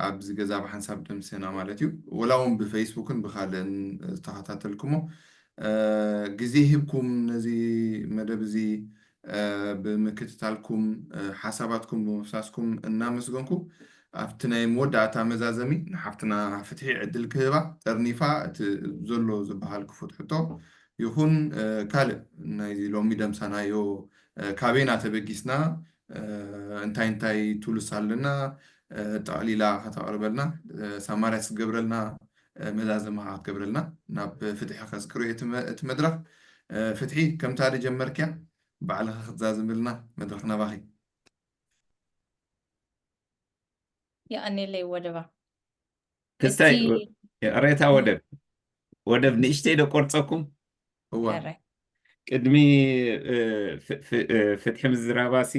ኣብዚ ገዛ ብሓንሳብ ደምሴና ማለት እዩ። ወላ እውን ብፌስቡክን ብካልእን ዝተኸታተልኩሞ ግዜ ሂብኩም ነዚ መደብ እዚ ብምክትታልኩም ሓሳባትኩም ብምፍሳስኩም እናመስገንኩ ኣብቲ ናይ መወዳእታ መዛዘሚ ንሓፍትና ፍትሒ ዕድል ክህባ ጠርኒፋ እቲ ዘሎ ዝበሃል ክፉት ሕቶ ይኹን ካልእ ናይዚ ሎሚ ደምሳናዮ ካበይና ተበጊስና እንታይ እንታይ ቱልስ ኣለና ጠቕሊላ ከተቕርበልና ሳማራይስ ክትገብረልና መዛዘማ ክትገብረልና ናብ ፍትሒ ከስቅሩ እቲ መድረኽ ፍትሒ ከምታ ድጀመርክያ ባዕልኻ ክትዛዝምልና መድረኽ ናባኺ። የቐኔለይ ወደባ ክስታይ ቅሬታ ወደብ ወደብ ንእሽተይ ዶ ቆርፀኩም እዋ ኧረ ቅድሚ ፍትሒ ምዝራባሲ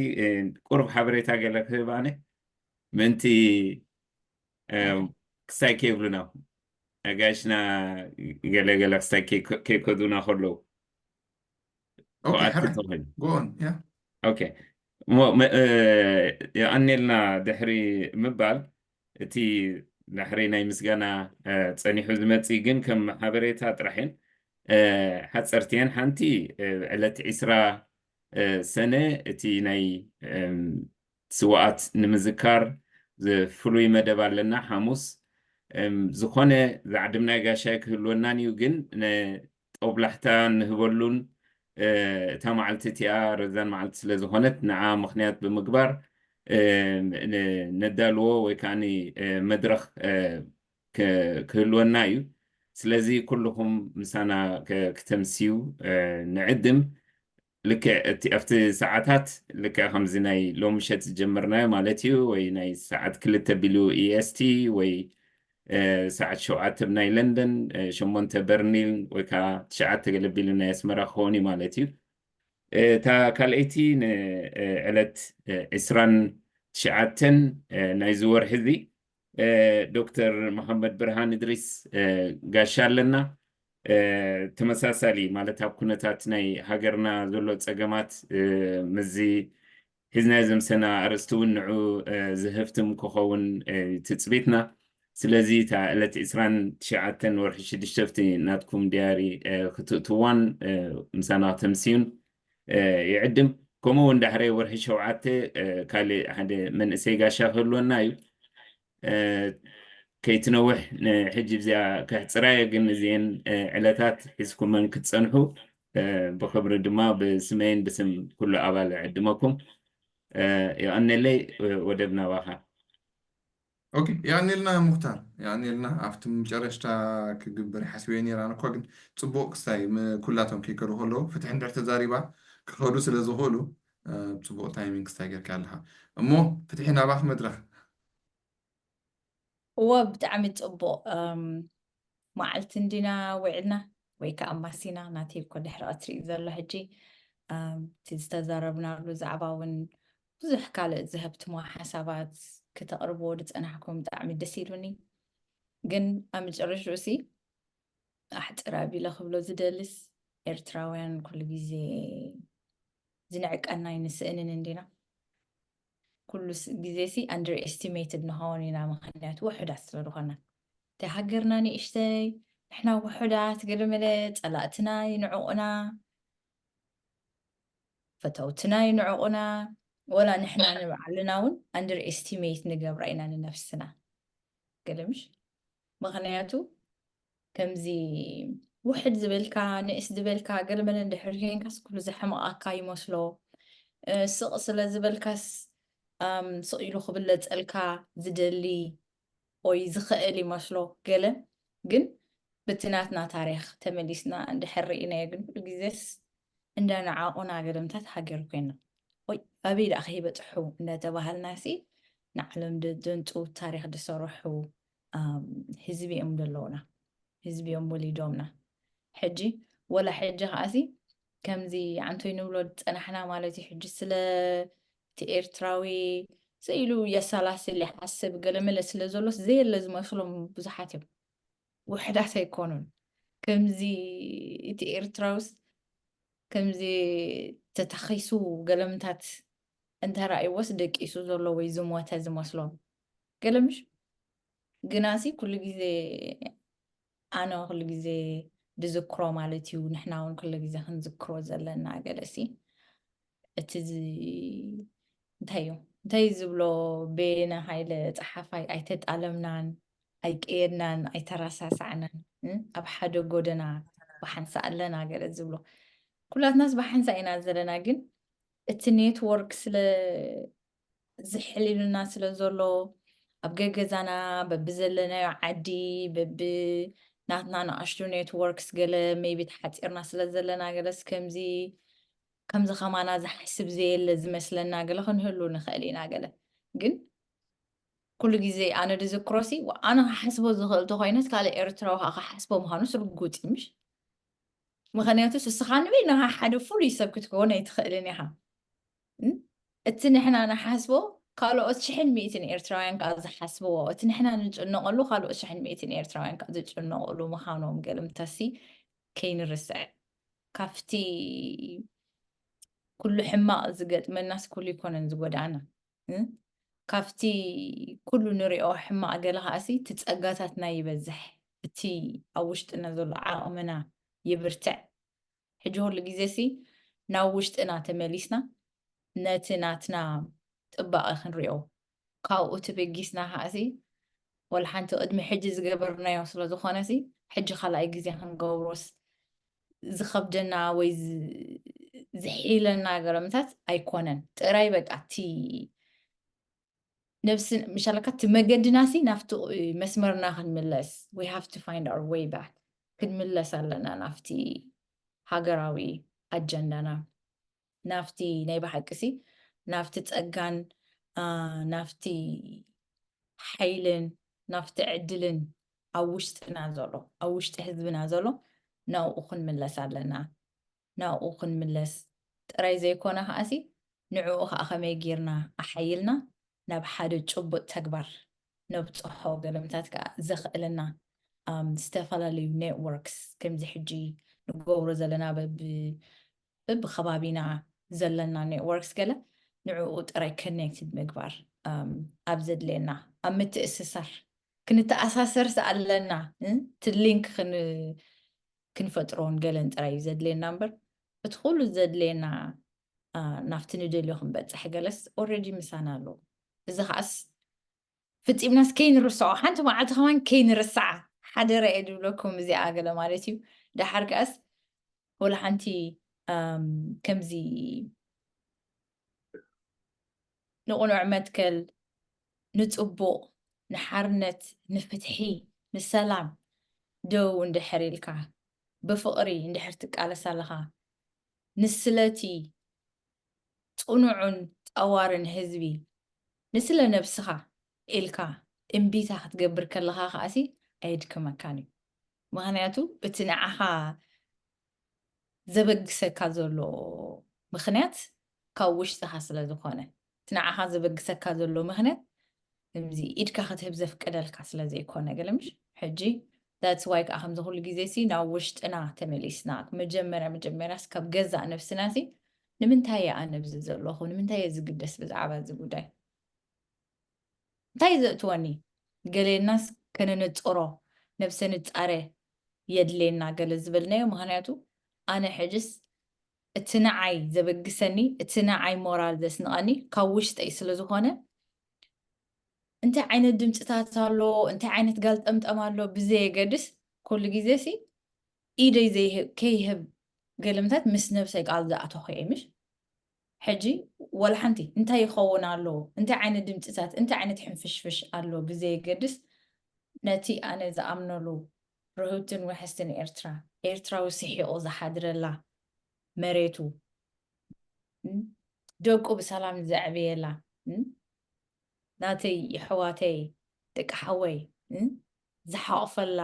ቁርብ ሓበሬታ ገለ ክህብ ኣነ ምእንቲ ክስታይ ከይብሉና ኣጋይሽና ገለ ገለ ክስታይ ከይከዱና ከለዉ Okay, ተባዕቲ ሕራይ። ተባሂሉ Go on, yeah. ኦኬ እሞ መ- እ፣ የቐኔልና ድሕሪ ምባል እቲ ድሕሪ ናይ ምስጋና እ፣ ፀኒሑ ዝመፅእ ግን ከም ሓበሬታ ጥራሕ እየን እ፣ ሓፀርቲ እየን ሓንቲ እ፣ ዕለት ዒስራ እ፣ ሰነ እቲ ናይ እም፣ ስዋኣት ንምዝካር ዝ- ፍሉይ መደብ ኣለና ሓሙስ እም፣ ዝኾነ ዝዓድምናይ ጋሻይ ክህልወናን እዩ ግን ነ- ጦብላሕታ ንህበሉን እታ መዓልቲ እቲኣ ረዛን መዓልቲ ስለ ዝኾነት ንዓ ምኽንያት ብምግባር ነዳልዎ ወይ ከዓ መድረኽ ክህልወና እዩ። ስለዚ ኩልኹም ምሳና ክተምስዩ ንዕድም። ልክዕ ኣብቲ ሰዓታት ልክዕ ከምዚ ናይ ሎምሸት ዝጀመርናዮ ማለት እዩ ወይ ናይ ሰዓት ክልተ ቢሉ ኢኤስቲ ወይ ሰዓት ሸውዓተ ብናይ ለንደን ሸሞንተ በርሊን ወይ ከዓ ትሽዓተ ገለ ቢሉ ናይ ኣስመራ ክኸውን እዩ ማለት እዩ። እታ ካልኣይቲ ንዕለት ዕስራን ትሽዓተን ናይዚ ወርሒ እዚ ዶክተር መሓመድ ብርሃን እድሪስ ጋሻ ኣለና። ተመሳሳሊ ማለት ኣብ ኩነታት ናይ ሃገርና ዘሎ ፀገማት ምዚ ሒዝናዮ ዘምሰና ኣርእስቲ እውን ንዑ ዝህፍትም ክኸውን ትፅቢትና። ስለዚ እታ ዕለት ዕስራን ትሽዓተን ወርሒ ሽዱሽተ ናትኩም ዲያሪ ክትእትዋን ምሳና ክተምስዩን ይዕድም። ከምኡ እውን ዳሕረ ወርሒ ሸውዓተ ካልእ ሓደ መንእሰይ ጋሻ ክህልወና እዩ። ከይትነውሕ ንሕጂ እዚኣ ከሕፅራየ ግን እዚአን ዕለታት ሒዝኩመን ክትፀንሑ ብክብሪ ድማ ብስመይን ብስም ኩሉ ኣባል ዕድመኩም የቐነለይ። ወደብ ናባኻ። ኦኬ፣ የቐኔልና ሙክታር፣ የቐኔልና። ኣብቲ መጨረሽታ ክግበር ሓስበዮ ነይረ ኣነ እኳ፣ ግን ፅቡቕ ክስታይ ኩላቶም ከይከዱ ከለዉ ፍትሒ እንድሕር ተዛሪባ ክኸዱ ስለ ዝኽእሉ ፅቡቕ ታይሚንግ ክስታይ ጌርካ ኣለኻ። እሞ ፍትሒ ናባኽ መድረኽ። እወ ብጣዕሚ ፅቡቕ መዓልቲ እንዲና ውዕልና ወይ ከዓ ኣማሲና ናተይ እኮ ድሕሪ ቀትሪ እዩ ዘሎ ሕጂ እቲ ዝተዛረብናሉ ዛዕባ እውን ብዙሕ ካልእ ዝሀብትሞ ሓሳባት ክተቕርብዎ ዝፀናሕኩም ብጣዕሚ ደስ ኢሉኒ። ግን ኣብ መጨረሽኡ ሲ ኣሕፅር ኣቢለ ክብሎ ዝደልስ ኤርትራውያን ኩሉ ግዜ ዝንዕቀና ኣይንስእንን እንዲና። ኩሉ ግዜ ሲ under estimated ንኸውን ኢና፣ ምክንያቱ ውሑዳት ስለ ዝኾና። እቲ ሃገርና ንእሽተይ፣ ንሕና ውሑዳት፣ ገለመለ ፀላእትና ይንዕቑና። ፈተውትና ይንዕቑና፣ ወላ ንሕና ንባዕልና እውን underestimate ንገብራ ኢና ንነፍስና። ገለ ምሽ? ምኽንያቱ ከምዚ ውሕድ ዝበልካ፣ ንእስ ዝበልካ፣ ገለ መለ እንድሕር ኮይንካስ ኩሉ ዘሕመቓካ ይመስሎ። እ፣ ስቕ ስለ ዝበልካስ፣ ኣም፣ ስቕ ኢሉ ክብለጸልካ ዝደሊ ወይ ዝኽእል ይመስሎ ገለ። ግን በቲ ናትና ታሪኽ ተመሊስና እንድሕር ርኢናዮ ግን ኩሉ ግዜስ እንዳነዓቑና ገለምታት ሃገር ኮይና። ወይ ኣበይ ደኣ ከይበጽሑ እንዳተባሃልናሲ ንዓለም ደ-፣ ደንጹ ታሪኽ ዝሰርሑ፣ ኣም፣ ህዝቢ እዮም ዘለውና። ህዝቢ እዮም ወሊዶምና። ሕጂ ወላ ሕጂ ከኣሲ ከምዚ ኣንቶይ ንብሎ ዝጸናሕና ማለት እዩ። ሕጂ ስለ እቲ ኤርትራዊ ስኢሉ የሰላስል ይሓስብ ገለ መለ ስለ ዘሎስ ዘየለ ዝመስሎም ብዙሓት እዮም። ውሕዳት ኣይኮኑን። ከምዚ እቲ ኤርትራውስ ከምዚ ተተኺሱ ገለምታት እንተራእይዎስ ደቂሱ ዘሎ ወይ ዝሞተ ዝመስሎም። ገለ ምሽ? ግናሲ ኩሉ ግዜ ኣነ ኩሉ ግዜ ድዝክሮ ማለት እዩ። ንሕና እውን ኩሉ ግዜ ክንዝክሮ ዘለና ገለሲ እቲ ዝ-፣ እንታይ እዩ? እንታይ እዩ ዝብሎ? ቤነ ሃይለ ጸሓፋይ፣ "ኣይተጣለምናን፣ ኣይቀየድናን፣ ኣይተረሳሳዕናን፣ እ፣ ኣብ ሓደ ጎደና ብሓንሳ ኣለና" ገለ ዝብሎ። ኩላትናስ ብሓንሳ ኢና ዘለና፣ ግን እቲ ኔትወርክ ስለ ዝሕል ኢሉና ስለ ዘሎ፣ ኣብ ገገዛና በብዘለናዮ ዓዲ፣ በቢ ናትና ንኣሽቱ ኔትወርክስ ገለ ሜይቢ ተሓጺርና ስለ ዘለና፣ ገለስ ከምዚ፣ ከምዚ ከማና ዝሓስብ ዘየለ ዝመስለና ገለ ክንህሉ ንኽእል ኢና ገለ። ግን ኩሉ ግዜ ኣነ ድዝክሮሲ፣ ዋ-፣ ኣነ ክሓስቦ ዝኽእል ተኾይነስ ካልእ ኤርትራዊ ከኣ ክሓስቦ ምዃኑስ ርጉጽ እዩ፣ ምሽ? ምኽንያቱስ እስኻ ንበይንኻ ሓደ ፍሉይ ሰብ ክትከውን ኣይትኽእልን ኢኻ። እም? እቲ ንሕና ንሓስቦ ካልኦት ሽሕን ሚእትን ኤርትራውያን ከኣ ዝሓስብዎ፣ እቲ ንሕና ንጭነቐሉ ካልኦት ሽሕን ሚእትን ኤርትራውያን ከኣ ዝጭነቐሉ ምዃኖም ገለምታሲ ከይንርስዕ። ካብቲ ኩሉ ሕማቕ ዝገጥመናስ ኩሉ ኣይኮነን ዝጎድኣና። እ? ካብቲ ኩሉ ንሪኦ ሕማቕ ገለ ከኣሲ እቲ ጸጋታትና ይበዝሕ። እቲ ኣብ ውሽጥና ዘሎ ዓቕምና ይብርትዕ። ሕጂ ኩሉ ግዜሲ ናብ ውሽጥና ተመሊስና ነቲ ናትና ጥባቐ ክንሪኦ። ካብኡ ተበጊስና ከኣሲ ወላ ሓንቲ ቅድሚ ሕጂ ዝገበርናዮ ስለ ዝኾነሲ፣ ሕጂ ካልኣይ ግዜ ክንገብሮስ ዝኸብደና ወይ ዝ-፣ ዝሒለና ገለምታት ኣይኮነን። ጥራይ በቃ እቲ ነብሲ፣ ምሻለካ እቲ መገድናሲ ናብቲ መስመርና ክንምለስ፣ we have to find our way back። ክንምለስ ኣለና ናብቲ ሃገራዊ ኣጀንዳና፣ ናብቲ ናይ ብሓቂሲ፣ ናብቲ ጸጋን፣ አ፣ ናብቲ ሓይልን፣ ናብቲ ዕድልን ኣብ ውሽጥና ዘሎ፣ ኣብ ውሽጢ ህዝብና ዘሎ፣ ናብኡ ክንምለስ ኣለና። ናብኡ ክንምለስ ጥራይ ዘይኮነ ከኣሲ፣ ንዕኡ ከኣ ከመይ ጌርና ኣሓይልና ናብ ሓደ ጭቡጥ ተግባር ነብጽሖ፣ ገለምታት ከኣ ዘኽእለና፣ ኣም፣ ዝተፈላለዩ ኔትወርክስ፣ ከምዚ ሕጂ ንገብሮ ዘለና በብ-፣ በብኸባቢና ዘለና ኔትወርክስ ገለ ንዕኡ ጥራይ ኮኔክትድ ምግባር፣ ኣም፣ ኣብ ዘድልየና፣ ኣብ ምትእስሳር፣ ክንተኣሳሰርስ ኣለና፣ እ፣ እቲ ሊንክ ክን-፣ ክንፈጥሮን ገለን ጥራይ እዩ ዘድልየና እምበር፣ እቲ ኩሉ ዘድልየና፣ አ፣ ናብቲ ንደልዮ ክንበጽሕ ገለስ ኦልሬዲ ምሳና ኣሎ። እዚ ከኣስ ፍጺምናስ ከይንርስዖ፣ ሓንቲ መዓልቲ ከማን ከይንርስዓ፣ ሓደራ እየ ድብለኩም እዚኣ ገለ ማለት እዩ። ደሓር ከኣስ ወላ ሓንቲ፣ ኣም፣ ከምዚ ንቕኑዕ መትከል፣ ንጽቡቕ፣ ንሓርነት፣ ንፍትሒ፣ ንሰላም ደው እንድሕር ኢልካ፣ ብፍቕሪ እንድሕር ትቃለስ ኣለኻ፣ ንስለቲ ጽኑዕን ጠዋርን ህዝቢ፣ ንስለ ነብስኻ ኢልካ እምቢታ ክትገብር ከለኻ ከኣሲ ኣየድክመካን እዩ። ምኽንያቱ እቲ ንዓኻ ዘበግሰካ ዘሎ ምኽንያት ካብ ውሽጥኻ ስለ ዝኾነ፣ እቲ ንዓኻ ዘበግሰካ ዘሎ ምኽንያት ከምዚ ኢድካ ክትህብ ዘፍቀደልካ ስለ ዘይኮነ፣ ገለ ምሽ? ሕጂ that's why ከኣ ከምዚ ኩሉ ግዜ ሲ ናብ ውሽጥና ተመሊስና፣ መጀመርያ፣ መጀመርያስ ካብ ገዛእ ነብስና ሲ ንምንታይ እየ ኣነ ኣብዚ ዘለኹ? ንምንታይ እየ ዝግደስ ብዛዕባ እዚ ጉዳይ? እንታይ ዘእትወኒ? ገሌናስ ከነነጽሮ፣ ነብሰ ንጻረ የድልየና ገለ ዝበልናዮ። ምኽንያቱ ኣነ ሕጅስ እቲ ንዓይ ዘበግሰኒ፣ እቲ ንዓይ ሞራል ዘስንቐኒ ካብ ውሽጠይ ስለ ዝኾነ፣ እንታይ ዓይነት ድምፅታት ኣሎ፣ እንታይ ዓይነት ጋልጠምጠም ኣሎ ብዘየገድስ፣ ኩሉ ግዜ ሲ ኢደይ ዘይህብ ከይህብ ገልምታት ምስ ነብሰይ ቃል ዝኣተኹ እየ። ምሽ ሕጂ ወላ ሓንቲ እንታይ ይኸውን ኣሎ፣ እንታይ ዓይነት ድምፅታት፣ እንታይ ዓይነት ሕንፍሽፍሽ ኣሎ ብዘየገድስ፣ ነቲ ኣነ ዝኣምነሉ ርህውትን ውሕስትን ኤርትራ፣ ኤርትራዊ ስሒቑ ዝሓድረላ መሬቱ፣ ደቁ ብሰላም ዘዕብየላ፣ ናተይ የሕዋተይ ደቂ ሓወይ ዝሓቑፈላ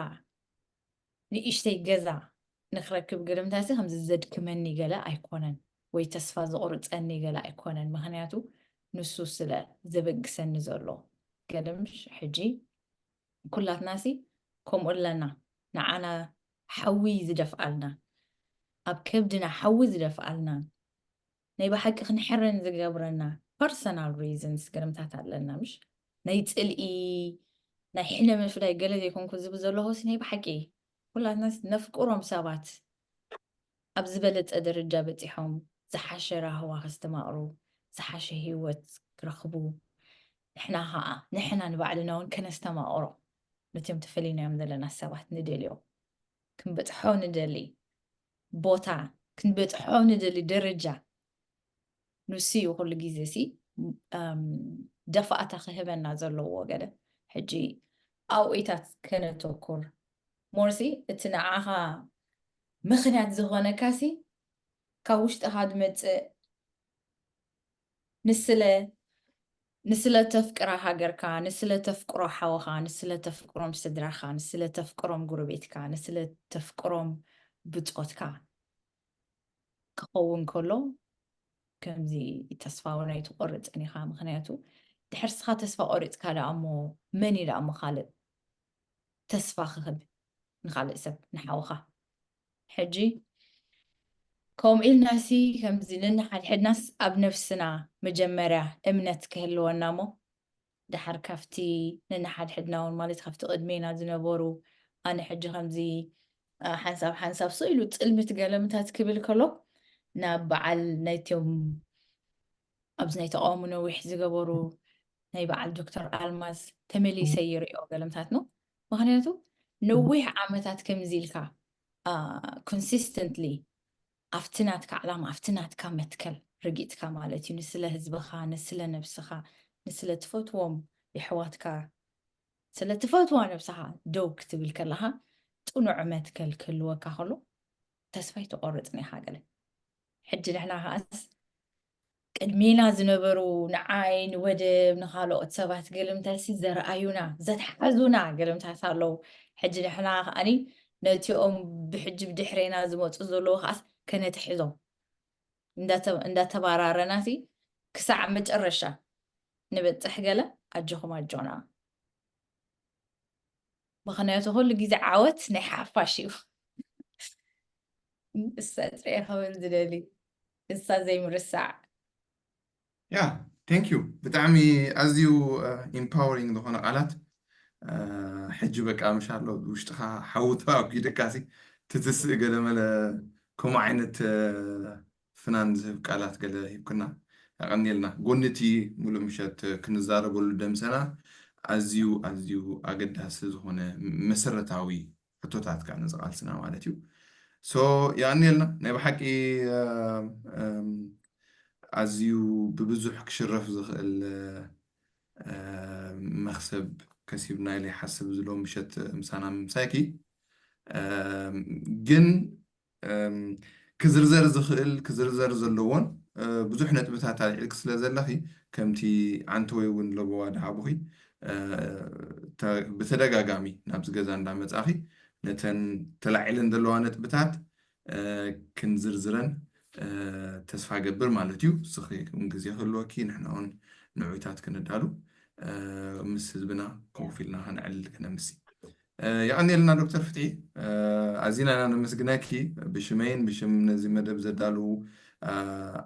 ንእሽተይ ገዛ ንክረክብ ገለምታሲ ከምዚ ዘድክመኒ ገለ ኣይኮነን፣ ወይ ተስፋ ዘቑርፀኒ ገለ ኣይኮነን። ምክንያቱ ንሱ ስለ ዘበግሰኒ ዘሎ። ገለምሽ ሕጂ ኩላትናሲ ከምኡ ኣለና። ንዓና ሓዊ ዝደፍኣልና፣ ኣብ ከብድና ሓዊ ዝደፍኣልና፣ ናይ ብሓቂ ክንሕረን ዝገብረና personal reasons ገለምታት ኣለና። ምሽ ናይ ፅልኢ፣ ናይ ሕነ ምፍዳይ ገለ ዘይኮንኩ ዝብል ዘለኹስ ናይ ብሓቂ ኩላትናስ ነፍቅሮም ሰባት ኣብ ዝበለፀ ደረጃ በፂሖም ዝሓሸ ራህዋ ከስተማቕሩ፣ ዝሓሸ ህይወት ክረኽቡ፣ ንሕና ከዓ ንሕና ንባዕልና እውን ከነስተማቕሮ፣ ነቶም ተፈሊናዮም ዘለና ሰባት ንደልዮም፣ ክንበፅሖ ንደሊ ቦታ፣ ክንበፅሖ ንደሊ ደረጃ፣ ንሱ እዩ ኩሉ ግዜ ሲ ደፋእታ ክህበና ዘለዎ። ገለ ሕጂ ኣብኢታት ከነተኩር፣ ሞርሲ እቲ ንዓኻ ምኽንያት ዝኾነካ ሲ ካብ ውሽጥኻ ዝመፅእ ንስለ ንስለ ተፍቅራ ሃገርካ፣ ንስለ ተፍቅሮ ሓወኻ፣ ንስለ ተፍቅሮም ስድራኻ፣ ንስለ ተፍቅሮም ጉርቤትካ፣ ንስለ ተፍቅሮም ብጾትካ ክኸውን ከሎ፣ ከምዚ ተስፋ እውን ኣይትቆርጽን ኢኻ። ምኽንያቱ ድሕር ስኻ ተስፋ ቆሪጽካ ደኣ እሞ መን እዩ ደኣ እሞ ካልእ ተስፋ ክህብ ንኻልእ ሰብ ንሓውኻ? ሕጂ ከምኡ ኢልናሲ ከምዚ ንንሓድሕድናስ ኣብ ነፍስና መጀመርያ እምነት ክህልወና እሞ፣ ደሓር ካብቲ ንንሓድሕድና እውን ማለት ካብቲ ቅድሜና ዝነበሩ፣ ኣነ ሕጂ ከምዚ ሓንሳብ ሓንሳብ ስቕ ኢሉ ጽልምት ገለምታት ክብል ከሎ፣ ናብ በዓል ናይቶም ኣብዚ ናይ ተቃውሞ ነዊሕ ዝገበሩ ናይ በዓል ዶክተር ኣልማዝ ተመሊሰ ይርእዮ ገለምታት ነው። ምክንያቱ ነዊሕ ዓመታት ከምዚ ኢልካ consistently ኣብቲ ናትካ ዕላማ ኣብቲ ናትካ መትከል ርጊጥካ ማለት እዩ። ንስለ ህዝብኻ፣ ንስለ ነብስኻ፣ ንስለ ትፈትዎም የሕዋትካ፣ ስለ ትፈትዋ ነብስኻ ደው ክትብል ከለኻ ጥኑዕ መትከል ክህልወካ ከሎ ተስፋ ኣይትቆርጽን ኢኻ። ገለ ሕጂ ንሕና ከኣስ ቅድሜና ዝነበሩ ንዓይ ንወደብ ንኻልኦት ሰባት ገልምታሲ ዘርኣዩና ዘትሓዙና ገልምታት ኣለዉ። ሕጂ ንሕና ከኣኒ ነቲኦም ብሕጂ ብድሕሬና ዝመፁ ዘለዉ ከኣስ ከነትሕዞም እንዳተባራረናሲ ክሳዕ መጨረሻ ንበፅሕ ገለ ኣጆኹም ኣጆና። ምኽንያቱ ኩሉ ግዜ ዓወት ናይ ሓፋሽ እዩ። እሳ ጥሪያ ክብል ዝደሊ እሳ ዘይምርሳዕ። ያ thank you ብጣዕሚ ኣዝዩ empowering ዝኾነ ቃላት። ሕጂ በቃ ምሽ ኣሎ ውሽጥኻ ሓዊ ተኣጒደካሲ ትትስእ ገለመለ ከምኡ ዓይነት ፍናን ዝህብ ቃላት ገለ ሂብክና። ያቐኒልና ጎኒ እቲ ሙሉእ ምሸት ክንዛረበሉ ደምሰና ኣዝዩ ኣዝዩ ኣገዳሲ ዝኾነ መሰረታዊ ሕቶታት ከዓ ነዚ ቃልስና ማለት እዩ። So ያቐኒልና ናይ ብሓቂ ኣዝዩ ብብዙሕ ክሽረፍ ዝኽእል መኽሰብ ከሲብና ኢለ ይሓስብ ዝሎ ምሸት ምሳና ምምሳይኪ ግን ክዝርዘር ዝኽእል ክዝርዘር ዘለዎን ብዙሕ ነጥብታት ኣልዒልክ ስለ ዘለኺ ከምቲ ዓንተወይ እውን ለበዋ ድሃቡኺ ብተደጋጋሚ ናብዚ ገዛ እንዳመጻኺ ነተን ተላዒለን ዘለዋ ነጥብታት ክንዝርዝረን ተስፋ ገብር ማለት እዩ። እስኺ እውን ግዜ ክህልወኪ ንሕና እውን ንዑይታት ክንዳሉ ምስ ህዝብና ኮፍ ኢልና ከነዕልል ከነምሲ። የቐንየልና ዶክተር ፍትሒ፣ ኣዚና ኢና ነመስግነኪ ብሽመይን ብሽም ነዚ መደብ ዘዳልዉ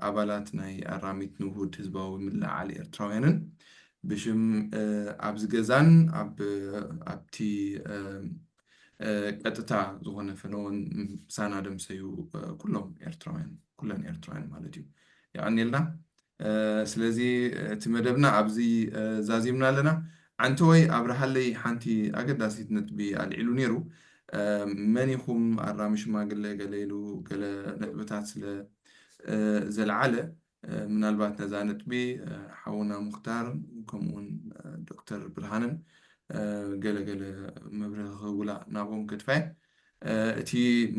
ኣባላት ናይ ኣራሚት ንውሁድ ህዝባዊ ምልዕዓል ኤርትራውያንን ብሽም ኣብዚ ገዛን ኣብቲ ቀጥታ ዝኾነ ፈነወን ምሳና ደምሰዩ ኩሎም ኤርትራውያን፣ ኩለን ኤርትራውያን ማለት እዩ። የቐንየልና። ስለዚ እቲ መደብና ኣብዚ ዛዚምና ኣለና። ዓንተወይ ኣብርሃለይ ሓንቲ ኣገዳሲት ነጥቢ ኣልዒሉ ነይሩ። መን ኢኹም ኣራሚ ሽማግለ ገለ ኢሉ ገለ ነጥብታት ስለ ዘልዓለ፣ ምናልባት ነዛ ነጥቢ ሓውና ሙክታር ከምኡውን ዶክተር ብርሃንን ገለ ገለ መብርሂ ክህቡላ ናብኦም ከድፋየ። እቲ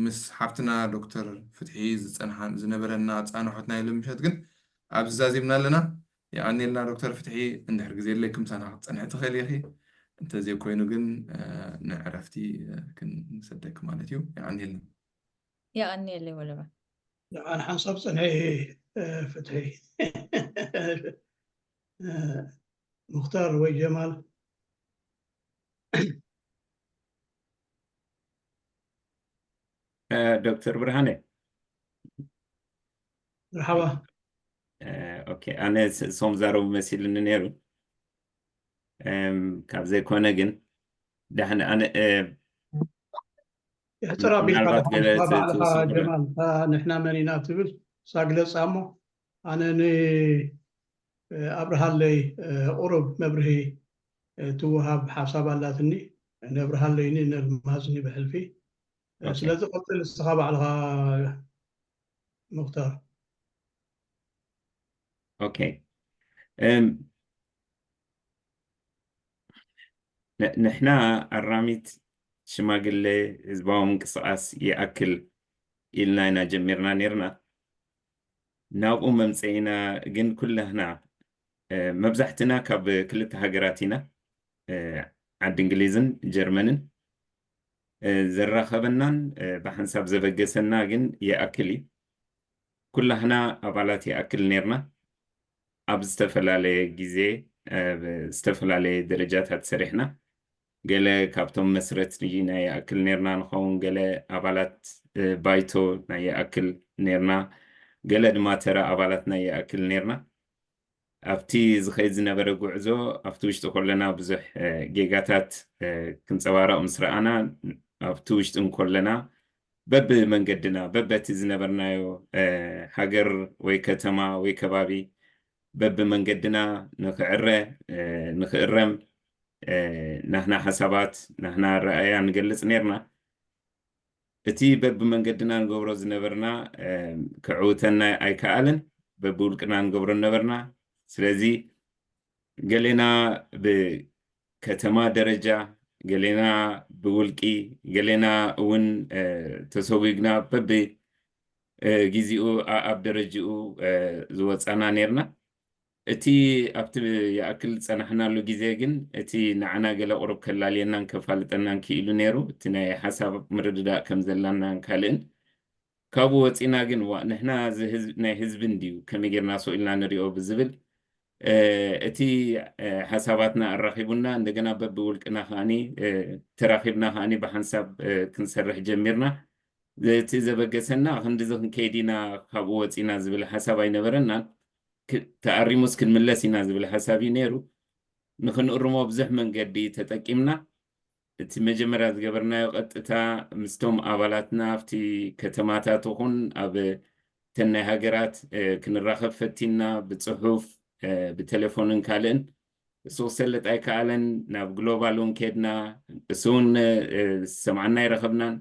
ምስ ሓፍትና ዶክተር ፍትሒ ዝጸንሓ ዝነበረና ጻንሖት ናይ ሎሚ ምሸት ግን ኣብዚ ዛዚምና ኣለና። የቐንየልና ዶክተር ፍትሒ፣ እንድሕር ግዜ ኣለኪ ምሳና ክትጸንሒ ትኽእሊ ኢኺ። እንተዘይኮይኑ ግን ንዕረፍቲ ክንሰደኪ ማለት እዩ። የቐንየልና። የቐንየለይ ወለባ። ኣነ ሓንሳብ ጸንሐ ፍትሒ። ሙክታር ወይ ጀማል። ዶክተር ብርሃነ። መርሓባ። ኦኬ፣ ኣነ ሶም ዛረቡ መሲልኒ ነይሩ። ካብ ዘይኮነ ግን ዳሕን ኣነ እሕትራ ቢልካ ባዕልኻ ጀማል፣ ንሕና መን ኢና ትብል ሳግለፃ እሞ ኣነ ንኣብርሃለይ ቁሩብ መብርሂ ትወሃብ ሓሳብ ኣላትኒ። ነብርሃለይኒ ነልማዝኒ ብሕልፊ። ስለዚ ቀፅል እስኻ ባዕልኻ ሙክታር። ኦኬ። ንሕና ኣራሚት ሽማግለ ህዝባዊ ምንቅስቃስ ይኣክል ኢልና ኢና ጀሚርና ነይርና። ናብኡ መምፀኢና ግን ኩላህና መብዛሕትና ካብ ክልተ ሃገራት ኢና፣ ዓዲ እንግሊዝን ጀርመንን። ዘራኸበናን ብሓንሳብ ዘበገሰና ግን ይኣክል እዩ። ኩላህና ኣባላት ይኣክል ነይርና። ኣብ ዝተፈላለየ ግዜ ዝተፈላለየ ደረጃታት ሰሪሕና። ገለ ካብቶም መስረት ናይ ይኣክል ነይርና ንኸውን፣ ገለ ኣባላት ባይቶ ናይ ይኣክል ነይርና፣ ገለ ድማ ተራ ኣባላት ናይ ይኣክል ነይርና። ኣብቲ ዝኸይድ ዝነበረ ጉዕዞ ኣብቲ ውሽጢ ከለና ብዙሕ ጌጋታት ክንፀባረቕ ምስ ረኣና፣ ኣብቲ ውሽጢ እንከለና በብመንገድና በበቲ ዝነበርናዮ ሃገር ወይ ከተማ ወይ ከባቢ በብመንገድና ንኽዕረ ንኽእረም ናህና ሓሳባት ናህና ረኣያ ንገልፅ ነይርና። እቲ በብመንገድና ንገብሮ ዝነበርና ክዕውተና ኣይከኣልን። በብውልቅና ንገብሮ ነበርና። ስለዚ ገሌና ብከተማ ደረጃ፣ ገሌና ብውልቂ፣ ገሌና እውን ተሰጉግና በብግዜኡ ኣብ ደረጅኡ ዝወፃና ነይርና። እቲ ኣብቲ ይኣክል ዝፀናሕናሉ ግዜ ግን እቲ ንዓና ገለ ቁሩብ ከላልየናን ከፋልጠናን ክኢሉ ነይሩ። እቲ ናይ ሓሳብ ምርድዳእ ከም ዘላናን ካልእን ካብኡ ወፂና ግን ዋ ንሕና ናይ ህዝቢ እንድዩ ከመይ ጌርና ስቕ ኢልና ንሪኦ ብዝብል እቲ ሓሳባትና ኣራኺቡና እንደገና በብውልቅና ከዓኒ ተራኺብና ከዓኒ ብሓንሳብ ክንሰርሕ ጀሚርና። እቲ ዘበገሰና ክንድዚ ክንከይድ ኢና ካብኡ ወፂና ዝብል ሓሳብ ኣይነበረናን። ተኣሪሙስ ክንምለስ ኢና ዝብል ሓሳብ እዩ ነይሩ። ንክንእርሞ ብዙሕ መንገዲ ተጠቂምና። እቲ መጀመርያ ዝገበርናዮ ቀጥታ ምስቶም ኣባላትና ኣብቲ ከተማታት ይኹን ኣብ ተን ናይ ሃገራት ክንራኸብ ፈቲና፣ ብፅሑፍ ብቴሌፎንን ካልእን። እሱ ክሰልጥ ኣይከኣለን። ናብ ግሎባል እውን ከድና፣ እሱ እውን ዝሰምዓና ኣይረኸብናን።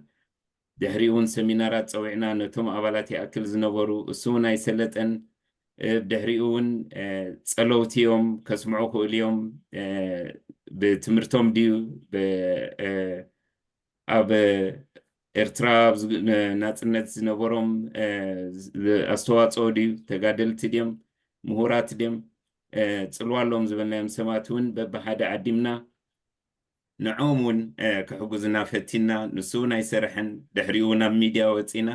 ድሕሪኡ እውን ሰሚናራት ፀዊዕና ነቶም ኣባላት ይኣክል ዝነበሩ፣ እሱ እውን ኣይሰለጠን። ብድሕሪኡ እውን ፀለውቲ እዮም፣ ከስምዑ ክእሉ እዮም። ብትምህርቶም ድዩ ኣብ ኤርትራ ናፅነት ዝነበሮም ኣስተዋፅኦ ድዩ፣ ተጋደልቲ ድዮም፣ ምሁራት ድዮም፣ ፅልዋ ኣለዎም ዝበልናዮም ሰባት እውን በብሓደ ዓዲምና ንዕኦም እውን ክሕጉዝና ፈቲና። ንሱ እውን ኣይሰርሐን። ድሕሪኡ ናብ ሚድያ ወፂና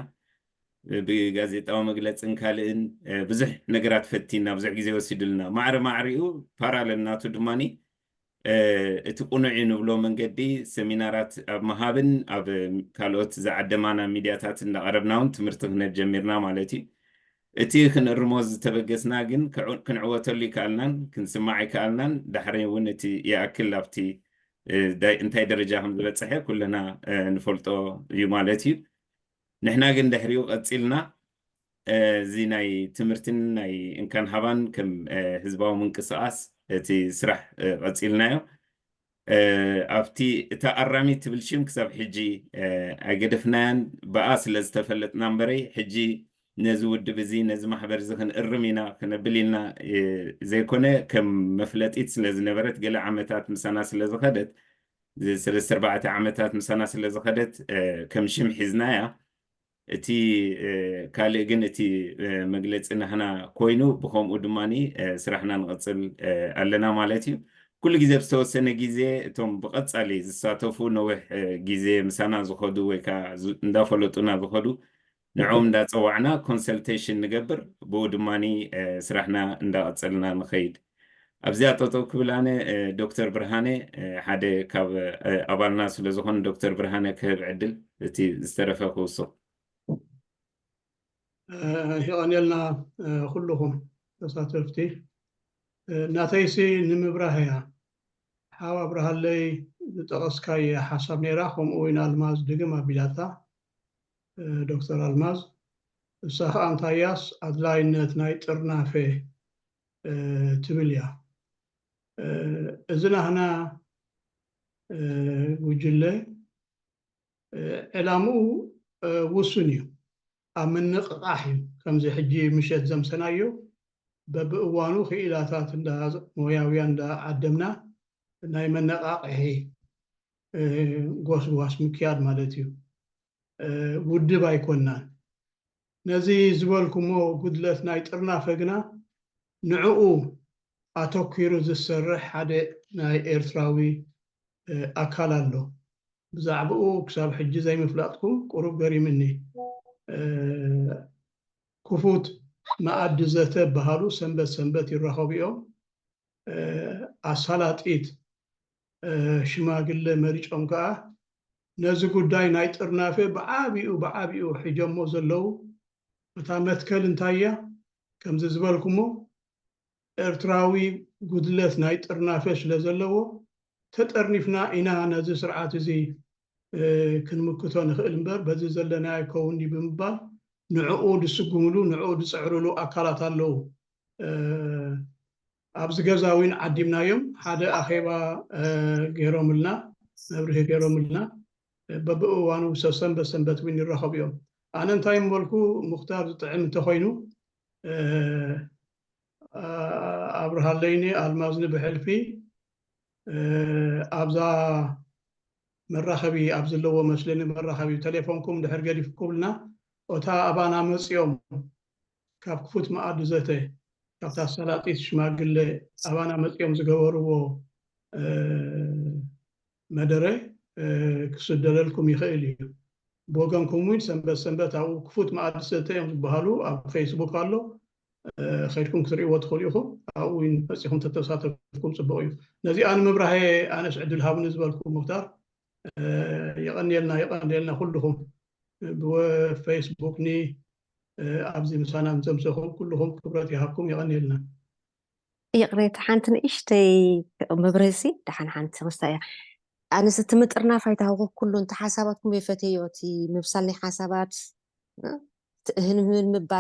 ብጋዜጣዊ መግለፅን ካልእን ብዙሕ ነገራት ፈቲና፣ ብዙሕ ግዜ ወሲዱልና። ማዕረ ማዕሪኡ ፓራለል ናቱ ድማ እቲ ቁኑዕ እዩ ንብሎ መንገዲ ሰሚናራት ኣብ ምሃብን ኣብ ካልኦት ዝዓደማና ሚድያታት እንዳቐረብና እውን ትምህርቲ ክነድ ጀሚርና ማለት እዩ። እቲ ክንእርሞ ዝተበገስና ግን ክንዕወተሉ ይከኣልናን ክንስማዕ ይከኣልናን። ዳሕሪ እውን እቲ ይኣክል ኣብቲ እንታይ ደረጃ ከም ዝበፅሐ ኩልና ንፈልጦ እዩ ማለት እዩ። ንሕና ግን ድሕሪኡ ቀፂልና እዚ ናይ ትምህርትን ናይ እንካን ሃባን ከም ህዝባዊ ምንቅስቃስ እቲ ስራሕ ቀፂልናዮ። ኣብቲ እታ ኣራሚት ትብል ሽም ክሳብ ሕጂ ኣይገደፍናያን። ብኣ ስለ ዝተፈለጥና እምበረይ ሕጂ ነዚ ውድብ እዚ ነዚ ማሕበር እዚ ክንእርም ኢና ክነብል ኢልና ዘይኮነ ከም መፍለጢት ስለ ዝነበረት ገለ ዓመታት ምሳና ስለ ዝኸደት ሰለስተ ኣርባዕተ ዓመታት ምሳና ስለ ዝኸደት ከም ሽም ሒዝናያ። እቲ ካልእ ግን እቲ መግለፂ ናህና ኮይኑ ብከምኡ ድማ ስራሕና ንቐፅል ኣለና ማለት እዩ። ኩሉ ግዜ ብዝተወሰነ ግዜ እቶም ብቐፃሊ ዝሳተፉ ነዊሕ ግዜ ምሳና ዝኸዱ ወይ ከዓ እንዳፈለጡና ዝኸዱ ንዕኦም እንዳፀዋዕና ኮንሰልቴሽን ንገብር፣ ብኡ ድማ ስራሕና እንዳቐፀልና ንኸይድ። ኣብዚኣ ጠጠው ክብል ኣነ ዶክተር ብርሃነ ሓደ ካብ ኣባልና ስለዝኾነ ዶክተር ብርሃነ ክህብ ዕድል እቲ ዝተረፈ ክውስኽ። የቐንየልና ኩልኹም ተሳተፍቲ። ናተይሲ ንምብራህ እያ። ሓው ኣብርሃለይ ዝጠቐስካየ ሓሳብ ነይራ፣ ከምኡ እውን ኣልማዝ ድግም ኣቢላታ ዶክተር ኣልማዝ። እሳ ከዓ እንታያስ ኣድላይነት ናይ ጥርናፈ ትብል እያ። እዚ ናህና ጉጅለ ዕላምኡ ውሱን እዩ። ኣብ ምንቕቓሕ እዩ። ከምዚ ሕጂ ምሸት ዘምሰናዮ በብእዋኑ ክኢላታት እንዳ ሞያውያን እንዳ ዓደምና ናይ መነቓቕሒ ጎስጓስ ምክያድ ማለት እዩ። ውድብ ኣይኮናን። ነዚ ዝበልኩሞ ጉድለት ናይ ጥርናፈ ግና ንዕኡ ኣተኪሩ ዝሰርሕ ሓደ ናይ ኤርትራዊ ኣካል ኣሎ። ብዛዕባኡ ክሳብ ሕጂ ዘይምፍላጥኩም ቁሩብ ገሪምኒ። ክፉት መኣዲ ዘተ በሃሉ ሰንበት ሰንበት ይራኸቡ እዮም። ኣሳላጢት ሽማግለ መሪጾም ከኣ ነዚ ጉዳይ ናይ ጥርናፈ ብዓቢኡ ብዓቢኡ ሒጆሞ ዘለዉ። እታ መትከል እንታይ እያ? ከምዚ ዝበልኩሞ ኤርትራዊ ጉድለት ናይ ጥርናፈ ስለ ዘለዎ ተጠርኒፍና ኢና ነዚ ስርዓት እዚ ክንምክቶ ንኽእል እምበር በዚ ዘለና ኣይከውን እዩ ብምባል ንዕኡ ዝስጉምሉ ንዕኡ ዝፅዕርሉ ኣካላት ኣለዉ። ኣብዚ ገዛ እውን ዓዲምናዮም ሓደ ኣኼባ ገይሮምልና መብርሂ ገይሮምልና በብእዋኑ ሰሰንበት ሰንበት እውን ይራኸቡ እዮም። ኣነ እንታይ ምበልኩ ሙክታር ዝጥዕም እንተኮይኑ ኣብርሃለይኒ ኣልማዝኒ ብሕልፊ ኣብዛ መራኸቢ ኣብ ዘለዎ መስለኒ መራኸቢ ቴሌፎንኩም ድሕር ገዲፍኩምልና ኦታ ኣባና መፅኦም ካብ ክፉት መኣዲ ዘተ ካብታ ኣሳላጢት ሽማግለ ኣባና መፅኦም ዝገበርዎ መደረ ክስደለልኩም ይኽእል እዩ። ብወገንኩም እውን ሰንበት ሰንበት ኣብኡ ክፉት መኣዲ ዘተ እዮም ዝበሃሉ ኣብ ፌስቡክ ኣሎ። ከድኩም ክትርእይዎ ትኽእሉ ኢኹም። ኣብኡ እውን መፂኹም ተተሳተፍኩም ፅቡቕ እዩ። ነዚኣ ንምብራህ ኣነስ ዕድል ሃቡኒ ዝበልኩ ሙክታር የቐንየልና የቐንየልና ኩልኹም ብፌስቡክኒ ኣብዚ ምሳና ምዘምሰኹም ኩልኹም ክብረት ይሃብኩም የቐንየልና። ይቕሬታ ሓንቲ ንእሽተይ መብረሲ ደሓን ሓንቲ ክስታ እያ። ኣነስ እቲ ምጥርናፍ ኣይተሃውኹ ኩሉ እንተ ሓሳባትኩም የፈተዮ እቲ ምብሳል ናይ ሓሳባት ትእህንህን ምባል